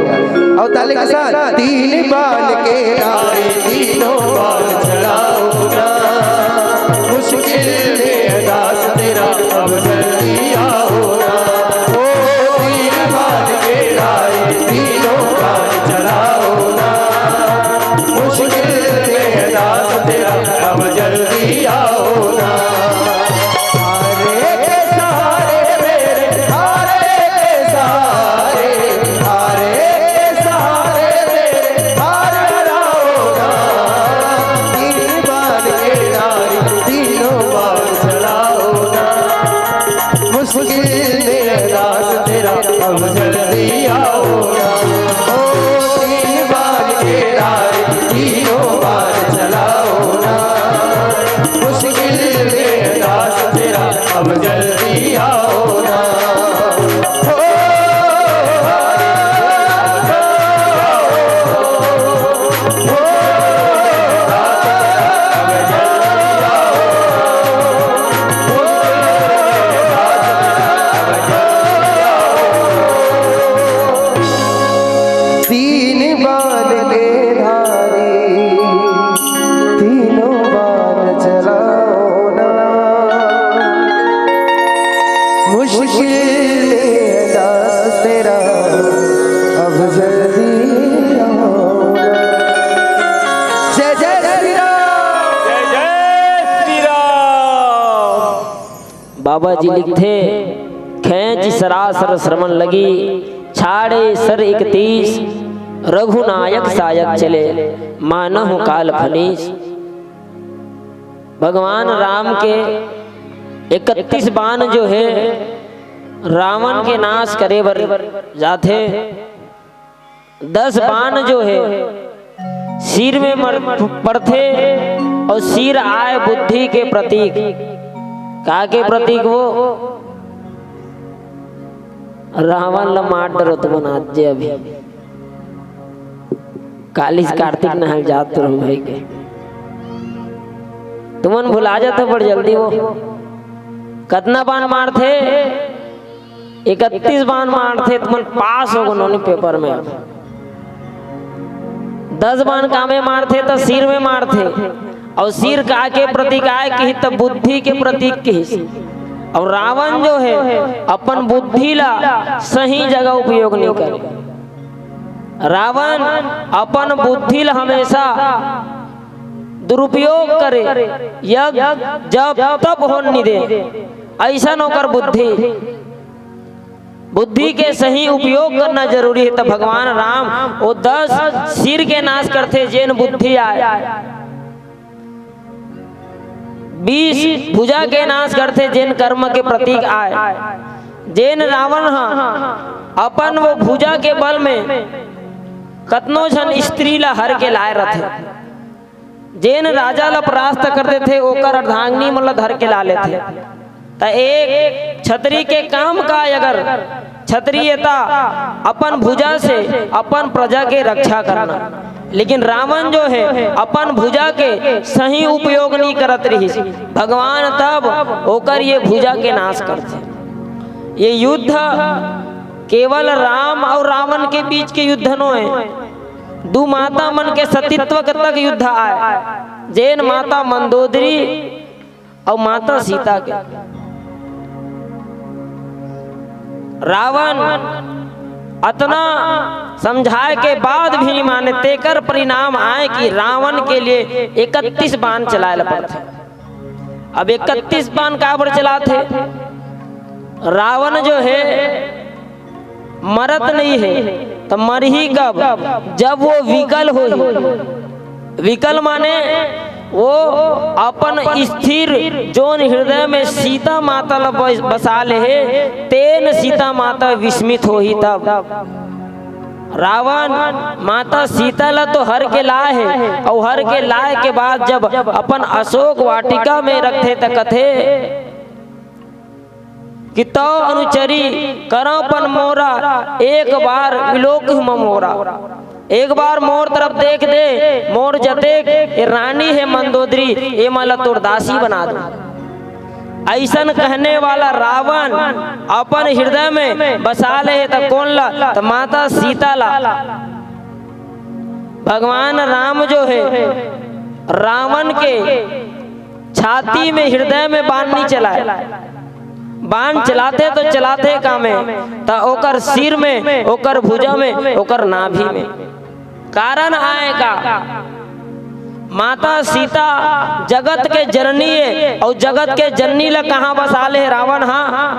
अउ ताली के साथ, तीन बान के धारी, तीनों बान चलाओ ना, मुश्किल में दास तेरा अब जल्दी आओ ना। ओ तीन बान के धारी, तीनों बान चलाओ ना, मुश्किल में दास तेरा अब जल्दी आओ ना। हारे के सहारे मेरे, हारे के सहारे, हारे के सहारे मेरे, हार हराओ ना। तीन बान के धारी, तीनों बान चलाओ ना, मुश्किल में दास तेरा अब जल्दी आओ ना। ओ तीन बान के धारी, तीनों बान चलाओ ना, मुश्किल में दास तेरा अब जल्दी आओ ना। ओ, ओ, ओ, ओ, तीन बान के धारी, तीनों बान चलाओ ना, मुश्किल में दास तेरा अब जल्दी आओ ना। जय जय श्री राम। जय जय श्री राम। बाबा जी लिखथे, "खेंच सरासर श्रवण लगी, छाड़े सर इकतीस, रघुनायक सायक चले, मानहु काल फनीस।" भगवान राम के इकतीस बान जो हे, रावण के नाश करे बर जाथे। दस बान जो हे, सिर में मर-, पड़थे अउ सिर आय बुद्धि के प्रतीक। का के प्रतीक वो? रावण ल मार डरो तुमन आज जे अभी। काली से कार्तिक नहाय जात रहू भाई के। तुमन भुला जात हो बड़ जल्दी वो। कतना बान मारथे? इकतीस बान मारथे, तुमन पास हो गो नोनी पेपर में। दस बान कामे मारथे त सिर में मारथे, अउ सिर का के प्रतीक आय किही त बुद्धि के प्रतीक किही। अउ रावण जो हे अपन बुद्धि ला सही जगह उपयोग नहीं करे। रावण अपन बुद्धि ला हमेशा दुरुपयोग करे, यज्ञ जप तप होन नहीं दे, अइसन ओकर बुद्धि। बुद्धि के सही उपयोग करना जरूरी हे। त भगवान राम ओ दस सिर के नाश करथे, जेन बुद्धि आय, बीस भुजा के नाश करथे, जेन कर्म के प्रतीक आय। जेन रावण ह अपन वो भुजा के बल में कतनो झन स्त्री ला हर के लाय रथे, जेन राजा ला परास्त कर देथे, ओकर अर्धांगिनी मन ला धर के ला लेथे। त एक छतरी के काम का, अगर छतरी हे त अपन भुजा से अपन प्रजा के रक्षा करना, लेकिन रावण जो हे अपन भुजा के सही उपयोग नहीं करत रहिस। भगवान तब ओकर ये भुजा के नाश करथे। ये युद्ध केवल राम अउ रावण के बीच के युद्ध नोहे, दू माता मन के सतीत्व के तक युद्ध आय, जेन माता मंदोदरी अउ माता सीता के। रावण अतना समझाए के बाद भी नहीं माने, तेकर परिणाम आय कि रावण के लिए इकतीस बाण चलाए ल पड़थे। अब इकतीस बाण काबर चलाथे? रावण जो हे, मरत नहीं हे, त मरही कब? जब वो विकल होही। विकल माने वो अपन स्थिर जोन हृदय में सीता माता ल बस-, बसा ले हे, तेन सीता माता विस्मित होही तब। रावण माता सीता ल तो हर के लाए हे, अउ हर के लाए के बाद जब अपन अशोक वाटिका में रखथे त कथे कि "तौ अनुचरी करं पन मोरा, एक बार विलोक मम ओरा।" एक बार मोर तरफ देख दे, मोर जतेक ए रानी हे मंदोदरी, एमन ल तोर दासी बना दे। अइसन कहने वाला रावण अपन हृदय में बसा ले हे त कोन ला? त माता सीता ला। भगवान राम जो हे, रावण के छाती में, हृदय में बाण नहीं चलाए। बाण चलाथे तो चलाथे कामे, त ओकर सिर में, ओकर भुजा में, ओकर नाभि में। कारण आय का? माता सीता जगत के जननी हे, अउ जगत के जननी ल कहाँ बसा ले हे रावण? हाँ,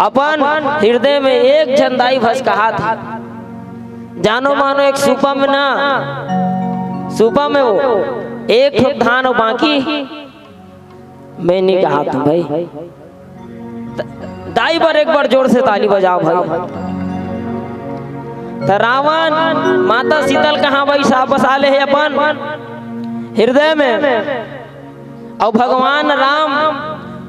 अपन हृदय में एक झन दाई भस कहाथे। जानो मानो एक सूपा में ना, सूपा में वो एक ठो धान अउ बाकी मैं नहीं कहाथंव भाई। त-, दाई बर एक बार जोर से ताली बजाव भाई। त रावण माता सीता ल कहाँ भाई साहब बसा ले हे अपन हृदय में। अउ भगवान राम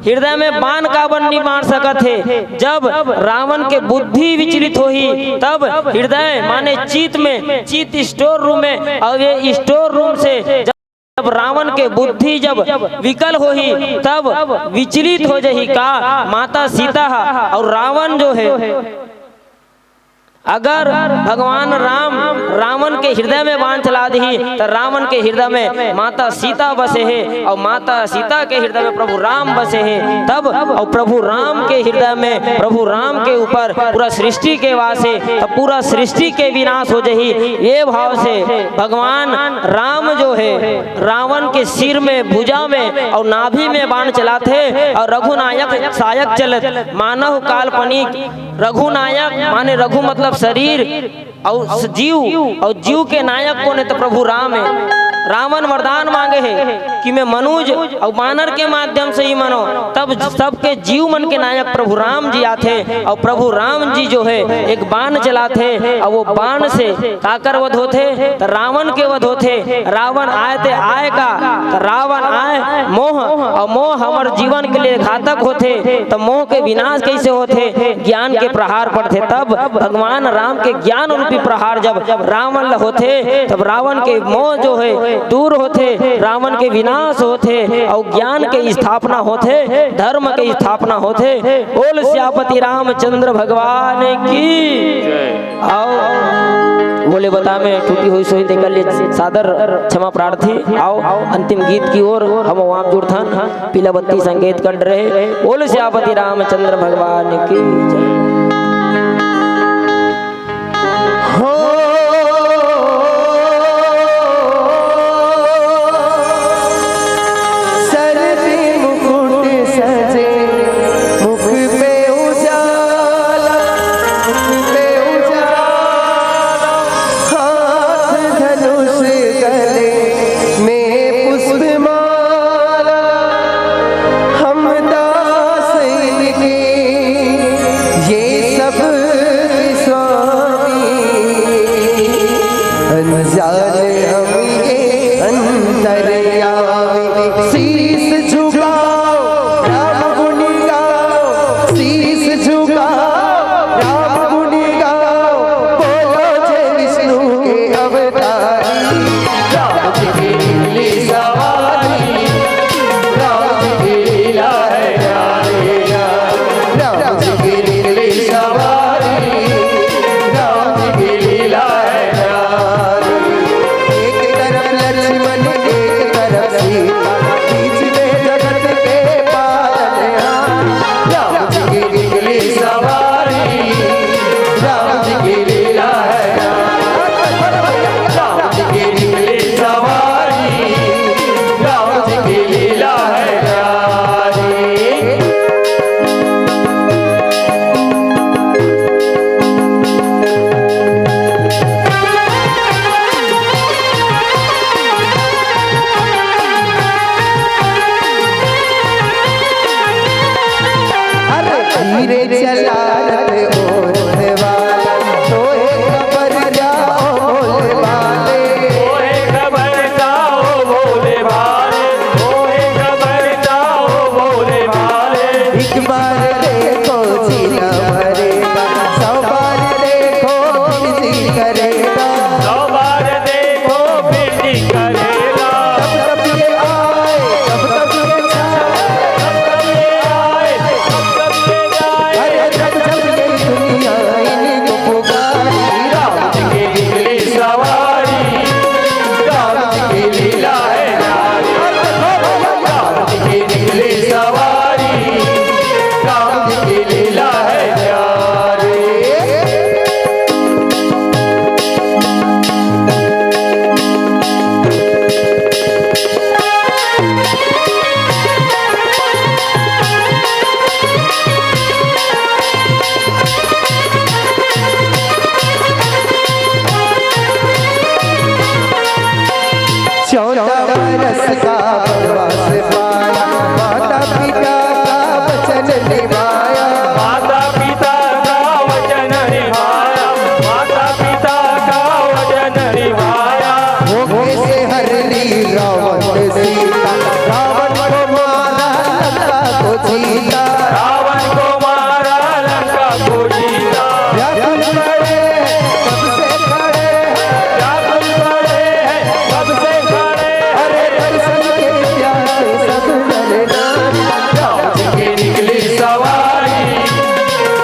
हृदय में बाण काबर नहीं मार सकत हे? जब रावण के बुद्धि विचलित होही, तब हृदय माने चित्त में, चित्त स्टोर रूम में, अउ ये स्टोर रूम से जब रावण के बुद्धि जब विकल होही, तब विचलित हो जाही का माता सीता ह? अउ रावण जो हे, अगर भगवान राम रावण के हृदय में बाण चला दिही, त रावण के हृदय में माता सीता बसे हे, अउ माता सीता के हृदय में प्रभु राम बसे हे, तब अउ प्रभु राम के हृदय में, प्रभु राम के ऊपर पूरा सृष्टि के वास हे, तब पूरा सृष्टि के विनाश हो जाही। ये भाव से भगवान राम जो हे, रावण के सिर में, भुजा में अउ नाभि में बाण चलाथे, अउ रघुनायक सायक चलत मानव काल्पनिक रघुनायक माने रघु मतलब शरीर अउ स-, जीव, अउ जीव के नायक कोन हे? त प्रभु राम हे। रावण वरदान मांगे हे कि मैं मनुज अउ बानर के माध्यम से ही मनो, तब सबके जीव मन के नायक प्रभु राम जी आथे। अउ प्रभु राम जी जो हे एक बाण चलाथे, अउ वो बाण से काकर वध होथे? त रावण के वध होथे। रावण आय ते आय का? त रावण आय मोह, अउ मोह हमर जीवन के लिए घातक होथे। त मोह के विनाश कैसे होथे? ज्ञान के प्रहार पड़थे। तब भगवान राम के ज्ञान रूपी प्रहार जब रावण ल होथे, तब रावण के मोह जो हे दूर होथे, रावण के विनाश होथे, अउ ज्ञान के स्थापना होथे, धर्म के स्थापना होथे। बोल सियापति रामचंद्र भगवान की। अउ बोले बता में त्रुटि होइस होही तेकर लिए सादर क्षमा प्रार्थी। अउ अंतिम गीत की ओर हम वाम जुड़थन। पीला बत्ती संकेत कर रहे। बोल सियापति रामचंद्र भगवान की जय। हो सर पे मुकुट सजे, मुख पे उजाला, मुख पे उजाला, हाथ धनुष गले में पुष्पमाला। हम दास इनके ये सब के स्वामी, रे चला रथ ओढ़ वाला, तोहे खबर का ओ भोले भाले। तोहे खबर का ओ भोले भाले, तोहे खबर का ओ भोले भाले। एक बार देखो जी न मरेगा, सौ बार देखो फिर जी करेगा। सौ बार देखो फिर जी करेगा। तब तब ये आए, तब तब ये जाए। तब तब ये आए, तब तब ये जाए। अरे जब जब ये दुनिया इनको पुकारी, राम जी की निकली सवारी, राम जी की लीला है न्यारी। राम जी की निकली सवारी, राम जी की लीला है न्यारी। चौदह बरस का वनवास पाया, माता पिता का वचन निभाया। माता पिता का वचन निभाया, माता पिता का वचन निभाया। धोखे से हर ली रावण से सीता, रावण को मारा, लंका को जीता। रावण को मारा, लंका को जीता। व्याकुल पड़े, कब से खड़े हैं। व्याकुल पड़े हैं, कब से खड़े हैं। अरे दर्शन के प्यासे सब नर नारी। राम जी की निकली सवारी,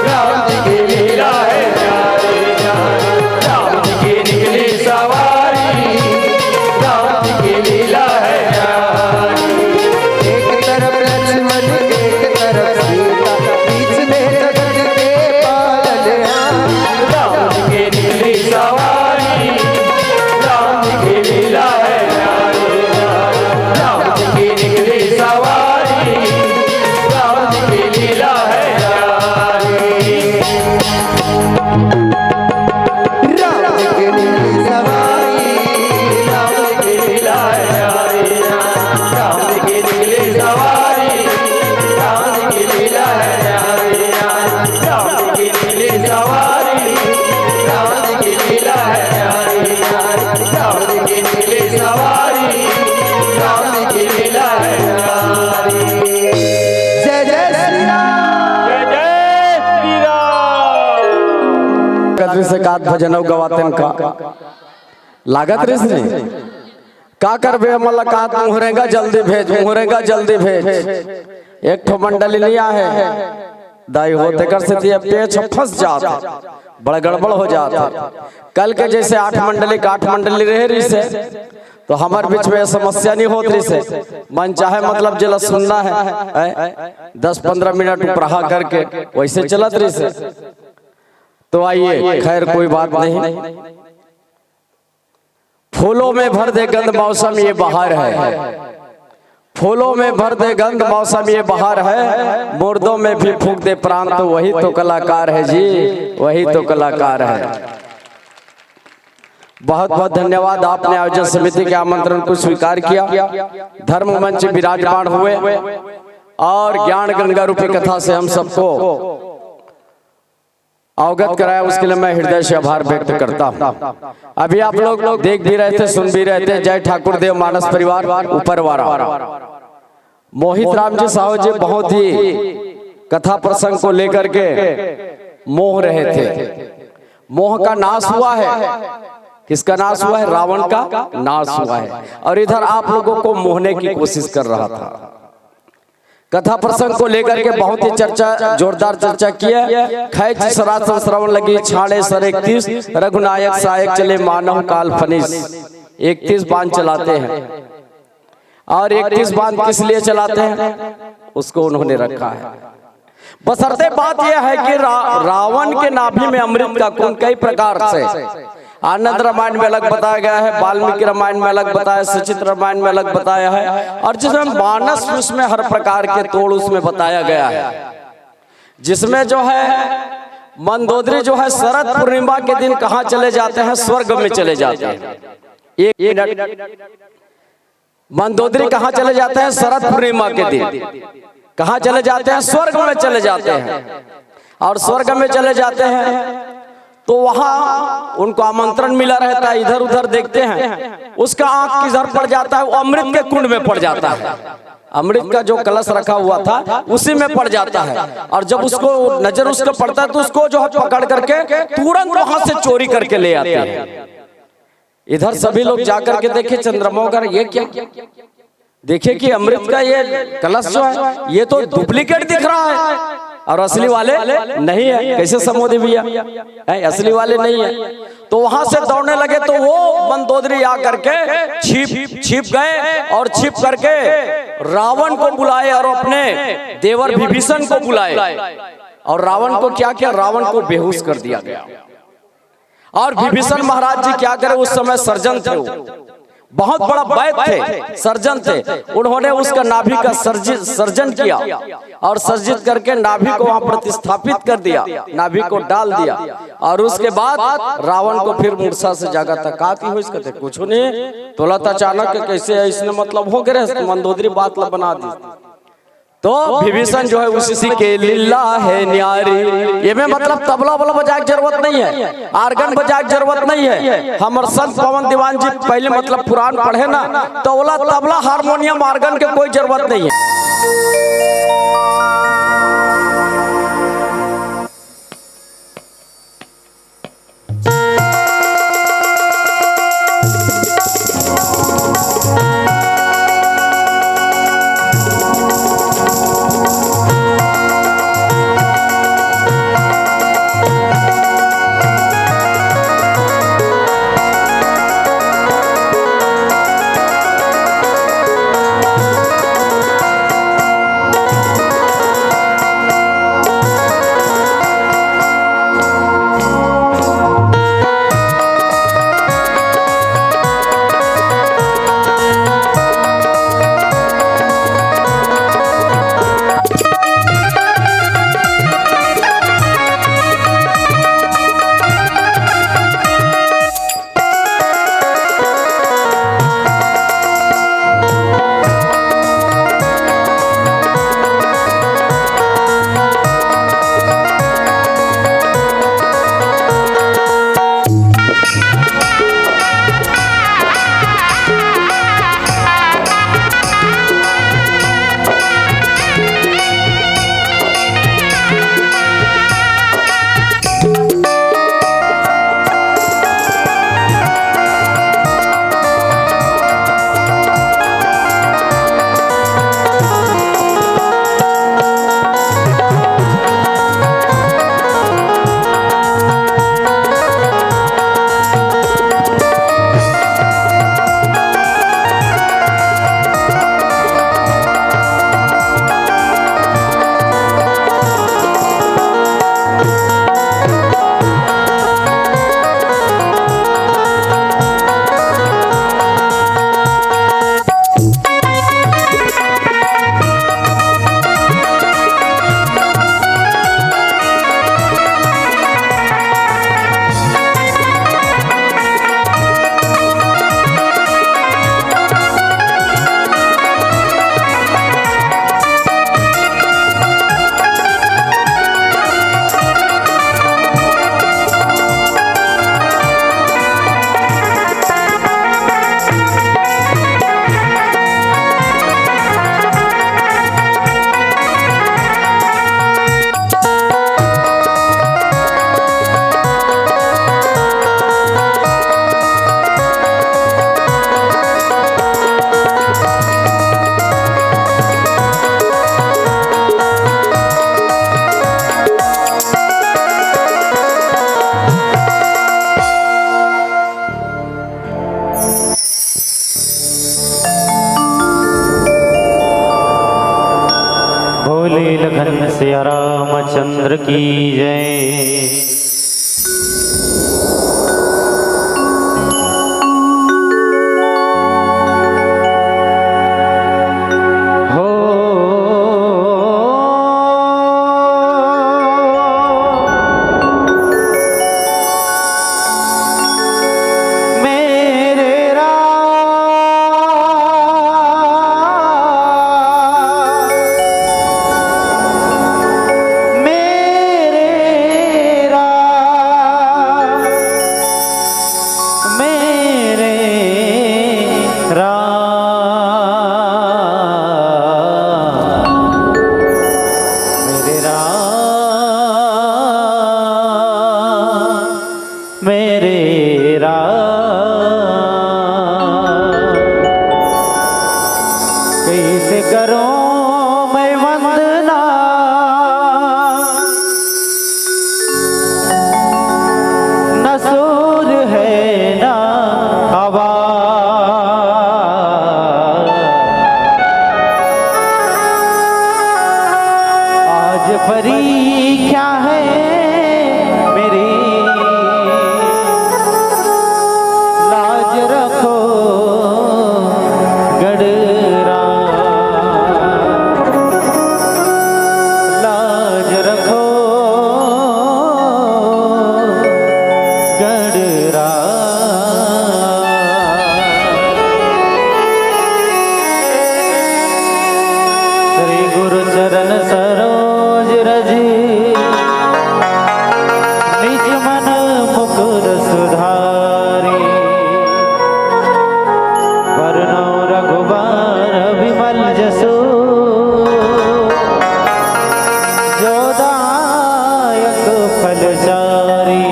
राम जी की लीला है न्यारी। राम जी की निकली सवारी, राम जी की लीला है न्यारी। एक तरफ लक्ष्मण, एक तरफ सीता, बीच में जगत के पालनहार। राम जी की निकली सवारी, राम जी की लीला है न्यारी। राम जी की निकली सवारी, राम जी की लीला है न्यारी। राम जी की निकली सवारी, राम जी की लीला है न्यारी। राम जी की निकली सवारी, राम जी की लीला है न्यारी। राम जी की निकली सवारी, राम जी की लीला है न्यारी। राम जी की निकली सवारी, राम जी की लीला है न्यारी। जय जय श्री राम। जय जय श्री राम। कदरी से कात भजनौ गवातन का लागत रिस रे। का करबे, हमन ला कात मुहरेगा जल्दी भेज, मुहरेगा जल्दी भेज। एक ठो मंडली नहीं आहे दाई हो, तेकर सेती अब पेच फंस जात हे, बड़ा गड़बड़ हो जात हे। कल के जैसे आठ मंडली का आठ मंडली रहे रिसे, तो हमर बीच में समस्या नहीं होत रिसे। मन चाहे मतलब जेला सुनना है, है, दस पन्द्रह मिनट उपराहा करके वैसे चलत रिसे। तो आइए, खैर कोई बात नहीं। फूलों में भर दे गंध मौसम ये बहार है, फूलों में भर दे गंध मौसम ये बहार है, मुर्दों में भी फूंक दे प्राण तो वही तो कलाकार है जी, वही तो कलाकार है। बहुत बहुत धन्यवाद, आपने आयोजन समिति के आमंत्रण को स्वीकार किया। धर्म मंच विराजमान हुए और ज्ञान गंगा रूपी कथा से हम सबको अवगत कराया, उसके लिए मैं हृदय से आभार व्यक्त करता हूँ। अभी आप लोग देख भी रहे थे, सुन भी रहे थे, जय ठाकुर देव मानस परिवार ऊपर वाला। मोहित राम जी साहू जी बहुत ही कथा प्रसंग को लेकर के मोह रहे थे। मोह का नाश हुआ है। किसका नाश हुआ है? रावण का नाश हुआ है। और इधर आप लोगों को मोहने की कोशिश कर रहा था। कथा प्रसंग को लेकर के बहुत ही चर्चा, जोरदार चर्चा की है। खैच सरासन श्रवण लगी छाड़े सर इकतीस, रघुनायक सायक चले मानव काल फनिस। इकतीस बाण चलाते हैं। और इकतीस बाण किस लिए चलाते हैं, उसको उन्होंने रखा है। बशर्ते बात यह है कि रा-, रावण के नाभि में अमृत का कुंड कई प्रकार से आनंद रामायण में अलग बताया गया है, वाल्मीकि रामायण में अलग बताया, सचित्र रामायण में अलग बताया है, और जिसमें मानस, उसमें हर प्रकार के तोड़ उसमें बताया गया है। जिसमें जो है मंदोदरी जो है शरद पूर्णिमा के दिन कहाँ चले जाते हैं? स्वर्ग में चले जाते हैं। एक मिनट, मंदोदरी कहाँ चले जाते हैं? शरद पूर्णिमा के दिन कहाँ चले जाते हैं? स्वर्ग में चले जाते हैं। और स्वर्ग में चले जाते हैं, तो वहां उनको आमंत्रण मिला रहता है, इधर उधर देखते हैं, उसका आंख किधर पड़ जाता है, वो अमृत के कुंड में पड़ जाता है। अमृत का जो कलश रखा हुआ था, उसी में पड़ जाता है। और जब उसको नजर उसका पड़ता है, तो उसको जो है पकड़ करके तुरंत वहां से चोरी करके ले आते हैं। इधर सभी लोग जा करके देखे चंद्रमा वगैरह, ये क्या? देखे कि अमृत का ये कलश जो है, ये तो डुप्लीकेट दिख रहा है और असली वाले नहीं है। कैसे समझो भैया, है असली वाले नहीं है। तो वहां से दौड़ने लगे, तो वो मंदोदरी आ करके छिप छिप गए और छिप करके रावण को बुलाए और अपने देवर विभीषण को बुलाए। और रावण को क्या किया? रावण को बेहोश कर दिया गया। और विभीषण महाराज जी क्या करे, उस समय सर्जन थे वो, बहुत बड़ा वैद थे, सर्जन थे। उन्होंने उसका नाभि का सर्जि-, सर्जन किया और सर्जित करके नाभि को वहां प्रतिस्थापित कर दिया, नाभि को डाल दिया। और उसके बाद रावण को फिर मूर्छा से जागा था। का की हो इसका? कुछ नहीं, तोला तो अचानक कैसे है, इसने मतलब हो गए, मंदोदरी बात ला बना दी। तो विभीषण जो है, उसी के लीला है न्यारी। ये में मतलब तबला वबला बजाए के जरूरत नहीं है, आर्गन बजाए के जरूरत नहीं है। हमर संत पवन दीवान जी पहले मतलब पुराण पढ़े ना, तो ओला तबला, हारमोनियम, आर्गन के कोई जरूरत नहीं है। बोले लखन सिया रामचंद्र की जय। गुरु चरण सरोज रज, निज मन मुकुर सुधारी। वरनउँ रघुबर विमल जसु, जो दायक फल चारी।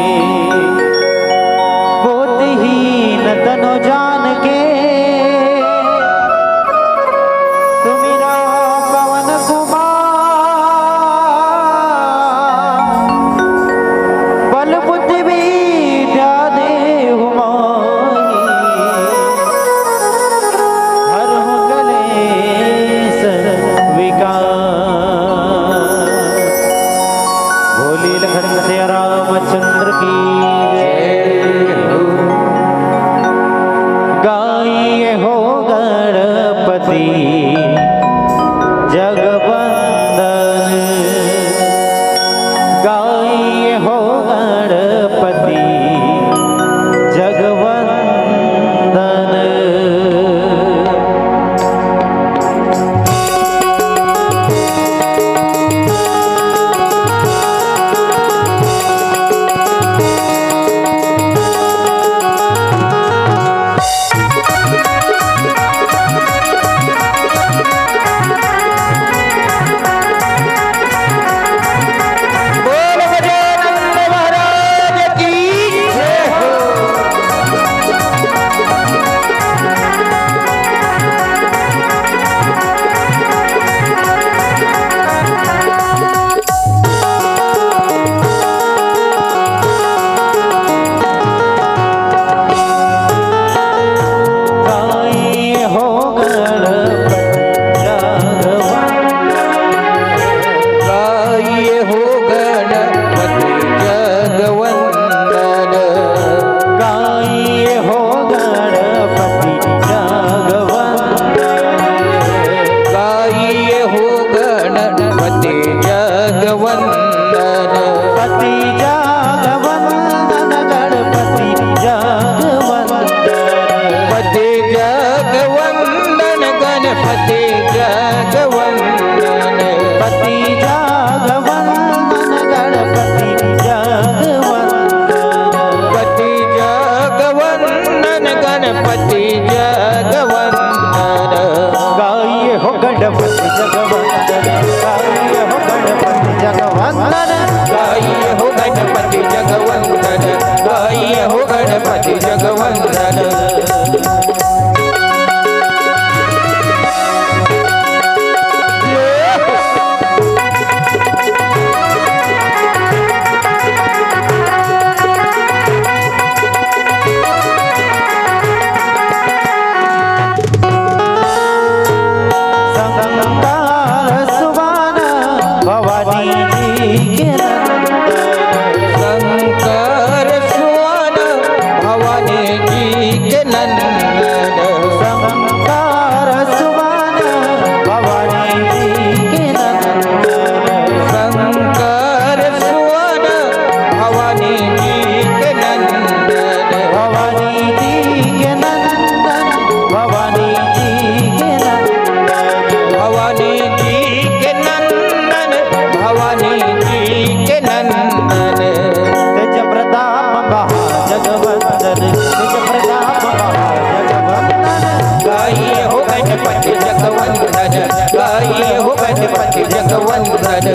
बुद्धिहीन तनु जान के, सुमिरा पवन कुमार। बल बुद्धि विद्या देहु माही, हरहु कलेस विकार। बोली लखन सिया रामचंद्र की जय। गाइए हो गणपति जगवंदन, गाइए हो गणपति जगवंदन। बोल गजानंद महाराज की जय हो। गाइए हो गणपति जगवंदन। गाइए हो गणपति जगवंदन। गाइए हो गणपति जगवंदन। गाइए हो गणपति जगवंदन। पति जगवंदन गणपति जगवंदन। पति जगवंदन गणपति जगवंदन। पति जगवंदन गणपति जगवंदन। पति जगवंदन गणपति जगवंदन। गाइए हो गणपति जगवंदन, गाइए हो गणपति जगवंदन। गाइए हो गणपति जगवंदन, गाइए हो गणपति जगवंदन। शंकर सुवन भवानी जी के नंदन। शंकर सुवन भवानी जी के नंदन। शंकर सुवन भवानी जी के नंदन। शंकर सुवन भवानी जी के नंदन। भवानी जी के नंदन, भवानी जी के नंदन। भवानी जी के नंदन, भवानी जी के नंदन। तेज प्रताप महाजगवंदन, तेज प्रताप महाजगवंदन। गाइए हो गणपति जगवंदन, गाइए हो गणपति जगवंदन।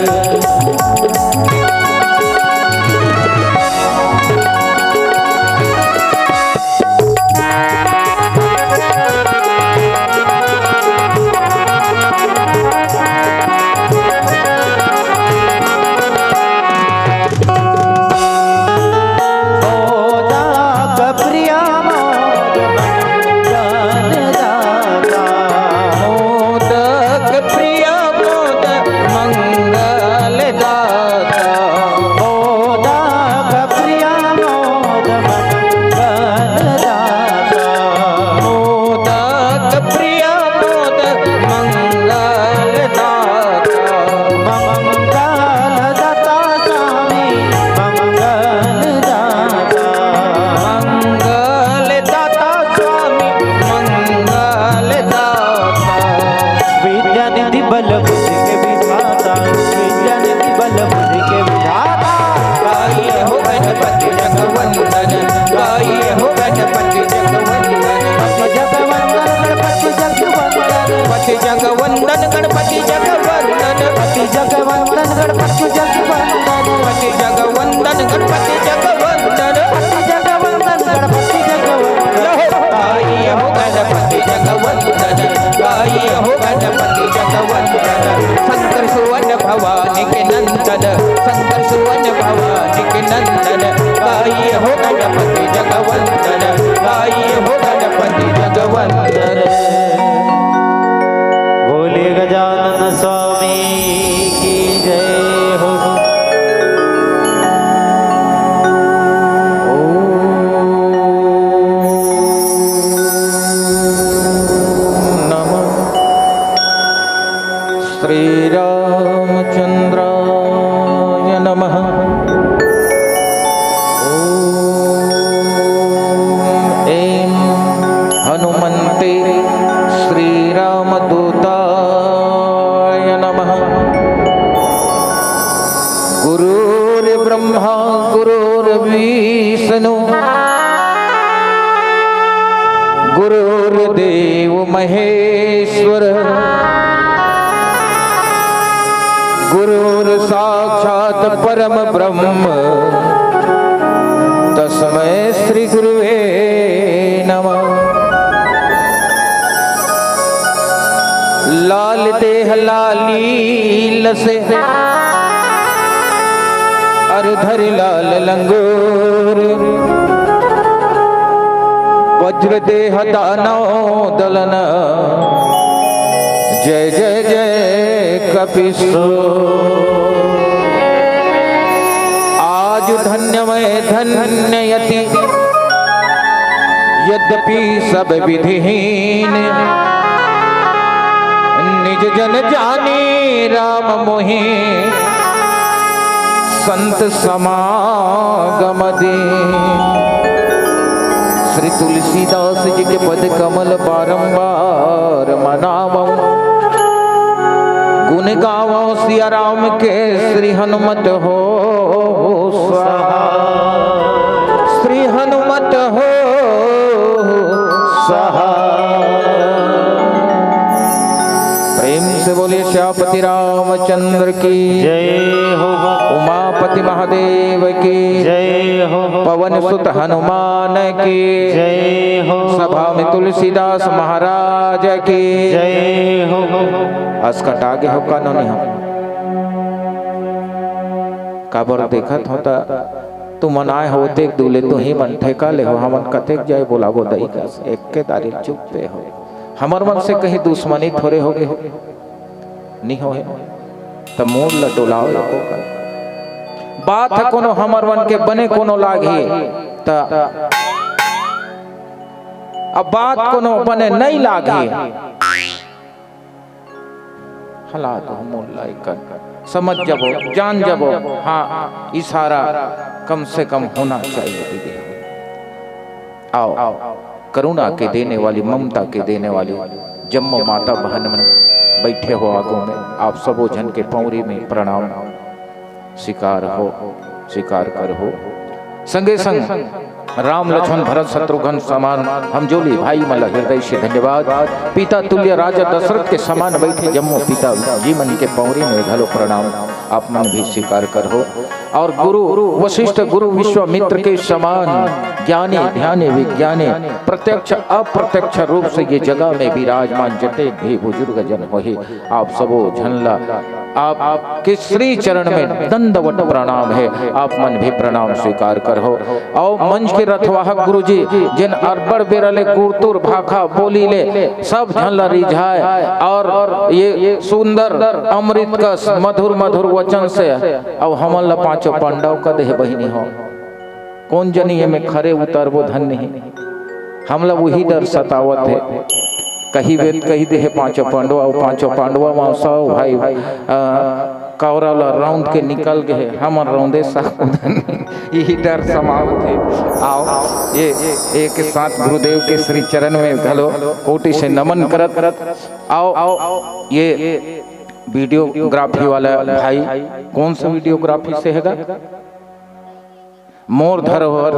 मोदक प्रिय मोद मंगल दाता। मोदक प्रिय मोद मंगल दाता। मोदक प्रिय मोद मंगल दाता। मोदक प्रिय मोद मंगल दाता। मंगल दाता स्वामी मंगल दाता। मंगल दाता स्वामी मंगल दाता। विद्या निधि बल बुद्धि के विद्या निधि बल बुद्धि के विधाता। गाइए हो गणपति जगवंदन, गाइए हो गणपति जगवंदन। पति जगवंदन गणपति जगवंदन। पति जगवंदन गणपति जगवंदन। पति जगवंदन गणपति जगवंदन। पति जगवंदन गणपति जगवंदन। पति जगवंदन गणपति जगवंदन। गाइए हो गणपति जगवंदन, गाइए हो गणपति जगवंदन। शंकर सुवन भवानी के नंदन, शंकर सुवन भवानी के नंदन। गाइए हो गणपति जगवंदन, गाइए हो गणपति जगवंदन। बोलिए गजानन स्वामी की जय हो। ओम नमः श्रीरामचंद्राय नमः। ओम ऐं हनुमन्ते श्रीरामदूताय नमः। गुरुर्ब्रह्मा गुरुर्विष्णु गुरुर्देव महेश्वर। गुरुर्साक्षात् परम ब्रह्म तस्मै श्री गुरुवे नमः। लाल देह लाली लसे अर धरि लाल लंगूर। वज्र देह दानव दलन जय जय जय कपिसो। आज धन्य मैं धन्य यति यद्यपि सब विधिहीन। निज जन जानी राम मोहि संत समागम दीन। श्री तुलसीदास जी के पद कमल बारंबार मनावं। गुण गावं सिया राम के श्री हनुमत हो सहाय। श्री हनुमत हो सहाय। प्रेम से बोलिए सियापति रामचंद्र की जय हो। उमापति महादेव की जय हो। पवन सुत हनुमान की जय हो। सभा में तुलसीदास महाराज की जय हो। अस कटा गे हो का नोनी हो? काबर देखत हो त तुमन आए हो, ओतेक दूले तुही मन ठेका ले हो, हमन कतेक जाए बोलाबो दई कस, एक्के दारी चुप्पे हो। हमर मन से कहीं दुश्मनी थोरे होगे हो, नी होहे, त मूड़ ल डोलाओ एको कन। बात ह कोनो हमर मन के बने कोनो लागही, त अब बात कोनो बने नई लागही, हला तो मूड़ ल एक कन समझ जबो, जान जबो। हाँ, इशारा कम से कम होना चाहिए दीदी। आओ, करुणा के देने वाली, ममता के देने वाली जम्मो माता बहन मन बैठे हो आगू में, आप सबो झन के पौरी में प्रणाम। स्वीकार हो, स्वीकार कर हो। संगे संग राम लक्ष्मण भरत शत्रुघ्न समान हमजोली भाई मन ला हृदय से धन्यवाद। पिता तुल्य राजा दशरथ के समान बैठे जम्मो पिता जी मन के पौरी में घलो प्रणाम, आप मन भी स्वीकार कर हो। और गुरु वशिष्ठ, गुरु विश्वामित्र के समान ज्ञानी, ध्यानी, विज्ञानी, प्रत्यक्ष अप्रत्यक्ष रूप से ये जगह में विराजमान जते भी बुजुर्ग जन होही, आप सबो झन ला आप के श्री चरण में दंडवत प्रणाम हे, आप मन भी प्रणाम स्वीकार कर हो। अउ मंच के रथवाहक गुरुजी, जेन अब्बड़ बेरा ले गुरतुर भाखा बोली ले सब झन ला रिझाए और ये सुंदर अमृत कस मधुर मधुर वचन से, अउ हमन ला पांचों पांडव का देह बहिनी हो। कोन जनी एमे खरे उतरबो धन नहीं, हमला वही डर सतावत हे। कही वेद कही दे हे पांचों पांडवा, अउ पांचों पांडवा मांसा भाई, अ, कौरव ला रौंद के निकल गए हे, हमन रौंदे सकबो धन नहीं, यही डर समावत हे। आओ, ये एक साथ गुरुदेव के श्री चरण में घलो कोटि से नमन करत, आओ, ये वीडियोग्राफी वाला भाई, कौन सा वीडियोग्राफी से हैगा? मोर धरोहर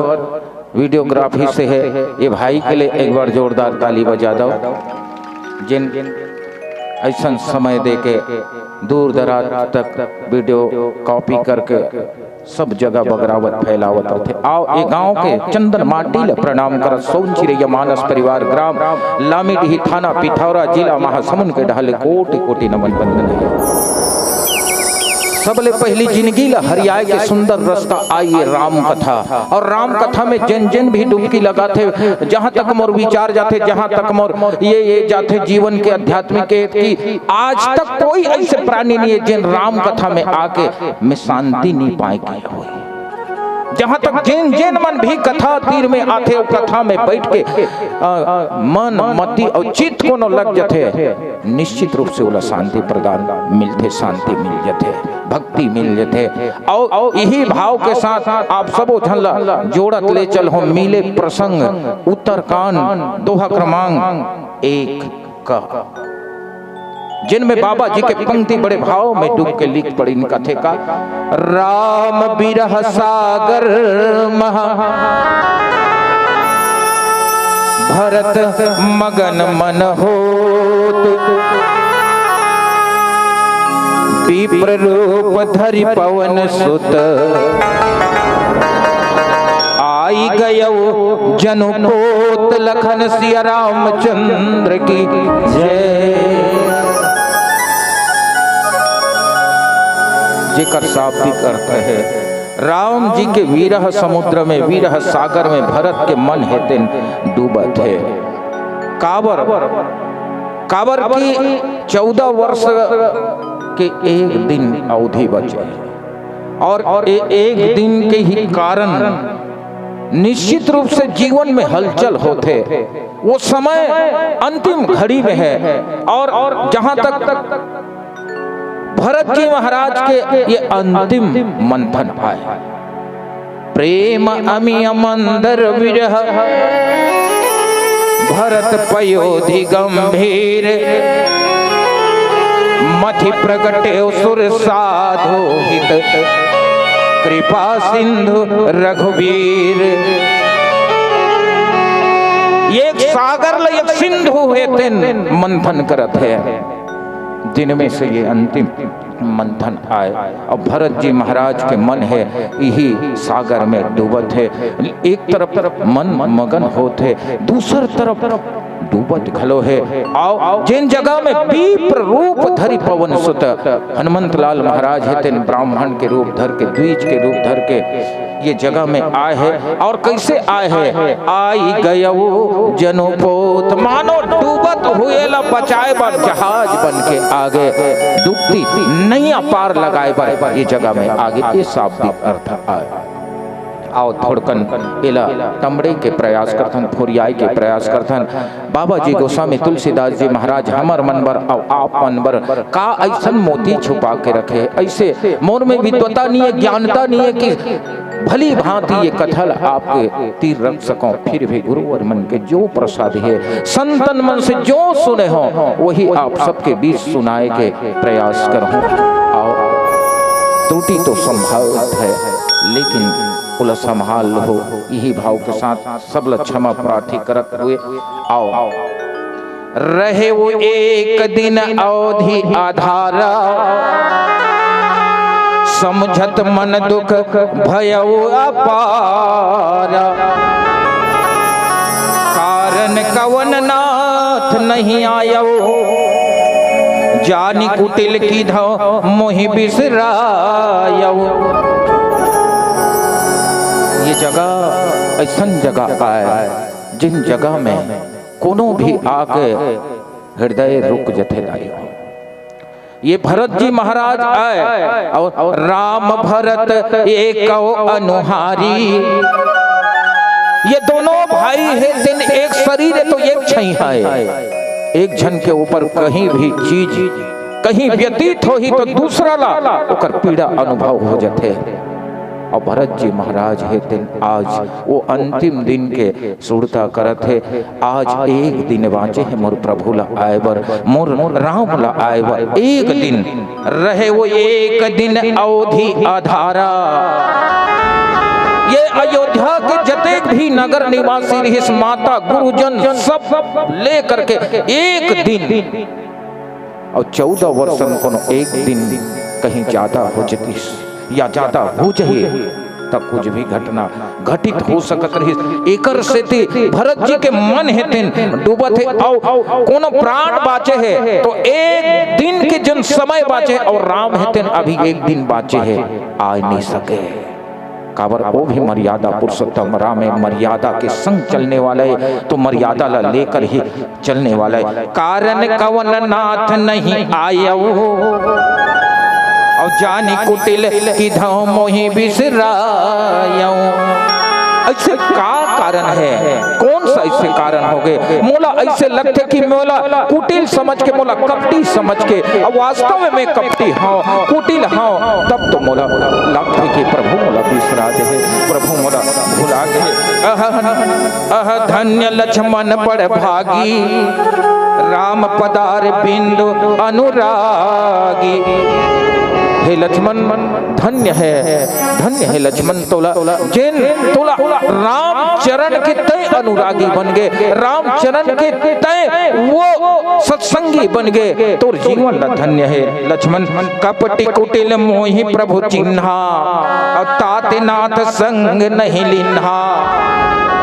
वीडियोग्राफी से है। ये भाई के लिए एक बार जोरदार ताली बजा दो, जिन ऐसन समय दे के दूर दराज तक वीडियो कॉपी करके सब जगह बगरावत फैलावत रथे। आओ, ए गांव के चंदन माटी ल प्रणाम करत, सोन चिरैया मानस परिवार, ग्राम लामीडीही, थाना पिथौरा, जिला महासमुंद के डहले कोटि कोटि नमन वंदन हे। सबले पहली जिंदगी ल हरियाए के सुंदर रास्ता आइए राम कथा। और राम कथा में जेन जेन भी डुबकी लगाथे, जहां तक मोर विचार जाथे, जहां तक मोर ये ये जाथे जीवन के आध्यात्मिक के, कि आज तक कोई ऐसे प्राणी नहीं है जिन राम कथा में आके मैं शांति नहीं पाए के होए। जहां तक जेन जेन मन भी कथा तीर में आथे, वो कथा में बैठ के, अ, मन, मति और चित्त कोनो लग जथे, निश्चित रूप से ओला शांति प्रदान मिलथे, शांति मिल जथे, भक्ति मिल जथे। और यही भाव के साथ आप सबो झन ला जोड़त ले चलहूं, मिले प्रसंग उत्तरकांड दोहा क्रमांक एक का, जिनमें बाबा जी के पंक्ति बड़े भाव में डूब के लिख पड़िन, कथे का, राम बिरह सागर महा, भरत मगन मन होत, विप्र रूप धरि पवन सुत, आई गयौ जनु पोत। लखन सिया रामचंद्र की जय। जेकर शाब्दिक अर्थ है, राम जी के विरह समुद्र में, विरह सागर में भरत के मन हे तेन डूबत हे। काबर, काबर कि चौदह वर्ष के एक दिन अवधि बचे, और ए-, एक दिन के ही कारण निश्चित रूप से जीवन में हलचल होथे। वो समय अंतिम घड़ी में है, और, और जहां तक भरत जी महाराज के ये अंतिम मंथन आए, प्रेम अमिय मंदर विरह, भरत पयोधि गंभीर, मथि प्रगटे सुर साधु हित, कृपा सिंधु रघुवीर। ये एक सागर ल एक सिंधु हे तेन मंथन करत हे, जिनमें से ये अंतिम मंथन आए। अब भरत जी महाराज के मन हे इही सागर में डूबत हे। एक तरफ मन मगन होत हे, दूसर तरफ डूबत घलो हे। अउ जेन जगह में विप्र रूप धरि पवन सुत हनुमंत लाल महाराज हे, तेन ब्राह्मण के रूप धर के, द्विज के रूप धर के ये जगह में आए हे। अउ कइसे आए हे? आई गयौ जनु पोत, मानो डूबत हुए ला बचाए बर जहाज बन के आगे, डूबती नैया पार लगाए बर ये जगह में आगे, ये शाब्दिक अर्थ आए। अउ थोड़कन एला टमड़े के प्रयास करथन, फोरियाए के प्रयास करथन। बाबा जी गोस्वामी तुलसीदास जी महाराज हमर मन बर अउ आप मन बर का अइसन मोती छुपा के रखे? अइसे मोर में विद्वता नइ हे, ज्ञानता नइ हे कि भली भांति ये कथा ल आपके तीर रख सकौं, फिर भी गुरुवर मन के जो प्रसाद हे, संतन मन से जो सुने हों, वही आप सबके बीच सुनाए के प्रयास करहूं। अउ त्रुटि तो संभव हे, लेकिन ओला संभाल लहू, इही भाव के साथ सबला क्षमा प्रार्थी करत हुए। अउ रहे वो एक दिन अवधि आधारा, समझत मन दुख भयउ अपारा। कारण कवन नाथ नहीं आयउ, जानि कुटिल कीधव मोहि बिसरायउ। ये जगह अइसन जगह आय, जिन जगह में कोनो भी आके हृदय रुक जथे दाई हो। ये भरत जी महाराज आय अउ राम भरत एकउ अनुहारी। ये दोनों भाई हे, तेन एक शरीर हे तो एक छई हे। एक झन के ऊपर कहीं भी चीज कहीं व्यतीत होही तो दूसरा ला ओकर पीड़ा अनुभव हो जथे। अउ भरत जी महाराज हे तेन आज वो अंतिम दिन के सुरता करत हे। आज एक दिन बांचे हे मोर प्रभु ला आए बर, मोर राम ला आए बर एक दिन रहे वो एक दिन अवधि आधारा। ये अयोध्या के जतेक भी नगर निवासी रहिस, माता, गुरुजन, सब लेकर के एक दिन, अउ चौदह वर्ष म कोनो एक दिन कहीं ज्यादा हो जतिस या ज्यादा हो जही, त कुछ भी घटना घटित हो सकत रहिस। एकर सेती भरत जी के मन हे तेन डूबत हे, अउ कोनो प्राण बाचे हे, तो एक दिन के जन समय बाचे हे, अउ राम हे तेन अभी एक दिन बाचे हे, आए नहीं सके। काबर वो भी मर्यादा पुरुषोत्तम राम हे, मर्यादा के संग चलने वाला हे, तो मर्यादा ला लेकर ही चलने वाला हे। कारण कवन नाथ नहीं आयउ, अउ जानि कुटिल किधउ मोहि बिसरायउ। ऐसे का कारण हे? कौन सा ऐसे कारण हो गए? मोला ऐसे लगथे कि मोला कुटिल समझ के, मोला कपटी समझ के, अउ वास्तव में मैं कपटी हंव, कुटिल हंव, तब तो मोला लगथे कि प्रभु मोला बिसरा दे हे, प्रभु मोला भुला दे हे। अह, अह धन्य लक्ष्मण बड़ भागी, राम पदार बिंदु अनुरागी। हे लक्ष्मण, धन्य हे, धन्य हे लक्ष्मण तोला, जेन तोला राम चरण के तंय अनुरागी बन गे, राम चरण के तंय वो सत्संगी बन गे, तोर जीवन ला धन्य हे लक्ष्मण। कपटी कुटिल मोहि प्रभु चिन्हा, अउ तात नाथ संग नहीं लिन्हा।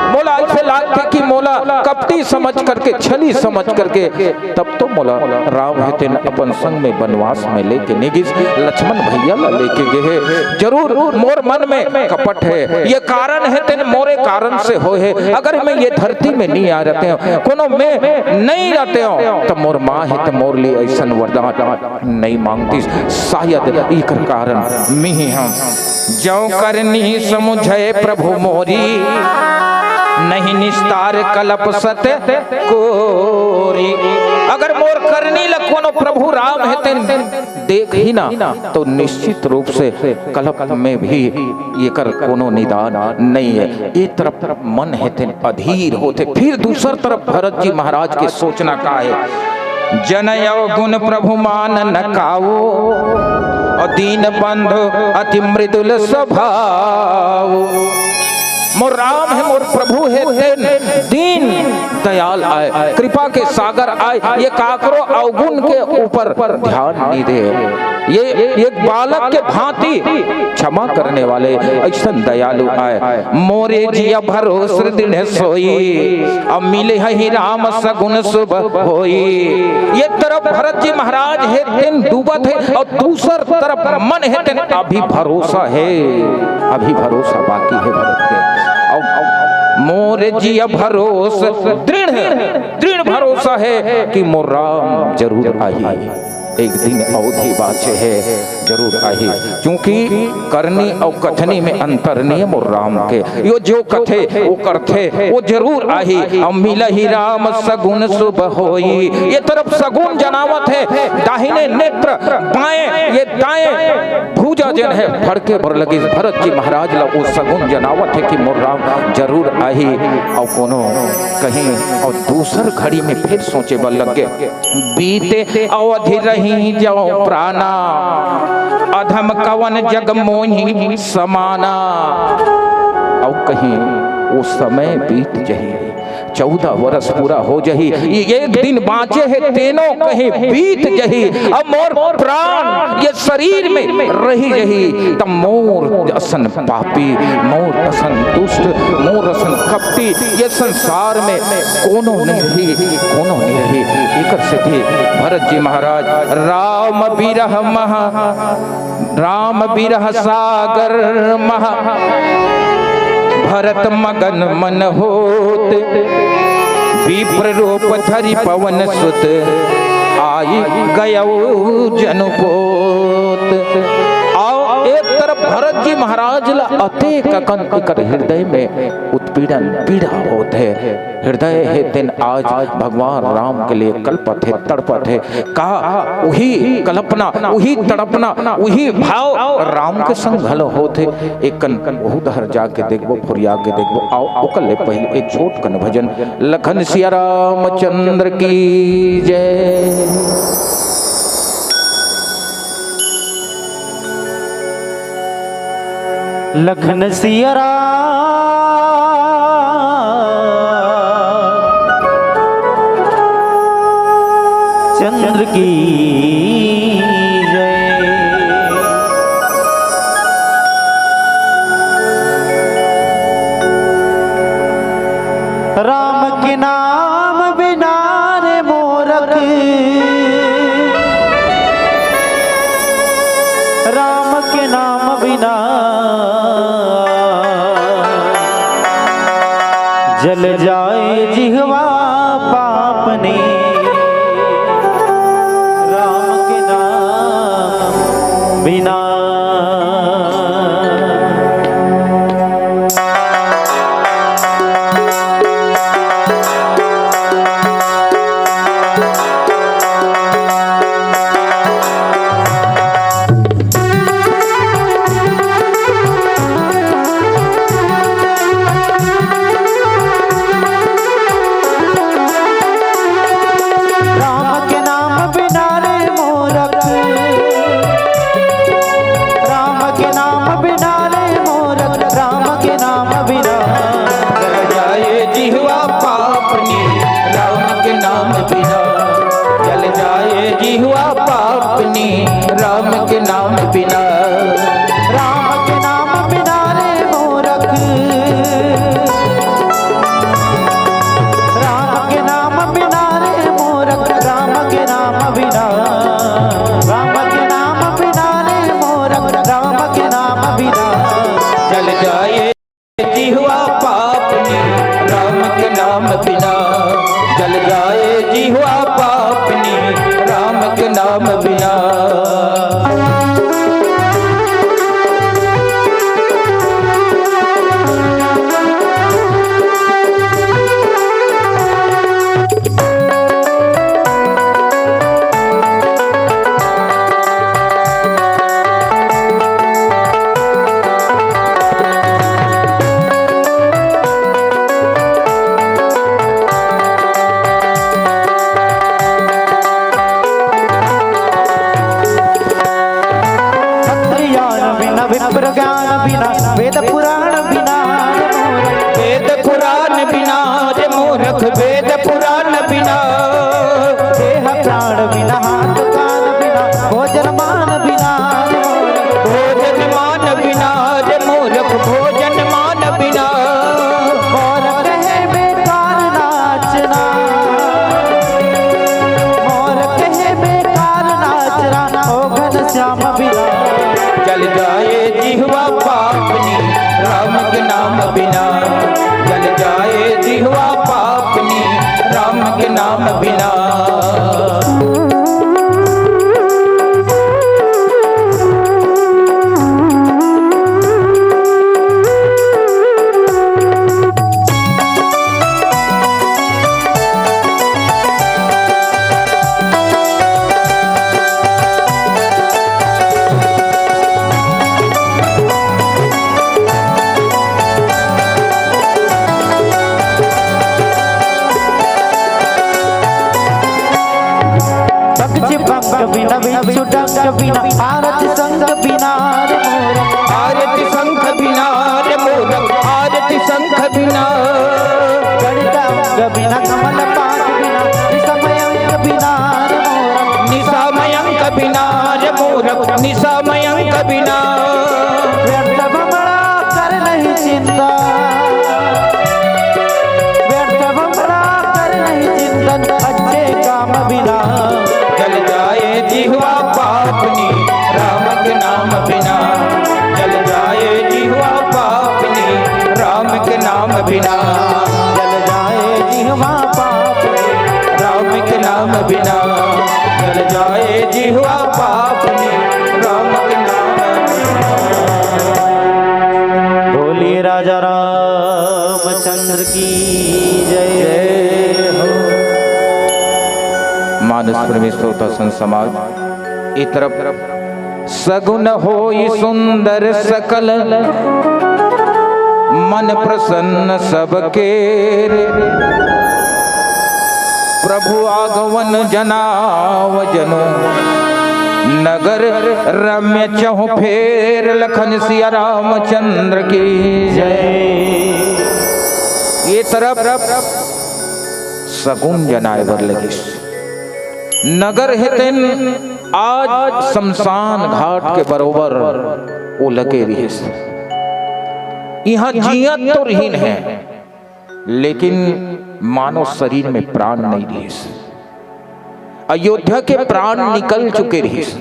मोला ऐसे लागथे कि मोला कपटी समझ करके, छली समझ करके, तब तो मोला राम हे तेन अपन संग में बनवास में लेके नहीं गिस, लक्ष्मण भैया ला लेके गे हे। जरूर मोर मन में कपट हे, ये कारण हे तेन मोरे कारण से होय हे। अगर मैं ये धरती में नहीं आ रहते हंव, कोनो में नहीं रहते हंव, त मोर माँ हे त मोर लिए ऐसन वरदान नहीं मांगतिस। शायद एकर कारण मिही हम। जौ करनी समुझे प्रभु मोरी, नहीं निस्तार कलप सत कोरी। अगर मोर करनी ल कोनो प्रभु राम हे तेन देखही ना, तो निश्चित रूप से कलप में भी एकर कोनो निदान नहीं हे। एक तरफ मन हे तेन अधीर होथे, फिर दूसर तरफ भरत जी महाराज के सोचना का हे? जन अवगुण प्रभु मान न काऊ, अउ दीन बंधु अति मृदुल स्वभाव। मोर राम हे, मोर प्रभु हे, तेन दीन दयाल आय, कृपा के सागर आय, ये काकरो अवगुण के ऊपर ध्यान नहीं दे। ये एक बालक के भांति क्षमा करने वाले ऐसन दयालु आय। मोरे जिया भरोस दृढ़ सोई, अब मिले ही राम सगुन शुभ होई। ये तरफ भरत जी महाराज हे तेन डूबत हे, अउ दूसर तरफ मन हे तेन अभी भरोसा हे, अभी भरोसा बाकी हे भरत के। अउ मोर जिया भरोस दृढ़, दृढ़ भरोसा हे कि मोर राम जरूर आही। एक दिन अवधि बाचे हे, जरूर आही, क्योंकि करनी अउ कथनी में अंतर नहीं हे मोर राम के। यो जो कथे, वो करथे, वो जरूर आही। अउ मिलही राम सगुन शुभ होई। ये तरफ सगुन जनावत हे, दाहिने नेत्र, बाएं, ये दाएं भुजा जेन हे, फड़के बर लगिस। भरत जी महाराज ला वो सगुन जनावत हे कि मोर राम जरूर आही। अउ कोनो कहीं अउ दूसर घड़ी में फिर सोचे बर लग गे। बीते अवधि रही जौ प्राणा, अधम कवन जग मोहि समाना। अउ कहीं वो समय बीत जही, चौदह वर्ष पूरा हो जही, ये एक दिन बांचे हे तेनो कहीं बीत जही। अब मोर प्राण ये शरीर में रही जही, त मोर असन पापी, मोर असन दुष्ट, मोर असन कपटी ये संसार में कोनो नहीं रही, कोनो नहीं रही। एकर सेती भरत जी महाराज राम बिरह महा, राम बिरह सागर महा, भरत मगन मन होत, विप्र रूप धरि पवन सुत, आई गयौ जनु पोत। अउ एक तरफ भरत जी महाराज ला अतेक अकन एकर हृदय में उत्पीड़न, पीड़ा होत हे। हृदय हे तेन आज भगवान राम के लिए कलपत हे, तड़पत हे। का उही कल्पना, उही तड़पना, उही भाव राम के संग घलो होत हे? एकन ओहू डहर जाके देखबो, फुरिया के देखबो। आओ, ओकर ले पहले एक छोट कन भजन। लखन सिया रामचंद्र की जय। लखन सिया राम चंद्र की जय। राम के नाम बिना रे मूरख, राम के नाम बिना जल जाए जिह्वा पापनी, राम के नाम बिना। राम के नाम बिना रे मूरख, राम के नाम बिना रे मूरख, राम के नाम बिना। जल जाए जिह्वा पापनी, राम के नाम बिना। जल जाए जिह्वा पापनी, राम के नाम बिना। राम के नाम बिना रे मूरख, राम के नाम बिना रे मूरख, राम के नाम बिना, राम के नाम बिना रे मूरख, राम के नाम बिना। जल जाए जिह्वा पापनी, राम के नाम बिना। जल जाए जिह्वा पापनी, राम के नाम बिना। क्षत्र ज्ञान बिना, विप्र ज्ञान बिना, वेद पुराण बिना रे मूरख। वेद पुराण बिना रे मूरख, वेद पुराण बिना। देह प्राण बिना, हाथ कान बिना, भोजन मान बिना रे मूरख। भोजन मान बिना रे मूरख, भोजन मान बिना। मोर कहे बेकार नाचना, मोर कहे बेकार नाचना, ओ घनश्याम बिना। जल जाए जिह्वा पापनी, राम के नाम बिना। जल जाए जिह्वा पापनी, राम के नाम बिना। पक्ष पंख बिना, भिक्षु डंक बिना, आरत संघ बिना रे मूरख। आरत संघ बिना रे मूरख, आरत संघ बिना। गणित अंक बिना, कमल पाद बिना, निशा मयंक बिना रे मूरख। निशा मयंक बिना रे मूरख, निशा मयंक बिना। व्यर्थ भ्रमणा कर नहीं चिंता, व्यर्थ भ्रमणा कर नहीं चिंतन, अच्छे काम बिना। जल जाए जिह्वा पापनी, राम के नाम बिना। जल जाए जिह्वा पापनी, राम के नाम बिना। जल जाए जिह्वा पापनी, राम के नाम बिना। जल जाए जिह्वा पापनी, राम के नाम बिना। की जय हो। मानस प्रेमी श्रोता संत समाज, ए तरफ सगुन होई सुंदर सकल, मन प्रसन्न सबके रे। प्रभु आगमन जनाव जनु, नगर रम्य चहुफेर। लखन सिया रामचंद्र की जय। ए तरफ सगुन जनाए बर लगिस। नगर हे तेन आज शमशान घाट के बरोबर ओ लगे रिहिस। इहाँ जियत तो रिहिन हे, लेकिन मानो शरीर में प्राण नइ रिहिस। अयोध्या के प्राण निकल चुके रिहिस।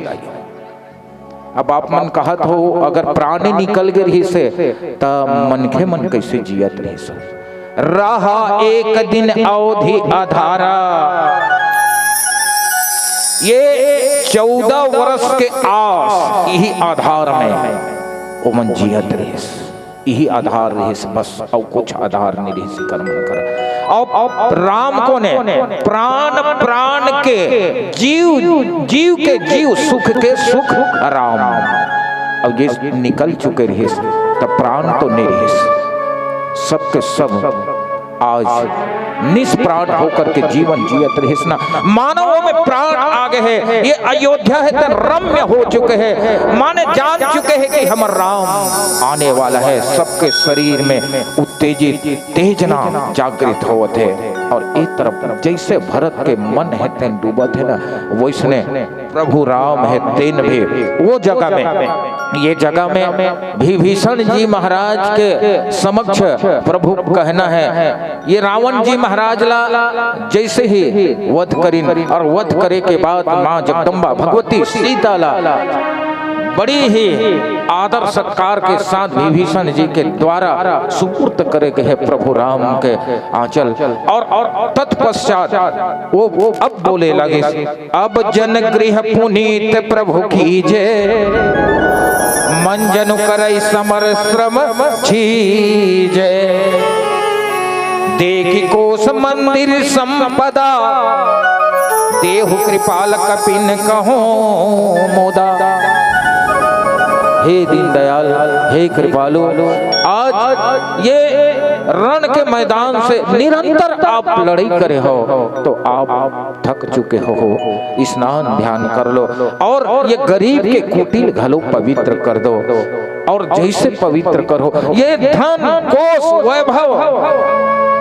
अब आप मन कहत हो, अगर प्राण निकल गे रिहिस हे, त मनखे मन कइसे जियत रिहिस? रहा एक दिन अवधि आधारा, ये चौदह वर्ष के आस इही आधार में ओमन जियत रिहिस। इही आधार रिहिस बस, अउ कुछ आधार नइ रिहिस एकर मन कर। अब, अब राम कोन हे? प्राण, प्राण के जीव, जीव के जीव, सुख के सुख राम। अब ये निकल चुके रिहिस, त प्राण तो नइ रिहिस, सबके सब आज निष्प्राण होकर के जीवन जियत रिहिस ना। मानो ओमे प्राण आ गे हे। ये अयोध्या हे त रम्य हो चुके हे, माने जान चुके हे कि हमर राम आने वाला हे। सबके शरीर में उत्तेजित तेजना जागृत होवत हे। अउ ए तरफ जइसे भरत के मन हे तेन डूबत हे ना, वइसने प्रभु राम हे तेन भी ओ जगह में, ये जगह में विभीषण जी महाराज के समक्ष प्रभु कहना हे, ये रावण जी महाराज ला जइसे ही वध करिन अउ वध करे के बाद माँ जगदम्बा भगवती सीता ला बड़ी ही आदर सत्कार के साथ विभीषण जी के द्वारा सुपुर्द करे गे हे प्रभु राम के आंचल। अउ, अउ तत्पश्चात ओ, ओ अब बोले लगिस, अब जन गृह पुनीत प्रभु कीजे, मन जनु करइ समर श्रम छीजे। देखि कोस मंदिर संपदा, देहु कृपाल कपिन कहूँ मुदा। हे दीनदयाल, हे कृपालु, आज ये रण के मैदान से निरंतर आप लड़ाई करे हो, तो आप थक चुके हो, स्नान ध्यान कर लो अउ ये गरीब के कुटिल घलो पवित्र कर दो। अउ जइसे पवित्र करो, ये धन, कोष, वैभव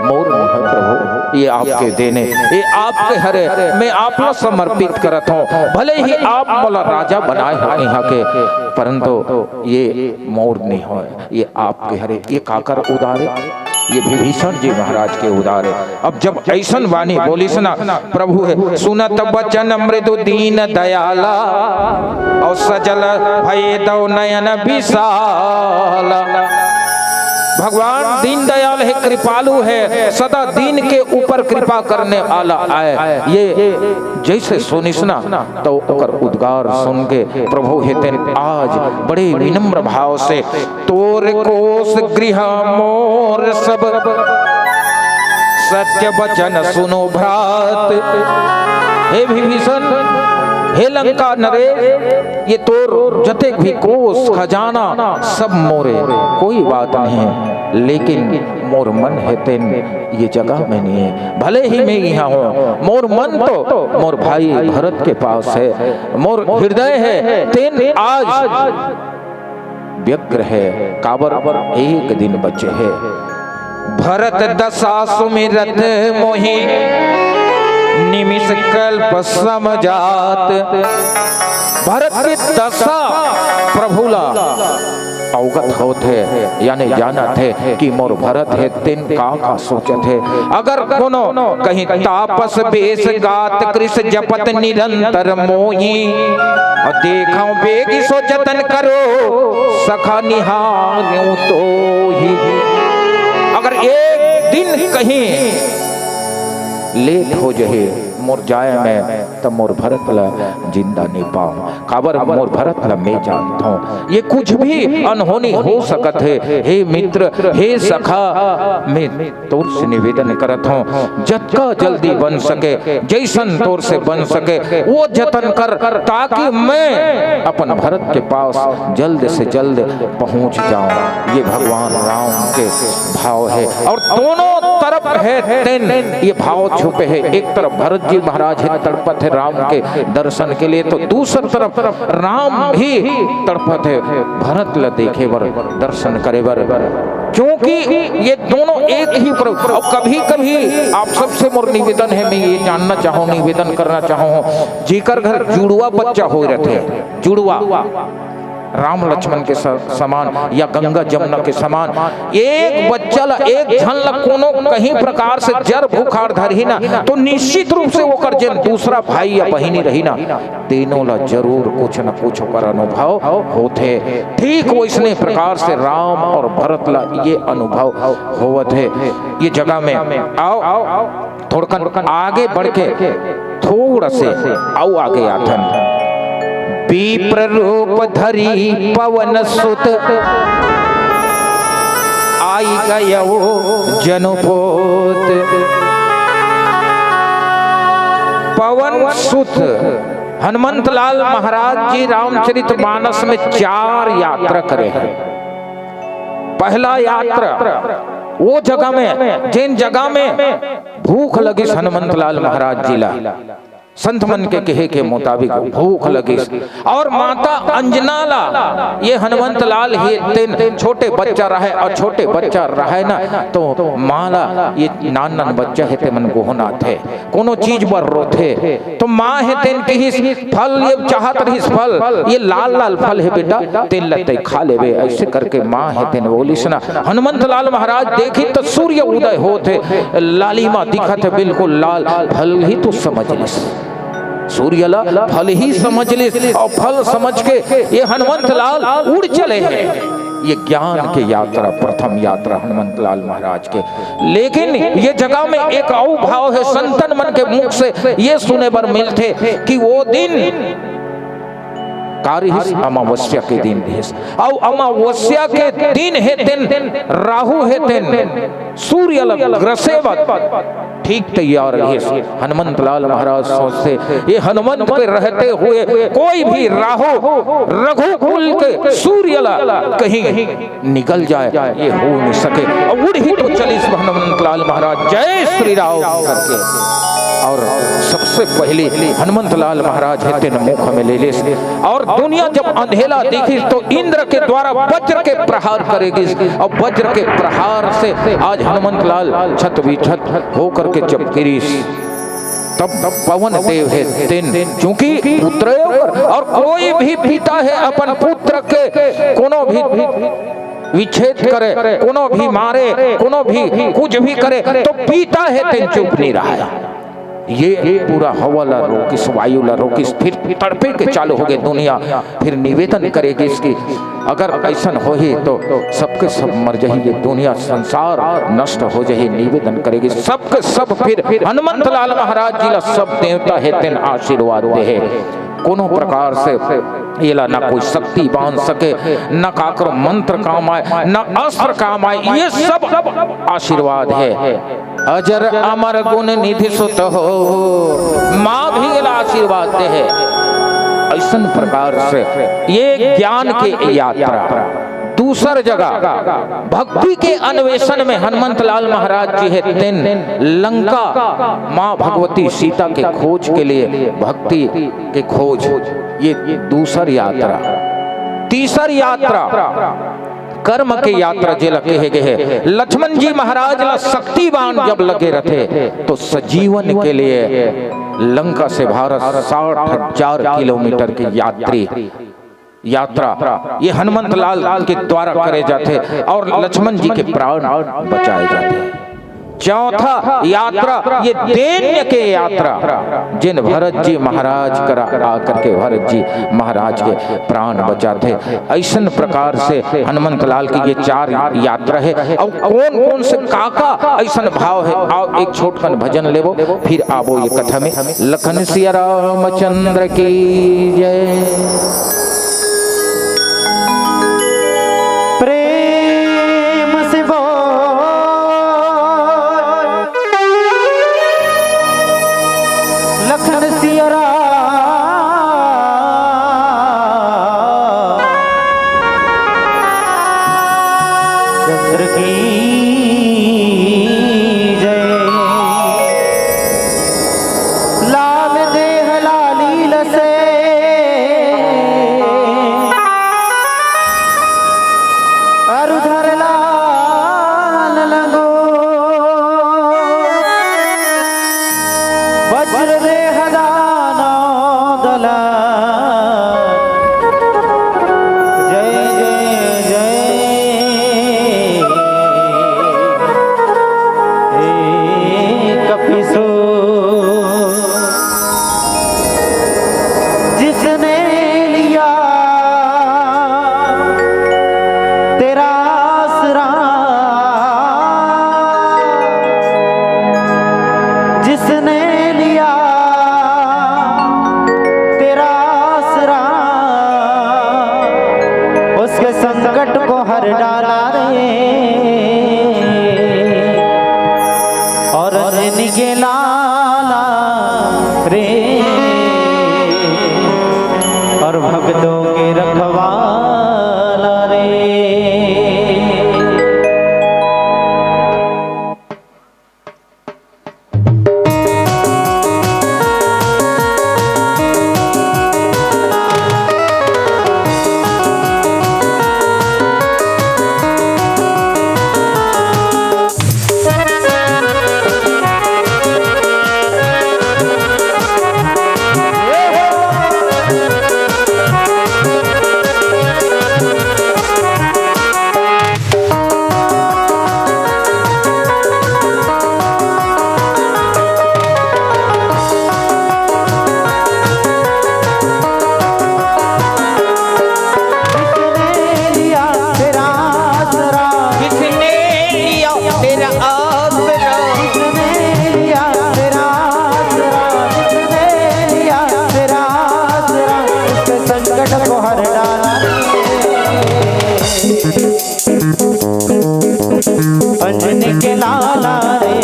मोर नोहे प्रभु, ये आपके देन हे, ये आपके हरे, मैं आप ला समर्पित करत हूँ। भले ही आप मोला राजा बनाए हो इहाँ के, परंतु ये मोर नोहे, ये आपके हरे। ये काकर उदार हे? ये विभीषण जी महाराज के उदार हे। अब जब अइसन वाणी बोलिस ना प्रभु हे, सुनत वचन मृदु दीन दयाला, अउ सजल भये दव नयन विशाला। भगवान दीनदयाल हे, कृपालु हे, सदा दीन के ऊपर कृपा करने वाला आय। ये जइसे सुनिस ना, त ओकर उद्गार सुन के प्रभु हे तेन आज बड़े विनम्र भाव से, तोर कोस गृह मोर सब, सत्य वचन सुनो भ्रात। हे विभीषण, हे लंका नरेश, ये तोर जतेक भी कोस खजाना सब मोरे, कोई बात नहीं, लेकिन मोर मन हे तेन ये जगह में नोहे। भले ही मैं इहाँ हूँ, मोर मन तो मोर भाई भरत के पास हे, मोर हृदय हे तेन आज व्यग्र हे, काबर एक दिन बचे हे। भरत दशा सुमिरत मोहि निमिष कल्प सम जात। भरत के दशा प्रभु ला अवगत होत हे, यानी जानत हे कि मोर भरत हे तेन का का सोचत हे। अगर कोनो कहीं तापस बेस गात कृस जपत निरंतर मोहि, अउ देखव बेगि सो जतन करो सखा निहारउ तोहि। अगर एक दिन कहीं लेट हो जाए, मोर जाय में, त मोर भरत ला जिंदा नइ पाऊं। काबर मोर भरत ला मैं जानथों, ये कुछ भी अनहोनी हो सकत हे। हे मित्र, हे सखा, मैं तोर से निवेदन करत हों, जतका जल्दी बन सके, जैसन तोर से बन सके, वो जतन कर, ताकि मैं अपन भरत के पास जल्द से जल्द पहुंच जाऊं। ये भगवान राम के भाव हे और दोनों तरफ हे तेन ये भाव छुपे हे। एक तरफ भरत जी महाराज हे, तड़पत हे राम के दर्शन के लिए, तो दूसर तरफ राम भी तड़पत हे भरत ला देखे बर, दर्शन करे बर, क्योंकि ये दोनों एक ही प्रभु। और कभी कभी आप सबसे मोर निवेदन हे, मैं ये जानना चाहूँ, निवेदन करना चाहूँ, जेकर घर जुड़वा बच्चा होय रथे, जुड़वा, राम लक्ष्मण के स-, समान या गंगा जमुना के समान, एक बच्चा ला, एक झन ला कोनो कहीं प्रकार से जर बुखार धरही ना, तो निश्चित रूप से ओकर जेन दूसरा भाई या बहिनी रही ना, तेनो ला जरूर कुछ न कुछ ओकर अनुभव होथे। ठीक वैसने प्रकार से राम और भरत ला ये अनुभव होवत हे। ये जगह में आओ, थोड़कन आगे बढ़ के थोड़ा से अउ आगे आथन। विप्र रूप धरी पवन सुत, आई गयो जनुपोत। पवन सुत हनुमंत लाल महाराज जी रामचरित मानस में चार यात्रा करे हैं। पहला यात्रा वो जगह में, जेन जगह में भूख लगिस हनुमंत लाल महाराज जी ला, संत मन के कहे के मुताबिक भूख लगिस, और माता अंजना ला, ये हनुमंत लाल हे तेन छोटे बच्चा रहे, और छोटे बच्चा रहे ना, तो माँ ला ये नान नान बच्चा हे ते मन गोहनाथे, कोनो चीज बर रोथे, तो माँ हे तेन किहिस, फल ये चाहत रहिस, फल, ये लाल लाल फल हे बेटा, तेन ला तै खा लेबे। ऐसे करके माँ हे तेन बोलिस ना। हनुमंत लाल महाराज देखिन त सूर्य उदय होत हे, लालिमा दिखत हे बिल्कुल लाल, फल ही तो समझ लिस। सूर्य ला फल ही समझ लिस, और फल समझ के ये हनुमंत लाल उड़ चले हे। ये ज्ञान के यात्रा, प्रथम यात्रा हनुमंत लाल महाराज के। लेकिन ये जगह में एक अउ भाव हे, संतन मन के मुख से ये सुने बर मिलथे कि वो दिन का रिहिस, अमावस्या के दिन रिहिस, अउ अमावस्या के दिन हे तेन, राहु हे तेन, सूर्य ला ग्रसे बर ठीक तैयार रिहिस। हनुमंत लाल महाराज सोचथे, ये हनुमंत के रहते हुए कोई भी राहु रघुकुल के सूर्य ला कहीं निकल जाए, ये हो नहीं सके। और उड़ ही तो चलिस हनुमंत लाल महाराज, जय श्री राम करके। और सबसे पहले हनुमंत लाल महाराज हे तेन मुख में ले लिस, और दुनिया जब अंधेला देखिस तो इंद्र के द्वारा वज्र के प्रहार करे गिस, और वज्र के प्रहार से आज हनुमंत लाल छत विछत होकर के जब गिरिस, तब पवन देव हे तेन, चूंकि पुत्र हे ओकर, और कोई भी पिता हे अपन पुत्र के कोनो भी विच्छेद करे, कोनो भी मारे, कोनो भी कुछ भी करे, तो पिता हे तेन चुप नहीं रहा। ये पूरा हवा ला रोकिस, वायु ला रोकिस, फिर तड़पे के चालू हो गए दुनिया। फिर निवेदन करे गिस कि अगर ऐसन होही तो सबके सब मर जाही, ये दुनिया संसार नष्ट हो जाही। निवेदन करे गिस सबके सब, फिर हनुमंत लाल महाराज जी ला सब देवता हे तेन आशीर्वाद दे हे। कोनो प्रकार से एला ना कोई शक्ति बांध सके, ना काकरो मंत्र काम आए, ना अस्त्र काम आए, ये सब आशीर्वाद हे। अजर अमर गुण निधि सुत हो, माँ भी एला आशीर्वाद दे हे। ऐसन प्रकार से ये ज्ञान के यात्रा। दूसर जगह भक्ति के अन्वेषण में हनुमंत लाल महाराज जी हे तेन लंका माँ भगवती सीता के खोज के लिए, भक्ति के खोज, ये दूसर यात्रा। तीसर यात्रा कर्म के यात्रा जेला कहे गए हे। लक्ष्मण जी महाराज ला शक्ति बाण जब लगे रथे तो सजीवन के लिए लंका से भारत साठ हजार किलोमीटर की यात्री, यात्रा ये हनुमंत लाल के द्वारा करे जाथे और लक्ष्मण जी के प्राण बचाए जाथे। चौथा यात्रा, ये दैन्य के यात्रा, जेन भरत जी महाराज करा आकर के भरत जी महाराज के प्राण बचाथे। अइसन प्रकार से हनुमंत लाल के ये चार यात्रा हे। अउ कौन कौन से का का अइसन भाव हे, आओ एक छोटकन भजन लेबो, फिर आबो ये कथा में। लखन सिया रामचंद्र की जय। प्रेम से बोल लखन सिया राम चंद्र की जय। लाल देह लाली लसे अरु धर लाल लंगो। वज्र देह दानव दल। जय जय जय हे कपिसो। जिसने लिया तेरा आसरा, जिसने लिया तेरा आसरा, उसके संकट को हर डाला रे। और अंजनी के लाला रे, और भक्तों के रखवाला रे। किसने लिया तेरा आसरा? किसने लिया तेरा आसरा? किसने लिया तेरा आसरा? किसने लिया तेरा आसरा? उसके संकट को हर डाला रे। अंजनी के लाला रे,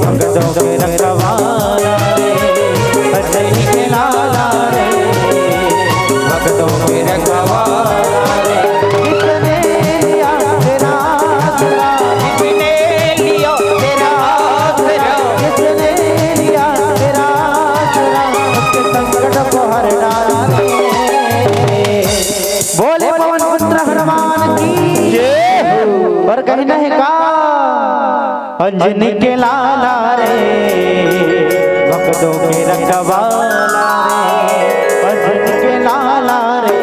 भक्तों के रखवाला रे। अंजनी के लाला रे, भक्तों के रखवाला रे। किसने लिया तेरा आसरा? किसने लिया तेरा आसरा? किसने लिया तेरा आसरा? उसके संकट को हर डाला रे। बोले पवन पुत्र हनुमान की जय हो। और कहीं नहीं का अंजनी के लाला रे, भक्तों के रखवाला रे। अंजनी के लाला रे,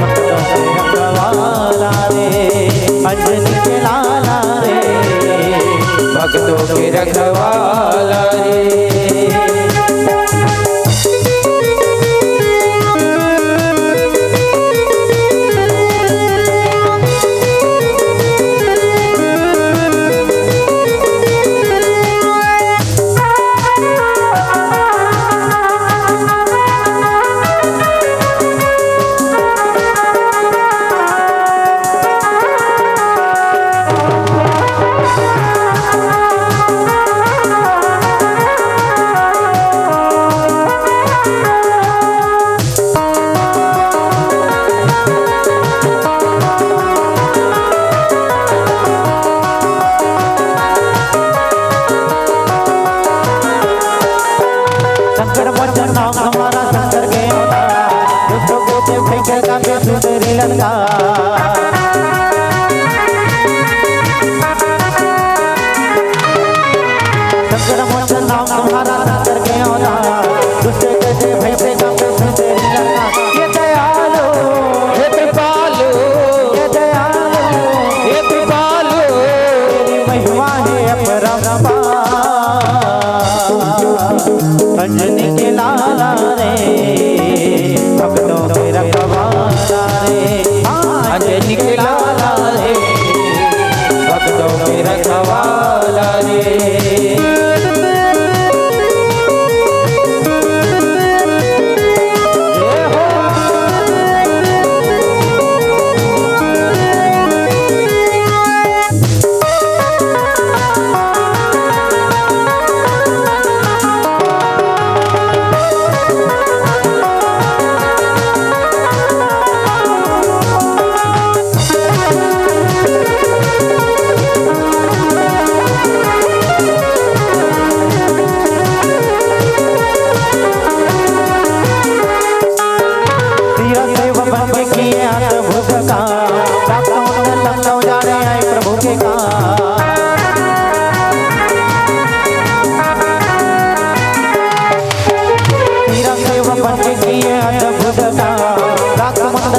भक्तों के रखवाला रे। अंजनी के लाला रे, भक्तों के रखवाला रे। शंकर मोचन नाम हमारा शंकर के अवतारा, दुष्ट को ते फेंके काटे सुंदरी ललकार। शंकर मोचन नाम तुम्हारा शंकर के अवतार, दुष्ट के ते भय से कांपे सुंदरी ललकार। ये दयालु, हे कृपालु, ये दयालु, हे कृपालु, तेरी महिमा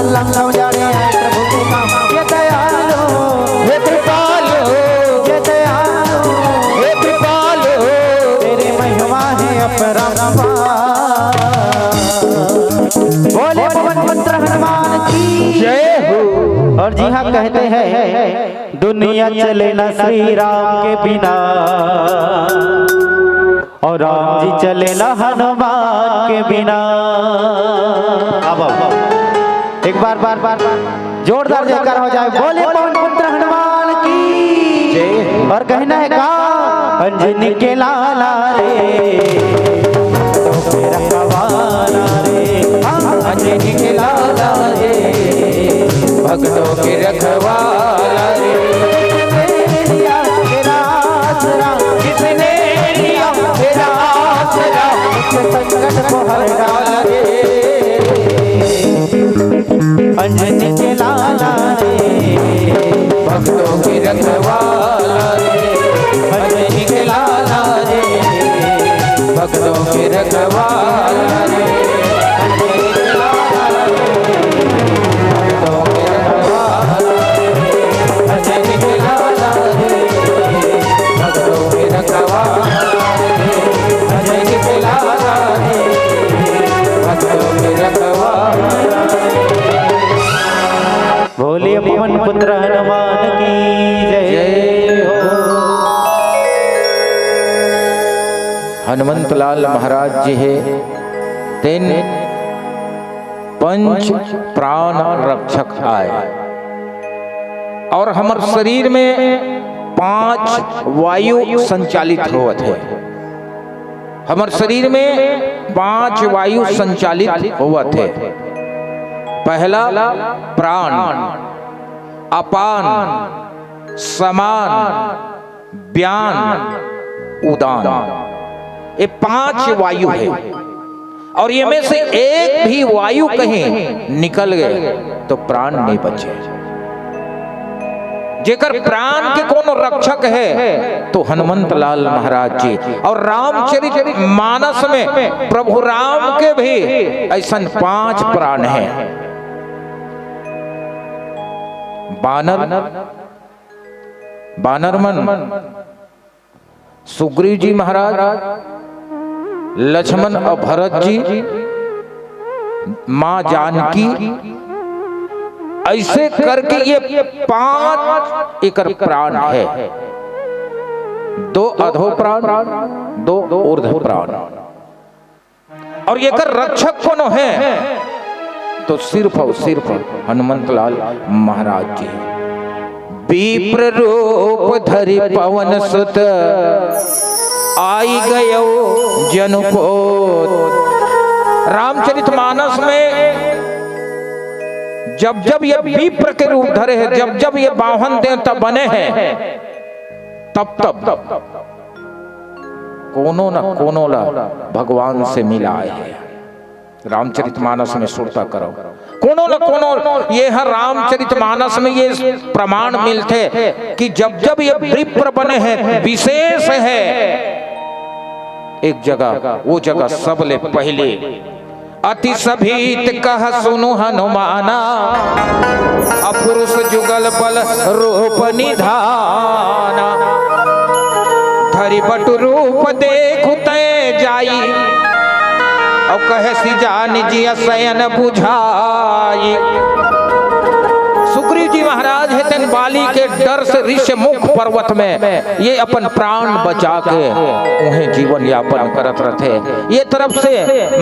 लंका उजाड़े आए प्रभु के काम। ये दयालु, हे कृपालु, ये दयालु, हे कृपालु, तेरी महिमा है अपरंपार। बोले पवन पुत्र हनुमान की जय हो। और जी हाँ, कहते हैं, दुनिया चले ना श्री राम के बिना, और राम जी चले ना हनुमान के बिना। अब एक बार, बार, बार, बार जोरदार जयकार हो जाए, बोले पवन पुत्र हनुमान की। जय। और कहना है का, अंजनी के लाला रे, भक्तों के रखवाला रे, हाँ, अंजनी के लाला रे, भक्तों के रखवाला रे। जिसने लिया तेरा आसरा, जिसने लिया तेरा आसरा, उसके संकट को हर डाला रे। अंजनी के लाला रे, भक्तों के रखवाला रे, अंजनी के लाला रे, भक्तों के रखवाला रे, अंजनी के लाला रे, भक्तों के रखवाला रे, अंजनी के लाला रे, भक्तों के रखवाला रे, अंजनी के लाला रे, भक्तों के रखवाला रे। बोलिए पवन पुत्र हनुमान की जय। जय हो। हनुमंत लाल महाराज जी हे, तेन पंच प्राण रक्षक आय, और हमर शरीर में पांच वायु संचालित होवत हे। हमर शरीर में पांच वायु संचालित होवत हे। पहला प्राण, अपान, समान, व्यान, उदान, ये पांच वायु हे। और ये में से एक भी वायु कहीं निकल गए तो प्राण नहीं बचे। जेकर प्राण के कोनो रक्षक हे तो हनुमंत लाल महाराज जी। और रामचरित मानस में प्रभु राम के भी ऐसन पांच प्राण हे। बानर, बानर मन, सुग्रीव जी महाराज, लक्ष्मण और भरत जी, माँ जानकी, ऐसे करके ये पांच एकर प्राण हे। दो अधो प्राण, दो ऊर्ध्व प्राण। और एकर रक्षक कोनो हे तो सिर्फ और सिर्फ हनुमंत लाल महाराज जी। विप्र रूप धरि पवन सुत आई गयो जनुपोत। रामचरित मानस में जब जब ये विप्र के रूप धरे हे, जब जब ये वाहन देवता बने हे, तब तब कोनो न कोनो ला भगवान से मिलाए हे। रामचरित मानस में सुरता करो, कोनो न कोनो, ये ह रामचरित मानस में ये प्रमाण मिलथे कि जब जब ये विप्र बने हे, विशेष हे, एक जगह, वो जगह सबले पहले अति सभीत कह सुनु हनुमाना, अपुरुष जुगल बल रूप निधाना। धरि बटु रूप देखु तय जाई, और कहे सि जानि जिय सयन बुझाई। सुग्रीव जी महाराज हे तेन बाली के डर से ऋष्यमुख पर्वत में ये अपन प्राण बचा के उहें जीवन यापन करत रथे। ये तरफ से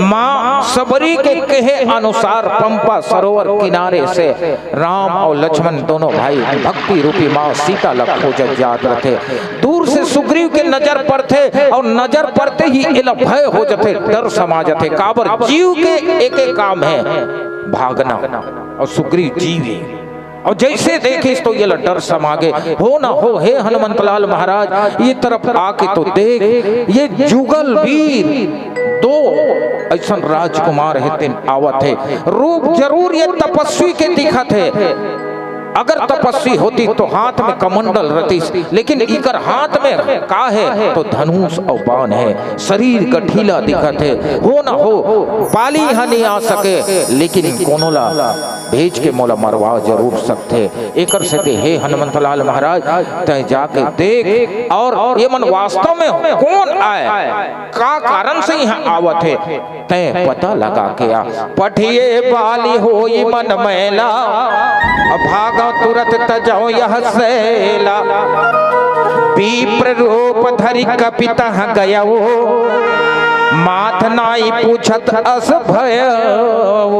माँ सबरी के कहे अनुसार पंपा सरोवर किनारे से राम और लक्ष्मण दोनों भाई भक्ति रूपी माँ सीता ला खोजत जात रथे। दूर से सुग्रीव के नजर पड़थे और नजर पड़ते ही एला भय हो जथे, डर समा जथे। काबर जीव के एक एक काम हे भागना, और सुग्रीव जीव हे। और जैसे देखिस तो ये ला डर समा गे। हो ना हो, हे हनुमंतलाल महाराज, ये तरफ आके तो देख, ये जुगल वीर दो ऐसन राजकुमार हे तेन आवत हे। रूप जरूर ये तपस्वी के दिखत हे, अगर तपस्वी होतिस तो हाथ में कमंडल रतिस, लेकिन इकर हाथ में का हे? तो धनुष अउ बाण हे। शरीर गठीला दिखत हे। हो न हो बाली इहाँ नइ आ सके, लेकिन कोनो ला भेज के मोला मरवा जरूर सकथे। एकर सेती हे हनुमंतलाल महाराज, तैं जाके देख, अउ ये मन वास्तव में कोन आय, का कारण से इहाँ आवत हे, तैं पता लगा के आ। पठिए बाली होई मन मैला, अब भागव तुरत तजौ यह सैला। विप्र रूप धरि कपि तहाँ गयौ, माथ नाई पूछत अस भयौ।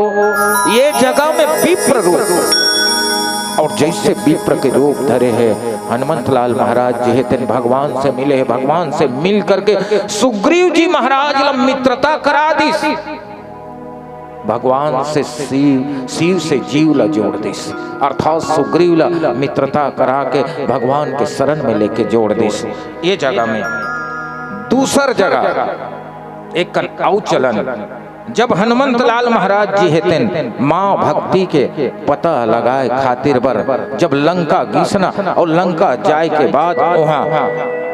ये जगह में विप्र रूप, अउ जइसे विप्र के रूप धरे हे हनुमंतलाल महाराज जी हे, तेन भगवान से मिले हे, भगवान से मिल करके सुग्रीव जी महाराज ला मित्रता करा दिस। भगवान से शिव, शिव से जीव ला जोड़ दिस, अर्थात सुग्रीव ला मित्रता करा के भगवान के शरण में लेके जोड़ दिस। ये जगह में दूसर जगह एक कन अउ चलन, जब हनुमंतलाल महाराज जी हे तेन माँ भक्ति के पता लगाए खातिर बर जब लंका गिसना अउ लंका जाए के बाद उहाँ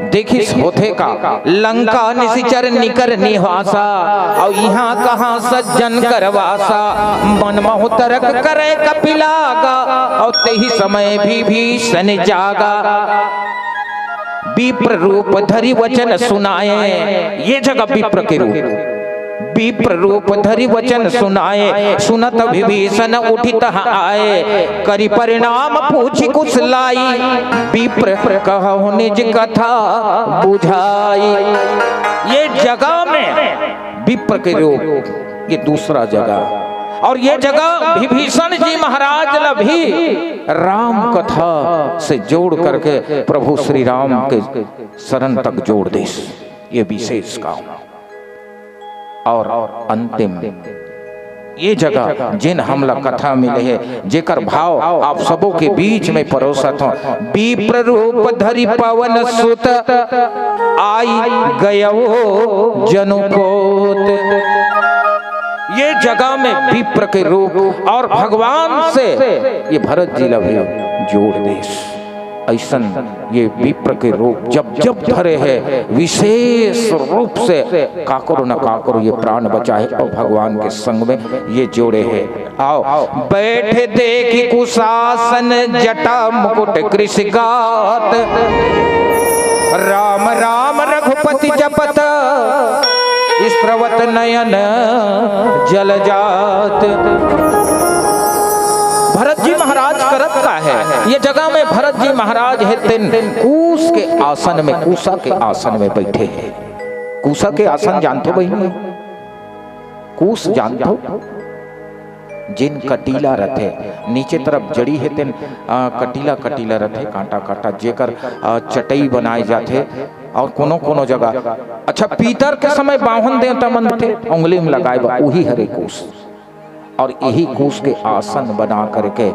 देखिस होथे का, लंका निसिचर निकर निवासा, अउ इहाँ कहाँ सज्जन कर वासा। मन महु तरक करे कपि लागा, अउ तेहि समय विभीषण जागा। विप्र रूप धरि वचन सुनाए, ये जगह विप्र के रूप। विप्र रूप धरि वचन सुनाए, सुनत विभीषण उठि तहाँ आए। करि प्रणाम पूछि कुशल लाइ, विप्र कहु निज कथा बुझाइ। ये जगह में विप्र के रूप, ये दूसरा जगह। अउ ये जगह विभीषण जी महाराज ला भी राम कथा से जोड़ करके प्रभु श्री राम के शरण तक जोड़ दिस। ये विशेष काम। अउ अंतिम ये जगह जेन हमला कथा मिले हे, जेकर भाव आप सबो के बीच में परोसत हों, विप्र रूप धरि पवन सुत आइ गयौ जनु पोत। ये जगह में विप्र के रूप अउ भगवान से ये भरत जी ला भी जोड़ दिस। अइसन ये विप्र के रूप जब जब धरे हे, विशेष रूप से काकरो न काकरो ये प्राण बचाए अउ भगवान के संग में ये जोड़े हे। आव, बैठे देखि कुशासन जटा मुकुट कृषि गात, राम राम रघुपति जपत स्रवत नयन जल जात। भरत जी महाराज करत का हे? ये जगह में भरत जी महाराज हे तेन कूस के आसन में, कूसा के आसन में बैठे हे। कूसा के आसन जानथो बहिनी? कूस जानथो? जेन कटीला रथे, नीचे तरफ जड़ी हे तेन, आ, कटीला कटीला रथे, कांटा कांटा, जेकर, आ, चटई बनाए जाथे। अउ कोनो कोनो जगह, अच्छा, पीतर के समय बावन देवता मन थे, उंगली में लगाए बा, उही हरे कूस। अउ इही कूस के आसन बना करके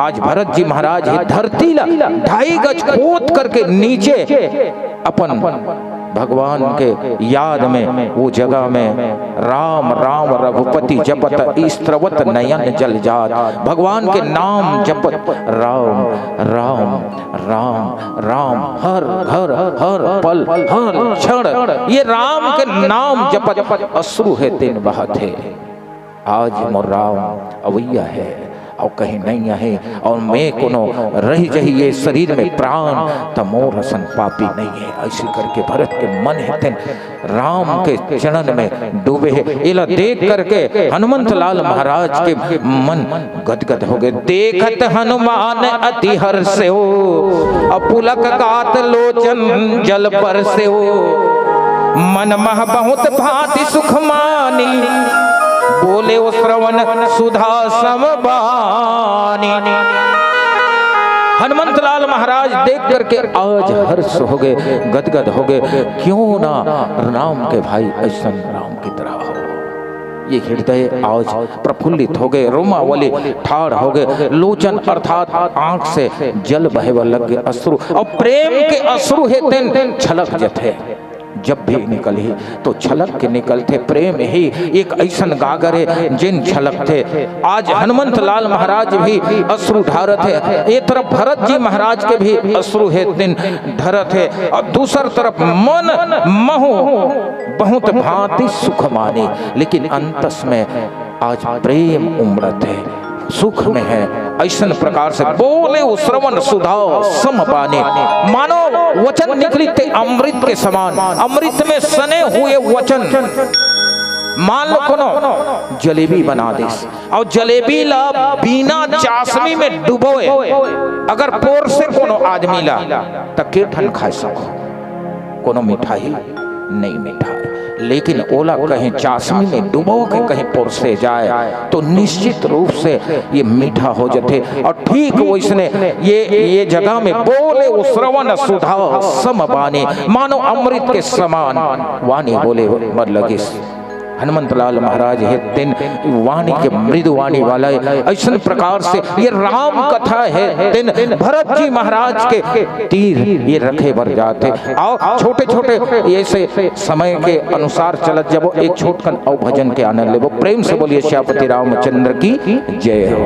आज भरत जी महाराज ही धरती ला ढाई गज खोद करके नीचे अपन भगवान के याद में वो जगह में राम राम रघुपति जपत स्रवत नयन जल जात, भगवान के नाम जपत राम राम राम राम, हर घर हर पल हर क्षण ये राम के नाम जपत अश्रु हे तेन बहत हे। आज मोर राम अवइया हे अउ कहीं नइ हे, अउ मैं कोनो रहि जही ये शरीर में प्राण, त मोर असन पापी नइ हे। अइसे करके भरत के मन हे तेन राम के चरण में डूबे हे। एला देख करके हनुमंत लाल महाराज के मन गदगद होगे। देखत हनुमान अति हर्षेउ, अउ पुलक गात लोचन जल बरसेउ। मन मह बहुत भांति सुख मानी, बोलेउ श्रवण सुधा सम बानी। हनुमंत लाल महाराज देख करके आज हर्ष होगे, गदगद होगे। क्यों ना राम के भाई अइसन राम की तरह हो। ये हृदय आज प्रफुल्लित होगे, रोमावली ठाड़ होगे, लोचन अर्थात आंख से जल बहे बर लग गे, अश्रु अउ प्रेम के अश्रु हे तेन छलक जथे। जब भी निकलही तो छलक के निकलथे। प्रेम ही एक अइसन गागर हे, जेन छलकथे। आज हनुमंत लाल महाराज भी अश्रु ढारत हे, ए तरफ भरत जी महाराज के भी अश्रु हे, तेन ढरत हे, अउ दूसर तरफ मन महू बहुत भांति सुख माने, लेकिन अंतस में आज प्रेम उमड़त हे, सुख में हे। अइसन प्रकार से बोले ओ श्रवण सुधा सम बानी, मानो वचन निकलिस ते अमृत के समान, अमृत में सने हुए वचन। मान लो कोनो जलेबी बना दिस, अउ जलेबी ला बिना चासनी में डुबोए अगर पोरसे कोनो आदमी ला, त के ठन खाय सको? कोनो मिठाई नइ मिठाय, लेकिन ओला कहीं चासनी में डुबो के कहीं पोरसे जाय, तो निश्चित रूप से ये मीठा हो जथे। अउ ठीक वइसने ये, ये जगह में बोले ओ श्रवण सुधा सम बानी, मानो अमृत के समान वाणी बोले बर लगिस। हनुमंत लाल महाराज हे, तेन वाणी के मृदु वाणी वाला हे। अइसन प्रकार से ये राम कथा हे, तेन भरत जी महाराज के तीर ये रखे बर जात हे। अउ छोटे-छोटे अइसे समय के अनुसार चलत जाबो, एक छोटकन अउ भजन के आनंद लेबो। प्रेम से बोलिए सियापति रामचंद्र की जय हो।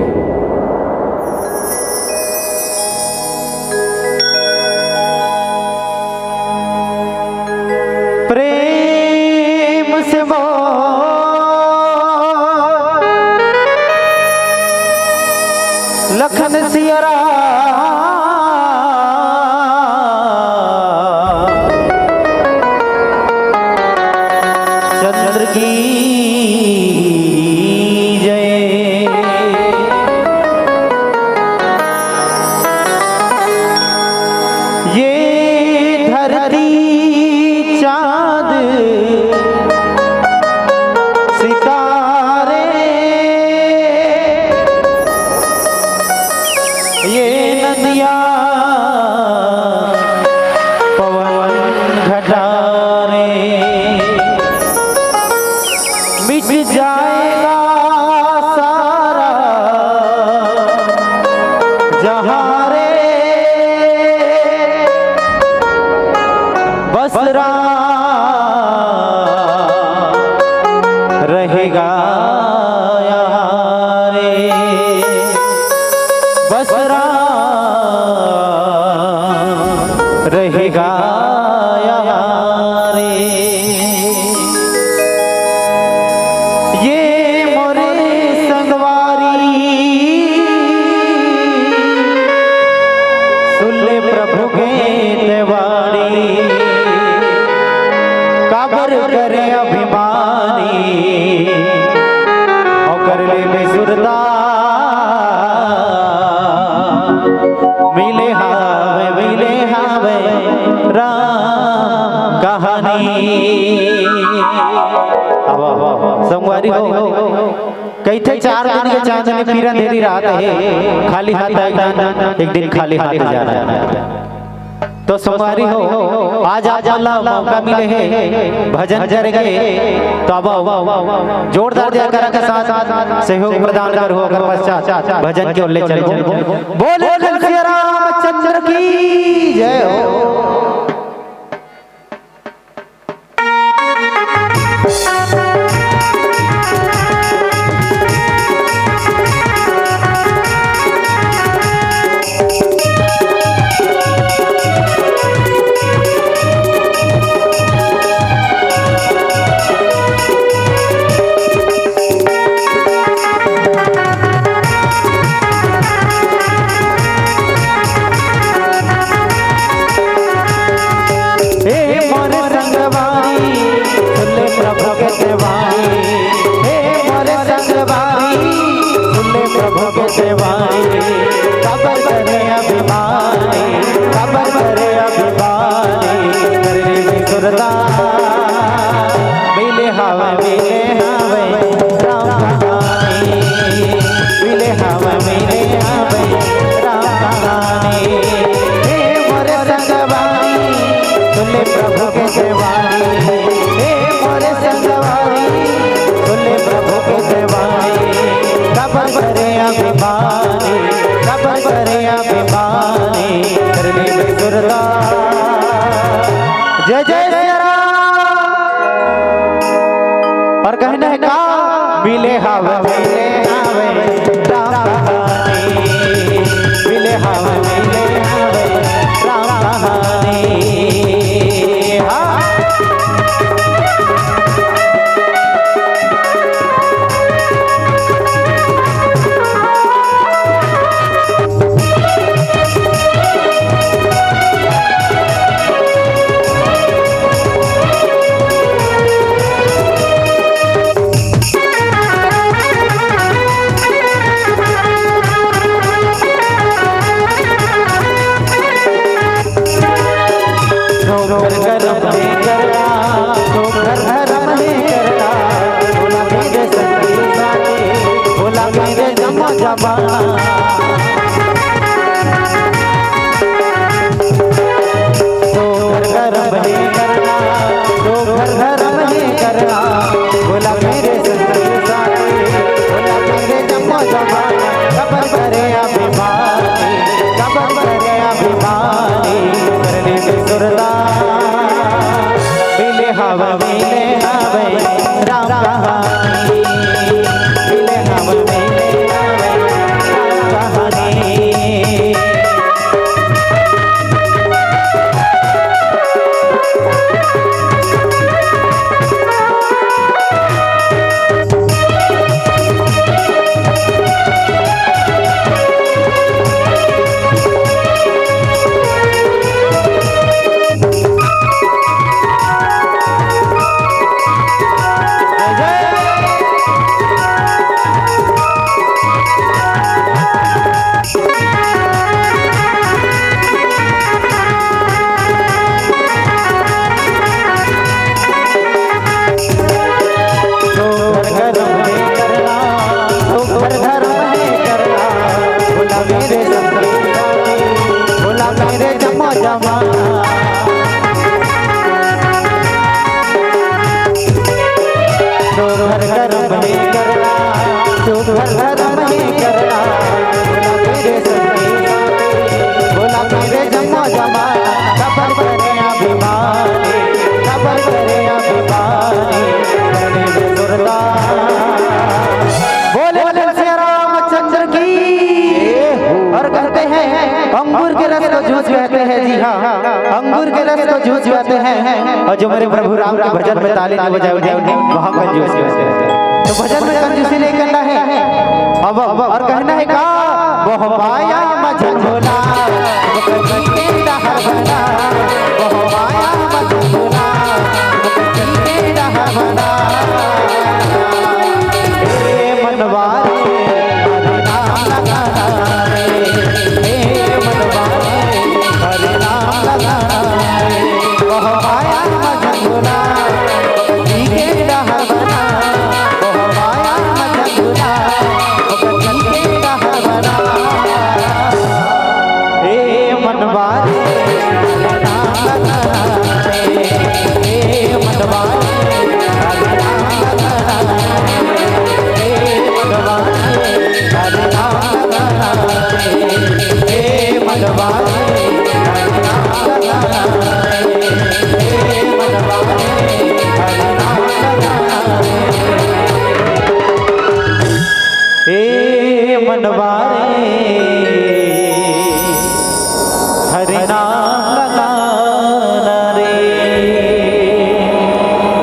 प्रेम से बोल लखन सिया राम चंद्र की जय। ये धरती चांद सितारे, ये नदिया पवन घटारे, मिट जाएगा सारा जहां रे, बस राम रहेगा यहाँ रे, बस राम रहेगा यहाँ रे। ये मोरे संगवारी, सुन ले प्रभु के ते वाणी, काबर करे अभिमानी, अउ कर ले बेसुरता, मिले हावे, मिले हावे राम कहानी। अब, अब, अब, संगवारी हो, कहिथे चार दिन के चांदनी फिर अंधेरी रात हे, खाली हाथ एक दिन, एक दिन खाली हाथ जाना हे। तो संगवारी हो, आज आप मन ला मौका मिले हे भजन करे के, तो अब जोरदार जयकारा के साथ सहयोग प्रदान करहू, ओकर पश्चात भजन के ओर ले चलबो। बोले सिया रामचंद्र की जय हो। हे मोर संगवारी, सुन ले प्रभु के ते वाणी। हे मोर संगवारी, सुन ले प्रभु के ते वाणी। काबर करे अभिमानी, काबर करे अभिमानी, कर ले सुरता। मिले हावे, मिले हावे राम कहानी, मिले हावे, मिले हावे राम कहानी। हे मोर संगवारी, सुन ले प्रभु के ते वाणी। हे मोर संगवारी, सुन ले प्रभु के ते वाणी। काबर करे अभिमानी, काबर करे अभिमानी, कर ले सुरता। जय जय सिया राम। जमाना। तो घर घर में करना, तो घर घर में करना, बोला मेरे संगी साथी, बोला मेरे जम्मो जमाना, कबर करे अभिमानी, कबर करे अभिमानी, करने में सुरता, मिले हवा मिले हवा, राम कहानी, मिले हवा मिले हवा, राम कहानी। तो घर घर में करना, तो घर घर में करना, बोला मेरे संगी साथी, बोला मेरे जमा जमा। तो घर घर में करना, तो घर घर में करना, बोला मेरे संगी साथी, बोला मेरे जमा जमा, कबर करे अभिमानी, कबर करे अभिमानी, करने में सुरता। बोले बोले सिया रामचंद्र की। और कहते हैं, अंगूर के रस को जूस कहते हैं, जी हाँ, अंगूर के रस को जूस कहते हैं। और जो मेरे प्रभु राम के भजन में ताली नहीं बजाए उन्हें, वहाँ कंजूस कहते हैं। तो भजन में कंजूसी नहीं करना है। अब, अब और कहना है का, "वो माया मझंगोला, वो कहीं के डहर बना, वो माया मझंगोला, वो कहीं के डहर बना।" ए मनवा रे, हरि नाम लगाना रे। ए मनवा रे, हरि नाम लगाना रे। वह माया मझंगुला, पति के डहर बना। वह माया मझंगुला, पति के डहर बना। ए मनवा रे, हरि नाम लगाना रे। ए मनवा रे, हरि नाम लगाना रे। ए मनवा रे, हरि नाम लगाना रे। ए मनवा रे, हरि नाम लगाना रे। ए मनवा रे, हरि नाम लगाना रे। ए मनवा रे, हरि नाम लगाना रे।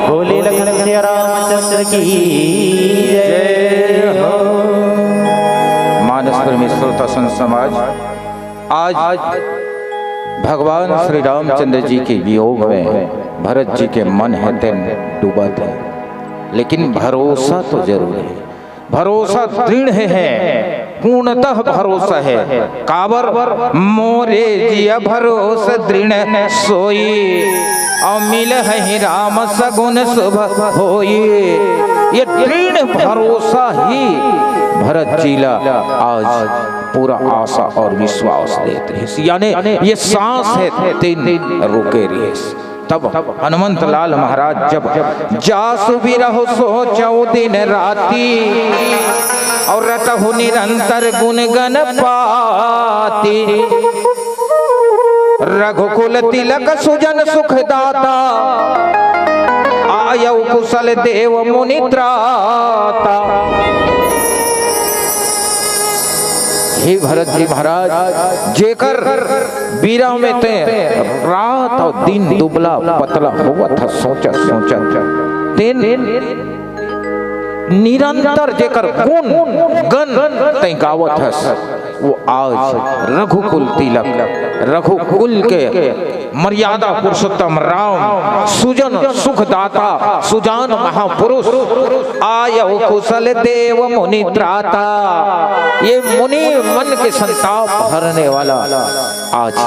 बोले लखन सिया रामचंद्र की जय हो। मानस प्रेमी श्रोता संत समाज, आज भगवान श्री रामचंद्र जी के वियोग में भरत जी के मन हे तेन डूबत हे, लेकिन भरोसा तो जरूर हे। भरोसा दृढ़ हे, पूर्णतः भरोसा हे। काबर? मोरे जिया भरोसा दृढ़ सोई, अउ मिलहि राम सगुन शुभ होई। ये दृढ़ भरोसा ही भरत जी ला आज पूरा आशा और विश्वास देत रहिस, यानी ये सांस हे तेन रुके रहिस। तब हनुमंत लाल महाराज जब जासु बिरहु सोचउ दिन राति, अउ रटहु निरंतर गुन गन पाति। रघुकुल तिलक सुजन सुख दाता, आयउ कुसल देव मुनि त्राता। हे भरत जी महाराज, जेकर बिरह में तें रात अउ दिन दुबला पतला होवत हस, सोचत सोचत तेन निरंतर जेकर गुन गन तें गावत हस, वो आज रघुकुल तिलक, रघुकुल के मर्यादा पुरुषोत्तम राम, सुजन सुखदाता, सुजान महापुरुष, आयउ कुसल देव मुनि त्राता। ये मुनि मन के संताप हरने वाला आज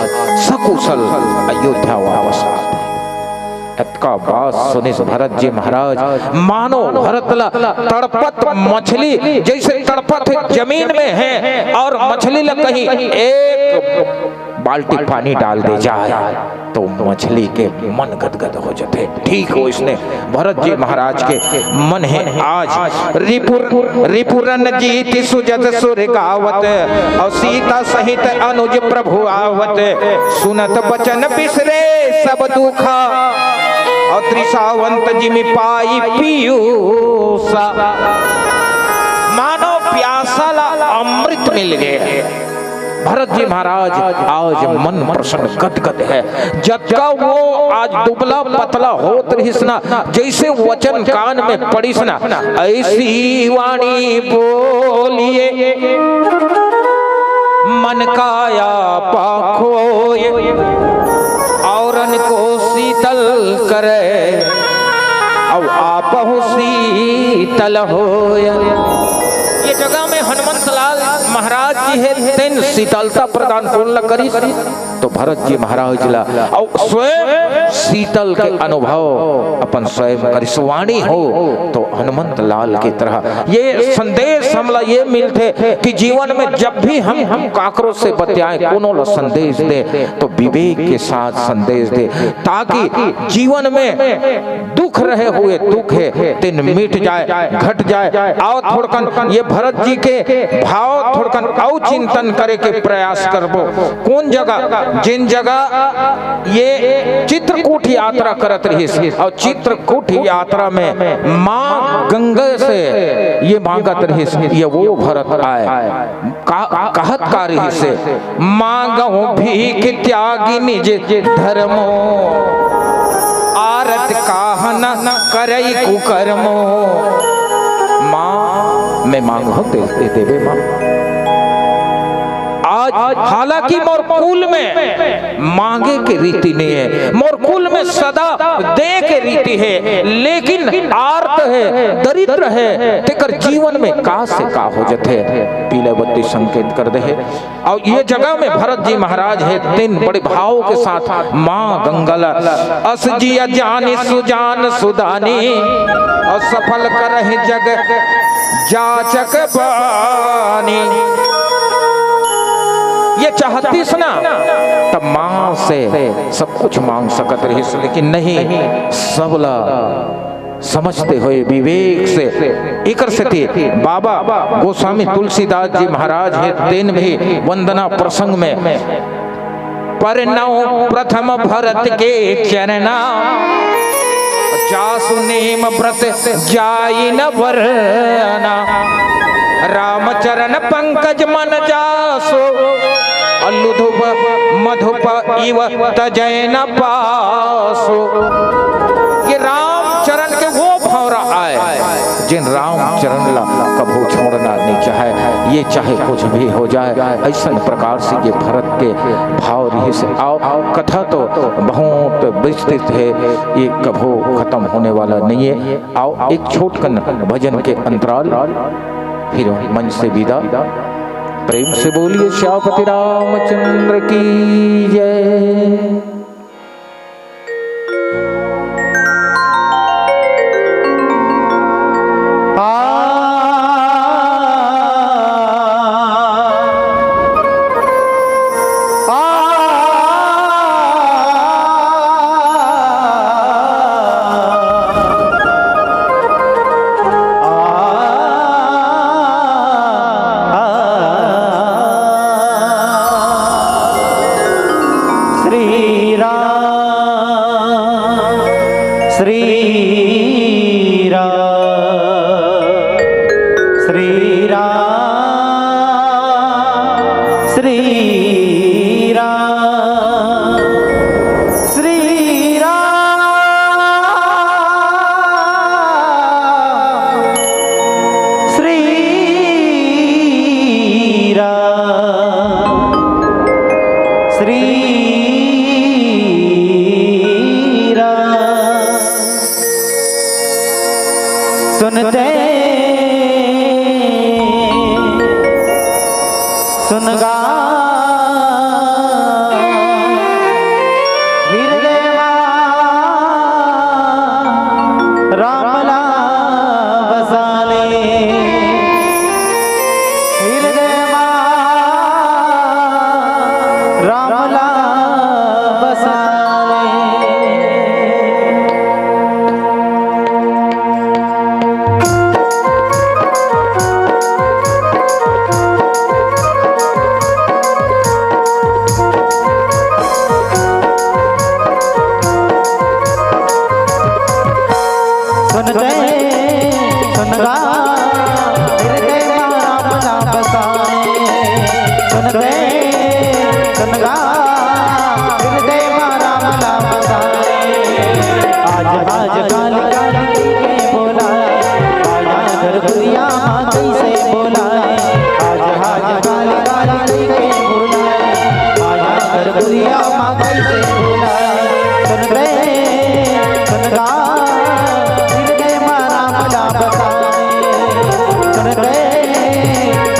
सकुशल अयोध्या वापस आत हे। का बात सुनिस भरत जी महाराज, मानो भरत ला तड़पत मछली जइसे तड़पत हे जमीन में हे, अउ मछली ला कहीं एक बाल्टी पानी डाल दे जाए, त मछली के मन गदगद हो जाथे। ठीक वइसने भरत जी महाराज के मन हे आज। रिपुर-, रिपुरन जीति सुजस सुर गावत, अउ सीता सहित अनुज प्रभु आवत। सुनत बचन बिसरे सब दुखा, अउ तृषावंत जिमि पाई पीयूषा। मानो प्यासा ला अमृत मिल गे। भरत जी महाराज आज मन प्रसन्न गदगद हे। जतका वो आज दुबला पतला होत रहिस ना, जइसे वचन कान में पड़िस ना, अइसी वाणी बोलिए मन का आपा खोए, औरन को शीतल करे, अउ आपहु शीतल होए। ये जगह में हनुमंत लाल महाराज जी हे, तेन शीतलता प्रदान कोन ला करिस? त भरत जी महाराज ला, अउ स्वयं शीतल के अनुभव अपन स्वयं करिस। वाणी हो त हनुमंत लाल के तरह। ये संदेश हमला ये मिलथे कि जीवन में जब भी हम, हम काकरो से बतियाए, कोनो ला संदेश दे, त विवेक के साथ संदेश दे, ताकि जीवन में दुख रहे हुए दुख हे, तेन मिट जाए, घट जाए। अउ थोड़कन ये भरत जी के भाव थोड़कन अउ चिंतन करे के प्रयास करबो। कोन जगह, जेन जगह ये चित्रकूट यात्रा करत रहिस, अउ चित्रकूट यात्रा में माँ गंगा से ये मांगत रहिस, ये वो भरत आए। का, कहत का रहिस हे, मांगहु भीख त्यागी निज धर्मो, आरत काहन करई कुकर्मो। माँ, मैं मांगहु दे, दे देबे माँ। आज हालांकि मोर कुल में मांगे के रीति नइ हे, मोर कुल में सदा दे के रीति हे, लेकिन आर्त हे, दरिद्र हे, तेकर जीवन में का से का हो जथे। पीला बत्ती संकेत कर दे हे। अउ ये जगह में भरत जी महाराज हे, तेन बड़े भाव के साथ माँ गंगा ला, अस जिया जानी सुजान सुदानी, अउ सफल करहि जग जाचक बानी। ये चाहतिस ना, त माँ से सब कुछ मांग सकत रहिस, लेकिन नहीं, सबला समझते हुए विवेक से। एकर सेती बाबा गोस्वामी तुलसीदास जी महाराज हे, तेन भी वंदना प्रसंग में, परनउँ प्रथम भरत के चरना, जासु नेम ब्रत जाई न वरना। राम चरण पंकज मन जासु, लुधुप मधुप इव तजै न पासु। ये राम चरण के वो भौंरा आय, जेन राम चरण ला कभू छोड़ना नइ चाहय, ये चाहे कुछ भी हो जाए। अइसन प्रकार से ये भरत के भाव रहिस हे। अउ कथा तो बहुत विस्तृत हे, ये कभू खतम होने वाला नइ हे। अउ एक छोटकन भजन के अंतराल, फिर मंच से विदा। प्रेम से बोलिए श्यामपति रामचंद्र की जय। श्री राम, श्री राम, श्री राम, श्री राम, श्री राम, श्री राम, श्री राम। सुनते सुनगा हृदय मा सुन गा, हृदय मा राम नाम बसाए। आज आज काली काली कहिके बोलाए, माया घरघुरिया मा कइसे बोलाए। आज आज काली काली कहिके बोलाए, माया घरघुरिया मा कइसे बोलाए। सुन गा, सुन गा, हृदय मा राम नाम बसाए। सुन गा,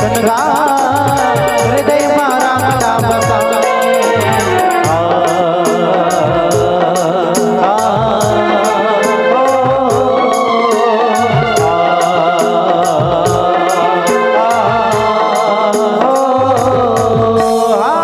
सुन गा, हृदय मा राम नाम बसाए। आ, आ, ओ, आ, आ, ओ, आ।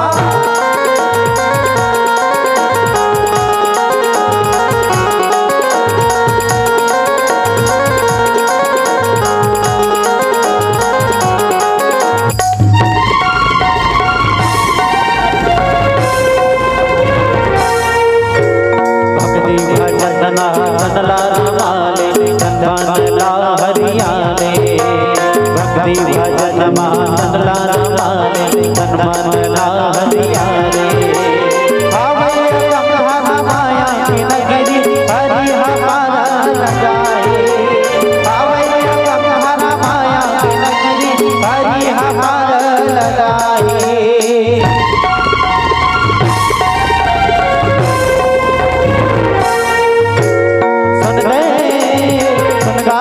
भक्ति भजन मा तन ला रमाले, तन मन ला हरियाले। भक्ति भजन मा तन ला रमाले, तन मन ला हरियाले। आवै गंगा माया के नगरी, हरि हमारा लगाए। आवै गंगा माया के नगरी, हरि हमारा लगाए। सुन गा, सुन गा,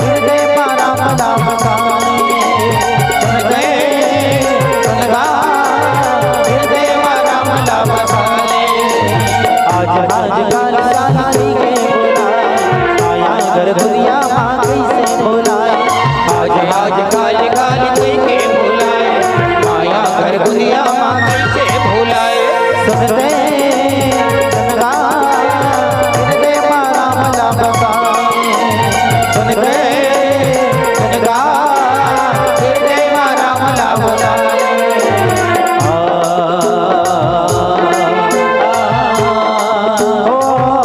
हृदय मा राम नाम बसाए। सुन गा, सुन गा, हृदय मा राम नाम बसाए। आज आज काली काली कहिके बोलाए, माया घरघुरिया मा कइसे बोलाए। आज आज काली काली कहिके बोलाए, माया घरघुरिया मा कइसे बोलाए। सुन गा, सुन गा, हृदय मा राम नाम बसाए। सुन गा, सुन गा, हृदय मा राम नाम बसाए। आ, आ, आ, ओ, आ,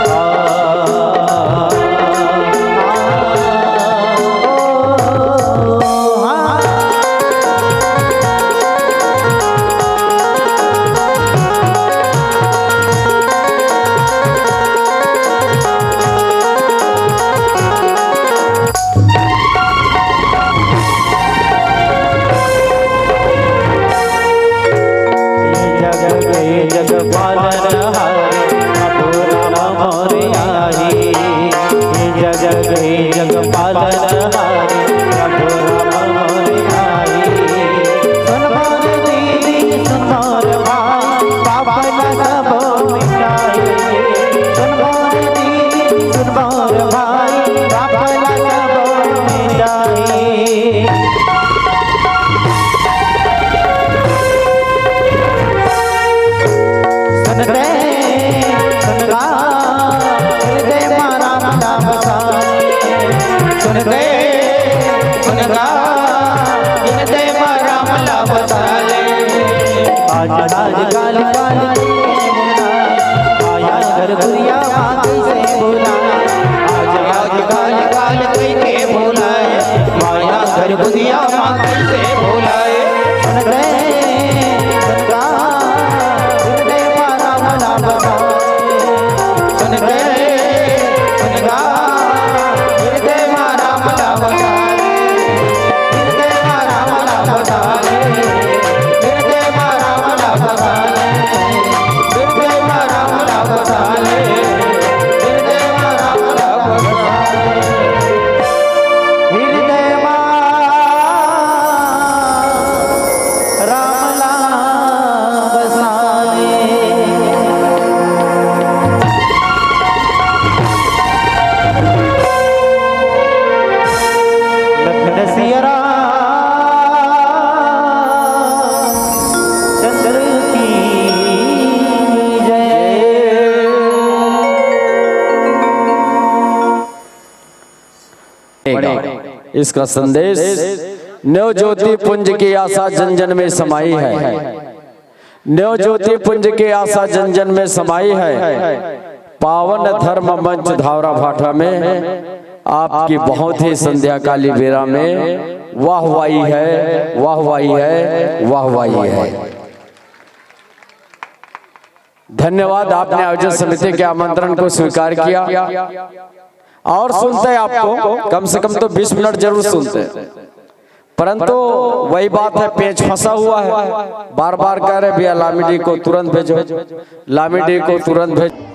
आ, ओ, आ। हे जग, हे जग पालनहारी, प्रभु राम मोरे आही। हे जग, हे जग पालनहारी, प्रभु राम मोरे आही। सुन मोर दीदी, सुन मोर भाई, पाप ला सबो मिटाई। सुन मोर दीदी, सुन मोर भाई, पाप ला सबो मिटाई। सुन गा, सुन गा, हृदय मा राम नाम बसाए। सुन गा, सुन गा, हृदय मा राम नाम बसाए। आज आज काली काली कहिके बोलाए, माया घरघुरिया मा कइसे बोलाए। आज आज काली काली कहिके बोलाए, माया घरघुरिया मा कइसे बोलाए। सुन गा, सुन गा, हृदय मा राम नाम बसाए। सुन गा, सुन गा, हृदय मा राम नाम बसाए। हृदय मा राम नाम बसाए। हृदय मा राम नाम बसाए। हृदय मा राम नाम बसाए। हृदय मा राम नाम बसाए। हृदय मा राम नाम बसाए। लखन सिया राम चंद्र की जय। इसका संदेश, न्यो ज्योति पुंज की आशा जन जन में समाई है। न्यो ज्योति पुंज की आशा जन जन में समाई है। पावन धर्म मंच धावरा भाठा में आपकी बहुत ही संध्या काली बेरा में वाहवाही है, वाहवाही है, वाहवाही है। धन्यवाद, आपने आयोजन समिति के आमंत्रण को स्वीकार किया। और सुनते हैं आपको, कम से कम तो बीस मिनट जरूर सुनते हैं, परंतु वही बात है, पेच फंसा हुआ है। बार बार कह रहे, भैया लामिडी को तुरंत भेजो, लामिडी को तुरंत भेजो।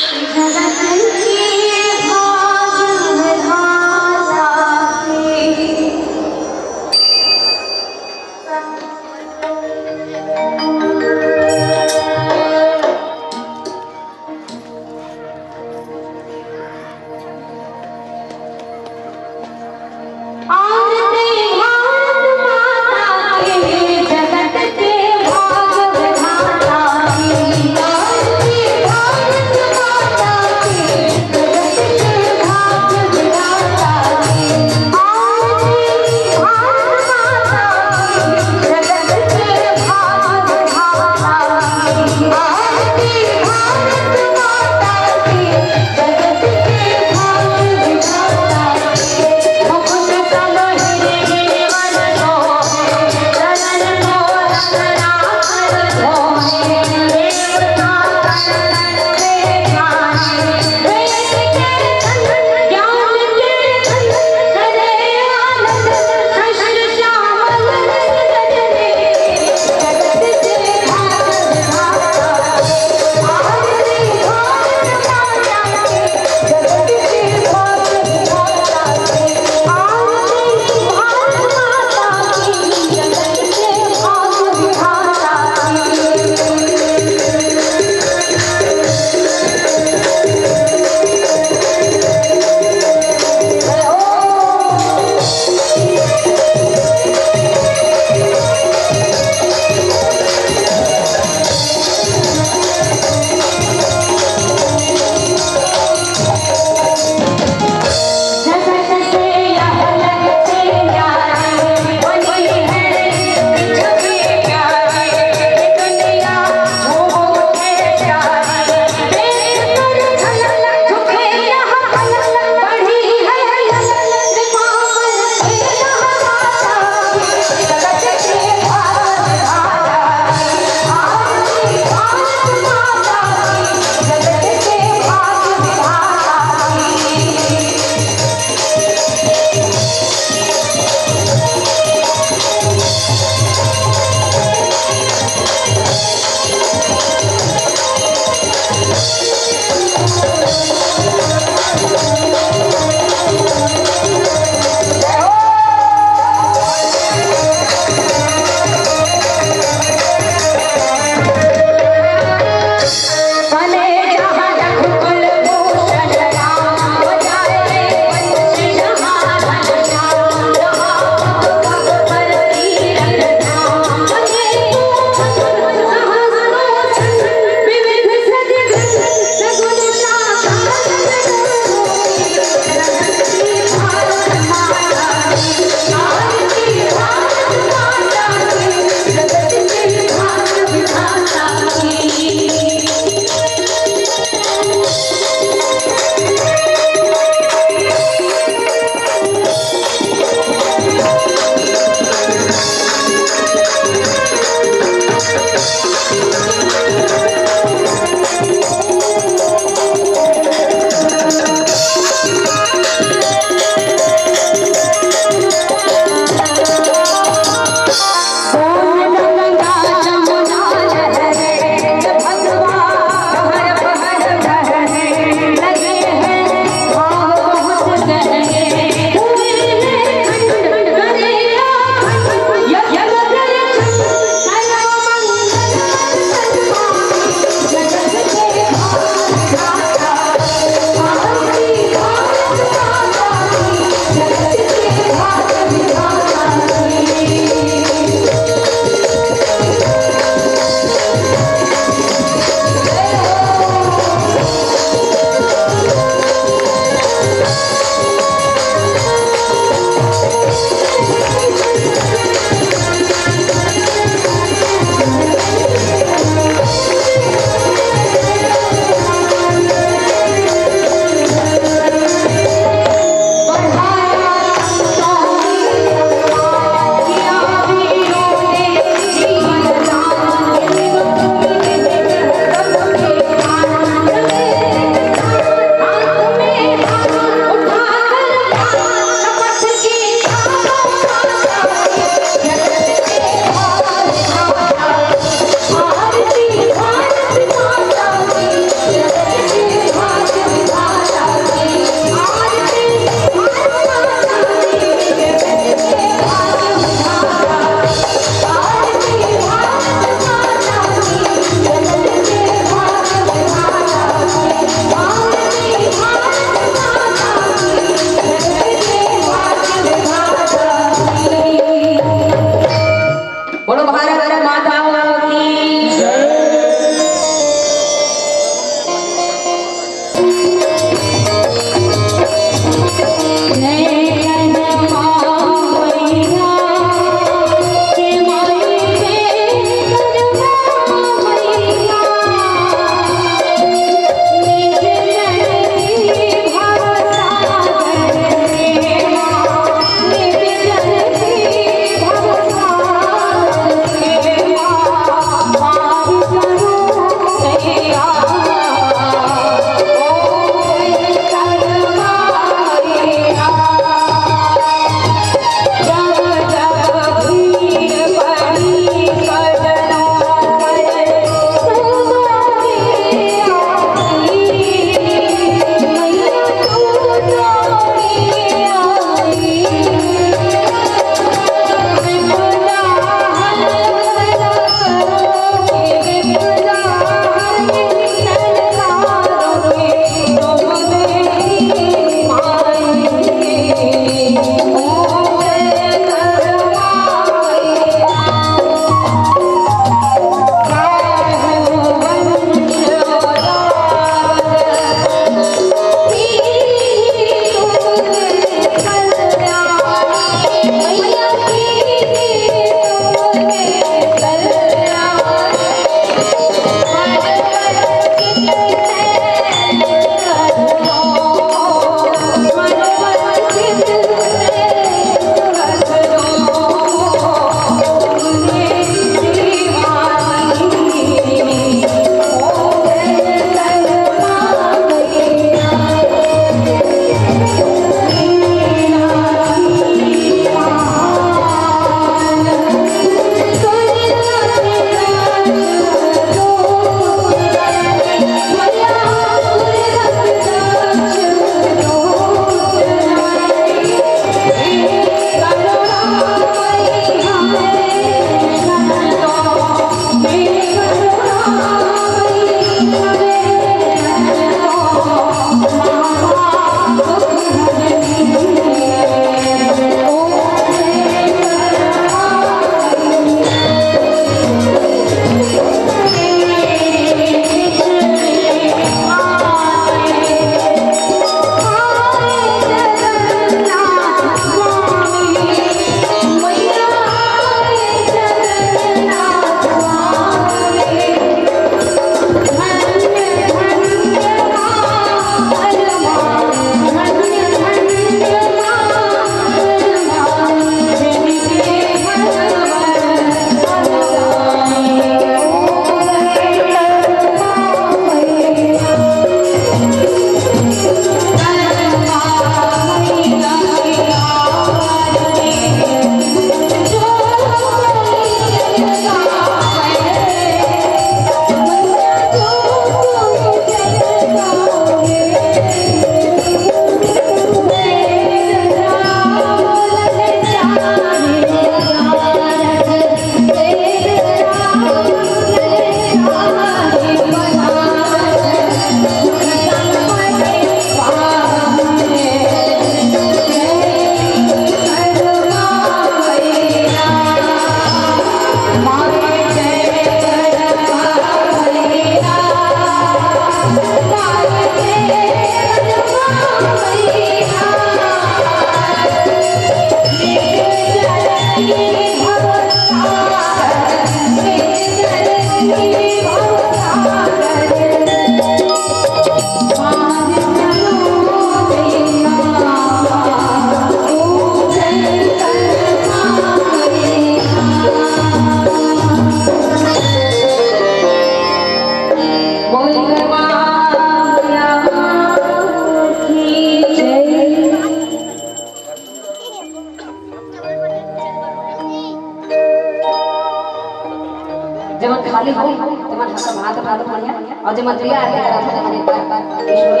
जमतिया आरती करत हन एक बार ईश्वर।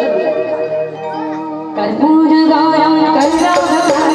कर्पूरगारं करुणावतारं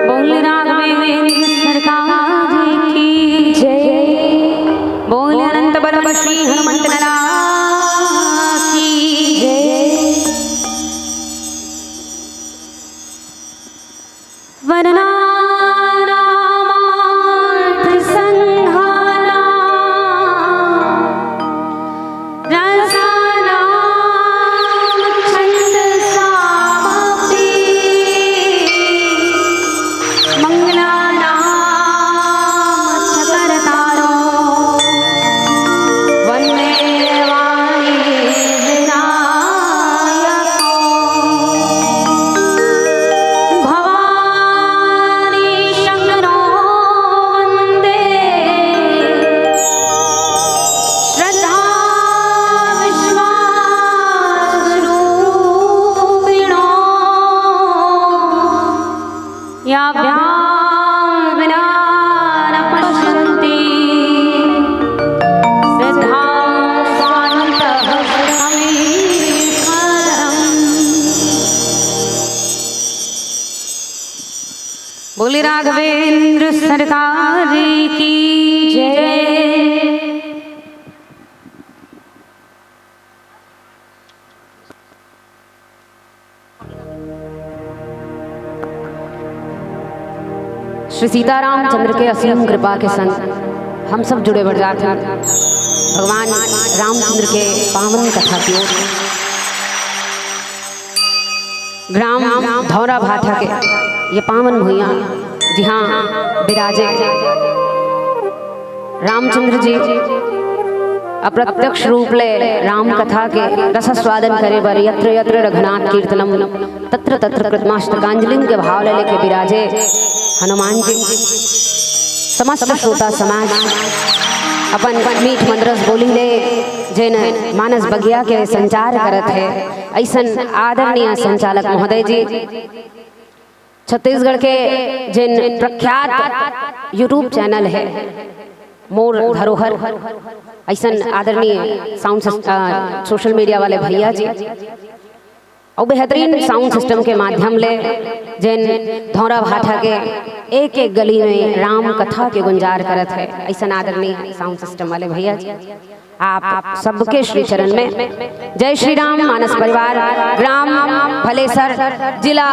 बोल राघवेंद्र सरकार की जय। बोल अनंत बल श्री हनुमंत लाला की जय। वर्णानामार्थ संघानां रसानां छंदसामपि। मंगलानां च कर्तारो वन्दे वाणी विनायको। भवानी शंकरो वन्दे श्रद्धा विश्वासरूपिणो। याभ्यां विना न पश्यन्ति श्रद्धां सान्तः समीक्षणम्। बोले राघवेंद्र सरकार की जय। श्री सीतारामचंद्र के असीम कृपा के संग हम सब जुड़े बर जात हन भगवान रामचंद्र के पावन कथा की ओर। ग्राम धौरा भाठा के ये पावन भुइयां, जिहां विराजे रामचंद्र जी अप्रत्यक्ष रूप ले राम कथा के रसास्वादन करे बर यत्र यत्र रघुनाथ कीर्तनम तत्र तत्र कृतमास्तकांजलिम के भाव ले लेके विराजे हनुमान जी। समस्त श्रोता समाज अपन मीठ मधुरस बोली ले जेन मानस बगिया के संचार करत हे, अइसन आदरणीय संचालक महोदय जी, छत्तीसगढ़ के जेन प्रख्यात YouTube चैनल हे मोर धरोहर, अइसन आदरणीय साउंड सिस-, अ, सोशल मीडिया वाले भैया जी, अउ बेहतरीन साउंड सिस्टम के माध्यम ले जेन धौरा भाठा के एक एक गली में राम कथा के गुंजार करत हे, अइसन आदरणीय साउंड सिस्टम वाले भैया जी, आप सबके श्री चरण में जय श्री राम। मानस परिवार ग्राम बालेसर, जिला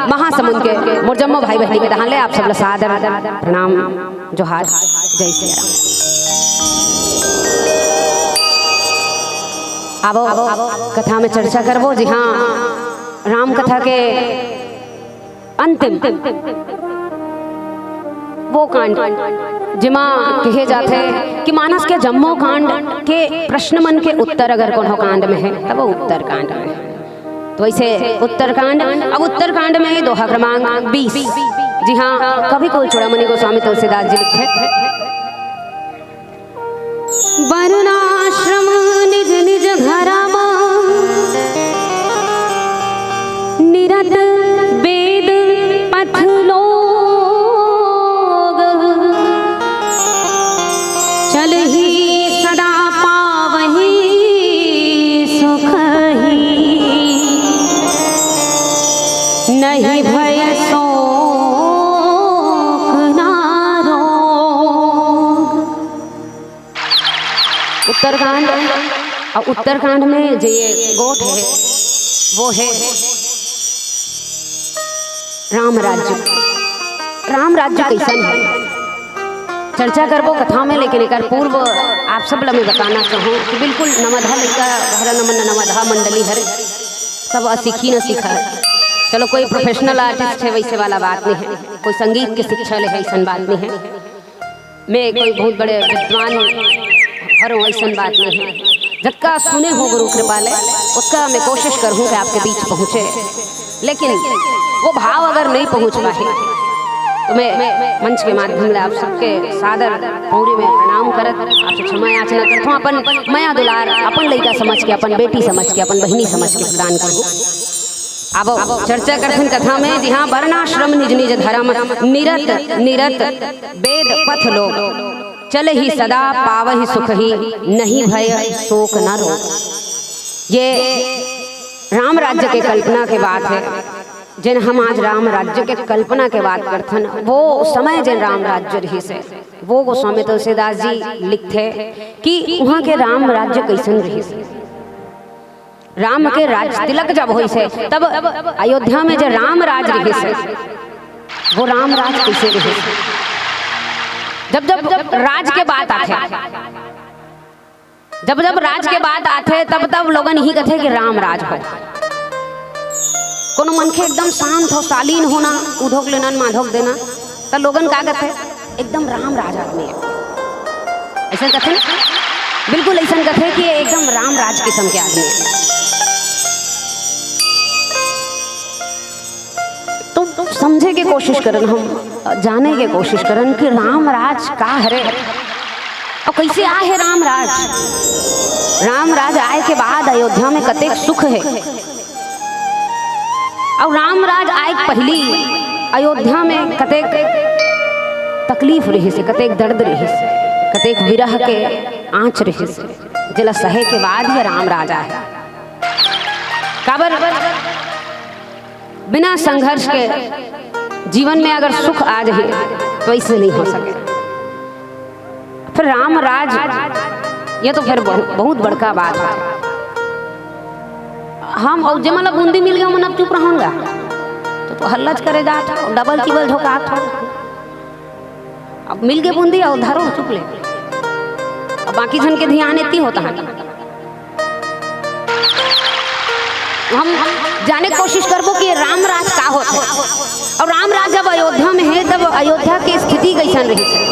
महासमुंद के मोर जम्मो भाई बहिनी के डहान ले आप सब ला सादर प्रणाम, जोहार, जय सिया राम। आवो, कथा में चर्चा करबो। जी हाँ, राम कथा के अंतिम वो कांड, जेमा कहे जाथे कि मानस के जम्मो कांड के प्रश्न मन के उत्तर अगर कोनो कांड में हे, त वो उत्तर कांड में हे। तो वैसे उत्तरकांड, अब उत्तरकांड में दोहा क्रमांक बीस। जी हाँ, कवि कुल चूड़ामणि गोस्वामी तुलसीदास जी लिखथे, "वर्णाश्रम निज निज धरम, निरत वेद पथ लोग, चलहि सदा पावहि सुखहि, नहिं भय शोक ना रोग।" उत्तरकांड, अउ उत्तरकांड में जे ये गोठ हे, वो हे राम राज्य। राम राज्य कइसन हे, चर्चा करबो कथा में, लेकिन एकर पूर्व आप सब ला मैं बताना चाहूँ कि बिल्कुल नवधा लइका हरन, हमन नवधा मंडली हरे, सब असीखी न सीखा हे। चलो, कोई professional artist हे, वैसे वाला बात नहीं हे, कोई संगीत के शिक्षा ले हे, अइसन बात नहीं हे। मैं कोई बहुत बड़े विद्वान हरों, अइसन बात नहीं हे। जतका सुने हो गुरु कृपा ले, ओतका मैं कोशिश करहूँ कि आपके बीच पहुँचे, लेकिन वो भाव अगर नहीं पहुँच पाए, तो मैं मंच के माध्यम ले आप सबके सादर पौड़ी में प्रणाम करत, आपसे क्षमा याचना करत हूँ। अपन मया दुलार, अपन लइका समझ के, अपन बेटी समझ के, अपन बहिनी समझ के प्रदान करहूँ। अब चर्चा करथन कथा में, जी हाँ, वर्णाश्रम निज निज धरम, निरत निरत वेद पथ लोग, चलहि सदा पावहि सुखहि, नहिं भय शोक न रोग। ये राम राज्य के कल्पना के बात हे। जेन हम आज राम राज्य के कल्पना के बात करथन, वो समय जेन राम राज्य रहिस हे, वो गोस्वामी तुलसीदास जी लिखथे कि उहाँ के राम राज्य कइसन रहिस हे। राम के राज तिलक जब होइस हे, तब अयोध्या में जे राम राज रहिस हे, वो राम राज कइसे रहिस हे? जब जब राज के बात आथे, जब जब राज के बात आथे, तब तब लोगन इही कथे कि राम राज हो। कोनो मनखे एकदम शांत हो, शालीन हो ना, उधोक लेना न माधोक देना, त लोगन का कथे? एकदम राम राज आदमी हे, अइसन कथे ना? बिल्कुल अइसन कथे कि ये एकदम राम राज किस्म के आदमी हे। तो, तो समझे के कोशिश करन, हम जाने के कोशिश करन कि राम राज का हरे अउ कइसे आए हे राम राज। राम राज आए के बाद अयोध्या में कतेक सुख हे। अउ राम राज आए के पहिली अयोध्या में कतेक तकलीफ रहिस हे, कतेक दर्द रहिस हे, कतेक विरह के आँच रहिस हे, जेला सहे के बाद ये राम राज आए। काबर? बिना संघर्ष के जीवन में अगर सुख आ जाए, तो अइसे नहीं हो सके। फिर राम राज, ये तो फिर बहु-, बहुत बड़का बात हे। हम अउ जे मन ला बूंदी मिल गे, मन अब चुप रहन गा, तो, तो हल्ला च करे जात हो, डबल टिबल झोंकात हो। अब मिल गे बूंदी अउ धरो चुप ले, अब बाकी झन के धियान एती होत हे। हम जाने के कोशिश करबो कि राम राज का होथे। अउ राम राज जब अयोध्या में हे, तब अयोध्या के स्थिति कइसन रहिस हे?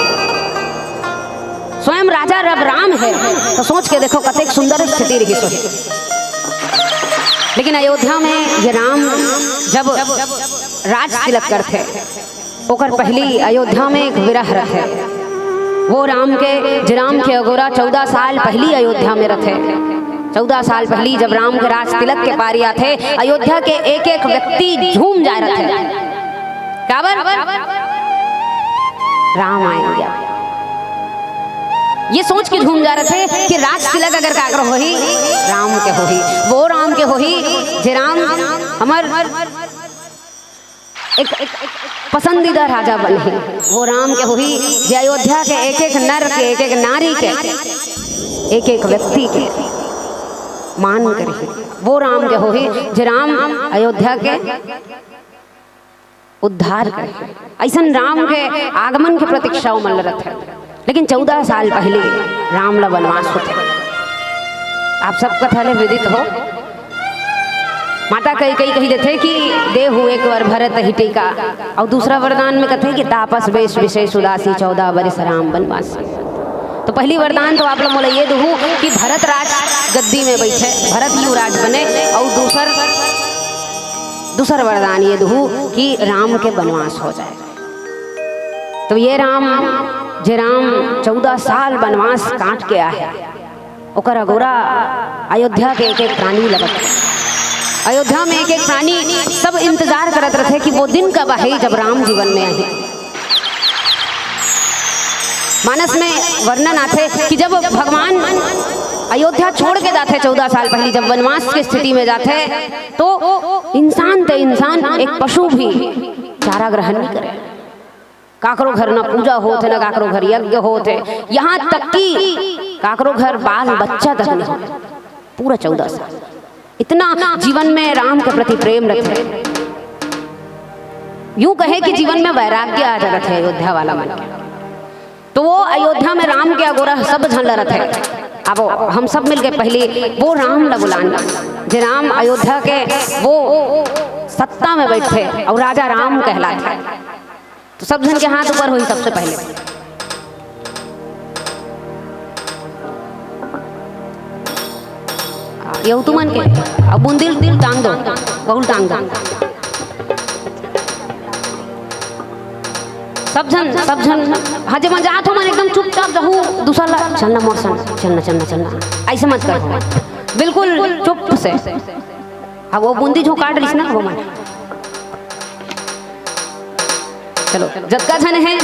स्वयं राजा जब राम हे, त सोच के देखो, कतेक सुंदर स्थिति रहिस होही। लेकिन अयोध्या में ये राम जब राज तिलक करथे, ओकर पहिली अयोध्या में एक विरह रथे। वो राम के, जे राम के अगोरा चौदह साल पहिली अयोध्या में रथे। चौदह साल पहिली जब राम के राज तिलक के पारी आथे, अयोध्या के एक एक व्यक्ति झूम जाए रथे। काबर? राम आएंगे। ये सोच के झूम जाए रथे कि राज तिलक अगर काकर होही, राम के होही, वो राम के होही, जे राम हमर एक, एक पसंदीदा राजा बने हे, वो राम के होही, जे अयोध्या के एक एक नर के, एक एक नारी के, एक एक व्यक्ति के मान करही। वो राम के होही, जे राम अयोध्या के उद्धार करे। अइसन राम के आगमन के प्रतीक्षा ओमन ल रथे। लेकिन चौदह साल पहिली राम ल बनवास होथे। आप सब कथा ले विदित हो। माता कैकेयी कहि देथे कि देहु एक वर भरत ही टीका, अउ दूसरा वरदान में कथे कि तापस बेस विशेष उदासी, चौदह बरिस राम बनवासी। तो पहिली वरदान तो आप लोग मोला ये दुहू कि भरत राज गद्दी में बैठे, भरत युवराज बने, अउ दूसर दूसर वरदान ये दुहू कि राम के बनवास हो जाए। तो ये राम, जे राम चौदह साल बनवास काट के आहे, ओकर अगोरा अयोध्या के एक एक प्राणी लगत हे। अयोध्या में एक एक प्राणी सब इंतजार करत रथे कि वो दिन कब आही जब राम जीवन में आही। मानस में वर्णन आथे कि जब भगवान अयोध्या छोड़ के जाथे चौदह साल पहिली, जब वनवास के स्थिति में जाथे, तो इंसान ते इंसान, एक पशु भी चारा ग्रहण नहीं करे। काकरो घर ना पूजा होत हे, ना काकरो घर यज्ञ होत हे, यहाँ तक कि काकरो घर बाल बच्चा तक नहीं होत। पूरा चौदह साल इतना जीवन में राम के प्रति प्रेम रथे। यूं कहे कि जीवन में वैराग्य आ जात हे अयोध्या वाला मन के। तो वो अयोध्या में राम के अगोरा सब झन ल रथे। अब हम सब मिलके पहिली वो राम ल बुलान, जे राम अयोध्या के वो सत्ता में बैठे अउ राजा राम कहलाथे। तो सब झन के हाथ ऊपर होही सबसे पहले। ये तुमन के, अब बूंदी ल टांग दो, बहू ल टांग दो। सब झन, सब झन, हाँ, जे मन जात हो मन एकदम चुपचाप जाहू, दूसर ला, "चलना मोर संग, चलना, चलना, चलना।" अइसे मत करहू, बिल्कुल चुप से। अब वो बूंदी जो काट रहिस ना, वो मन। चलो, जतका झन हे,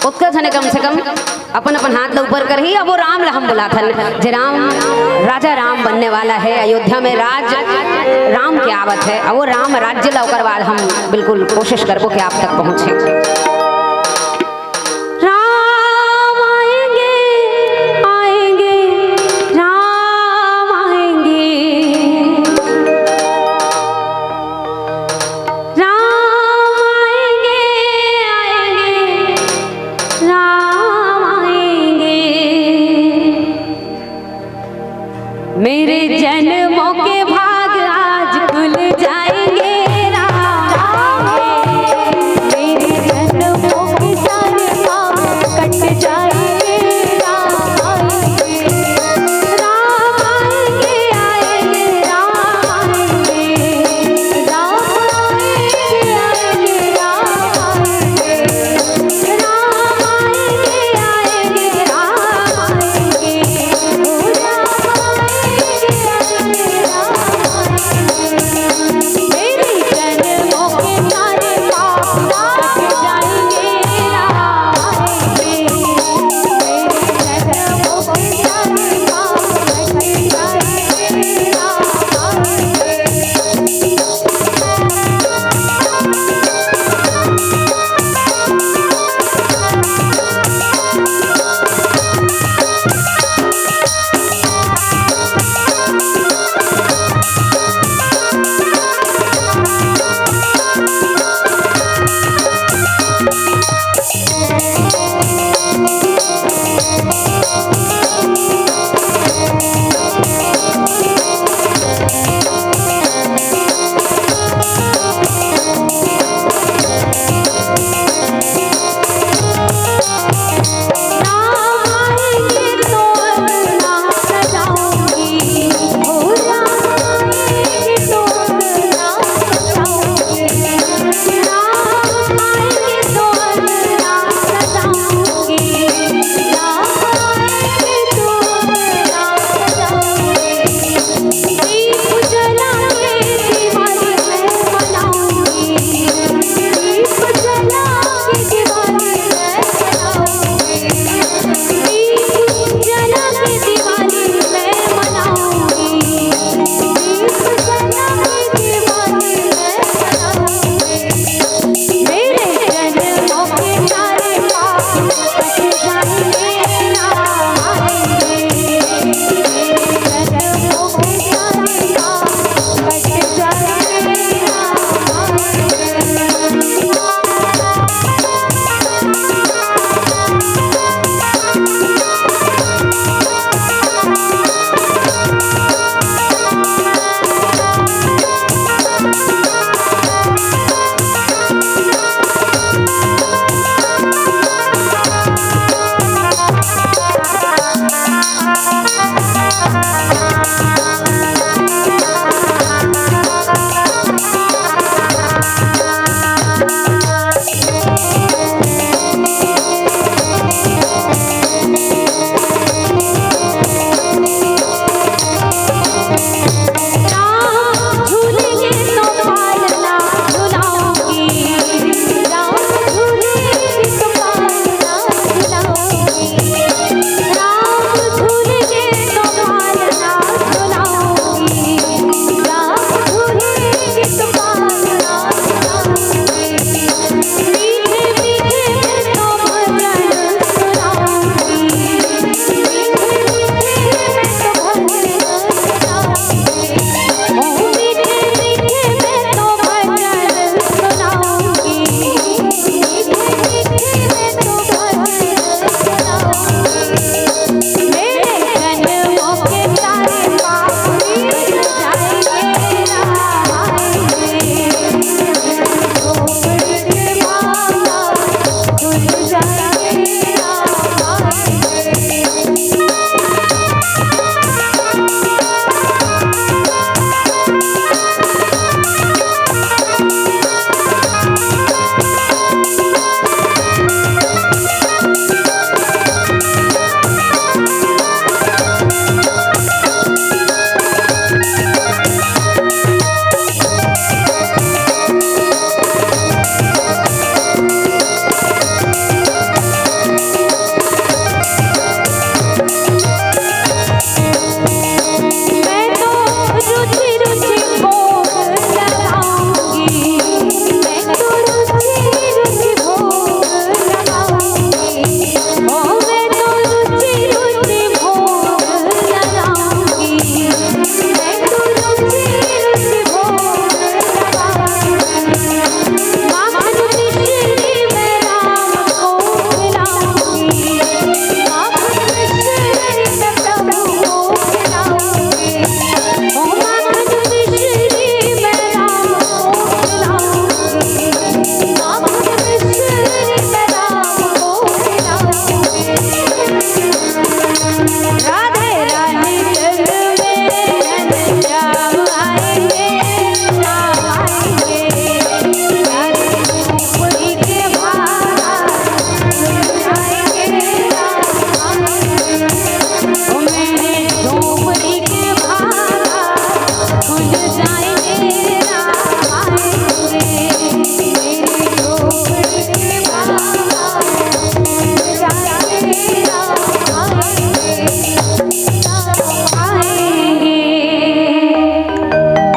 ओतका झन हे कम से कम अपन अपन हाथ ला ऊपर करही। अब वो राम ला हम बुलाथन, जे राम, राजा राम बनने वाला हे, अयोध्या में राज राम के आवत हे, अब वो राम राज्य ला ओकर बाद हम बिल्कुल कोशिश करबो कि आप तक पहुँचे। राम आएंगे, आएंगे, राम आएंगे। राम आएंगे, आएंगे, राम आएंगे। मेरे जन्मों के भाग आज खुल जाएंगे, राम आएंगे। मेरे जन्म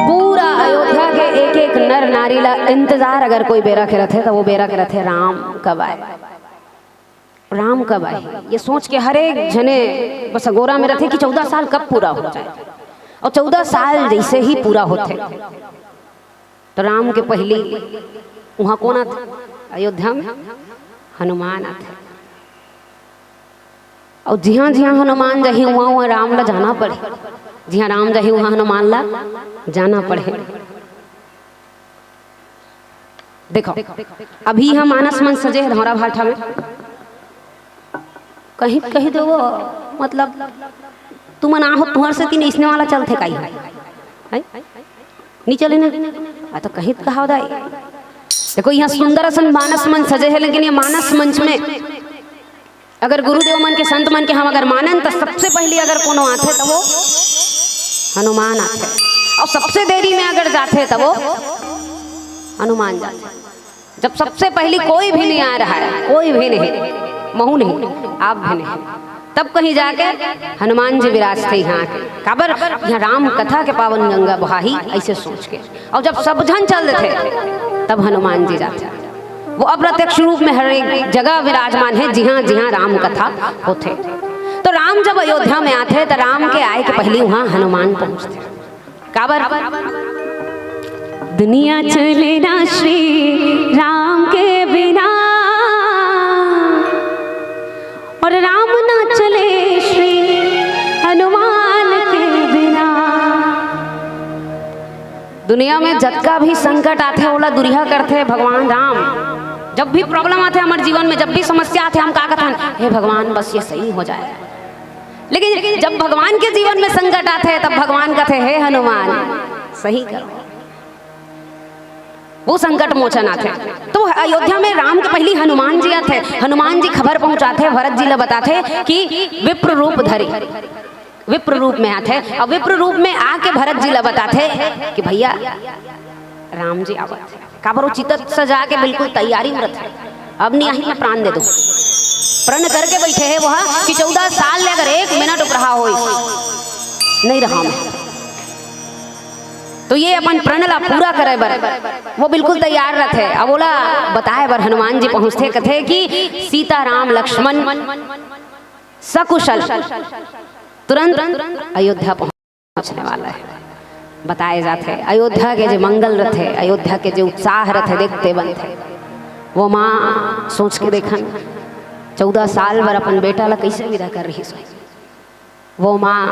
पूरा अयोध्या के एक एक नर नारी ला इंतजार अगर कोई बेरा के रथे, त वो बेरा के रथे राम कब आए, राम कब आए। ये सोच के हर एक झने बस अगोरा में रथे कि चौदह साल कब पूरा हो जाए। और चौदह साल जैसे ही पूरा होथे, तो राम के पहली वहाँ कौन आथे? अयोध्या में हनुमान आथे। और जिहाँ जिहाँ हनुमान जाही, वहाँ वहाँ राम ला जाना पड़े। जिहाँ राम जाही, वहाँ हनुमान ला जाना पड़े। देखो, अभी हम मानस मन सजे हे धौरा भाठा में, कहीं कहीं तो वो, मतलब, तुमन आहो, तुहर से तीन इसने वाला चलथे काई है? हैं? नहीं चले ना। आ तो कहीं कहा दाई। देखो, यहाँ सुंदर असन मानस मन सजे हे, लेकिन ये मानस मंच में अगर गुरुदेव मन के, संत मन के हम अगर मानन, तो सबसे पहली अगर कोनो आथे, तो वो हनुमान आथे। और सबसे देरी में अगर जाथे, तो वो हनुमान जाथे। जब सबसे पहली कोई भी नहीं आ रहा है, कोई भी नहीं, महू नहीं, आप भी नहीं, तब कहीं जाके हनुमान जी विराजथे यहाँ के। काबर? यहाँ राम कथा के पावन गंगा बहाही, ऐसे सोच के। और जब सब झन चल देथे, तब हनुमान जी जाथे। वो अप्रत्यक्ष रूप में हर एक जगह विराजमान है, जिहाँ जिहाँ राम कथा होथे। तो राम जब अयोध्या में आथे, तो राम के आए के पहली वहाँ हनुमान पहुँचथे। काबर? दुनिया चले ना श्री राम के बिना, और राम ना चले श्री हनुमान के बिना। दुनिया में जतका भी संकट आथे, ओला दुरिहा करथे भगवान राम। जब भी problem आथे हमर जीवन में, जब भी समस्या आथे, हम का कथन, "हे भगवान, बस ये सही हो जाए।" लेकिन जब भगवान के जीवन में संकट आथे, तब भगवान कथे, "हे हनुमान, सही करो।" वो संकट मोचन आथे। तो अयोध्या में राम के पहली हनुमान जी आथे। हनुमान जी खबर पहुंचाथे, भरत जी ला बताथे कि विप्र रूप धरे, विप्र रूप में आथे। और विप्र रूप में आके भरत जी ला बताथे कि भैया, राम जी आवत हे। काबर वो चिता सजा के बिल्कुल तैयारी में रथे। अब नहीं आही, मैं प्राण दे दूं। प्रण करके बैठे हे वो कि चौदह साल ले अगर एक मिनट उपरहा होइस, नहीं रहा मैं। तो ये अपन प्रण ला पूरा करे बर वो बिल्कुल तैयार रथे। अब ओला बताए बर हनुमान जी पहुंचथे, कथे कि सीता राम लक्ष्मण सकुशल तुरंत अयोध्या पहुंचने वाला है। बताए जाथे अयोध्या के जे मंगल रथे, अयोध्या के जे उत्साह रथे, देखते बनथे। वो माँ सोच के देखन, चौदह साल बर अपन बेटा ला कैसे विदा कर रही सो। वो माँ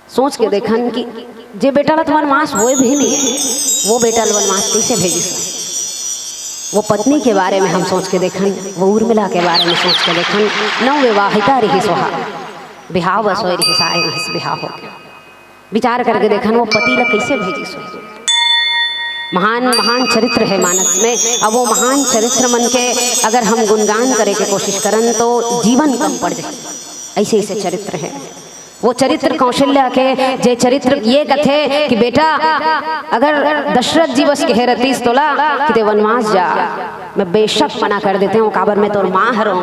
सोच के देखन कि जे बेटा ला तो वनवास होए भी नहीं है, वो बेटा ला वनवास कैसे भेजिस? वो पत्नी के बारे में हम सोच के देखन, वो उर्मिला के बारे में सोच के देखन, नव विवाहिता रहिस वहा, बिहाव बस होए रहिस, आए रहिस बिहाव होके। विचार करके देखन, वो पति ला कैसे भेजिस? महान, महान चरित्र है मानस में। अब वो महान चरित्र मन के अगर हम गुणगान करे के कोशिश करन, तो जीवन कम पड़ जाए। ऐसे, ऐसे चरित्र है। वो चरित्र कौशल्या के, जे चरित्र ये कथे कि बेटा, अगर दशरथ जी बस कहे रहतीस तोला कि ते वनवास जा, मैं बेशक मना कर देते हूँ, काबर मैं तोर माँ हरों,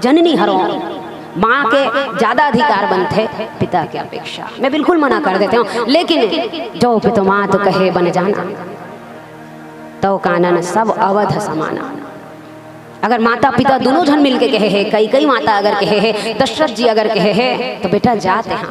जननी हरों। माँ के ज्यादा अधिकार बनथे पिता के अपेक्षा। मैं बिल्कुल मना कर देते हूँ, लेकिन जो पितु मातु कहे बन जाना, तव कानन सब अवध समाना। अगर माता पिता दोनों झन मिलके कहे हे, कैकई माता अगर कहे हे, दशरथ जी अगर कहे हे, तो बेटा जा तेहा।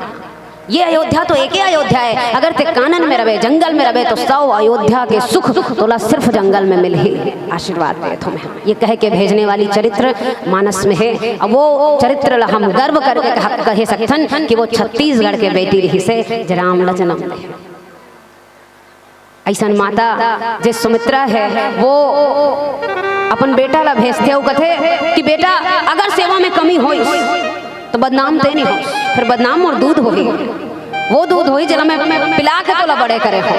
ये अयोध्या तो एके अयोध्या है। अगर ते कानन में रहे, जंगल में रहे, तो सौ अयोध्या के सुख तोला सिर्फ जंगल में मिलही। आशीर्वाद देत हों मैं। ये कह के भेजने वाली चरित्र मानस में है। अब वो चरित्र ला हम गर्व करके कह, कहे सकथन कि वो छत्तीसगढ़ के बेटी रहिसे, जे राम ला जन्म दे। ऐसन माता जे सुमित्रा है, वो अपन बेटा ला भेजथे, वो कथे कि बेटा, अगर सेवा में कमी होइस तो बदनाम ते नहीं होस, फिर बदनाम मोर दूध होही, वो दूध होही जेला मैं पिला के तोला बड़े करे हो।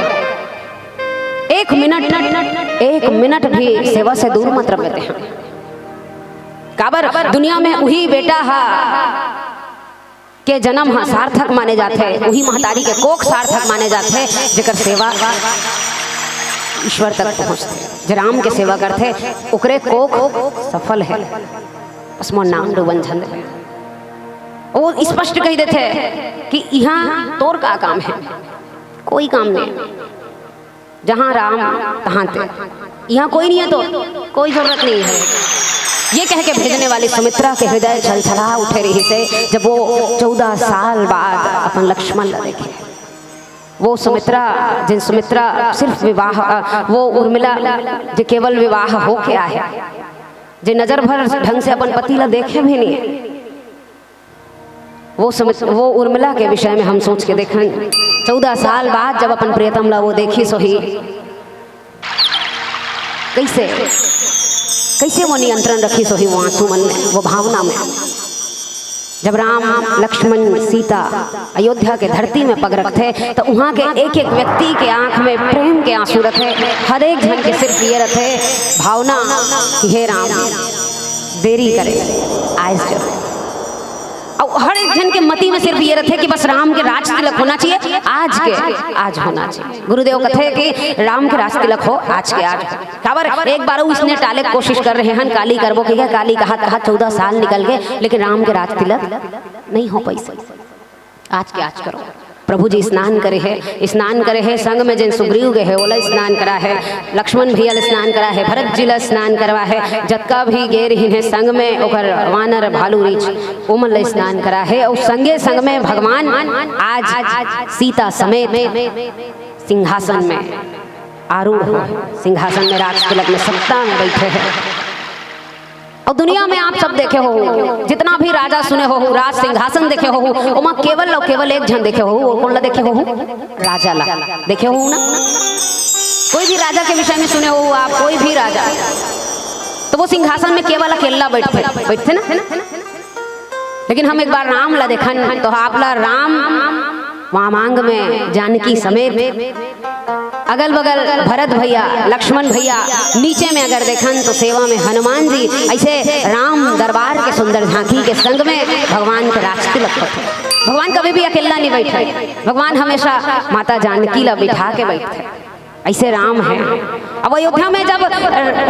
एक मिनट, एक मिनट भी सेवा से दूर मत रहे तेहा। काबर दुनिया में उही बेटा हा के जन्म ह सार्थक माने जाथे, उही महतारी के कोख सार्थक माने जाथे, जेकर सेवा ईश्वर तक पहुंचथे। जे राम के सेवा करथे, ओकरे कोख सफल है। बस मोर नाम डूबन झन दे। वो स्पष्ट कह देथे कि इहाँ तोर का काम है, कोई काम नहीं। जहाँ राम, तहाँ ते। यहाँ कोई नहीं है तो कोई जरूरत नहीं है। ये कह के भेजने वाली सुमित्रा के हृदय छलछला उठे रहिसे, जब वो चौदह साल बाद अपन लक्ष्मण ला देखे। वो सुमित्रा, जिन सुमित्रा सिर्फ विवाह, अ, वो उर्मिला जे केवल विवाह होके आए, जे नजर भर ढंग से अपन पति ला देखे भी नहीं है। वो समझ, वो उर्मिला के विषय में हम सोच के देखन, चौदह साल बाद जब अपन प्रियतम ला वो देखिस होही, कैसे, कैसे वो नियंत्रण रखिस होही वो आंसू मन में, वो भावना में। जब राम, लक्ष्मण, सीता अयोध्या के धरती में पग रखथे, तो वहाँ के एक एक व्यक्ति के आंख में प्रेम के आंसू रथे। हर एक झन के सिर्फ ये रथे भावना कि हे राम, देरी करे, आइस जरूर। अउ हर एक झन के मति में सिर्फ ये रथे कि बस राम के राज तिलक होना चाहिए, आज के आज होना चाहिए। गुरुदेव कथे कि राम के राज तिलक हो, आज के आज हो। काबर एक बार उसने टाले के कोशिश कर रहे हन, काली करबो के, काली कहा कहा चौदह साल निकल गए, लेकिन राम के राज तिलक नहीं हो पाइस। आज के आज करो। प्रभु जी स्नान करे हे, स्नान करे हे, संग में जेन सुग्रीव गए हे, ओला स्नान करा हे, लक्ष्मण भैया ला स्नान करा हे, भरत जी ला स्नान करवा हे, जतका भी गे रहिन हे संग में, ओकर वानर भालू रीछ, ओमन ला स्नान करा हे। अउ संगे संग में भगवान आज सीता समेत सिंहासन में आरूढ़ हो, सिंहासन में राज तिलक में सत्ता में बैठे हे। अउ दुनिया में आप सब देखे हो, जितना भी राजा सुने हो, राज सिंहासन देखे हो, ओमा केवल अउ केवल एक झन देखे हो, वो कोन ला देखे हो? राजा ला देखे हो ना? कोई भी राजा के विषय में सुने हो आप, कोई भी राजा, तो वो सिंहासन में केवल अकेला बैठथे, बैठथे ना? लेकिन हम एक बार राम ला देखन, तो आप ला राम वामांग में जानकी समेत, अगल बगल भरत भैया, लक्ष्मण भैया, नीचे में अगर देखन तो सेवा में हनुमान जी, ऐसे राम दरबार के सुंदर झांकी के संग में भगवान के राज तिलक होथे। भगवान कभी भी अकेला नहीं बैठे, भगवान हमेशा माता जानकी ला बिठा के बैठे। ऐसे राम है। अब अयोध्या में जब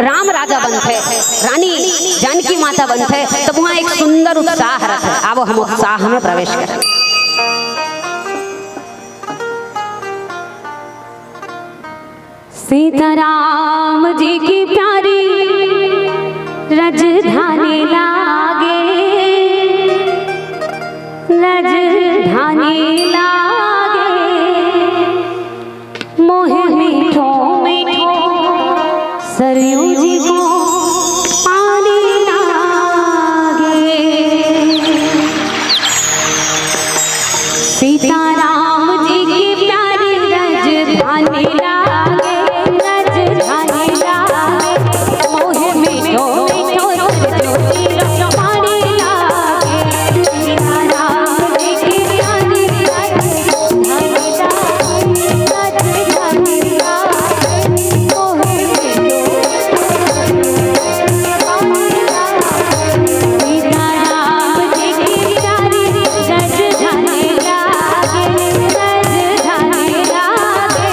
राम राजा बनथे, रानी जानकी माता बनथे, तब वहाँ एक सुंदर उत्साह रहता है। अब हम उत्साह में प्रवेश करें। सीताराम जी की प्यारी रजधानी लागे, रजधानी लागे। मोहे मीठो मीठो सरयू जी को पानी लागे। सीताराम जी की प्यारी रजधानी लागे, रजधानी लागे। मोहे मीठो मीठो सरयू जी को पानी लागे। सीताराम जी की प्यारी रजधानी लागे, रजधानी लागे।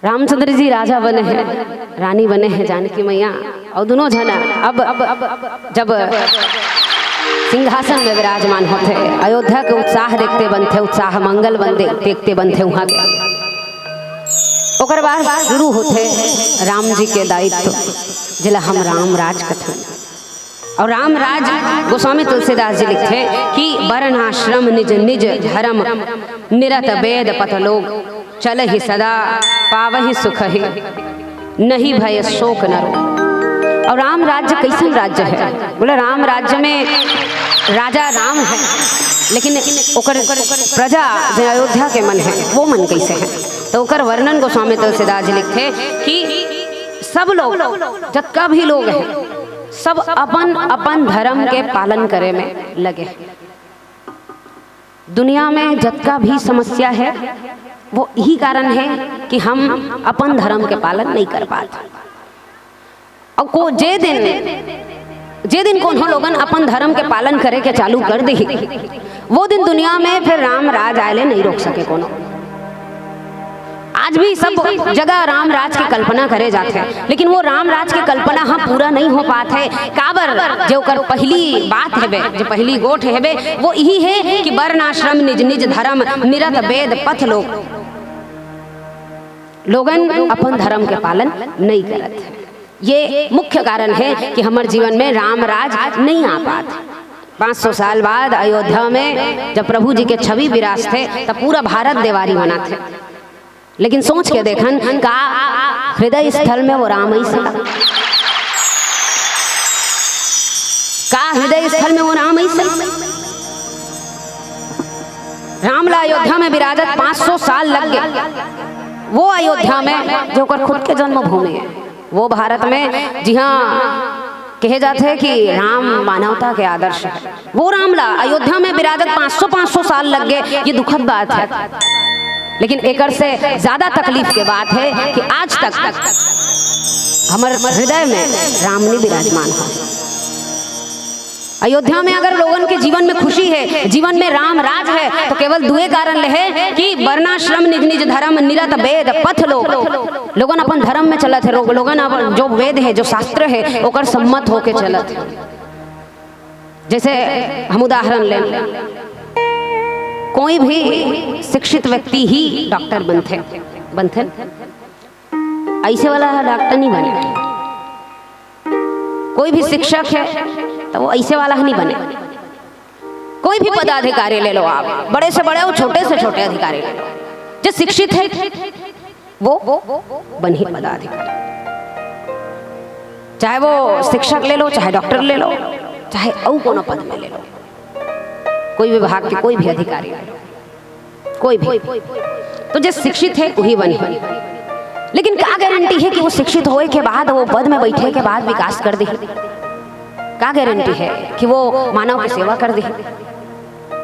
रामचंद्र जी राजा बने हे, रानी बने हे जानकी मैया, अउ दुनों झन अब, अब, अब जब सिंहासन में विराजमान होथे, अयोध्या के उत्साह देखते बनथे, उत्साह मंगल बन दे-, देखते बनथे उहाँ के। ओकर बाद शुरू होथे राम जी के दायित्व, जेला हम राम राज कथन। अउ राम राज गोस्वामी तुलसीदास जी लिखथे कि वर्णाश्रम निज निज धरम, निरत वेद पथ लोक, चलहि सदा पावहि सुखहि, नहीं भय शोक न रोग। अउ राम राज्य कइसन राज्य हे? बोले, राम राज्य में राजा राम हे, लेकिन ओकर प्रजा जे अयोध्या के मन हे, वो मन कइसे हे? त ओकर वर्णन गोस्वामी तुलसीदास जी लिखथे कि सब लोग, जतका भी लोग हे, सब अपन अपन धरम के पालन करे में लगे हे। दुनिया में जतका भी समस्या हे, वो इही कारण हे कि हम अपन धरम के पालन नइ कर पात। अउ को-, जे दिन, जे दिन कोनो लोगन अपन धरम के पालन करे के चालू कर दिही, वो दिन दुनिया में फिर राम राज आए ले नइ रोक सके कोनो। आज भी सब जगह राम राज के कल्पना करे जाथे, लेकिन वो राम राज के कल्पना ह पूरा नइ हो पात हे। काबर? जे ओकर पहिली बात हेबे, जे पहिली गोठ हेबे, वो इही हे कि वर्णाश्रम निज निज धरम, निरत वेद पथ लोक। लोगन अपन धरम के पालन नइ करत हे। ये मुख्य कारण हे कि हमर जीवन में राम राज नइ आ पात। पाँच सौ साल बाद अयोध्या में जब प्रभु जी के छवि विराजथे, तब पूरा भारत देवारी मनाथे। लेकिन सोच के देखन, का हृदय स्थल में वो राम अइसे? का हृदय स्थल में वो राम अइसे? राम ला अयोध्या में विराजत पाँच सौ साल लग गे। वो अयोध्या में, जो ओकर खुद के जन्मभूमि हे, वो भारत में जिहाँ कहे जाथे कि राम मानवता के आदर्श हे, वो राम ला अयोध्या में विराजत पाँच सौ, पाँच सौ साल लग गे, ये दुखद बात हे। लेकिन एकर से ज्यादा तकलीफ के बात हे कि आज तक हमर हृदय में राम नहीं विराजमान हो। अयोध्या में अगर लोगन के जीवन में खुशी हे, जीवन में राम राज हे, तो केवल दुए कारण ले हे कि वर्णाश्रम निज निज धर्म, निरत वेद पथ लोक। लोगन अपन धर्म में चलत हे, लोग, लोगन अपन जो वेद हे, जो शास्त्र हे, ओकर सम्मत होके चलत हे। जैसे हम उदाहरण लें, कोई भी शिक्षित व्यक्ति ही डॉक्टर बनथे, बनथे। ऐसे वाला डॉक्टर नहीं बने। कोई भी शिक्षक हे, तो वो ऐसे वाला ही नहीं बने। कोई भी पदाधिकारी ले लो आप, बड़े से बड़े और छोटे से छोटे अधिकारी ले लो, जो शिक्षित हे, वो बनही पदाधिकारी। चाहे वो शिक्षक ले लो, चाहे डॉक्टर ले लो, चाहे अउ कोनो पद में ले लो, कोई विभाग के कोई भी अधिकारी ले लो, कोई भी, तो जे शिक्षित हे, वही बनही। लेकिन का गारंटी हे कि वो शिक्षित होए के बाद, वो पद में बैठे के बाद विकास कर देही? का गारंटी हे कि वो मानव के सेवा कर देही?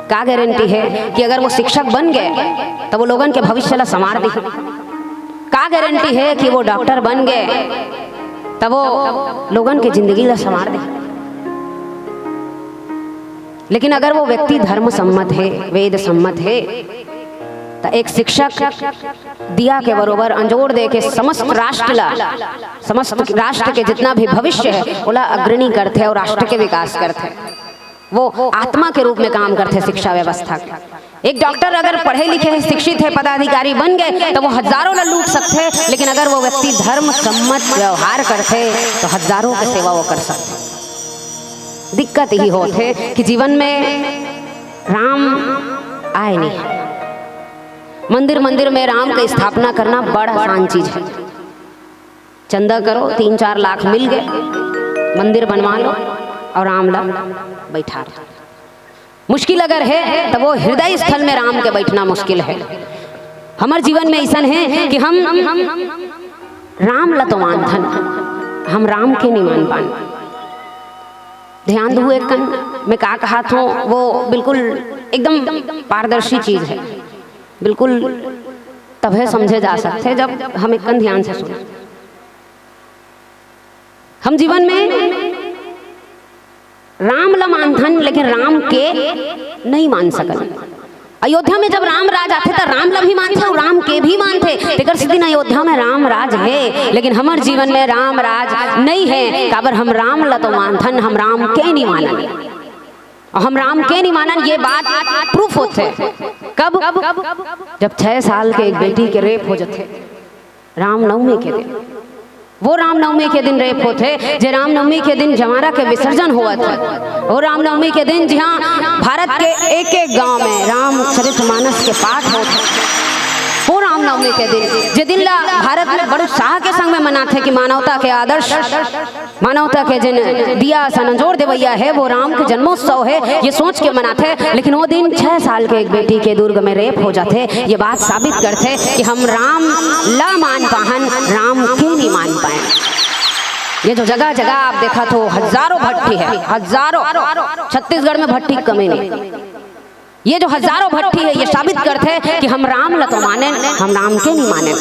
का गारंटी हे कि अगर वो शिक्षक बन गे, त वो लोगन के भविष्य ला संवार देही? का गारंटी हे कि वो डॉक्टर बन गे, त वो लोगन के जिंदगी ला संवार देही? लेकिन अगर वो व्यक्ति धर्म सम्मत हे, वेद सम्मत हे, त एक शिक्षक दिया के बरोबर अंजोर दे के समस्त राष्ट्र ला, समस्त राष्ट्र के जितना भी भविष्य हे, ओला अग्रणी करथे और राष्ट्र के विकास करथे। वो आत्मा के रूप में काम करथे शिक्षा व्यवस्था के। एक डॉक्टर अगर पढ़े लिखे हे, शिक्षित हे, पदाधिकारी बन गे, त वो हजारों ला लूट सकथे, लेकिन अगर वो व्यक्ति धर्म सम्मत व्यवहार करथे, त हजारों के सेवा वो कर सकथे। दिक्कत यही होथे कि जीवन में राम आए नहीं। मंदिर, मंदिर में राम के स्थापना करना बड़ आसान चीज हे। चंदा करो, तीन चार लाख मिल गे, मंदिर बनवा लो और राम ला बैठा दो। मुश्किल अगर हे, त वो हृदय स्थल में राम के बैठना मुश्किल हे। हमर जीवन में अइसन हे कि हम राम ला तो मानथन, हम राम के नहीं मान पान। ध्यान दू, एक कन मैं का कहत हों, वो बिल्कुल एकदम पारदर्शी चीज हे, बिल्कुल तभे समझे जा सकथे जब हम एक कन ध्यान से सुने। हम जीवन में राम ला मानथन, लेकिन राम के नहीं मान सकन। अयोध्या में जब राम राज आथे, त राम ला भी मानथे और राम के भी मानथे। तेकर सेती अयोध्या में राम राज हे, लेकिन हमर जीवन में राम राज नहीं हे। काबर हम राम ला तो मानथन, हम राम के नहीं मानन। और हम राम के नहीं मानन, ये बात प्रूफ होथे। कब? जब छह साल के एक बेटी के रेप हो जथे, रामनवमी के दिन। वो रामनवमी के दिन रेप होथे, जे रामनवमी के दिन जंवारा के विसर्जन होवत हे। वो रामनवमी के दिन, जिहाँ भारत के एक एक गांव में रामचरित मानस के पाठ होथे, वो रामनवमी के दिन, जे दिन ला भारत में बड़ उत्साह के संग में मनाथे कि मानवता के आदर्श, मानवता के जेन दिया असन अंजोर देवइया हे, वो राम के जन्मोत्सव हे, ये सोच के मनाथे। लेकिन वो दिन छह साल के एक बेटी के दुर्ग में रेप हो जाथे, ये बात साबित करथे कि हम राम ला मान पाहन, राम के नहीं मान पाए। ये जो जगह जगह आप देखत हो, हजारों भट्ठी हे, हजारों, छत्तीसगढ़ में भट्ठी कमी नहीं। ये जो हजारों भट्ठी हे, ये साबित करथे कि हम राम ला तो मानेन, हम राम के नहीं मानेन।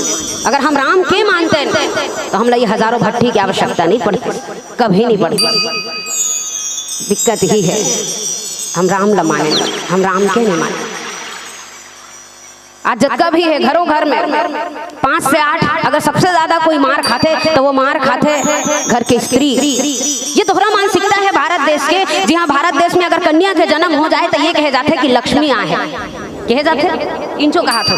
अगर हम राम के मानतेन, त हमला ये हजारों भट्ठी के आवश्यकता नहीं पड़ती, कभी नहीं पड़ती। दिक्कत ही हे, हम राम ला मानेन, हम राम के नहीं मानेन। आज जतका भी हे घरों घर में, पाँच से आठ, अगर सबसे ज्यादा कोई मार खाथे, त वो मार खाथे घर के स्त्री। ये दोहरा मानसिकता हे भारत देश के, जिहाँ भारत देश में अगर कन्या के जन्म हो जाए, त ये कहे जाथे कि लक्ष्मी आहे। कहे जाथे, इंचो कहाथे।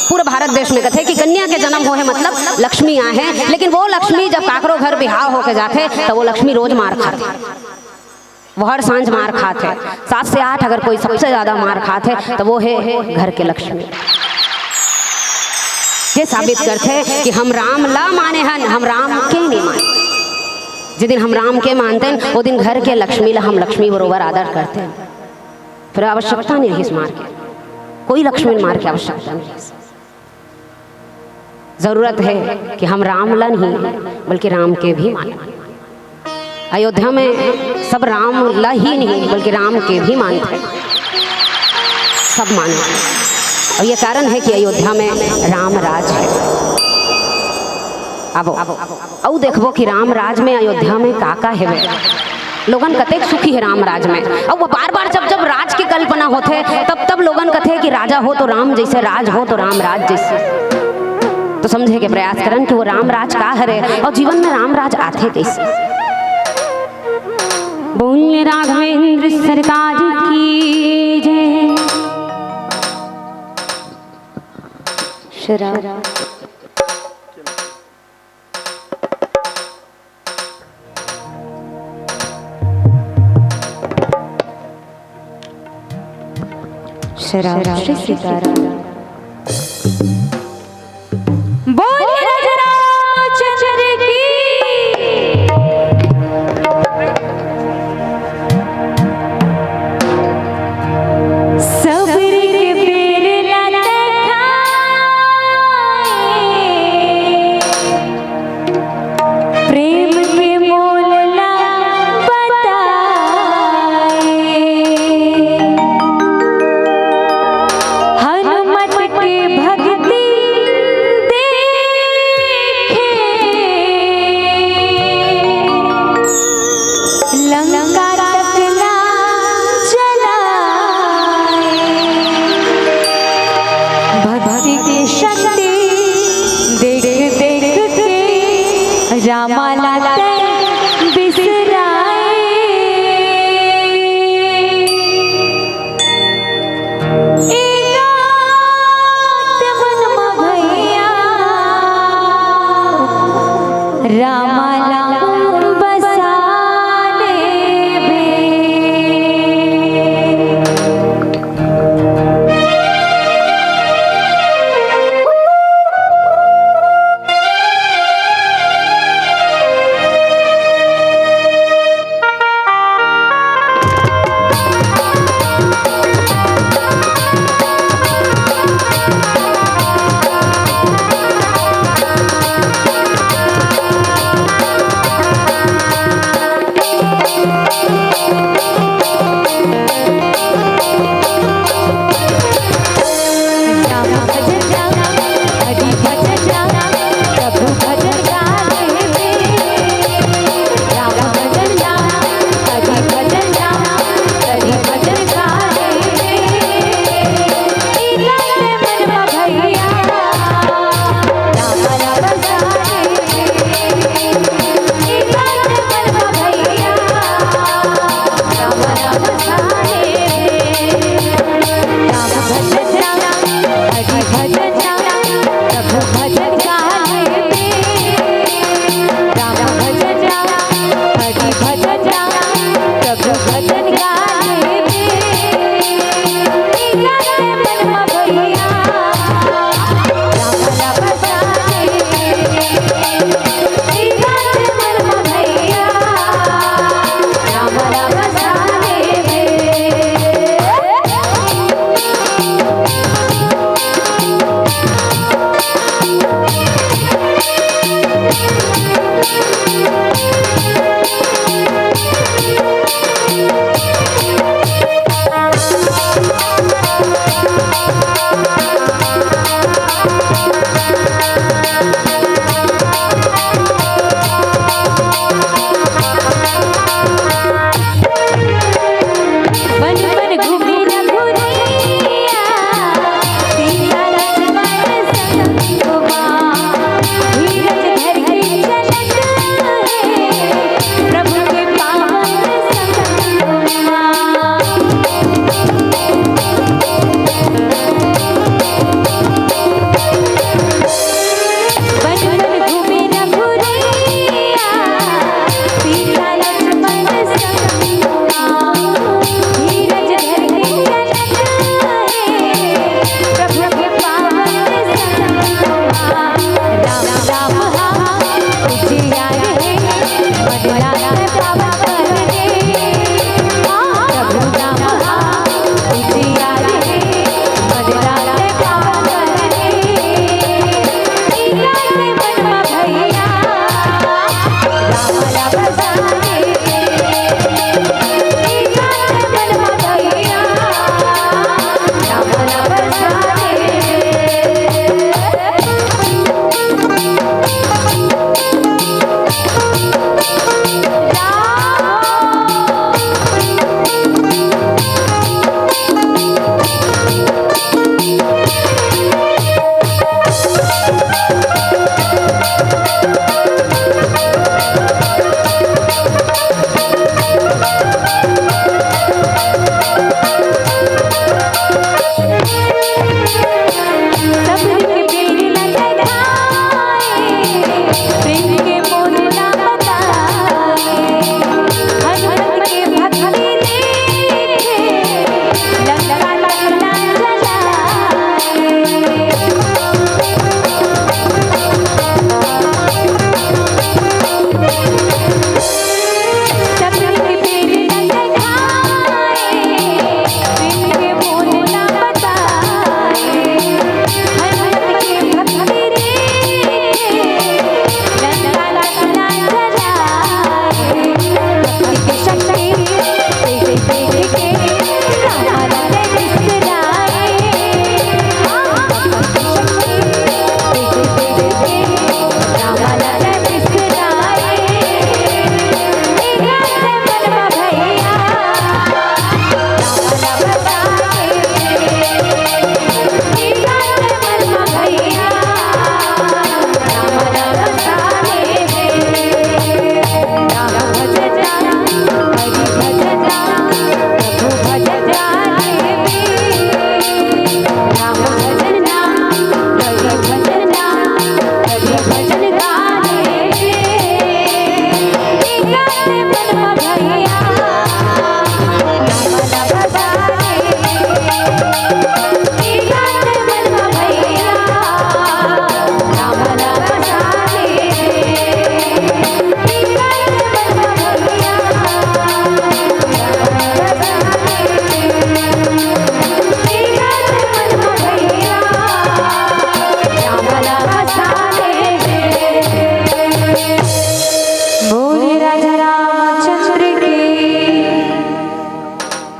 पूरा भारत देश में कथे कि कन्या के जन्म होहे, मतलब लक्ष्मी आहे। लेकिन वो लक्ष्मी जब काकरो घर बिहाव होके जाथे, त वो लक्ष्मी रोज मार खाथे। वो हर सांझ मार खात हे। सात से आठ अगर कोई सबसे ज्यादा मार खात हे, त वो हे घर के लक्ष्मी। ये साबित करथे कि हम राम ला माने हन, हम राम के नहीं माने। जे दिन हम राम के मानतेन, वो दिन घर के लक्ष्मी ला हम लक्ष्मी बरोबर आदर करतेन। फिर आवश्यकता नहीं रहिस मार के, कोई लक्ष्मी मार के आवश्यकता नहीं रहिस। जरूरत हे कि हम राम ला नहीं, बल्कि राम के भी मानन। अयोध्या में सब राम ला ही नहीं, बल्कि राम के भी मानथे, सब मानथे। अउ ये कारण हे कि अयोध्या में राम राज हे। अब अउ देखबो कि राम राज में, अयोध्या में का का हेवे। लोगन कतेक सुखी हे राम राज में। अउ वो बार-बार जब-जब राज के कल्पना होथे, तब-तब लोगन कथे कि राजा हो तो राम जइसे, राज हो तो राम राज जइसे। तो समझे के प्रयास करन कि वो राम राज का हरे अउ जीवन में राम राज आथे कइसे। बोल राघवेंद्र सरकार की जय। शराब। शराब श्री सीताराम। बोलिए राजा रामचंद्र की। सबर के पेड़ ना खाए, प्रेम के मोल ना बताए। हनुमत के भक्ति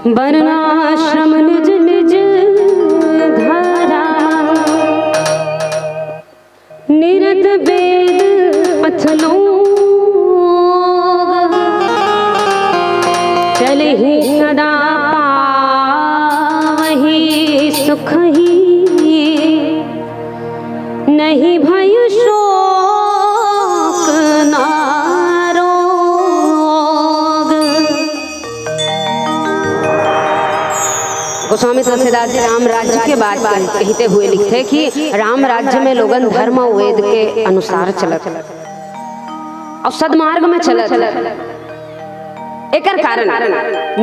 वर्णाश्रम निज निज धारा, निरत वेद पथ लोग। चलहि सदा पावहि सुखहि, नहीं भय शोक ना रोग। गोस्वामी तुलसीदास जी राम राज्य के बात कह-, कहते हुए लिखते कि राम राज्य में लोगन धर्म वेद के अनुसार चलत और सदमार्ग में चलत। एकर कारण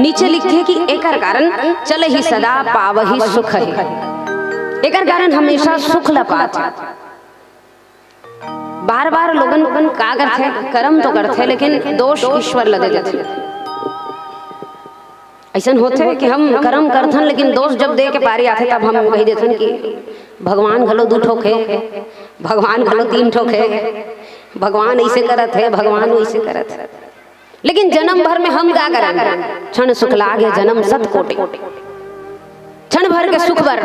नीचे लिखते कि एकर कारण चलहि सदा पावहि सुखहि। एकर कारण हमेशा सुख ल पात। बार बार लोगन का करथे, करम तो करथे, लेकिन दोष ईश्वर ल दे देथे। अइसन होथे कि हम करम करथन, लेकिन दोष जब दे के पारी आथे, तब हम कहि देथन कि भगवान घलो दू ठोक हे, भगवान घलो तीन ठोक हे, भगवान अइसे करत हे, भगवान वइसे करत हे। लेकिन जन्म भर में हम का करन? क्षण सुख लागे जन्म सत कोटि। क्षण भर के सुख बर,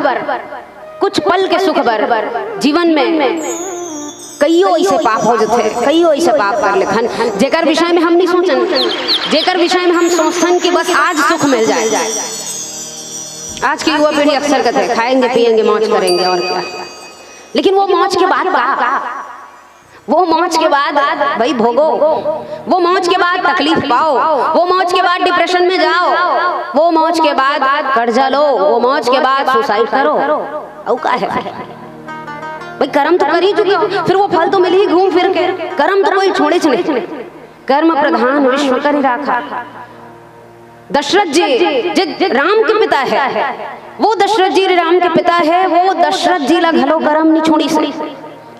कुछ पल के सुख बर जीवन में कइयो अइसे पाप हो जथे, कइयो अइसे पाप कर लेथन, जेकर विषय में हम नहीं सोचन, जेकर विषय में हम सोचथन कि बस आज सुख मिल जाए। आज की युवा पीढ़ी अक्सर कहते हैं, "खाएंगे, पिएंगे, मौज करेंगे, और क्या।" लेकिन वो मौज के बाद का? वो मौज के बाद भाई भोगो, वो मौज के बाद तकलीफ पाओ, वो मौज के बाद डिप्रेशन में जाओ, वो मौज के बाद कर्जा लो, वो मौज के बाद सुसाइड करो। अउ का है? भाई, करम तो कर ही चुके हो, फिर वो फल तो मिल ही घूम फिर के। करम तो कोई छोड़े नहीं। कर्म प्रधान विश्व करि राखा। दशरथ जी, जे राम के पिता है, वो दशरथ जी राम के पिता है, वो दशरथ जी ला घलो करम नहीं छोड़िस।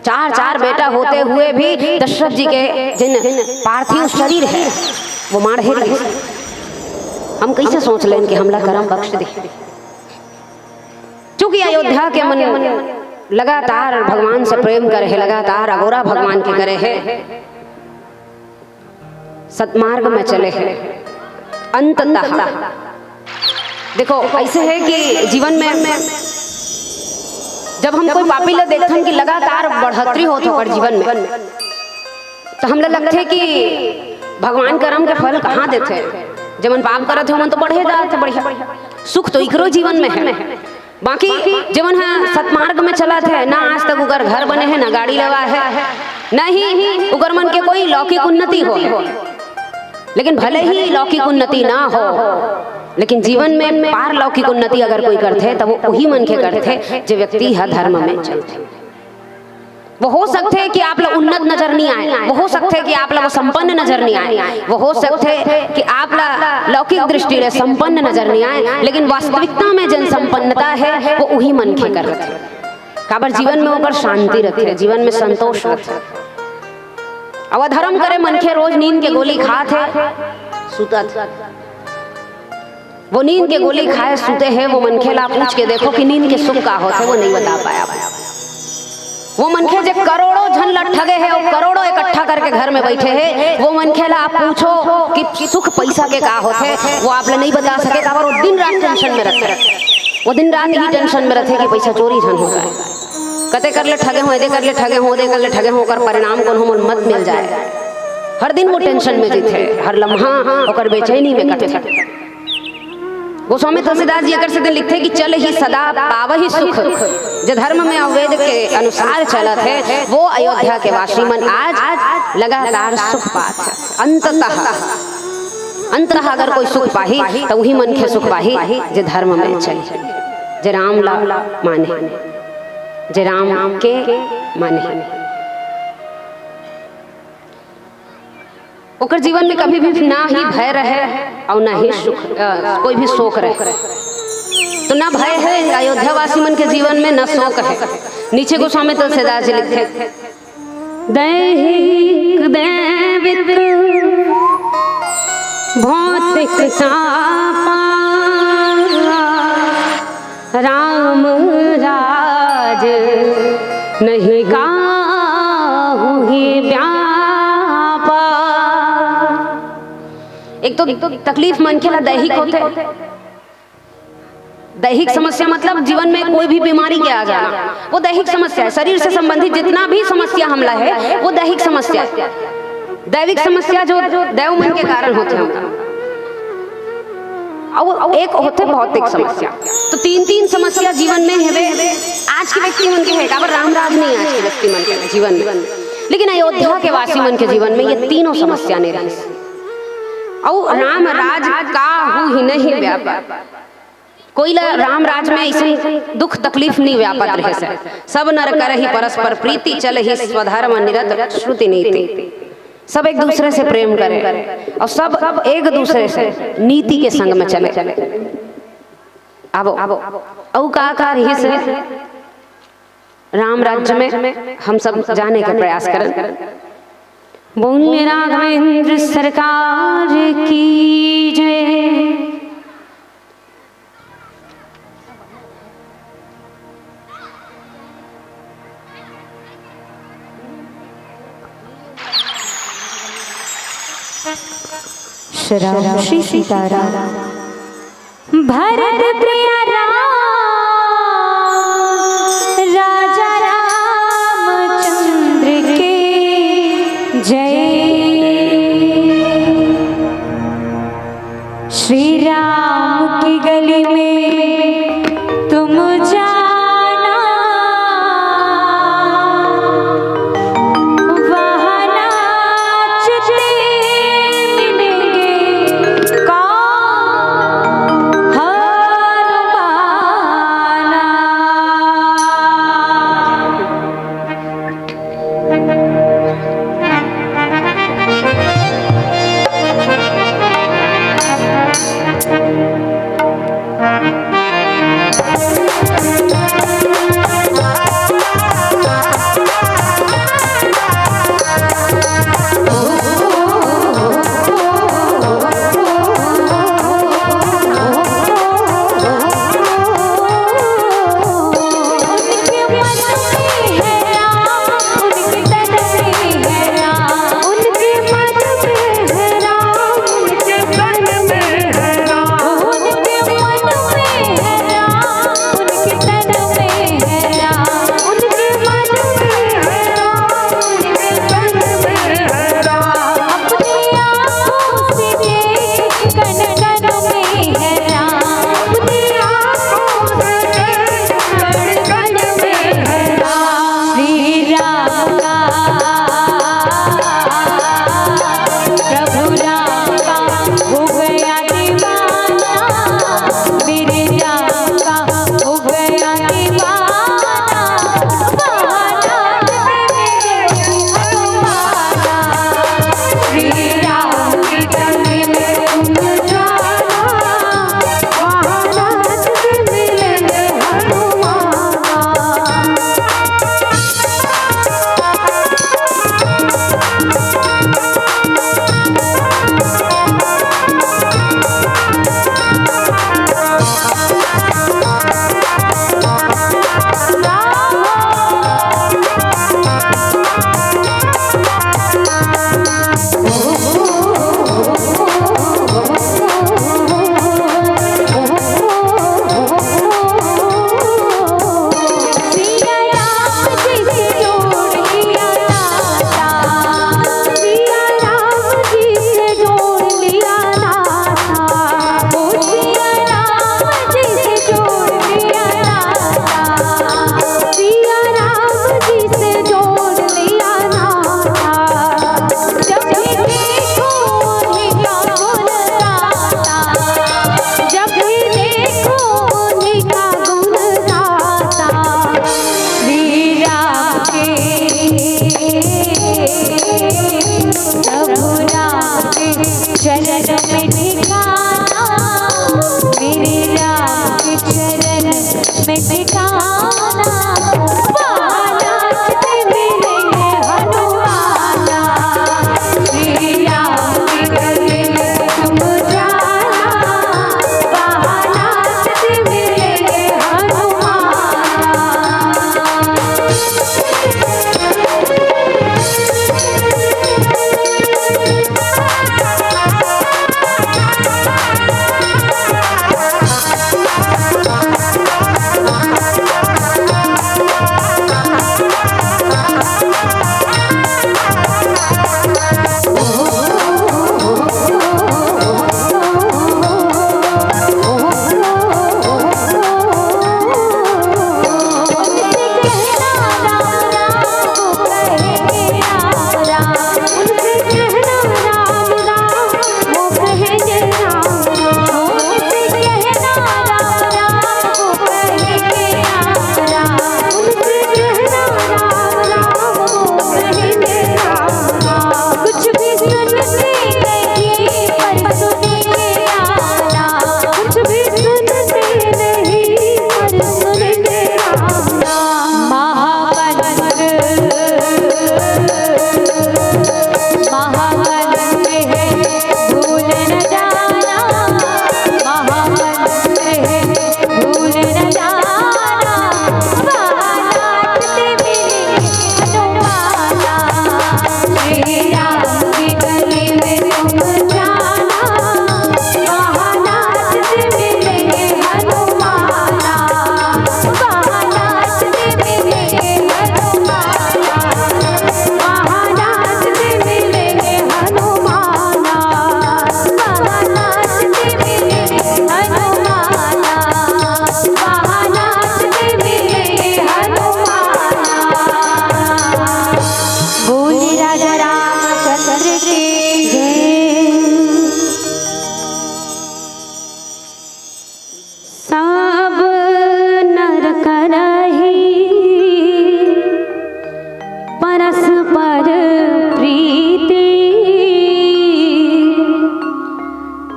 चार चार बेटा होते हुए भी दशरथ जी के जिन पार्थिव शरीर है, वो माढ़े रहिस। हम कइसे सोच लेन कि हमला करम बख्श दे? चूंकि अयोध्या के मन लगातार भगवान से प्रेम करे हे, लगातार अगोरा भगवान के करे हे, सतमार्ग में चले हे। अंततः देखो, अइसे हे कि जीवन में जब हम कोई पापी ला देखथन कि लगातार बढ़ोतरी होत हे ओकर जीवन में, तो हमला लगथे कि भगवान करम के फल कहाँ देथे? जेमन पाप करत हे, ओमन तो बढ़े जात हे, बढ़िया। सुख तो इकरो जीवन में है। बाकी जेमन ह सतमार्ग में चलत हे, ना आज तक उकर घर बने हे, ना गाड़ी लेवा हे, ना ही उकर मन के कोई लौकिक उन्नति हो। लेकिन भले ही लौकिक उन्नति ना हो, लेकिन जीवन में पारलौकिक उन्नति अगर कोई करथे, त वो उही मनखे करथे, जे व्यक्ति ह धर्म में चलथे। वो हो सकथे कि आप ला उन्नत नजर नहीं आए, वो हो सकथे कि आप ला वो संपन्न नजर नहीं आए, वो हो सकथे कि आप ला लौकिक दृष्टि ले संपन्न नजर नहीं आए, लेकिन वास्तविकता में जन संपन्नता है, वो उही मनखे करथे। काबर जीवन में ओकर शांति रथे, जीवन में संतोष रथे। अउ अधर्म करे मनखे रोज नींद के गोली खात हे, सुतत। वो नींद के गोली खाए सुते हे, वो मनखे ला पूछ के देखो कि नींद के सुख का होथे, वो नहीं बता पाया। वो मनखे जे करोड़ों झन ला ठगे हे, वो करोड़ों इकट्ठा करके घर में बैठे हे, वो मनखे ला आप पूछो कि सुख पैसा के का होथे, वो आप ला नहीं बता सके, काबर वो दिन रात टेंशन में रथे। वो दिन रात ही टेंशन में रथे कि पैसा चोरी झन हो जाए। कते कर ले ठगे हो, एदे कर ले ठगे हो, ओदे कर ले ठगे हो, ओकर परिणाम कोनो मोल मत मिल जाए। हर दिन वो टेंशन में जीथे, हर लम्हा ओकर बेचैनी में कटथे। गोस्वामी तुलसीदास जी एकर सेती लिखथे कि चलहि सदा पावहि सुख, जे धर्म में अउ वेद के अनुसार चलत हे, वो अयोध्या के वासी मन आज लगातार सुख पात हे। अंततः, अंततः अगर कोई सुख पाही, त उही मनखे सुख पाही, जे धर्म में चले, जे राम ला माने, जे राम के माने। ओकर जीवन में कभी भी ना ही भय रहे अउ ना ही सुख, अ, कोई भी शोक रहे। तो ना भय हे अयोध्या वासी मन के जीवन में, ना शोक हे। नीचे गोस्वामी तुलसीदास जी लिखथे, दैहिक दैविक भौतिक तापा, राम राज नहीं काहू ही व्यापा। एक तो, एक तो तकलीफ मनखे ला दैहिक होथे, दैहिक समस्या मतलब जीवन में कोई भी बीमारी के आ जाना, वो दैहिक समस्या है। शरीर से संबंधित जितना भी समस्या हमला है, वो दैहिक समस्या है। दैविक समस्या जो दैव मन के कारण होथे हमला, अउ एक होथे भौतिक समस्या। तो तीन तीन समस्या जीवन में हवे। आज के व्यक्ति मन के हे, काबर राम राज नहीं है आज के व्यक्ति मन के जीवन में, लेकिन अयोध्या के वासी मन के जीवन में ये तीनों समस्या नहीं रहिस। अउ राम राज काहू ही नहीं व्यापक। कोई ला राम राज में ऐसे दुख तकलीफ नहीं व्यापत रहे से। सब नर करही परस्पर प्रीति, चलही स्वधर्म निरत श्रुति नीति। सब एक दूसरे से प्रेम करे और सब एक दूसरे से नीति के संग में चले। अब अउ का का रहिस राम राज्य में, हम सब जाने के प्रयास करन। बोल राघवेंद्र सरकार की जय। श्री राम श्री सीताराम। भरत प्रिय राम, राजा रामचंद्र के जय। श्री राम की गली में तुम जाना, वहाँ नाचते मिलेंगे कौन हनुमाना।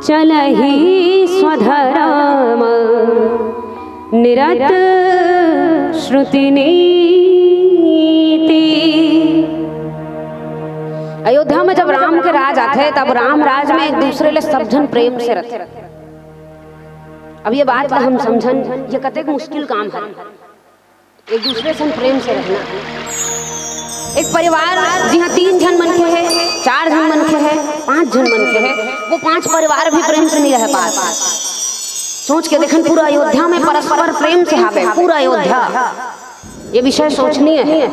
चलहि स्वधर्म निरत श्रुति नीति। अयोध्या में जब राम के राज आथे, तब राम राज में एक दूसरे ले सब झन प्रेम से रथे। अब ये बात ला हम समझन, ये कतेक मुश्किल काम है। एक दूसरे से प्रेम से रहना। एक परिवार जिहाँ तीन झन मनखे है, चार झन मनखे है, पांच झन मनखे है, वो पांच परिवार भी प्रेम से नहीं रह पात। सोच के देखन, पूरा अयोध्या में परस्पर प्रेम से हावे, पूरा अयोध्या। ये विषय सोचनीय है।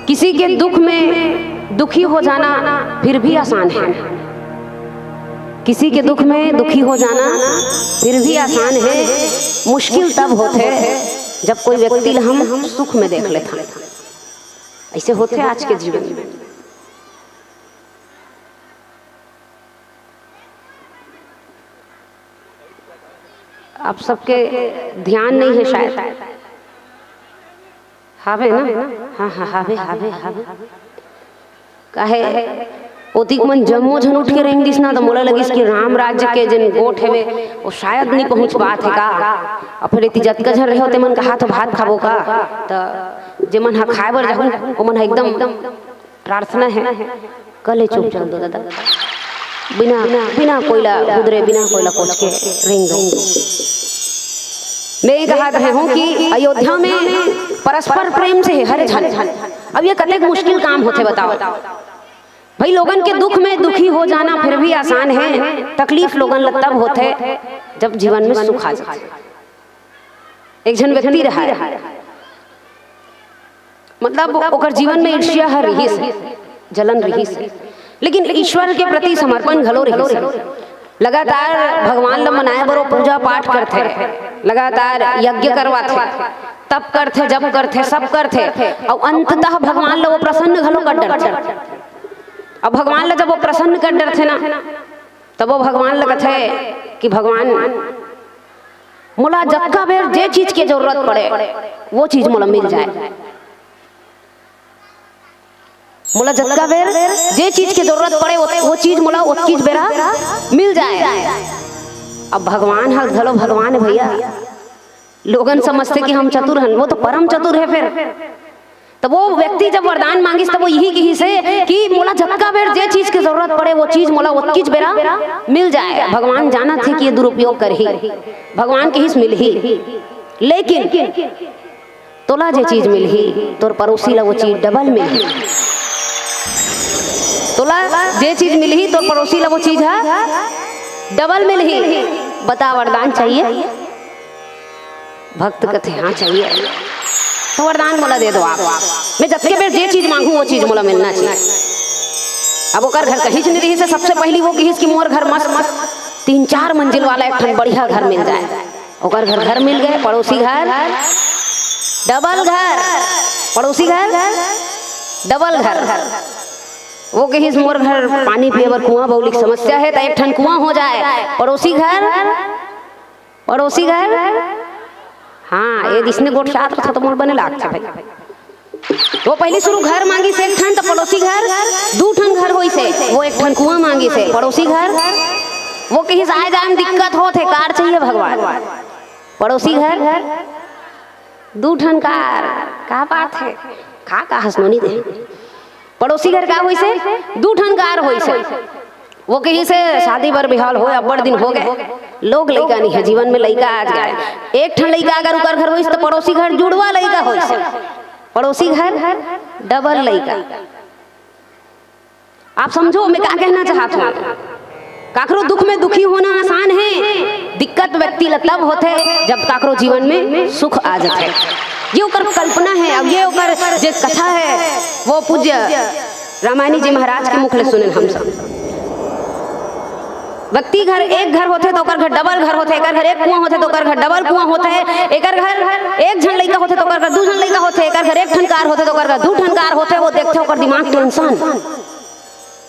किसी के दुख में दुखी हो जाना फिर भी आसान है। किसी के दुख में दुखी हो जाना फिर भी आसान है। मुश्किल तब होथे, जब कोई व्यक्ति ला हम सुख में देख लेथन। ऐसे होथे आज के जीवन में। आप सबके ध्यान नहीं है शायद। हावे ना? हाँ, हाँ, हावे, हावे, हावे। काहे, ओतिक मन जम्मो झन उठ के रेंग दिस ना, त मोला लगिस कि राम राज्य के जेन गोठ हवे, वो शायद नहीं पहुँच पात हे का। अउ फिर एती जतका झन रहे, तेमन कहा तो भात खाबो का, त जेमन ह खाए बर जाहू, ओमन ह एकदम प्रार्थना है, कले चुप चल दो दादा, बिना, बिना कोई ला गुदरे, बिना कोई ला कोच के रेंग दो। मैं ये कहा रहे हूँ कि अयोध्या में परस्पर प्रेम से है हर झन। अब ये कतेक मुश्किल काम होथे, बताओ भाई। लोगन के दुख में दुखी हो जाना फिर भी आसान है, तकलीफ लोगन ला तब होथे, जब जीवन में सुख आ जाए। एक झन व्यक्ति रहा है, मतलब, ओकर जीवन में ईर्ष्या ह रिहिस, जलन रिहिस, लेकिन ईश्वर के प्रति समर्पण घलो रिहिस। लगातार भगवान ल मनाए बर वो पूजा पाठ करथे, लगातार यज्ञ करवाथे, तप करथे, जप करथे, सब करथे, अउ अंततः भगवान ल वो प्रसन्न घलो कर डरथे। अब भगवान ल जब वो प्रसन्न कर डरथे ना, तब वो भगवान ल कथे कि भगवान, मोला जतका बेर जे चीज के जरूरत पड़े, वो चीज मोला मिल जाए। मोला जतका बेर जे चीज के जरूरत पड़े, वो, वो चीज मोला ओतकीच बेरा मिल जाए। अब भगवान ह घलो भगवान है भैया। लोगन समझथे कि हम चतुर हन, वो तो परम चतुर है। फिर तब वो व्यक्ति जब वरदान मांगिस, तब वो यही कहिस हे कि मोला जतका बेर जे चीज के जरूरत पड़े, वो चीज मोला ओतकीच बेरा मिल जाए। भगवान जानत हे कि ये दुरुपयोग करही, भगवान कहिस मिलही, लेकिन तोला जे चीज मिलही, तोर पड़ोसी ला वो चीज डबल मिलही। तोला जे चीज मिलही, तोर पड़ोसी ला वो चीज ह डबल मिलही। बता, वरदान चाहिए? भक्त कथे, हाँ चाहिए। तो वरदान मोला दे दो आप। मैं जतके बेर जे चीज मांगू, वो चीज मोला मिलना चाहिए। अब ओकर घर कहीं से नहीं रही से, सबसे पहली वो कहिस कि मोर घर मस्त, मस्त तीन चार मंजिल वाला एक ठन बढ़िया घर मिल जाए। ओकर घर, घर मिल गए, पड़ोसी घर डबल घर, पड़ोसी घर डबल घर। वो कहिस मोर घर पानी पिए बर कुआं बउली के समस्या है, त एक ठन कुआं हो जाए। पड़ोसी घर, पड़ोसी घर, हाँ, ये जिसने गोठियात रथे त मोर बने लागथे भाई। वो पहली शुरू घर मांगिस एक ठन, त पड़ोसी घर दू ठन घर होइस हे। वो एक ठन कुआं मांगिस हे, पड़ोसी घर, वो कहिस आए जाए में दिक्कत होत हे, कार चाहिए भगवान। पड़ोसी घर दू ठन कार, का बात है, का, का हंसनोनी दे। पड़ोसी घर का होइस हे, दू ठन कार होइस हे। वो कहिस हे शादी बर बिहाव होए अब्बड़ दिन हो गए, लोग लइका नहीं है, जीवन में लइका आ जाए। एक ठन लइका अगर ओकर घर होइस त पड़ोसी घर जुड़वा लइका होइस हे, पड़ोसी घर डबल लइका। आप समझो मैं का कहना चाहत हूँ। काकरो दुख में दुखी होना आसान है, दिक्कत व्यक्ति ला तब होथे जब काकरो जीवन में सुख आ जाथे। ये ओकर कल्पना है। अब ये ओकर जे कथा है, वो पूज्य रामायणी जी महाराज के मुख ले सुनेन हम सब। व्यक्ति घर एक घर होथे त ओकर घर डबल घर होथे, एकर घर एक कुआं होथे त ओकर घर डबल कुआं होथे, एकर घर एक झन लइका होथे त ओकर घर दू झन लइका होथे, एकर घर एक ठन कार होथे त ओकर घर दू ठन कार होथे। वो देखथे ओकर दिमाग टेंशन।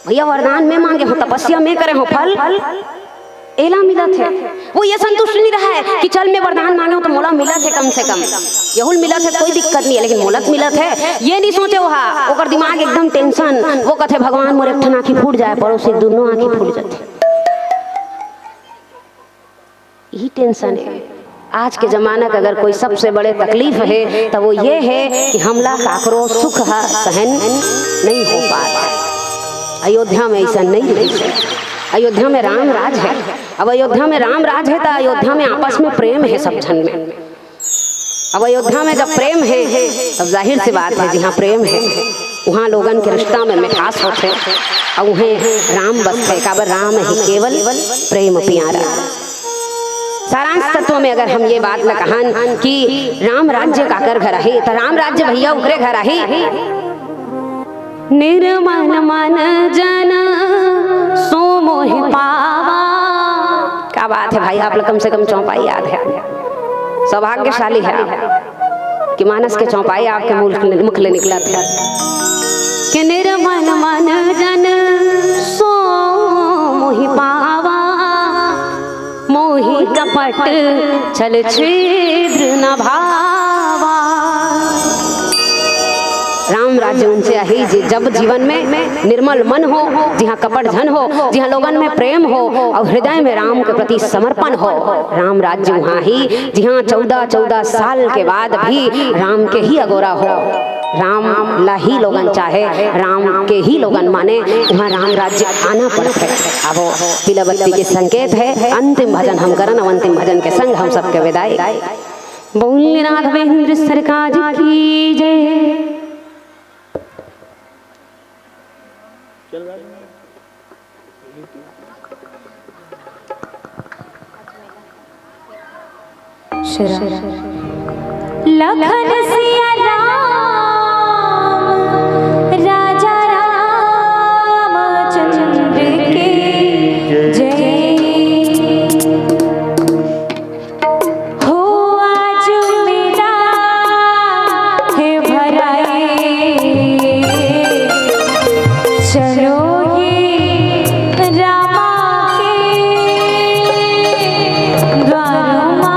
भैया, वरदान मैं मांगे हूँ, तपस्या मैं करे हूँ, फल एला मिलत हे। वो ये संतुष्ट नहीं रहा है कि चल मैं वरदान मांगे हूँ त मोला मिलत हे, कम से कम यहू ल मिलत हे, कोई दिक्कत नहीं है, लेकिन मोला त मिलत हे, ये नहीं सोचे वो हा। ओकर दिमाग एकदम टेंशन। वो कथे भगवान मोर एक ठन आँखी फूट जाए, पड़ोसी दोनों आँखी फूट जाथे। यही टेंशन हे। आज के जमाना का अगर कोई सबसे बड़े तकलीफ हे, त वो ये हे कि हमला काकरो सुख ह सहन नहीं हो पात हे। अयोध्या में ऐसा नहीं रहिस हे। अयोध्या में राम राज हे। अब अयोध्या में राम राज हे, त अयोध्या में आपस में प्रेम हे सब झन में। अब अयोध्या में जब प्रेम हे, तब जाहिर सी बात हे, जिहाँ प्रेम हे, उहाँ लोगन के रिश्ता में मिठास होथे, अउ उहें राम बसथे, काबर राम ही केवल प्रेम प्यारा। सारांश तत्व में अगर हम ये बात ल कहन कि राम राज्य काकर घर आही, त राम राज्य भैया ओकरे घर आही। निर्मल मन जन सो मोहि पावा। क्या बात है भाई, आप लोग कम से कम चौपाई याद है, सौभाग्यशाली है आप कि मानस के चौपाई आपके मुख ले, मुख ले निकलत हे कि निर्मल मन जन सो मोहि पावा, मोहि कपट छल छिद्र न भावा। राम राज्य उनसे आही जि-, जब जीवन में निर्मल मन हो, जिहाँ कपट झन हो, जिहाँ लोगन में प्रेम हो अउ हृदय में राम के प्रति समर्पण हो, राम राज्य उहाँ आही जिहाँ चौदह चौदह साल के बाद भी राम के ही अगोरा हो, राम ला ही लोगन चाहे, राम के ही लोगन माने, उहाँ राम राज्य आना पड़थे। अब वो तिलावती के संकेत हे। अंतिम भजन हम करन, अउ अंतिम भजन के संग हम सबके विदाई। बोल राघवेंद्र सरकार की जय। लखन सिया राम, राजा रामचंद्र की जय। हो आज मेरा हे भराई, चलो ही रामा के द्वार मा।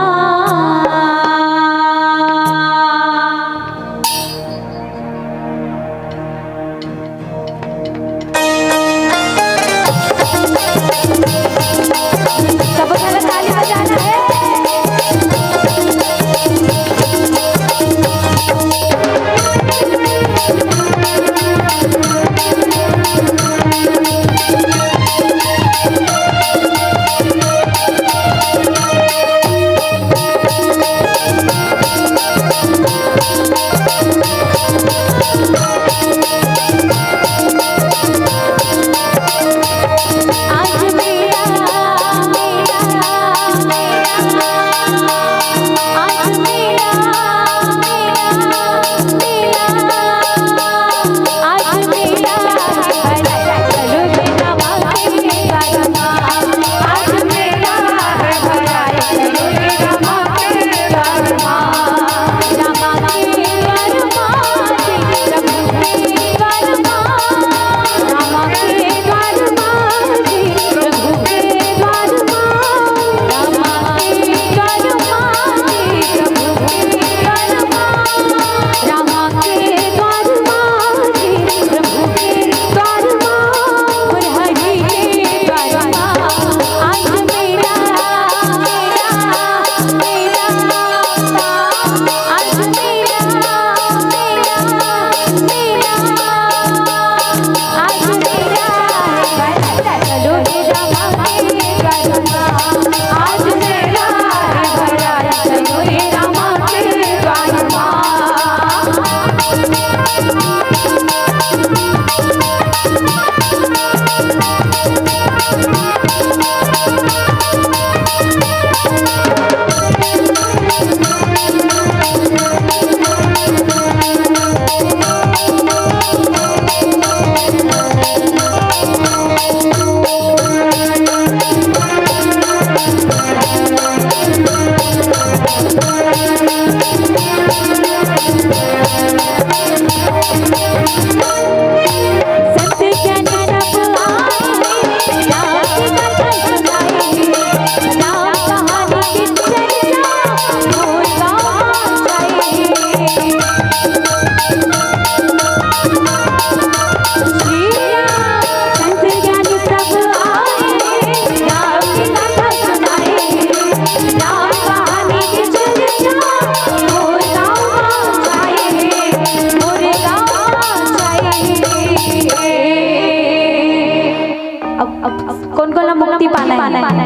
पाना हे,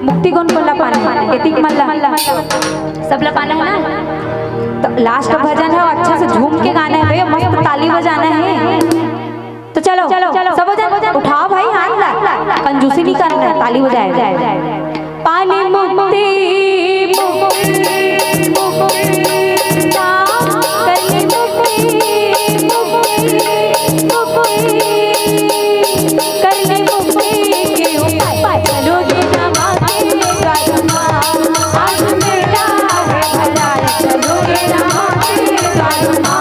मुक्ति कोन कोन ला पाना हे, एतिक मन ला, सब ला पाना हे ना। तो लास्ट भजन हे, अच्छा से झूम के गाना हे भैया, मस्त ताली बजाना हे। तो चलो, सब हो जाए, उठाओ भाई हाथ ला, कंजूसी नहीं करना है, ताली बजाए। पानी मुक्ति, मुक्ति, मुक्ति, करनी मुक्ति, मुक्ति, मुक्ति, करनी मुक्ति के उपाय। चलो गे रमा के द्वार मा, आज मेरा है भला, चलो गे रमा के द्वार मा।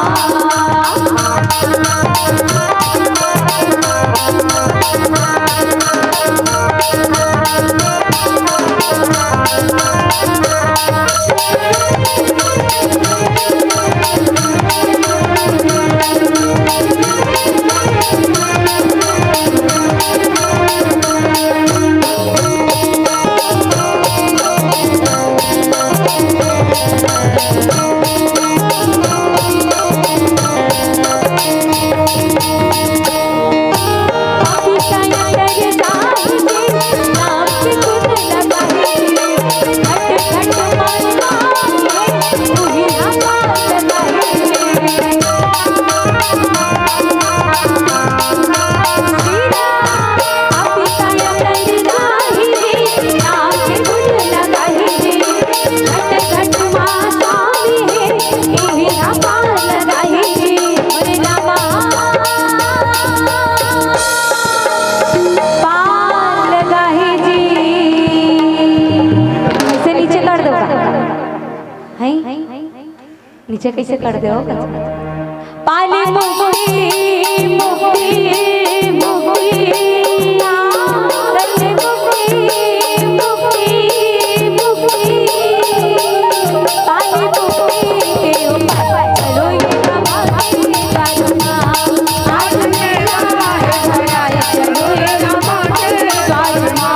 पार लगाही जी। इसे नीचे कर दो। हैं? नीचे कैसे कर दे हो? पाली मुक्ति, मुक्ति, मुक्ति, पाली मुक्ति, मुक्ति, मुक्ति, पाली मुक्ति के ऊपर चलो ये हमारी करुणा। आज मेरा है भला, चलो ये हमारी करुणा।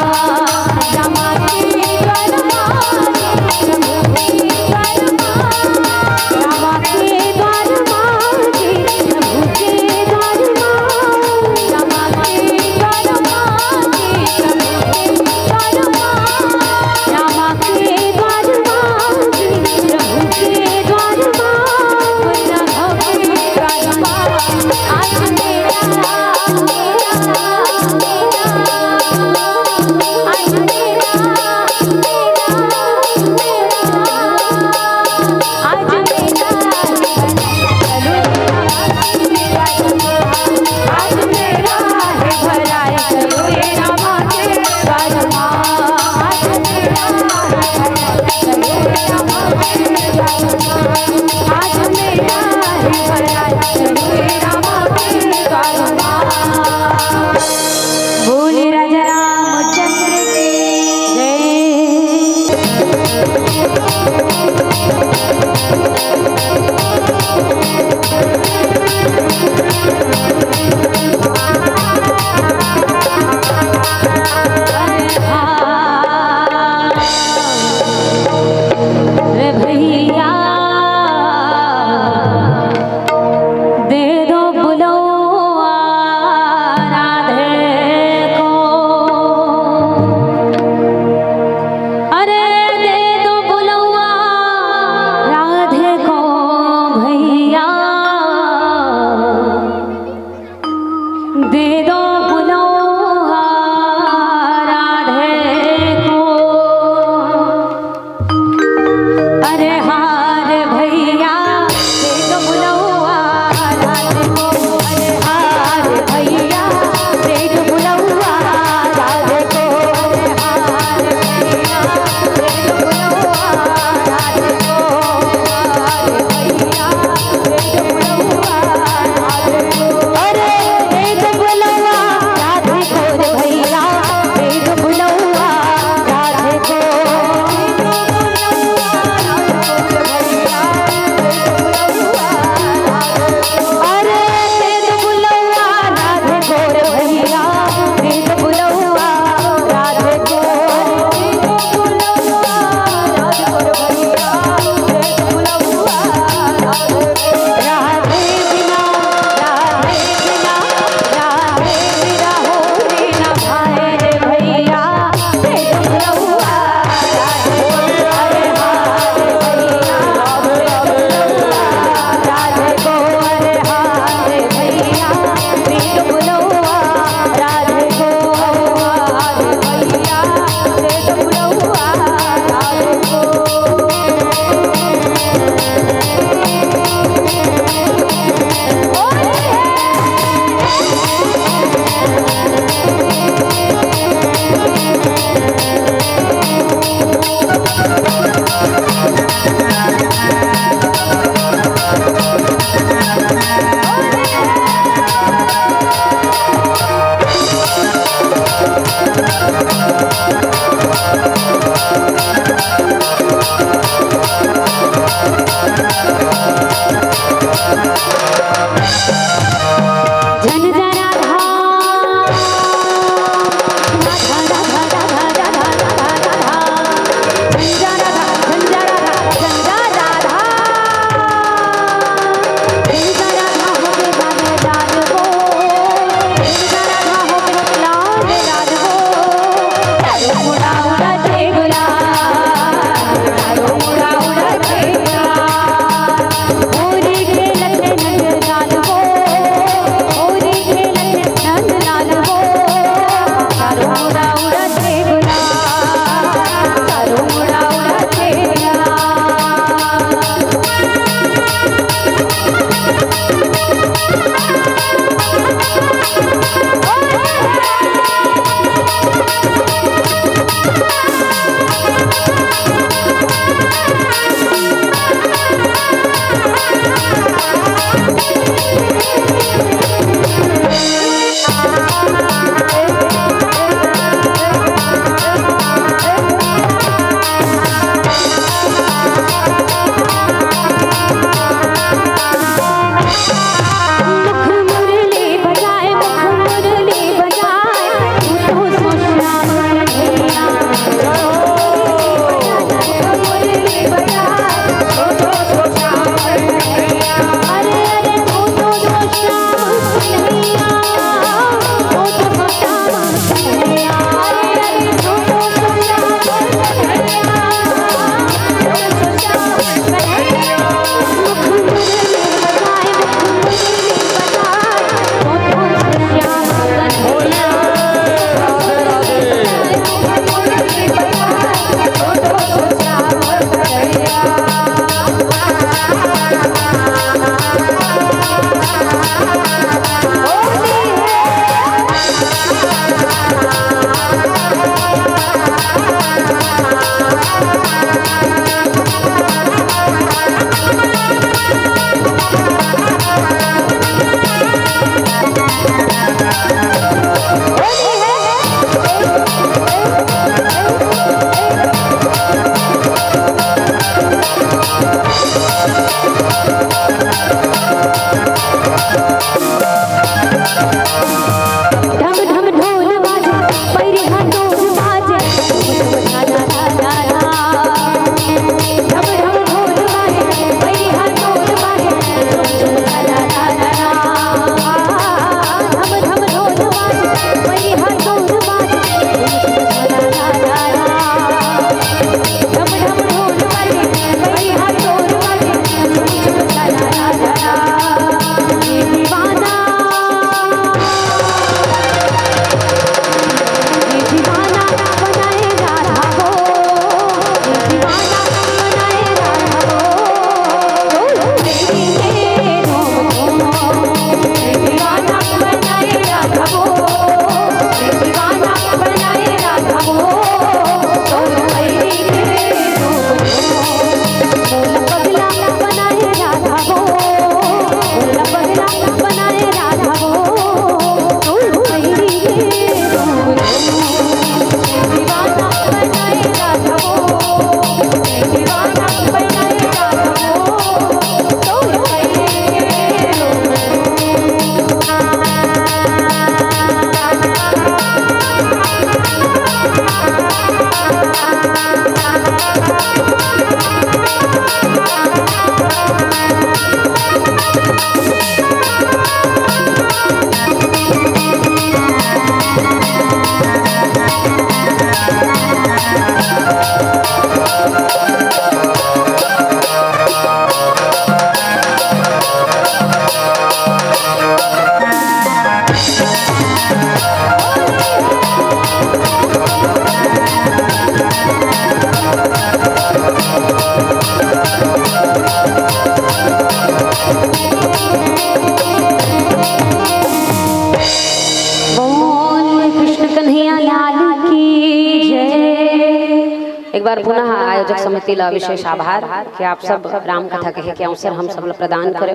बार पुनः आयोजक समिति ला विशेष आभार कि आप सब राम कथा कहे के अवसर हम सब ला प्रदान करे।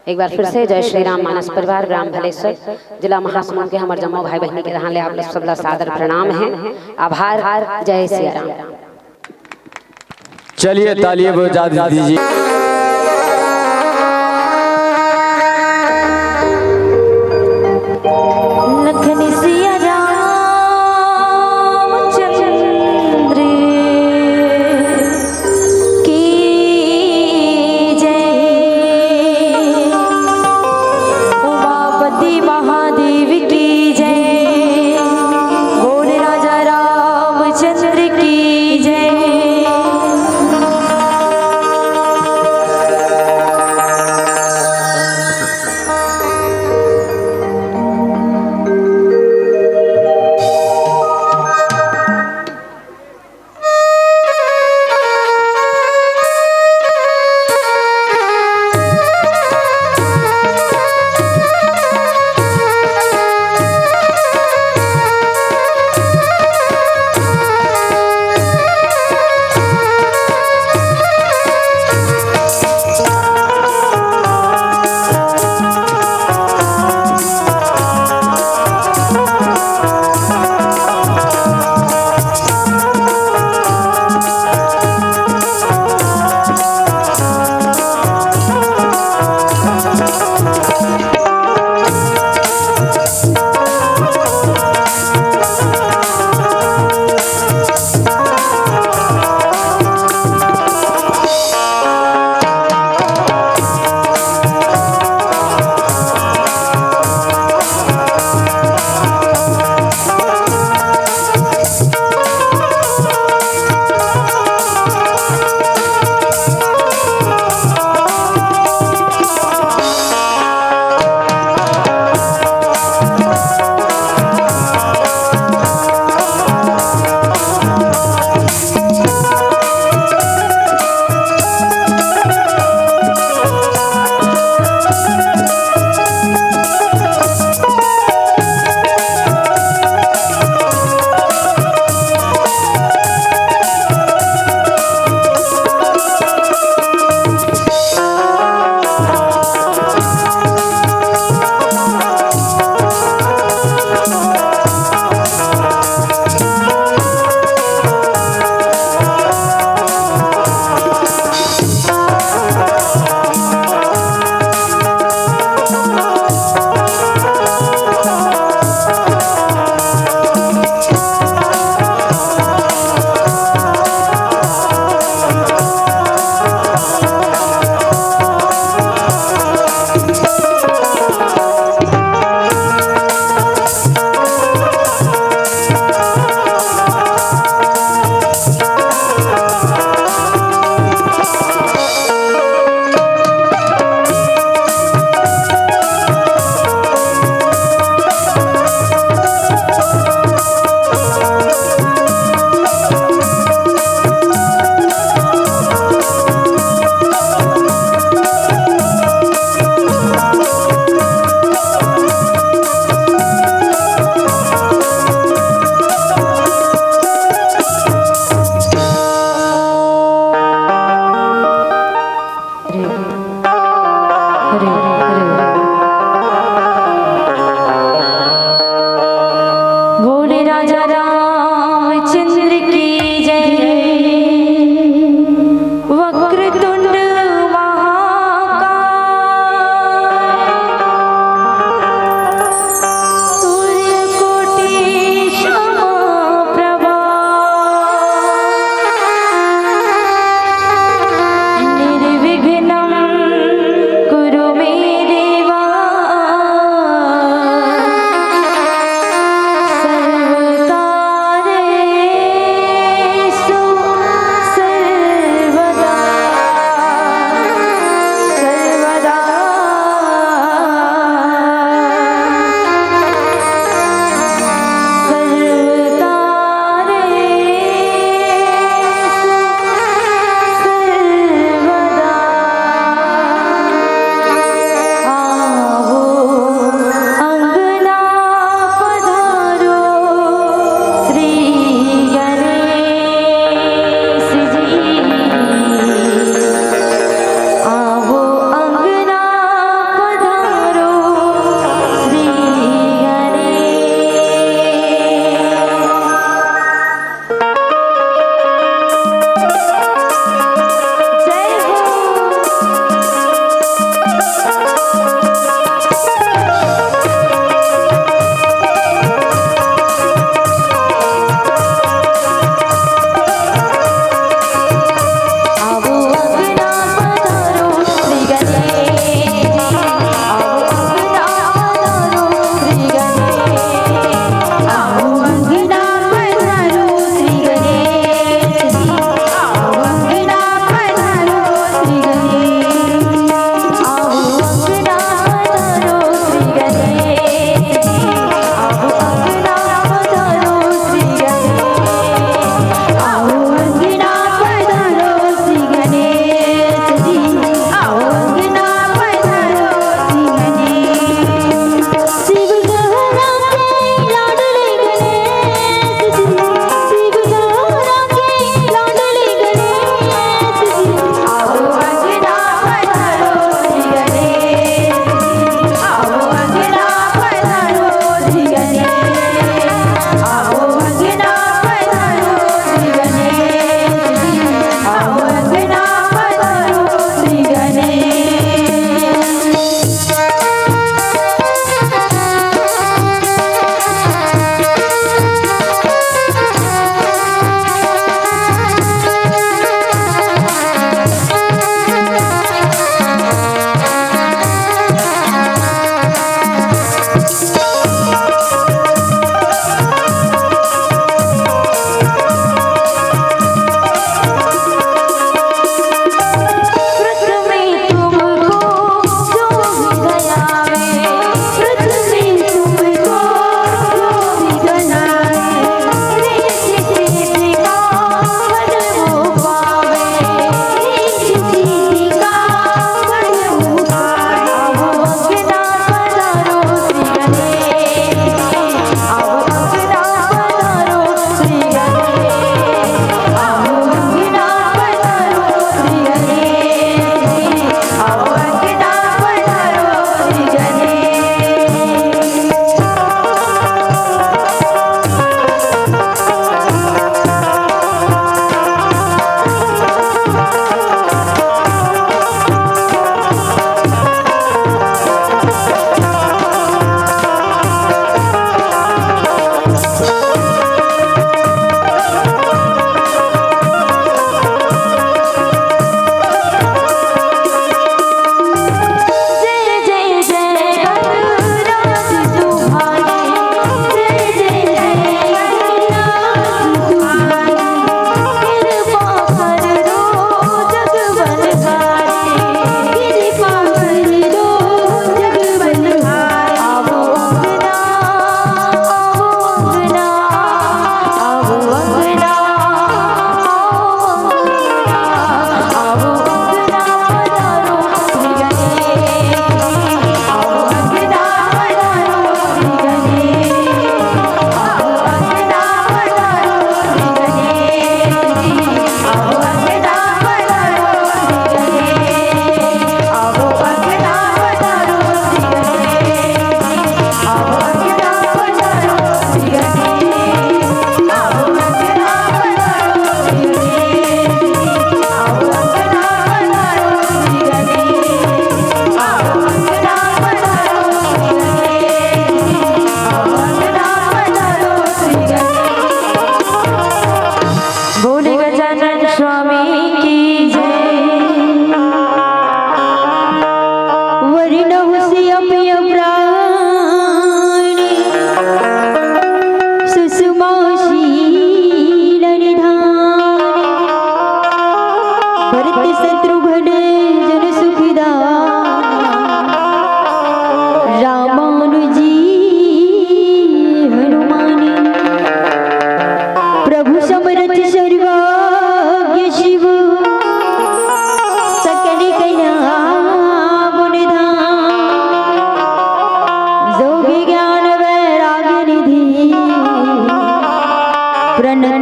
एक बार फिर से जय श्री राम मानस परिवार, ग्राम भलेश्वर, जिला महासमुंद के हमर जम्मो भाई बहिनी के डहान ले आप सब ला सादर प्रणाम हे, आभार। जय सिया राम। चलिए, तालियां बजा दीजिए। लखन सिया रामचंद्र की जय। उमापति महादेव की जय। बोल राजा रामचंद्र की जय।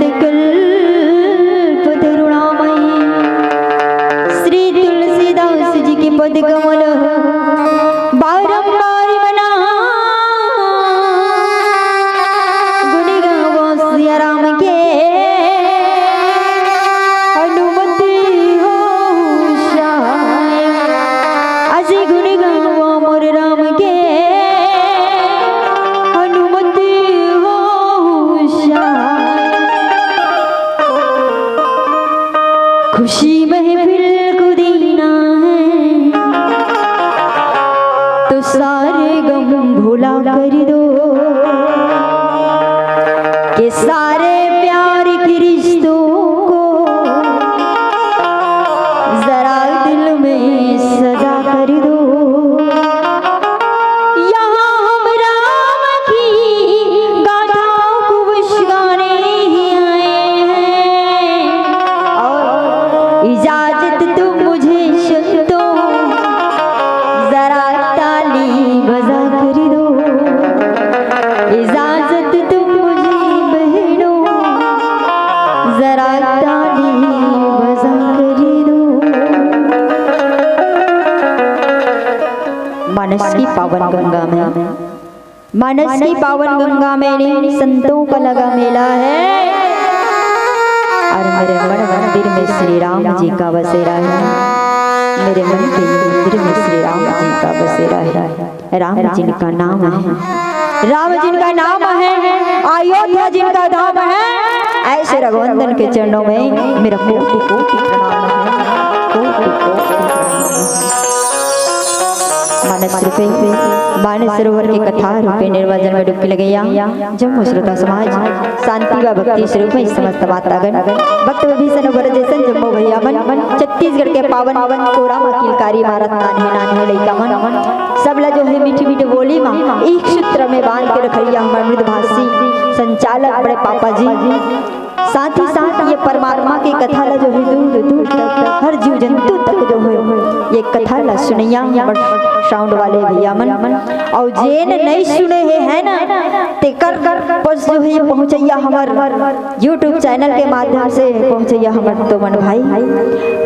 कल्पतरुणामयी श्री तुलसीदास जी के पद कमल बारंबार मना गुण गावो सिया राम के हनुमति हो सहाय। अजय गुण गावो मोर राम के हनुमति हो सहाय। खुशी महफिल को देना है तो सारे गम भुला कर दो, कि सारे प्यार के रिश्तों को जरा दिल में सजा कर दो। यहाँ हम राम की गाथाओं को गुनगुनाने ही आए हैं। और इजाजत तुम मुझे सुन दो, जरा ताली बजा कर दो। इजाजत तुम मुझे बहनों, जरा ताली बजा कर दो। मानस की पावन गंगा में, मानस की पावन गंगा में संतों का लगा मेला है। और मेरे मन मंदिर में श्री राम जी का बसेरा है। मेरे मन के मंदिर में श्री राम जी का बसेरा है। राम जिनका नाम है, राम जिनका नाम है, अयोध्या जिनका धाम है, ऐसे रघुनंदन के चरणों में मेरा कोटि कोटि प्रणाम है। कोटि कोटि प्रणाम है। मानस रूपे, मानस सरोवर के कथा रूपे निर्मल जल में डुबकी लगइया जम्मो श्रोता समाज, शांति व भक्ति स्वरूप में समस्त मातागण, भक्त विभीषण वर जैसन जम्मो भैया मन, छत्तीसगढ़ के पावन कोरा मा किलकारी मारत नान्हे नान्हे लइका मन, सब ला जो है मीठी मीठी बोली मा एक सूत्र में बांध के रखइया हमर मृदुभाषी संचालक बड़े पापा जी, साथ ही साथ ये परमात्मा की कथा ला जो है दूर दूर तक हर जीव जंतु तक जो है ये कथा ला सुनइया हमर साउंड वाले भैया मन। और जेन नहीं सुने हे, है ना, तेकर पस जो है पहुंचइया हमर YouTube चैनल के माध्यम से पहुंचइया हमर तो मन भाई।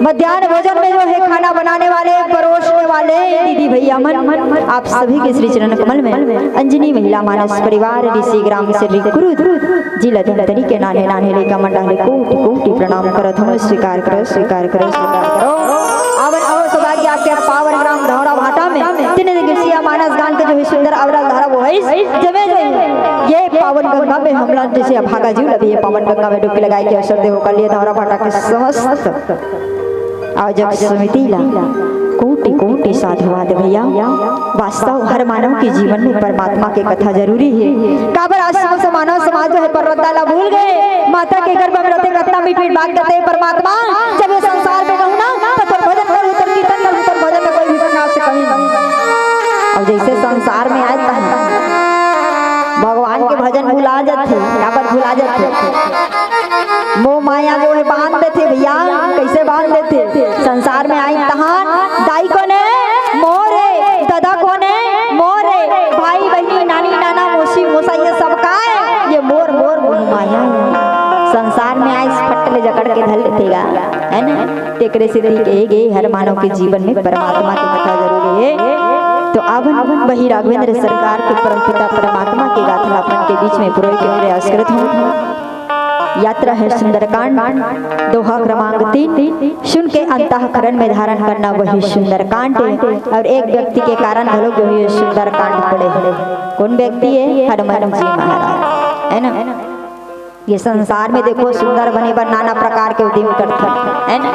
मध्यान्ह भोजन में जो है खाना बनाने वाले, परोसने वाले दीदी भैया मन, आप सभी के श्री चरण कमल में अंजनी महिला मानस परिवार ऋषि ग्राम श्री कुरुद जिला धमतरी के नान्हे नान्हे लइका मन डाले कोटि कोटि प्रणाम करत हूँ। स्वीकार करो, स्वीकार करो, स्वीकार करो। आवन आहो सौभाग्य आपके पावन ग्राम धौरा भाटा में तीन दिवसीय मानस गान के जो है सुंदर अवरल धारा वो है जमे जो है ये पावन गंगा में हमला जैसे अभागा जीव लगे ये पावन गंगा में डुबकी लगाए के अवसर दे होकर लिए धौरा भाटा के समस्त आयोजक समिति ला कोटि कोटि साधुवाद भैया। वास्तव हर मानव के जीवन में परमात्मा के कथा जरूरी है। काबर आज समस्त मानव समाज जो है परमात्मा ला भूल गए। माता के गर्भ में रहते कतना मीठ मीठ बात करते हैं परमात्मा। जब ये संसार में रहूं ना तो तोर भजन करूं, तोर कीर्तन करूं, तोर भजन में कोई भी प्रकार से कमी नहीं। अब जैसे संसार में आए तो भगवान के भजन भुला जाते, काबर भुला जाते। मोह माया जो है बांध देथे भैया, कैसे बांध देथे? संसार में आई तहान दाई कोने मोरे, ददा कोने मोरे, भाई बहिनी, नानी नाना, मौसी मौसा, ये सब का है? ये मोर मोर मोह माया है। संसार में आई फट ले जकड़ के धर लेथे गा, है ना? तेकरे से दी कहे गए हर मानव के जीवन में परमात्मा की कथा जरूरी है। तो अब वही राघवेंद्र सरकार के परमपिता परमात्मा के गाथा अपन के बीच में पुरोय के प्रयास करत हूँ। यात्रा है सुंदरकांड, दोहा क्रमांक तीन। सुन के अंतःकरण में धारण करना वही सुंदरकांड है। और एक व्यक्ति के कारण घलो जो ये सुंदरकांड पड़े है। कौन व्यक्ति है? हनुमान जी महाराज, है ना? ये संसार में देखो सुंदर बने बर नाना प्रकार के उद्यम करथे, है ना?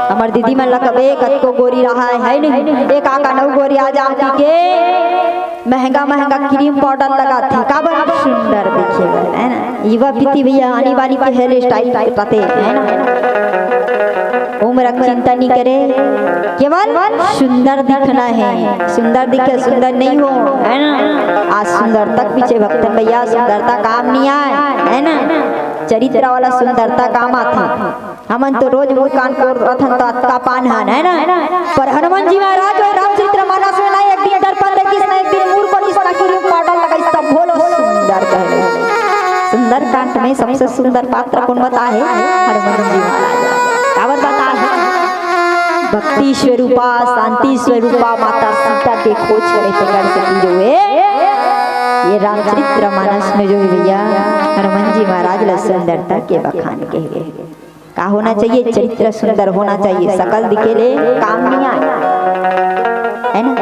हमर दीदी मन ला कबे कतको गोरी रहा है नहीं, एक आका नौ गोरी आ जाती के महंगा महंगा क्रीम पाउडर लगाथे, काबर सुंदर दिखे बर, है ना? युवा पीढ़ी भैया आनी बानी के हेयर स्टाइल कटाथे, है ना? उम्र के चिंता नहीं करे, केवल सुंदर दिखना है। सुंदर दिखे, सुंदर नहीं हो, है ना? आज सुंदरता के पीछे भक्तन भैया, सुंदरता काम नहीं आए, है ना? चरित्र वाला सुंदरता काम आथे। हमन तो रोज मुंह कान कोर रथन तो अतका पान हन, है ना? पर हनुमान जी महाराज जो रामचरित्र मानस में ना एक दिन दर्पण देखिस, ना एक दिन मुंह कोरिस, ना क्रीम पाउडर लगाइस, तब भोलो सुंदर कहले। सुंदरकांड में सबसे सुंदर पात्र कोन बताए हे? हनुमान जी महाराज। काबर बताए हे? भक्ति स्वरूपा, शांति स्वरूपा माता सीता के खोज करे तेकर सेती जो हे, ये रामचरित्र मानस में जो हे भैया, हनुमान जी महाराज ला सुंदरता के बखान कहे हे। का होना चाहिए? चरित्र सुंदर होना चाहिए, सकल दिखे ले काम नहीं आए, है ना?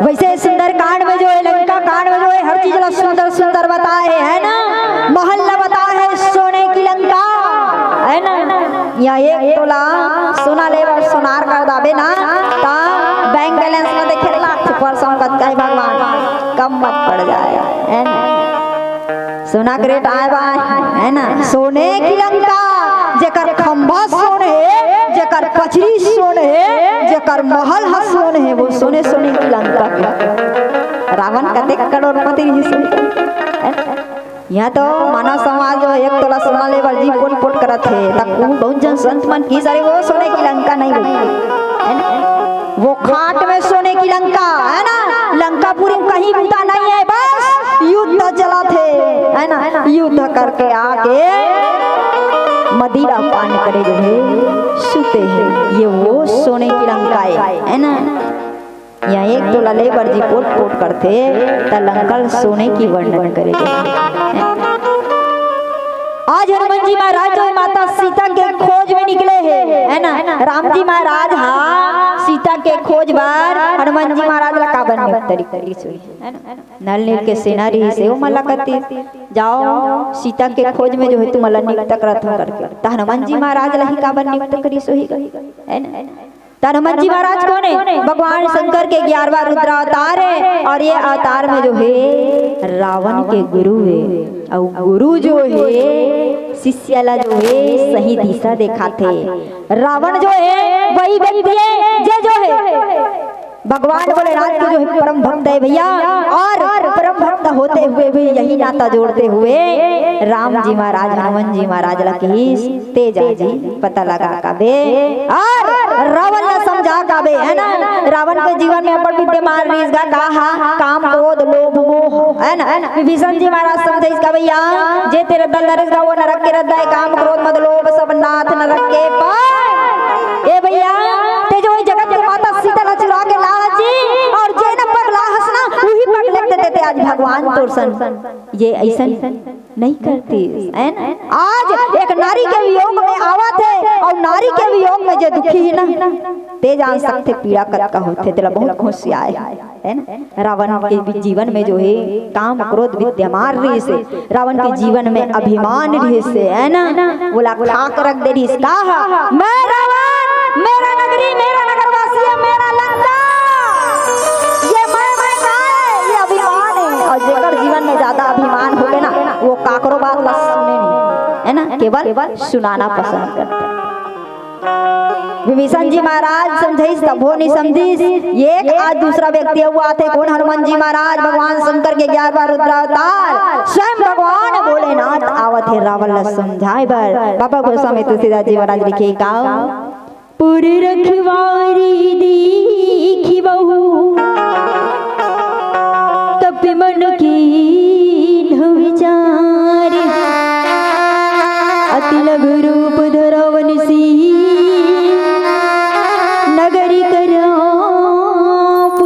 वैसे सुंदरकांड में जो हे, लंकाकांड में जो हे, हर चीज ला सुंदर सुंदर बताए हे, है ना? महल ला बताए हे, सोने की लंका, है ना? या एक तोला सोना ले बर सोनार कर दाबे ना, ता बैंक बैलेंस ला देखे लाख परसों कतका हे भगवान, कम मत पड़ जाए, है ना? सोना के रेट आए बा, है ना? सोने की लंका, जेकर खंभा सोन हे, जेकर पचरी सोन हे, जेकर महल ह सोन हे, वो सोने सोने की लंका। रावण कतेक करोड़पति रहिस हे। यहाँ तो मानव समाज जो एक तोला सोना ले बर जी पोट पोट करत हे, तक वो बहुत जन संत मन की सारे वो सोने की लंका नहीं गई, है ना? वो खाट में सोने की लंका, है ना? लंकापुरी में कहीं बूता नहीं है, बस युद्ध चलत हे, है ना? युद्ध करके आके मदिरा पान करे जो हे, सुते हे। ये वो सोने की लंका है, है ना? या एक तोला ले बर जी पोट पोट करथे, त लंका ल सोने की वर्णन करे जो हे। आज हनुमान जी महाराज जो माता सीता के खोज में निकले हे, है ना? राम जी महाराज हा सीता के खोज बर हनुमान जी महाराज ला काबर नियुक्त करिस होही, है ना? नल नील के सेना रहिस हे, ओमन ला कहिस, "जाओ, सीता के खोज में जो हे तुमन ला नियुक्त करत हंव," करके। त हनुमान जी महाराज ला ही काबर नियुक्त करिस होही, है ना? त हनुमान जी महाराज कोन हे? भगवान शंकर के ग्यारहवाँ रुद्रावतार हे, और ये अवतार में जो हे रावण के गुरु हे, अउ गुरु जो हे शिष्य ला जो हे सही दिशा देखाथे। रावण जो हे वही व्यक्ति हे जे जो हे भगवान भोलेनाथ के जो हे परम भक्त हे भैया, और परम भक्त होते हुए भी यही नाता जोड़ते हुए राम जी महाराज हनुमान जी महाराज ला कहिस, "तें जा जी, पता लगा काबे और रावण ला समझा काबे," है ना? रावण के जीवन में अब्बड़ विद्यमान रहिस गा, का हा? काम, क्रोध, लोभ, मोह, है ना? विभीषण जी महाराज समझाइस का भैया, जे तें रद्दा ल धरेस गा, वो नरक के रद्दा हे, काम, क्रोध, मद, लोभ, सब नाथ नरक के पाय। ए भैया, तें जो हे जगत के माता सीता ला चुरा के लाहस जी, और जेन पग लाहस ना, उही पग लेके तें आज भगवान तोर सन। ये अइसन नहीं करतिस, है ना? आज एक नारी के वियोग में आवत हे और नारी के वियोग में जे दुखी हे ना, तें जान सकथे पीड़ा कतका होथे, तेला बहुत खुशी आए, है ना? रावण के भी जीवन में जो हे काम क्रोध विद्यमान रहिस हे, रावण के जीवन में अभिमान रहिस हे, है ना? ओला खा के रख दे रहिस, का हा? मैं रावण, मेरा नगरी, मेरा नगरवासी है, मेरा लंका, ये मैं, मैं का हे? ये अभिमान हे। और जेकर जीवन में ज्यादा अभिमान होगे ना, वो काकरो बात ला सुने नहीं, है ना? केवल सुनाना पसंद करथे। विभीषण जी महाराज समझाइस तभो नहीं समझिस। एक आज दूसरा व्यक्ति अउ आथे, कोन? हनुमान जी महाराज, भगवान शंकर के ग्यारहवाँ रुद्रावतार, स्वयं भगवान भोलेनाथ आवत हे रावण ला समझाए बर। बाबा गोस्वामी तुलसीदास जी महाराज लिखे का, पुर रखवारी देखि बहु तपि मन कीन्ह विचार। अति लघु रूप धरवन सी नगरी कराप।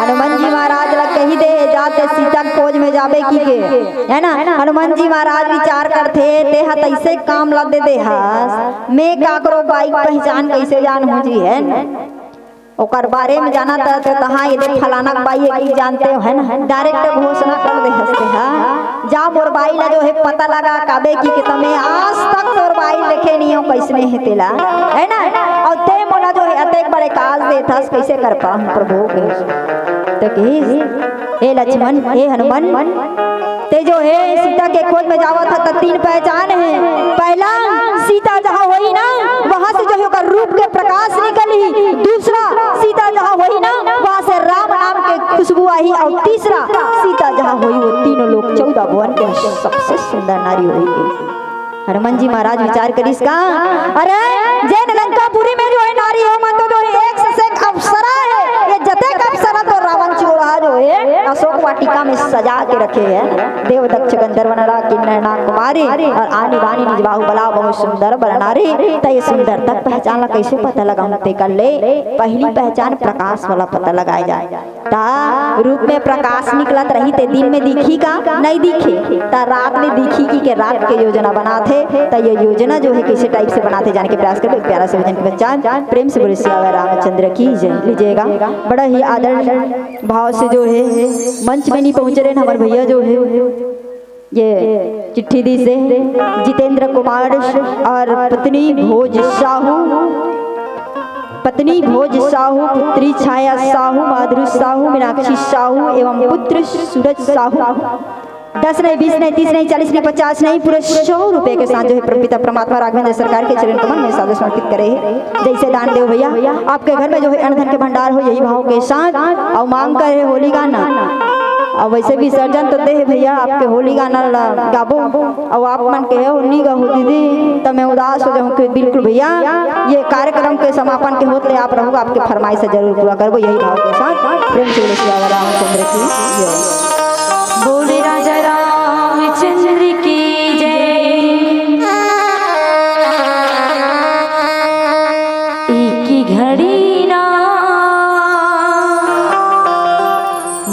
हनुमान जी महाराज ला कहि दे, जाते सीता के खोज में जाबे कहिके, है ना? हनुमान जी महाराज विचार करथे, तें हा तइसे काम ला दे दे हस, मैं काकरो बाई के पहचान कइसे जानहूं जी, है ना? ओकर बारे में जानत हस त, हाँ, ये दे फलाना के बाई हे, जानते हो, है ना? डायरेक्ट घोषणा कर दे हस तें हा, जा मोर बाई ला जो हे पता लगा काबे कहिके, त मैं आज तक तोर बाई देखे नहीं हंव, कइसने हे तेला, है ना? अउ तें मोला जो हे अतेक बड़े काज देथस, कइसे कर पाहूं प्रभु के? त कहिस, हे लक्ष्मण, हे हनुमान, तें जो हे सीता के खोज में जावत हस त तीन पहचान हे। पहला, सीता जहां होही ना, वहां से जो हे ओकर रूप के प्रकाश निकलही। दूसरा, सीता जहां होही ना, वहां से राम नाम के खुशबू आही। और तीसरा, सीता जहां होही वो तीनों लोक चौदह भुवन के सबसे सुंदर नारी होही। हनुमान जी महाराज विचार करिस का, अरे, जेन लंकापुरी में जो हे नारी हे, ओमन तो जो हे एक से एक अप्सरा हे। ये जतेक अप्सरा तो रावण चिगोड़हा जो हे, अशोक वाटिका में सजा के रखे हे। देव दक्ष गंधर्व नरा किन्नर नाग कुमारी और आनी बानी निज बाहु बला बहुत सुंदर बर नारी। त ये सुंदर तक पहचान ला कैसे पता लगाऊं? तेकर ले पहली पहचान प्रकाश वाला पता लगाए जाए। त रूप में प्रकाश निकलत रही ते दिन में दिखी का? नहीं दिखे। त रात में दिखी कि के रात के योजना बनाथे। त ये योजना जो है कैसे टाइप से बनाथे जाने के प्रयास करबे। प्यारा से भजन के पहचान प्रेम से बोले सियावर रामचंद्र की जय। लीजिएगा बड़ा ही आदर भाव से जो है मंच में नहीं पहुंच रहे हैं हमारे भैया जो है ये चिट्ठी दी से जितेंद्र कुमार और पत्नी भोज साहू, पत्नी भोज साहू, पुत्री छाया साहू, माधुरी साहू, मीनाक्षी साहू एवं पुत्र सूरज साहू। दस नहीं, बीस नहीं, तीस नहीं, चालीस नहीं, पचास नहीं, पूरे सौ रुपए के साथ जो है पिता परमात्मा राघवेंद्र सरकार के चरण कमल में सादर समर्पित करे है। जैसे दान देव भैया, आपके घर में जो है अन्न धन के भंडार हो, यही भाव के साथ। और मांग करे होली गाना, और वैसे विसर्जन तो दे है भैया, आपके होली गाना ला गाबो। और आप मन के हो नी गाहू दीदी, त मैं उदास हो जाऊं कि बिल्कुल भैया, ये कार्यक्रम के समापन के होते आप रहूंगा, आपके फरमाइश से जरूर पूरा करबो। यही भाव के साथ प्रेम से बोले सियावर रामचंद्र की जय। बोले राजा रामचंद्र की जय। एक घड़ी ना,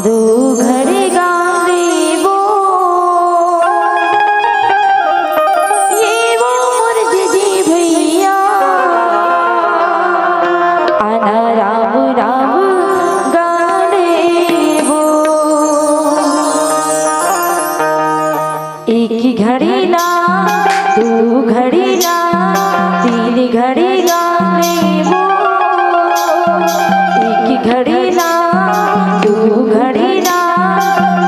दो घड़ी गाने वो, ये वो मुर्द जी भैया, आना राम राम गाने वो। एक घड़ी ना, दो घड़ी ना, तीन घड़ी गाने वो। एक घड़ी ना, दो घड़ी ना,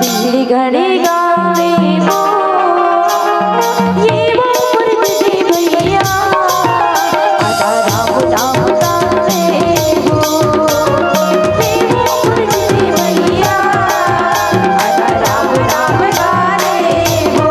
तीन घड़ी गाने वो। ये वो मुर्द जी भैया, आधा राम राम गाने वो। ये वो मुर्द जी भैया, आधा राम राम गाने वो।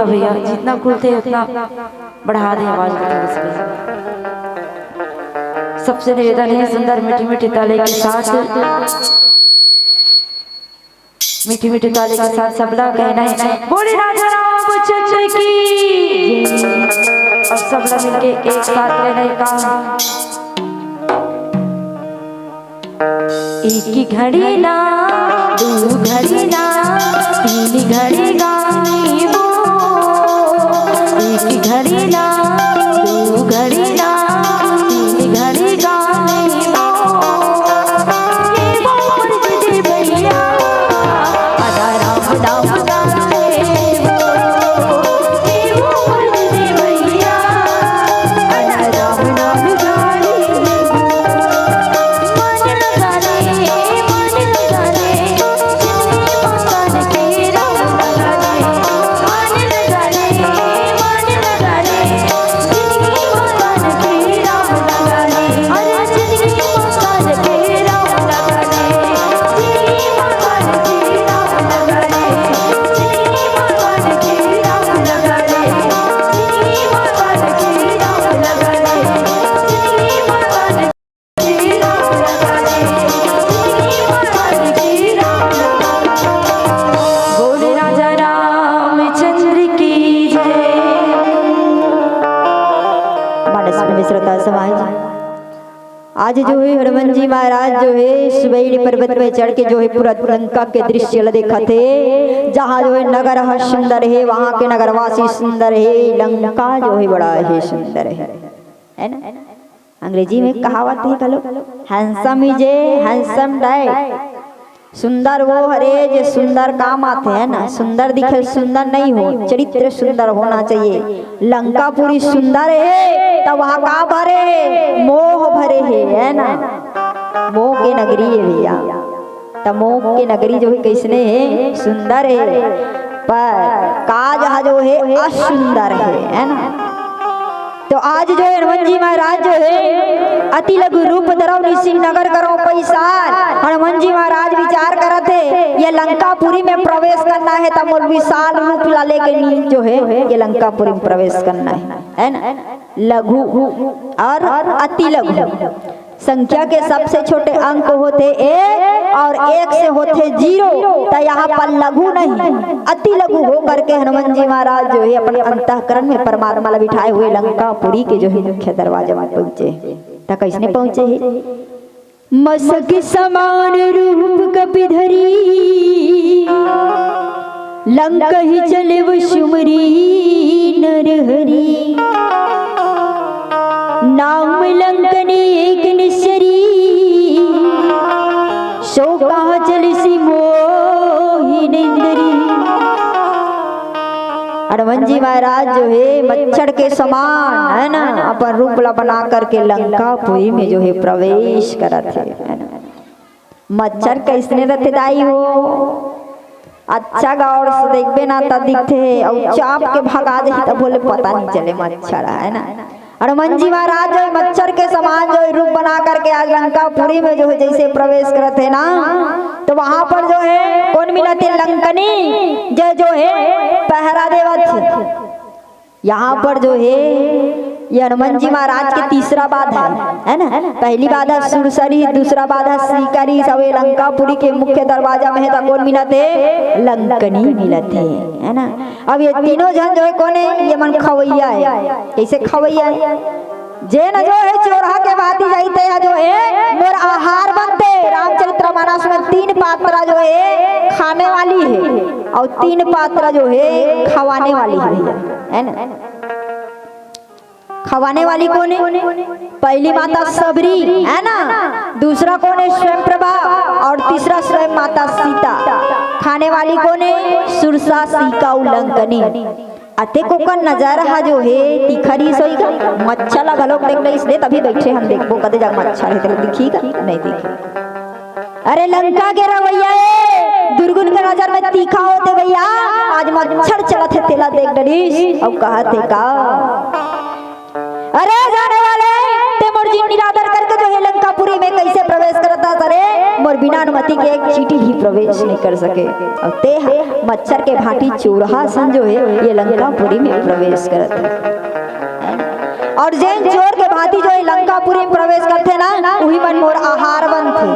भैया, जितना खुलथे उतना बढ़ा दे आवाज को थोड़ा सा। सबसे निवेदन है, सुंदर मीठे मीठे ताले के साथ, मीठे मीठे ताले के साथ सबला कहना है, "बोले राजा रामचंद्र की।" और सबला मिलके एक साथ कहना है, काम एक घड़ी ना, दू घड़ी ना, तीन घड़ी गाइबो। एक घड़ी ना, दू घड़ी ना, तीन घड़ी गाइबो। ये वो परदेसी भैया, आधा राम नाम गाइबो। ये वो परदेसी भैया, आधा राम नाम गाइबो। बोले राजा रामचंद्र की जय। मानस में श्रोता समाज, आज जो है हनुमान जी महाराज जो है सुबेर पर्वत में चढ़ के जो है पूरा लंका के दृश्य ल देखत हे, जहाँ जो है नगर ह सुंदर है, वहाँ के नगरवासी सुंदर है, लंका जो है बड़ा है सुंदर है, है ना? अंग्रेजी में कहावत है घलो, "Handsome is a handsome died।" सुंदर वो हरे जे सुंदर काम आथे, है ना? सुंदर दिखे सुंदर नहीं हो, चरित्र सुंदर होना चाहिए। लंकापुरी सुंदर है, त वहाँ का भरे है? मोह भरे है, है ना? मोह के नगरी है भैया। त मोह के नगरी जो है कैसने है? सुंदर है, पर काज ह जो है असुंदर है, है ना? तो आज जो है हनुमान जी महाराज जो है अति लघु रूप धरव निसिंग नगर करव पइसान। हनुमान जी महाराज विचार करत हे, ये लंकापुरी में प्रवेश करना है त मोला विशाल रूप ला लेके नी जो है ये लंकापुरी में प्रवेश करना है, है ना? लघु और अति लघु। संख्या के सबसे छोटे अंक होथे एक और एक से होथे जीरो, त यहाँ पर लघु नहीं, अति लघु हो करके हनुमान जी महाराज जो है अपन अंतःकरण में परमात्मा ला बिठाए हुए लंकापुरी के जो है मुख्य दरवाजा में पहुँचे। त कैसने पहुँचे हे? मसक समान रूप कपि धरी, लंकहि चलेव सुमरी नर हरी। नाम लंकन एक निसरी, सो कहा चलिसि मोहि निंदरी। हनुमान जी महाराज जो है मच्छर के समान, है ना, अपन रूप ला बना करके लंकापुरी में जो है प्रवेश करत हे, है ना। मच्छर कैसने रथे दाई हो? अच्छा गौर से देखबे ना त दिखथे, अउ चाप के भगा जाही त बोले पता नहीं चले मच्छर, है ना। हनुमान जी महाराज जो मच्छर के समान जो रूप बना करके आज लंकापुरी में जो है जैसे प्रवेश करत हे ना, तो वहां पर जो है कौन मिलत हे? लंकनी, जो जो है पहरा देवत हे। यहाँ पर जो है ये हनुमान जी महाराज के तीसरा बाधा है, है ना? पहली बाधा सुरसरी, दूसरा बाधा सीकरी, सब ये लंकापुरी के मुख्य दरवाजा में हे, त कौन मिलत हे? लंकनी मिलत हे, है ना? अब ये तीनों झन जो है कौन हे? ये मन खवैया हे। कैसे खवैया हे? जेन जो है चोरहा के बाती जाई ते ह जो है मोर आहार बनथे। रामचरित मानस में तीन पात्रा जो है खाने वाली है और तीन पात्रा जो है खवाने वाली है, है ना? खवाने वाली कौन है? पहली माता सबरी, है ना? दूसरा कौन है? स्वयं प्रभा। और तीसरा स्वयं माता सीता। खाने वाली कौन है? सुरसा, सीका, उल्लंकनी। अतेक ओकर नजर ह जो हे तीखा रिहिस होही गा, मच्छर ला घलोक देख डरिस, ले तभी बइठे हन, देखबो कते जग मच्छर हे, तेला दिखही गा, नहीं दिखही। अरे लंका के रवैया ए, दुर्गुन के नजर में तीखा होथे भैया, आज मच्छर चलत हे तेला देख डरिस, अउ कहत हे का, अरे जाने वाले, ते मोर जिन निरादर करके जो हे लंकापुरी में कइसे प्रवेश करत हस रे? मोर बिना अनुमति के एक चींटी भी प्रवेश नहीं कर सके। अउ तें ह मच्छर के भांति चोरहा सन जो हे, ये लंकापुरी में प्रवेश करत हे। अउ जेन चोर के भांति जो हे लंकापुरी में प्रवेश करथे ना, उही मन मोर आहार बनथे।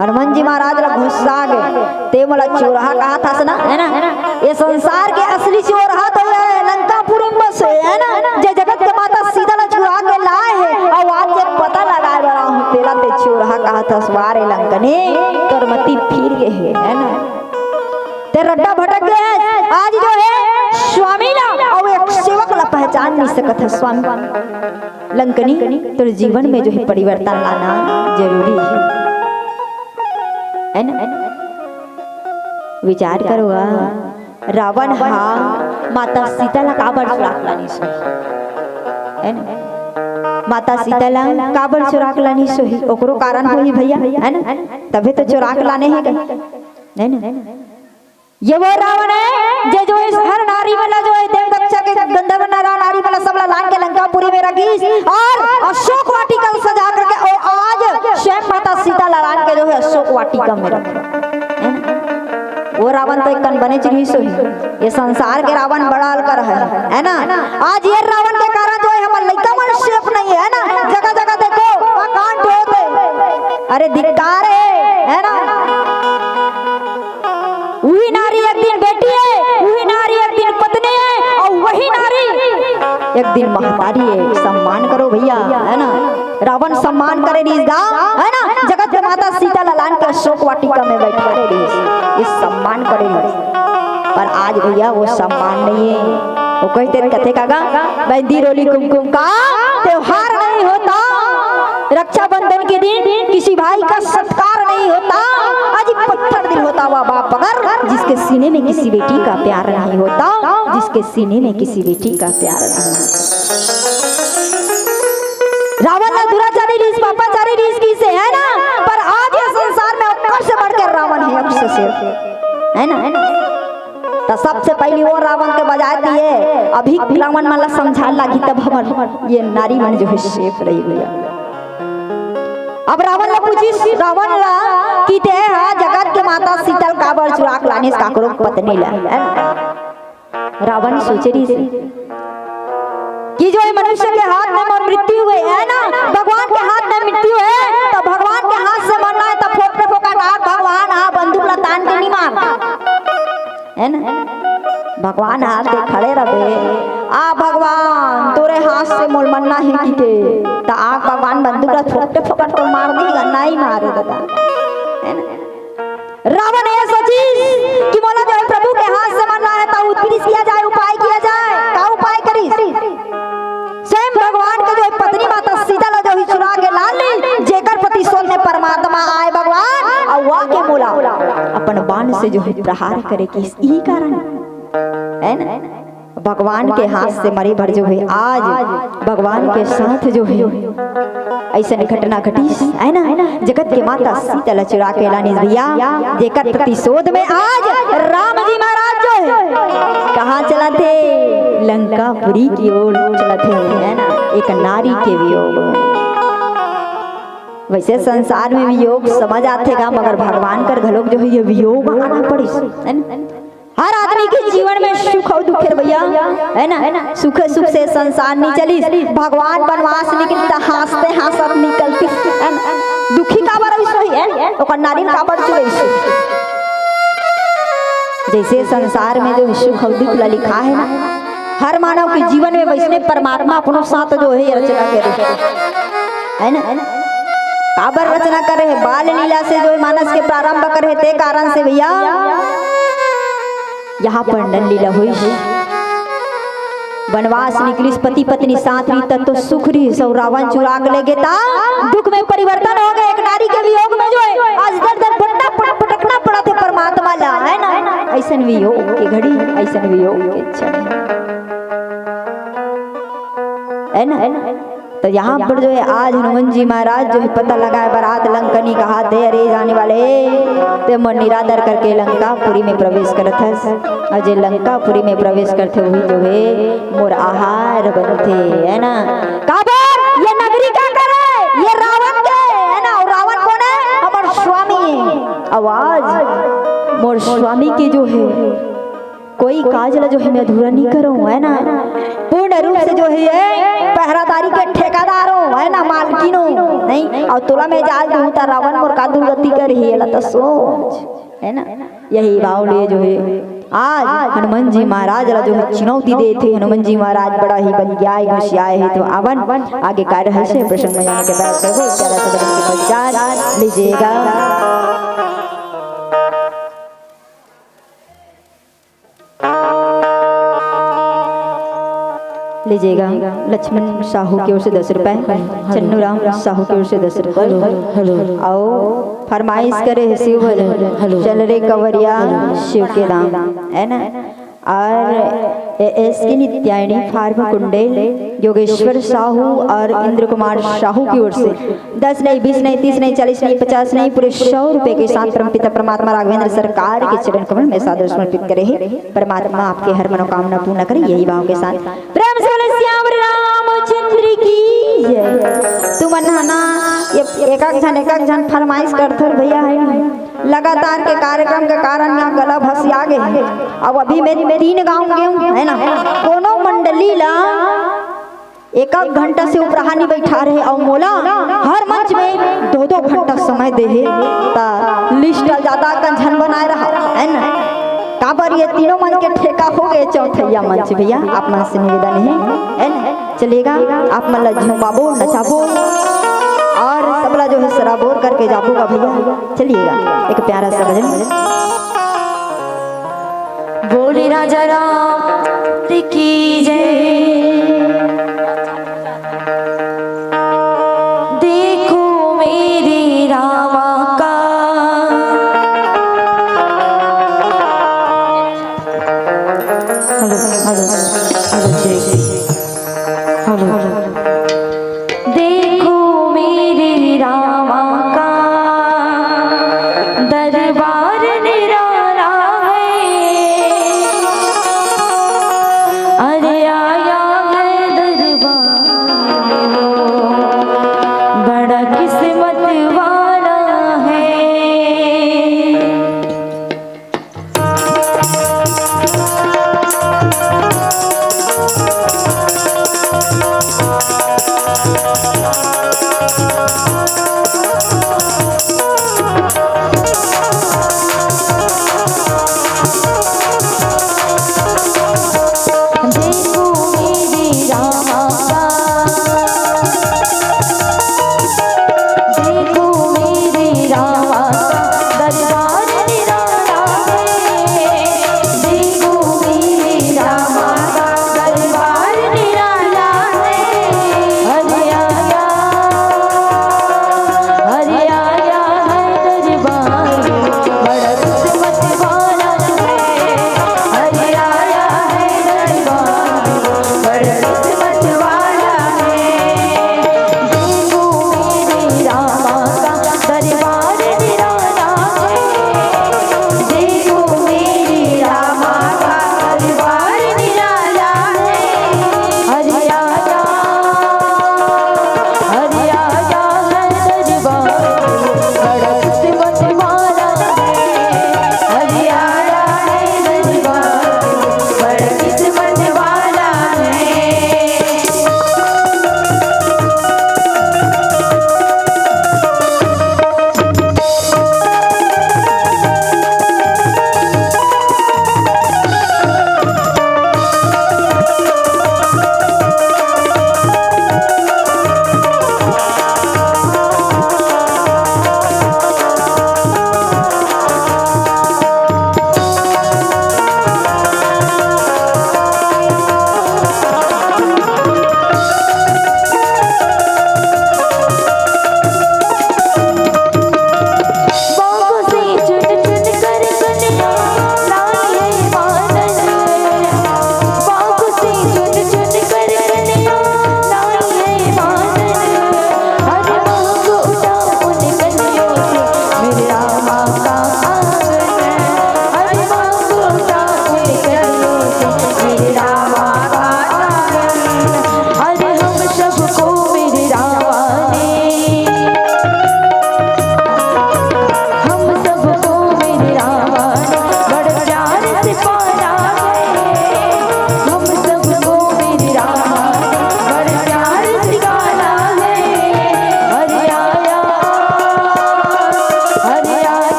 हनुमान जी महाराज ला गुस्सा आ गे, तें मोला चोरहा कहत हस ना, हे ना? ये संसार के असली चोरहा तो ये लंकापुरी में बसे हे, हे ना? जे जगत के माता सीता ला चुरा के लाए हे, अउ आज जे पता लगाए बर आहूं, तेला तें चोरहा कहत हस, वाह रे लंकनी, तोर मति फिर गे हे, हे ना? तें रद्दा भटक गे हस, आज जो हे स्वामी ला अउ एक सेवक ला पहचान नहीं सकत हस स्वामी। लंकनी, तोर जीवन में जो हे परिवर्तन लाना जरूरी हे, हे ना? विचार कर ओ, रावण हा माता सीता ला काबर चुरा के लानिस होही, हे ना? माता सीता ला काबर चुरा के लानिस होही, ओकरो कारण होही भैया, हे ना? तभे तो चुरा के लाने हे, हे ना? ये वो रावण हे, जे जो हे हर नारी मन ला जो हे देव दक्ष के गंधर्व नर नारी मन ला सब ला लान के लंकापुरी में रखिस अउ अशोक वाटिका सजा करके अउ आज स्वयं माता सीता ला लान के जो हे अशोक वाटिका में रखे। हे ना? वो रावण तो एक कन बने जिनिस होही। ये संसार के रावण बड़ा अलकर हे, हे ना? आज ये रावण के कारण जो हे हमर लइका मन safe नहीं हे, हे ना? जगह जगह देखो, का कांड होत हे। अरे धिक्कार हे, हे ना? उही नारी एक दिन बेटी हे, उही नारी एक दिन पत्नी हे, अउ वही नारी एक दिन महतारी हे। सम्मान करो भैया, हे ना? रावण सम्मान करे रिहिस गा, हे ना? जगत के माता सीता ला लान के अशोक वाटिका में बैठारे रिहिस, ये सम्मान करे रिहिस। पर आज भैया वो सम्मान नहीं हे। वो कहिथे, कथे का गा, मेहंदी रोली कुमकुम का त्योहार नहीं होता, रक्षाबंधन के दिन किसी भाई का सत्कार नहीं होता। आज पत्थर दिल होता हुआ बाप अगर, जिसके सीने में किसी बेटी का प्यार नहीं होता, जिसके सीने में किसी बेटी का प्यार नहीं होता। रावण ला दुराचारी रिहिस, पापाचारी रिहिस किसे, हे ना? पर आज ये संसार में ओकर से बढ़ के रावण हे, अक्ष से, हे ना? त सबसे पहिली वो रावण के बजाय दिए, अभी रावण मन ला समझाए लागही, तब हमर ये नारी मन जो हे safe रही भैया। अब रावण ला पूछिस, रावण ला कि तें हा जगत के माता सीता ला काबर चुरा के लानिस काकरो पत्नी ला, हे ना? रावण सोचे रिहिस कि जो हे मनुष्य के हाथ में मोर मृत्यु हे, हे ना? भगवान के हाथ में मृत्यु हे, त भगवान के हाथ से मरना हे, त फोकट फोकट आग भगवान हा बंदूक ला तान के नहीं मार, हे ना? भगवान हा तें खड़े रहे, आ भगवान तोरे हाथ से मोर मरना हे कहिके, त आग भगवान बंदूक ला फोकटे फोकट तो मार दिही, नहीं मारे दादा, हे ना? रावण ये सोचिस कि मोला जो हे प्रभु के हाथ से मरना हे, त उत्पीड़ित किया जाए, उपाय किया जाए। का उपाय करिस? स्वयं भगवान के जो हे पत्नी माता सीता ला जो हे चुरा के लान लिस, जेकर प्रतिशोध में परमात्मा आए भगवान, अउ आके मोला अपन बाण से जो हे प्रहार करे किहिस, इही कारण, हे ना? भगवान के हाथ से मरे बर जो हे, आज भगवान के साथ जो हे अइसन घटना घटिस, हे ना? जगत के माता सीता ला चुरा के लानिस भैया, जेकर प्रतिशोध में आज राम जी महाराज जो हे कहाँ चलत हे? लंकापुरी की ओर चलत हे, हे ना? एक नारी के वियोग में। वइसे संसार में वियोग समझ आथे गा, मगर भगवान कर घलोक जो हे ये वियोग आना पड़िस, हे ना? हर आदमी के जीवन में सुख अउ दुख हे भैया, हे ना? सुखे सुख से संसार नइ चलिस। भगवान बनवास निकलिस त हाँसते हाँसत निकलतिस, हे ना? दुखी काबर होइस होही, हे ना? ओकर नारी काबर चुरइस होही? जइसे संसार में जो सुख अउ दुख ला लिखा हे ना, हर मानव के जीवन में वइसने परमात्मा अपनो साथ जो हे रचना करे, हे ना? काबर रचना करे हे? बाल लीला से जो मानस के प्रारंभ करे हे, ते कारण से भैया यहाँ पर नल लीला होइस। बनवास निकलिस, पति पत्नी साथ रहिस त तो सुख रहिस, अउ रावण चुरा के ले गे त दुख में परिवर्तन हो गे। एक नारी के वियोग में जो हे आज दर दर भटकना पड़-, भटकना पड़त हे परमात्मा ला, हे ना? अइसन वियोग के घड़ी, अइसन वियोग के क्षण, हे ना? त यहाँ पर जो हे आज हनुमान जी महाराज जो हे पता लगाए बर आत लंकनी कहाथे, अरे जाने वाले, तें मोर निरादर करके लंकापुरी में प्रवेश करत हस, अउ जे लंकापुरी में प्रवेश करथे उही जो हे मोर आहार बनथे, हे ना? काबर ये नगरी का करे, ये रावण के, हे ना? अउ आवाज मोर स्वामी के जो हे, कोई काज ला जो हे मैं अधूरा नहीं करूँ, है ना? पूर्ण रूप से जो हे, ए, पहरादारी के ठेकेदार हूँ, है ना, मालकिन हूँ, नहीं? अउ तोला मैं जाल दूँ त रावण मोर का दुर्गति करही, एला त सोच, है ना? यही भाव ले जो हे आज हनुमान जी महाराज ला जो हे चुनौती देथे। हनुमान जी महाराज बड़ा ही बलियाए होशियाए हे, तो आवन आगे का रहस्य प्रसंग में जाने के बाद प्रभु प्यारा सा भजन के प्रचार लीजिएगा। लीजिएगा, लक्ष्मण साहू की ओर से दस रुपए, चन्नू राम साहू की ओर से दस रुपए। Hello, hello. आओ, फरमाइश करे हे शिव भजन, हेलो, हेलो। चल रे कंवरिया, हेलो। शिव के धाम, है ना? और ए एस की नित्यायणी फार्म कुंडे, योगेश्वर साहू और इंद्र कुमार साहू की ओर से दस नहीं, बीस नहीं, तीस नहीं, चालीस नहीं, पचास नहीं, पूरे सौ रुपए के साथ परमपिता परमात्मा राघवेंद्र सरकार के चरण कमल में सादर समर्पित करे हे। परमात्मा आपके हर मनोकामना पूर्ण करे, यही भाव के साथ प्रेम से बोले सियावर रामचंद्र की जय। तुमन ह ना, ये एक एक झन, एक एक झन फरमाइश करथो भैया, है ना? लगातार के कार्यक्रम के कारण यहाँ गला भसिया गे हे। अब अभी मैं तीन गाँव गे हूँ, है ना? कोनो मंडली ला एक एक घंटा से उपराहा नहीं बैठा रहे, अउ मोला हर मंच में दो दो घंटा समय दे हे, त लिस्ट ज्यादा कन झन बनाए रहा, है ना? काबर ये तीनों मंच के ठेका हो गए, चौथैया मंच भैया, आप मन से निवेदन हे, है ना? चलेगा, आप मन ला झुमाबो, नचाबो और सबला जो हे सराबोर करके जाबो गा भैया। चलिएगा, एक प्यारा सा भजन। बोले राजा राम की जय। देखो मेरे रामा का। Hello, hello, hello, check. Hello. देखो मेरे रामा का दरबार निराला है। अरे आए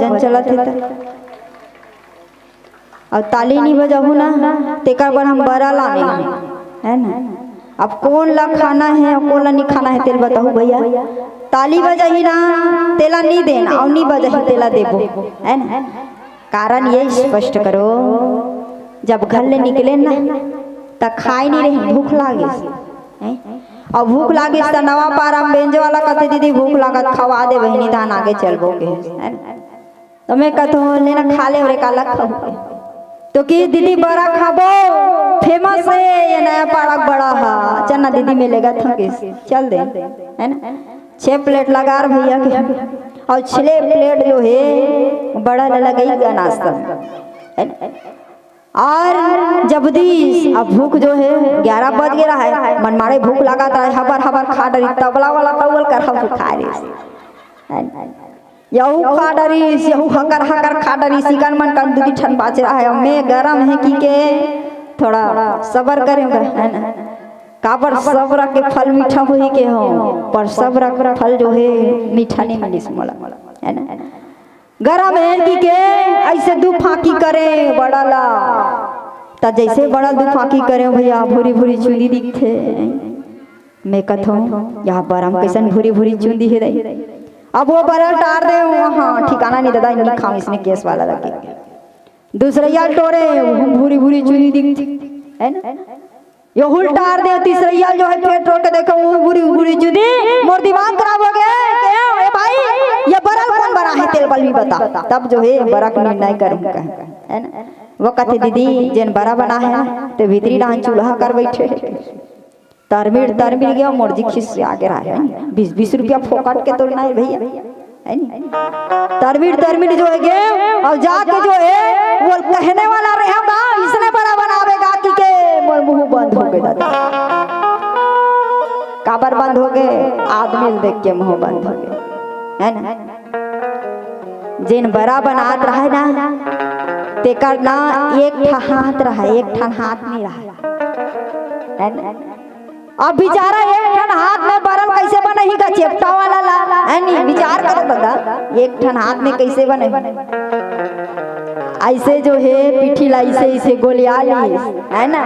भजन चलत हे त। अउ ताली नी बजाहू ना, तेकर बर हम बरा लाने हन, है ना? अब कोन ला खाना हे अउ कोन ला नी खाना हे, तेला बताहू भैया। ताली बजाही ना, तेला नी देन, अउ नी बजाही, तेला देबो, है ना? कारण ये स्पष्ट करो, जब घर ले निकले ना, त खाए नी रहे, भूख लागिस, हैं? अउ भूख लागिस त नवा पारा म बेंजो वाला कथे, "दीदी, भूख लागत, खवा दे बहिनी, तहन आगे चलबो," के, है ना? त मैं कथों, "ले ना, खा ले, अउ काला खाहू?" त कहिस, "दीदी, बरा खाबो, famous हे ये नया पारा के बरा हा, चल ना दीदी, मैं लेगत हँव," कहिस, चल दे, है ना? छह plate लगा रे भैया के, अउ छह plate जो हे, बरा ल लगई गा नाश्ता में, है ना? अउ जब दिस, अब भूख जो हे, ग्यारह बज गे रहे, मनमाड़े भूख लागत रहे, हबर हबर खा डरिस, तबला वाला तउल कर हम खा रहे। यहू खा डरिस, यहू हकर हकर खा डरिस, इकर मन कन दू ठन बाच रहे, मैं गरम हे कि के थोड़ा सबर करे, है ना? काबर सबर के फल मीठा होही के हो, पर सबर के फल जो हे मीठा नहीं मिलिस मोला, है ना? गरम हे कि के अइसे दू फांकी करे बरा ला, त जइसे बरा दू फांकी करे भैया, भूरी भूरी चुंदी दिखथे। मैं कथों, "या बरा म कइसन भूरी भूरी चुंदी हे दाई?" अब वो बरा ल टार दे, वहाँ ठिकाना नहीं दादा, इन्हीं खाम इसने केस वाला लगे। दूसरइया ल टोरे, वो भूरी भूरी चुंदी दिखथे, है ना? यहू ल टार दे, तीसरइया ल जो हे फेर टोर के देखे, वो भूरी भूरी चुंदी, मोर दिमाग खराब हो गे, के, "ए भाई, ये बरा ल कोन बना हे, तेला पहली बता, तब जो हे बरा के निर्णय करूँ," कहे, है ना? वो कथे, "दीदी, जेन बरा बना हे ना, ते भीतरी डहान चूल्हा कर बइठे हे।" तरमिर तरमिर गे, मोर जी खिसिया गे रहे, है ना? बीस बीस रुपया फोकट के तोड़ना हे भैया, है नी? तरमिर तरमिर जो हे गे, अउ जाके जो हे, वो कहने वाला रहे गा, इसने बरा बनावे गा कि के मोर मुंह बंद हो गे दादा। काबर बंद हो गे? आदमी ल देख के मुंह बंद हो गे, है ना? जेन बरा बनात रहे ना, तेकर ना एक ठा हाथ रहे, एक ठन हाथ नहीं रहे, है ना? अब बेचारा एक ठन हाथ में बरा ल कइसे बनही का चेपटा वाला ला, है नी? विचार करो दादा, एक ठन हाथ में कइसे बने? अइसे जो हे पीठी ला अइसे अइसे गोलिया ली, है ना?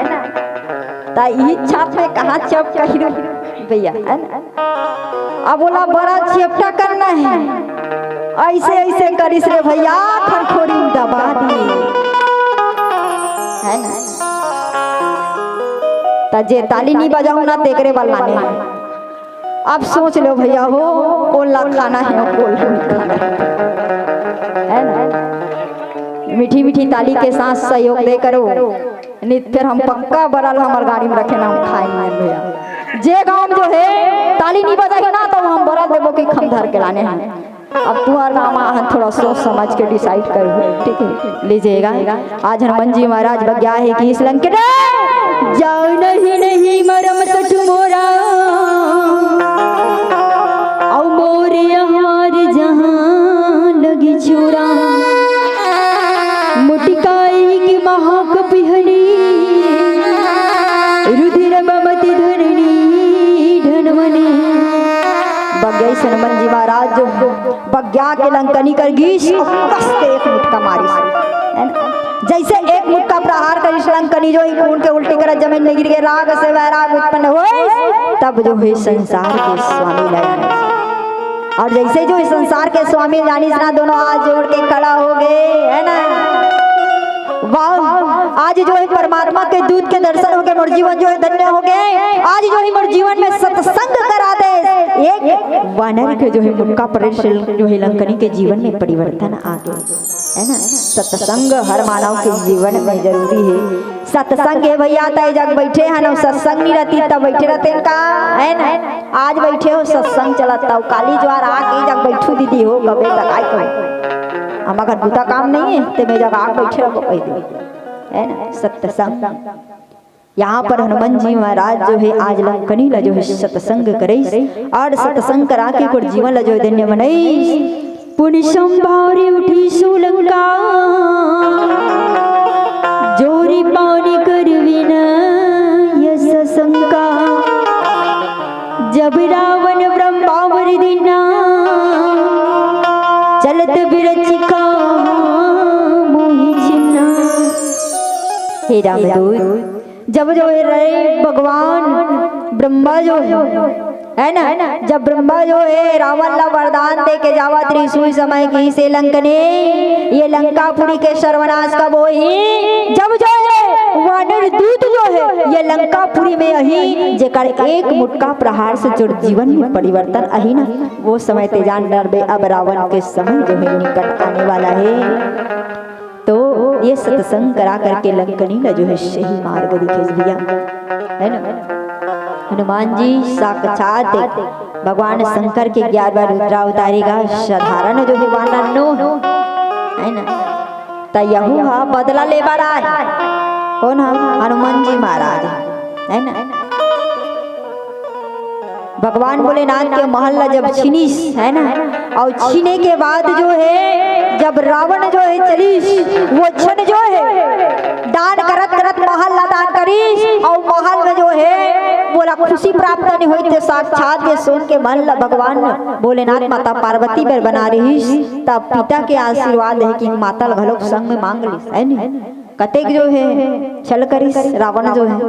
त इही छाप में कहाँ चेपटा ही भैया, है ना? अब ओला बरा चेपटा करना हे, अइसे अइसे करिस रे भैया, खरखोरी दबा दी, है ना? त जे ताली नी बजाहू ना, तेकरे बर लाने हे। अब सोच लो भैया हो, कोन ला खाना हे, कोन ला नी खाना हे, है ना? मीठी मीठी ताली के साथ सहयोग दे करो, नहीं त फेर हम पक्का बरा ल हमर गाड़ी में रखे ना, हम खाए नहीं भैया। जे गांव में जो हे ताली नी बजाही ना, त हम बरा ल देबो कि खम धर के लाने हे। अब तुंहर गांव में हन, थोड़ा सोच समझ के decide करो, ठीक है? लीजिएगा, आज हनुमान जी महाराज बग्या हे कि इस लंके रे, जान ही नहीं मरम सठ मोरा, अउ मोर आहार जहां लगी चूरा, मुटिकाई की महक पिहली, रुधिर बमति धरणी ढनमनी। बग्या अइस हनुमान जी महाराज जो बग्या के लंकनी कर गीस, अउ कस के एक मुटका मारिस, है ना? जइसे एक मुटका प्रहार करिस, लंकनी जो ही खून के उल्टी करत जमीन में गिर गे, राग से वैराग उत्पन्न होइस, तब जो हे संसार के स्वामी ल जानिस। अउ जइसे जो हे संसार के स्वामी ल जानिस ना, दोनों हाथ जोड़ के खड़ा हो गे, है ना? वाह, आज जो हे परमात्मा के दूत के दर्शन हो गे, मोर जीवन जो हे धन्य हो गे। आज जो हे मोर जीवन में सत्संग करा दे, एक वानर के जो हे मुटका पड़े से जो हे लंकनी के जीवन में परिवर्तन आ गे, है ना? सत्संग हर मानव के जीवन में जरूरी हे। सत्संग हे भैया, त ए जग बइठे हन, अउ सत्संग नी रहतिस त बइठे रहतेन का, है ना? आज बइठे हो, सत्संग चलत हे, काली जुवार आके ए जग बइठू दीदी हो, कबे तक आए कहो, हम अगर बुता काम नहीं हे, त मैं जग आके बइठे रहो, कहि दे, है ना? सत्संग। यहाँ पर हनुमान जी महाराज जो हे आज लंकनी ला जो हे सत्संग करइस, अउ सत्संग करा के ओकर जीवन ला जो हे धन्य बनइस। पुनि संभारि उठीसु लंका, जोरि पानि कर विनय यश शंका। जब रावण ब्रह्मावर दीना, चलत बिरचिका हे रामदूत, जब जो हे रहे भगवान ब्रह्मा जो हे, है ना, जब ब्रह्मा जो हे रावण ला वरदान दे के जावत रहिस, उही समय कहिस हे लंकनी, ये लंकापुरी के सर्वनाश कब होही? जब जो हे वानर दूत जो हे ये लंकापुरी में आही, जेकर एक मुटका प्रहार से जो जीवन में परिवर्तन आही ना, वो समय ते जान डरबे, अब रावण के समय जो हे निकट आने वाला हे। तो ये सत्संग करा करके लंकनी ला जो हे सही मार्ग दिखेस भैया, है ना। हनुमान जी साक्षात भगवान शंकर के ग्यारह बार रुद्रा उतारेगा, साधारण जो हे वानर नो, है ना। त यहू हा बदला ले बर आए, कौन हा? हनुमान जी महाराज, है ना। भगवान भोलेनाथ के महल ला जब छीनिस, है ना, अउ छीने के बाद जो हे, जब रावण जो हे चलिस, वो क्षण जो हे, दान करत करत महल ला दान करिस, अउ महल में जो हे, वोला खुशी प्राप्त नहीं होई, ते साक्षात ये सोन के महल ला भगवान भोलेनाथ माता पार्वती बर बना रहिस, तब पिता के आशीर्वाद हे कि माता ला घलोक संग में मांग लिस, है नी? कतेक जो हे, छल करिस रावण जो हे,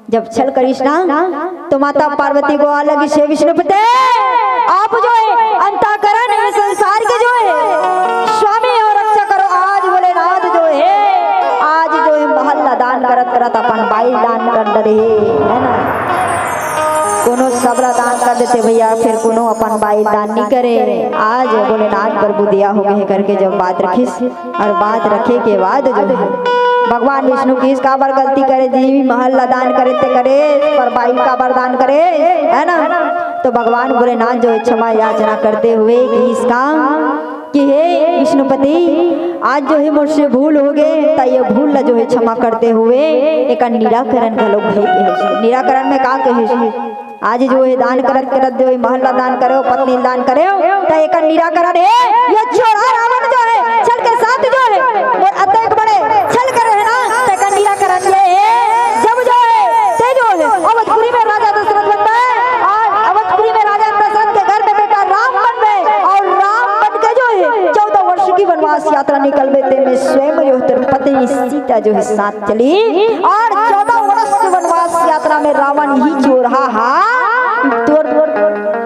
जब छल करिस ना, तो माता पार्वती गोहार लगिस, हे विष्णुपते, आप जो हे अंतःकरण, ये संसार के जो हे स्वामी अउ रक्षक करो। आज भोलेनाथ जो हे, आज जो हे महल ला दान करत करत अपन बाई दान कर डरे हे, है ना। कोनो सबला दान कर देते भैया, फिर कोनो अपन बाई दान नहीं करे। आज भोलेनाथ प्रभु दिया हो गए करके जब बात रखिस, अउ बात रखे के बाद जो हे भगवान विष्णु कहिस काबर गलती करे, जीवी महल ला दान करे ते करे, पर बाई काबर दान करे, है ना। तो भगवान भोलेनाथ जो हे क्षमा याचना करते हुए कहिस का कि हे विष्णुपति, आज जो हे मोर से भूल हो गए, त ये भूल ला जो हे क्षमा करते हुए एकर निराकरण घलो कहे के हे। निराकरण में का कहे? आज जो हे दान करत करत जो हे महल ला दान करेव, पत्नी ला दान करेव, त एकर निराकरण हे, ये छोरा रावण जो हे, छल के साथ जो हे, मोर अतेक बड़े छल करे हे ना, त एकर निराकरण ये हे, जब जो हे, ते जो हे, अवधपुरी में राजा दशरथ बनबे, अउ अवधपुरी में राजा दशरथ के घर में बेटा राम बनबे, अउ राम बन के जो हे, चौदह वर्ष की वनवास यात्रा निकलबे, ते में स्वयं जो हे, तोर पत्नी सीता जो हे, साथ चली, अउ चौदह वर्ष वनवास यात्रा में रावण ही चोरहा हा तोर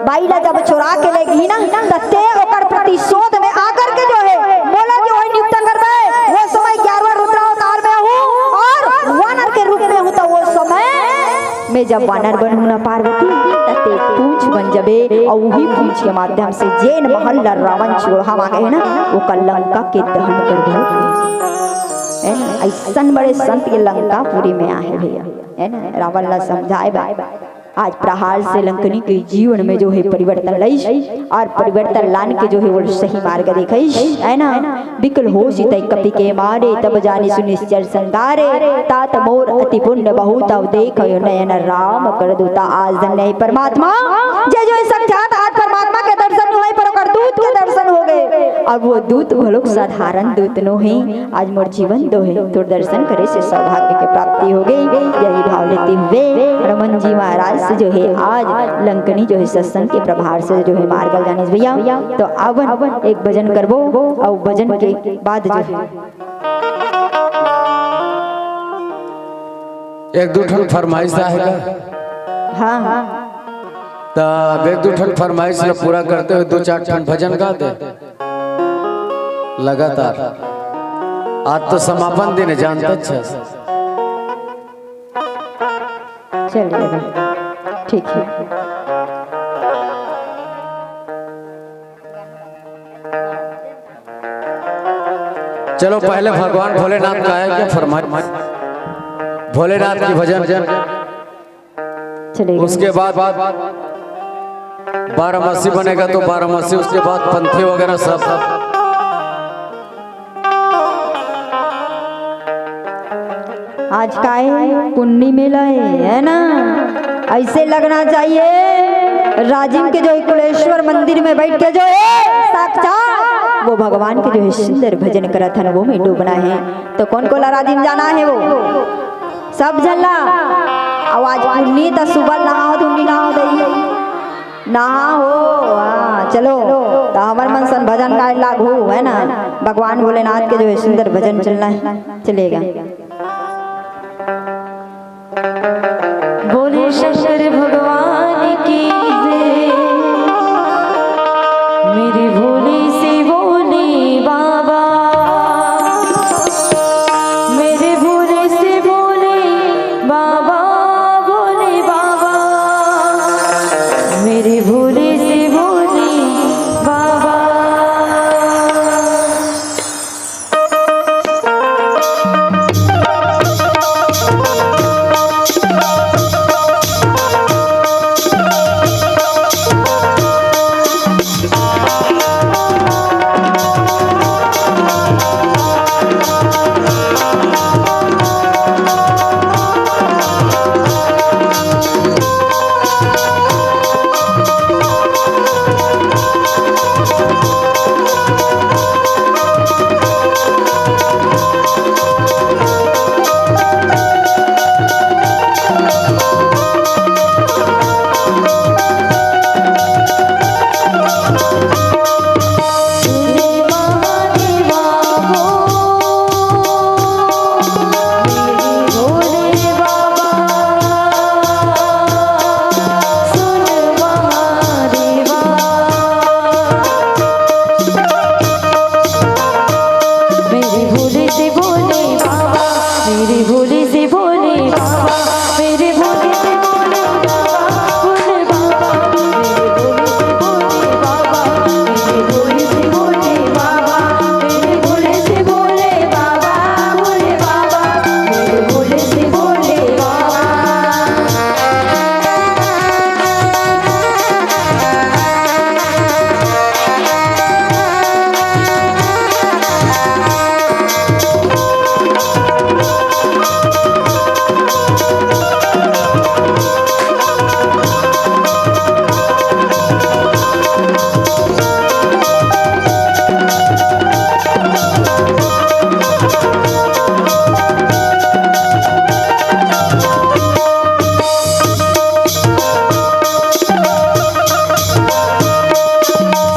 बाई ला जब चोरा के ले गई ना, त ते ओकर प्रतिशोध में आकर के जो हे, मोला जो हे नियुक्त करबे, वो समय ग्यारहवाँ रुद्रावतार में हूँ अउ वानर के रूप में हूँ, त वो समय में जब वानर बनहूँ ना पार्वती, त ते पूंछ बन जबे, अउ उही पूंछ के माध्यम से जेन महल ला रावण चोरहा मांगे हे ना, ओकर लंका के दहन कर दे। है ना? अइसन बड़े संत ये लंकापुरी में आहे भैया, है ना? रावण ला समझाए बा। आज प्रहार से लंकनी के जीवन में जो हे परिवर्तन लइस, अउ परिवर्तन लान के जो हे वो सही मार्ग दिखइस, है ना? बिकल होसी तइ कपि के मारे, तब जानिसु निश्चर संगारे। तात मोर अति पुण्य बहुत, अउ देखयो नयन राम कर दूता। आज धन्य हे परमात्मा, जे जो हे साक्षात आज परमात्मा के दर्शन होय, पर ओकर दूत के दर्शन हो गए। अब वो दूत घलोक साधारण दूत नो हे, आज मोर जीवन दो हे, तोर दर्शन करे से सौभाग्य के प्राप्ति हो गई। यही भाव लेते हुए रमन जी महाराज से जो हे आज लंकनी जो हे सत्संग के प्रभार से जो हे मार्ग जानिस भैया। तो आवन एक भजन करबो, अउ भजन के बाद जो हे एक दू ठन फरमाइश आहे का? हाँ, हाँ। त अब एक दू ठन फरमाइश ल पूरा करते हुए दू चार ठन भजन गा दे लगातार। आज तो समापन दिन हे, जानत हस। चलिएगा, ठीक है। चलो, पहले भगवान भोलेनाथ का है क्या फरमाइश? भोलेनाथ की भजन। चलेगा। उसके बाद बारामासी बनेगा तो बारामासी, उसके बाद पंथी वगैरह सब। आज का हे? पुन्नी मेला हे, है ना? ऐसे लगना चाहिए राजिम के जो हे कुलेश्वर मंदिर में बैठ के जो हे साक्षात वो भगवान के जो हे सुंदर भजन करत हन, वो में डूबना हे। तो कोन कोला राजिम जाना हे वो? सब झन ला। अउ आज पुन्नी त सुबह नहाओ धुन्नी नहाओ दई। नहा हो, हाँ, चलो। त हमर मन सन भजन गाए लागू, है ना? भगवान भोलेनाथ के जो हे सुंदर भजन चलना हे, चलेगा। बोले शंकर भगवान की जय। मेरे भोले से बोले बाबा, मेरे भोले से बोले बाबा, बोले बाबा, मेरे भोले से बोले बाबा। मेरे भोले से बोले बाबा, मेरे भोले से बोले बाबा, मेरे भोले से बोले बाबा, बोले बाबा, मेरे भोले से बोले बाबा, मेरे भोले से बोले बाबा, मेरे भोले से बोले बाबा, बोले बाबा, मेरे भोले से बोले बाबा।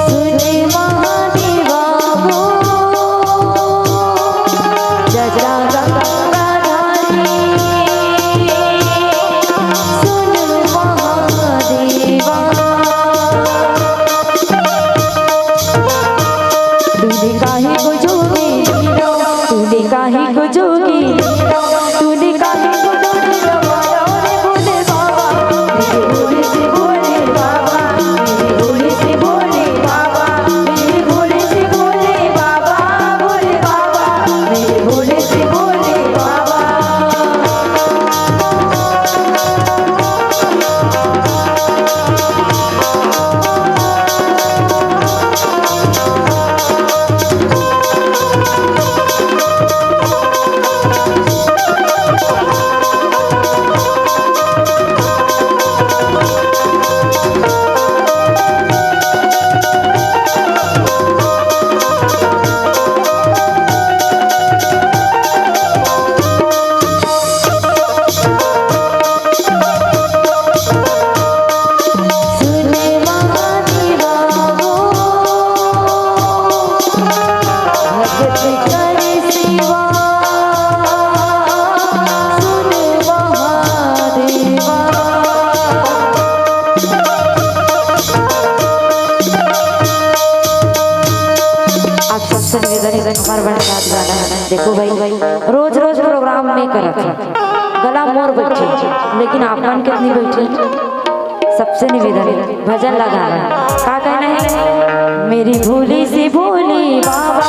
सुन महादेवा हो, जटा गंगाधारी। सुन महादेवा। तूने काहे को जोगी लीलो, तूने काहे को जोगी लीलो, तूने काहे को जोगी लीलो, रे भोले बाबा, मेरे भोले से भोले बाबा, मेरे भोले से भोले बाबा, मेरे भोले से भोले बाबा, भोले बाबा, मेरे भोले से भोले बाबा। सुन महादेवा हो, भगत करे सेवा, सुन महादेवा। आप सबसे निवेदन है, एक बार बड़ा याद गाना है। देखो भाई, रोज रोज प्रोग्राम नहीं करत है, गला मोर बैठे, लेकिन आप मन कितनी बैठे। सबसे निवेदन है, भजन लगाना है। का कहना है? मेरी भोली सी भोली बाबा।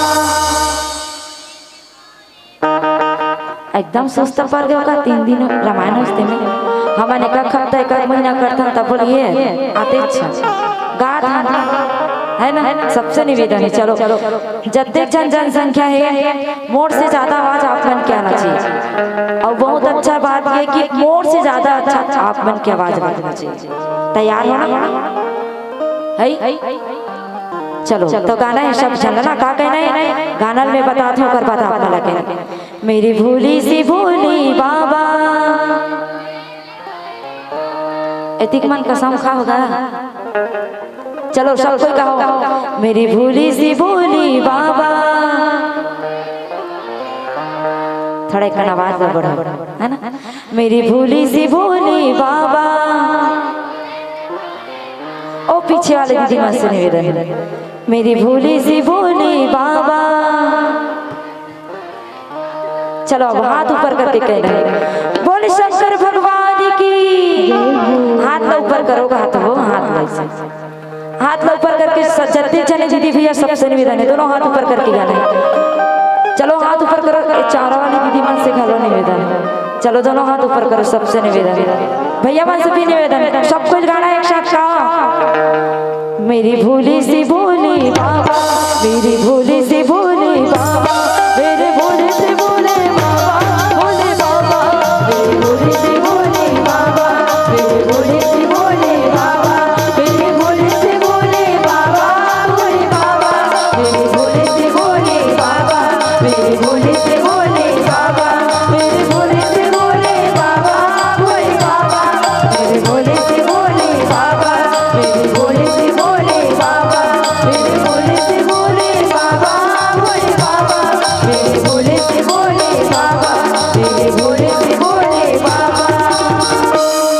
एकदम सुस्त पड़ गयो का? तीन दिन रामायण उसते में हमन एक एक हफ्ता, एक एक महीना करथन, तब बोलिए आते अच्छा गात हन, है ना? सबसे निवेदन है, चलो, जतेक झन जनसंख्या है, मोर से ज्यादा आवाज आप मन के आना चाहिए। और बहुत अच्छा बात ये कि मोर से ज्यादा अच्छा आप मन के आवाज बजना चाहिए। तैयार हो ना? है? चलो, तो गाना है, सब झन ला का कहना है, गाना में बतात हूँ, ओकर बाद आप मन ला कहना। मेरी भोली सी भोली बाबा। एतिक मन कसम खा होगा। चलो, सब कोई कहो, मेरी भोली सी भोली बाबा। थोड़ा एक आवाज ला बढ़ाओ, है ना? मेरी भोली सी भोली बाबा, ओ पीछे वाले दीदी मन से निवेदन है, मेरी भोली सी भोली बाबा। चलो, अब हाथ ऊपर करके कहना है, बोल शंकर भगवान की। हाथ ला ऊपर करो, हाथ हो, हाथ ला ऐसे। हाथ ला ऊपर करके स-, जत्ते जने दीदी भैया, सबसे निवेदन है, दोनों हाथ ऊपर करके गाना है। चलो, हाथ ऊपर करो, ये चारों वाली दीदी मन से घलो निवेदन है। चलो, दोनों हाथ ऊपर करो, सबसे निवेदन है। भैया मन से भी निवेदन है, सब कुछ गाना है एक साथ का। मेरी भोली सी भोली बाबा, मेरी भोली सी भोली बाबा, मेरे भोले से भोले बाबा, भोले बाबा, मेरी भोली सी भोली बाबा, मेरे भोले से भोले बाबा, मेरे भोले से भोले बाबा, भोले बाबा, मेरे भोले से भोले बाबा, मेरे भोले से भोले बाबा, मेरे भोले से भोले बाबा, भोले बाबा, मेरे भोले से भोले बाबा, मेरे भोले से भोले बाबा, मेरे भोले से भोले बाबा, भोले बाबा, मेरे भोले से भोले बाबा, मेरे भोले से भोले बाबा।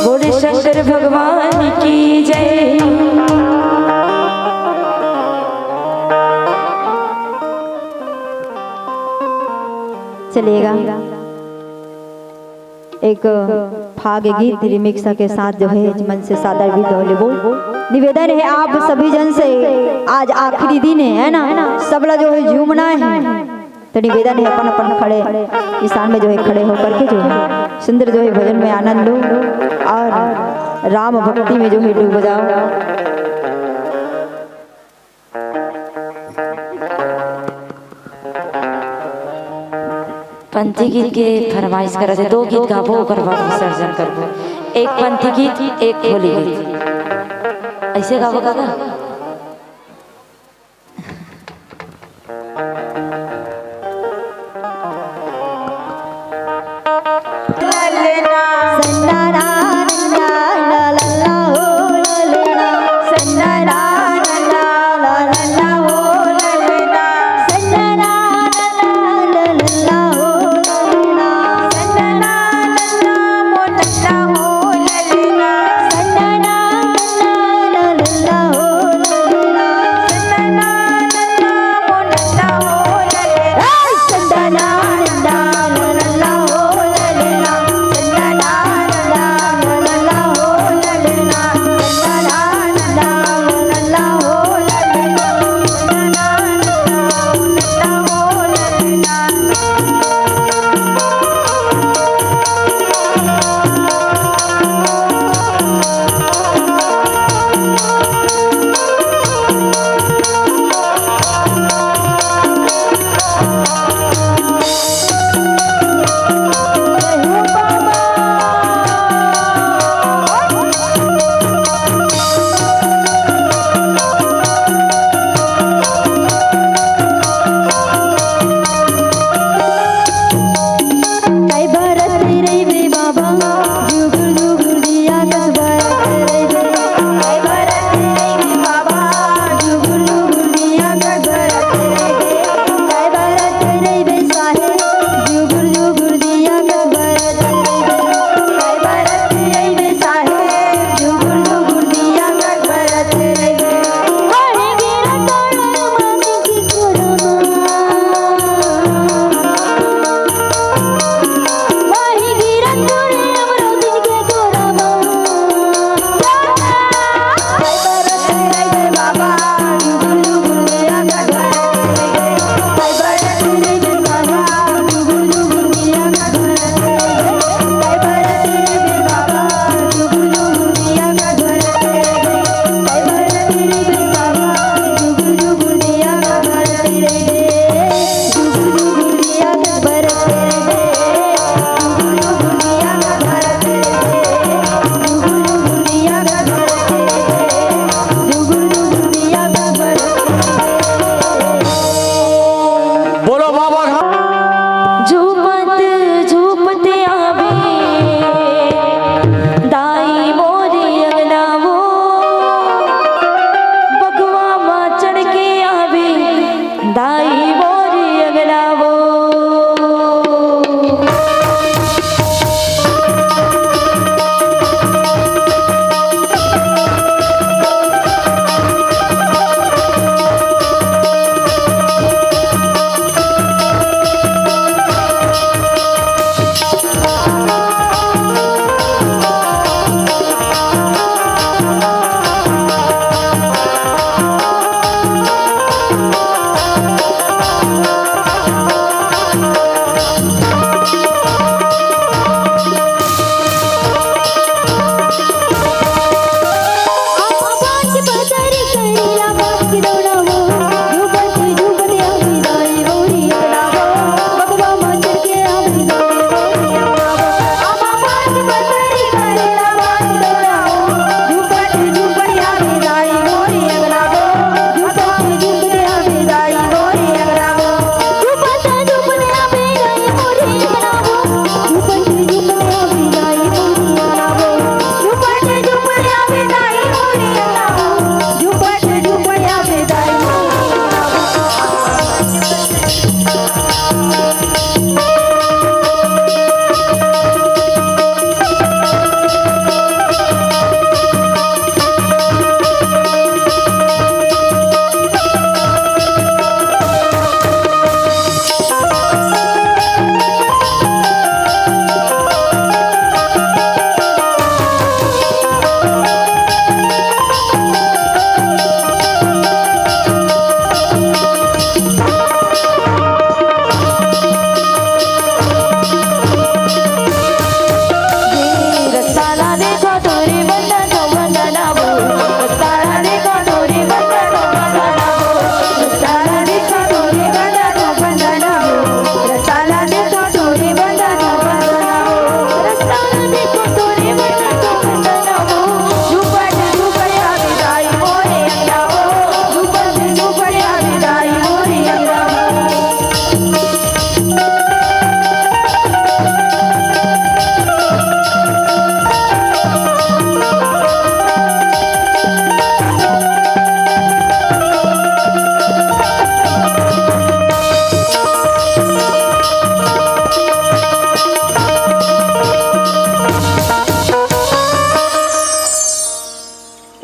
बोले शंकर भगवान की जय। चलेगा एक फाग गीत रिमिक्स के साथ जो है मन से सादर भी दो लेबो। निवेदन है आप सभी जन से, आज आखिरी दिन है, है ना, सबला जो है झूमना है, तो निवेदन है अपन अपन खड़े स्थान में जो है खड़े होकर के जो है सुंदर जो है भजन में आनंद लो और राम भक्ति में जो है डूब जाओ। पंथी गीत के फरमाइश करत हे, दो गीत गाबो, ओकर बाद विसर्जन करबो। एक पंथी गीत, एक होली गीत। ऐसे गाबो काका?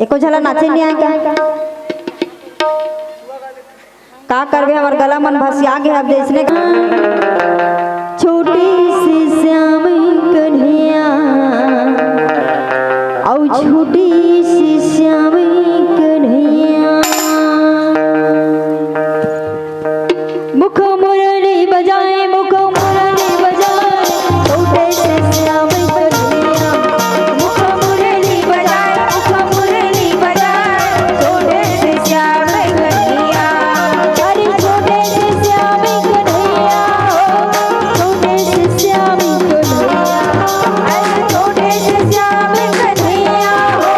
एको झला नाचे नहीं आए क्या? का करबे, हमर गला मन भसिया गे अब जैसने। छोटे से श्याम कन्हैया, औ छोटे से श्याम कन्हैया। मुख मुरली बजाए, मुख मुरली बजाए, छोटे से श्याम कन्हैया। मुख मुरली बजाए, मुख मुरली बजाए, छोटे से श्याम कन्हैया। अरे छोटे से श्याम कन्हैया हो, छोटे से श्याम कन्हैया। अरे छोटे से श्याम कन्हैया हो,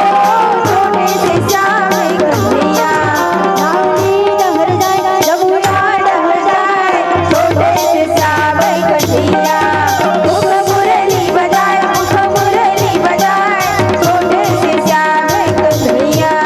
छोटे से श्याम कन्हैया। नाली डहर जाए, जमुना डहर जाए, छोटे से श्याम कन्हैया। मुख मुरली बजाए, मुख मुरली बजाए, छोटे से श्याम कन्हैया।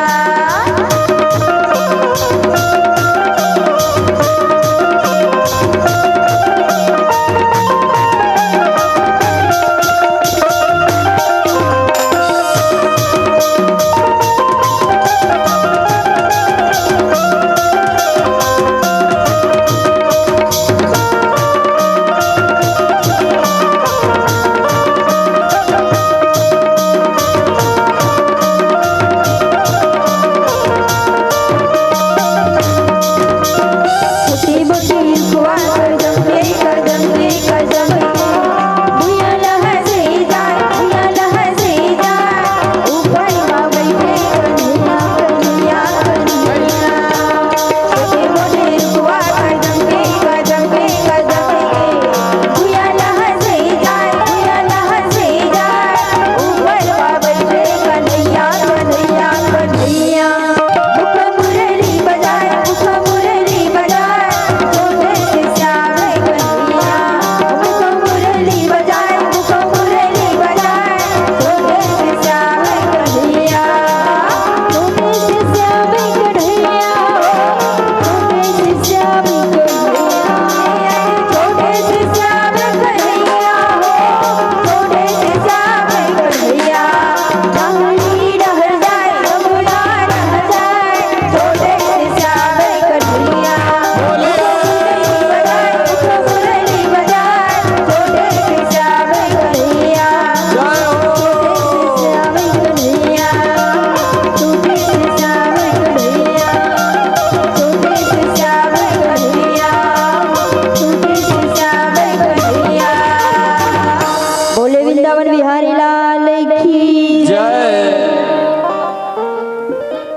बोले वृंदावन बिहारी लाल की जय।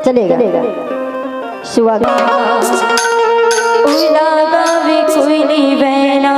चलेगा। सुहाग। उला गावे कोयली बहना।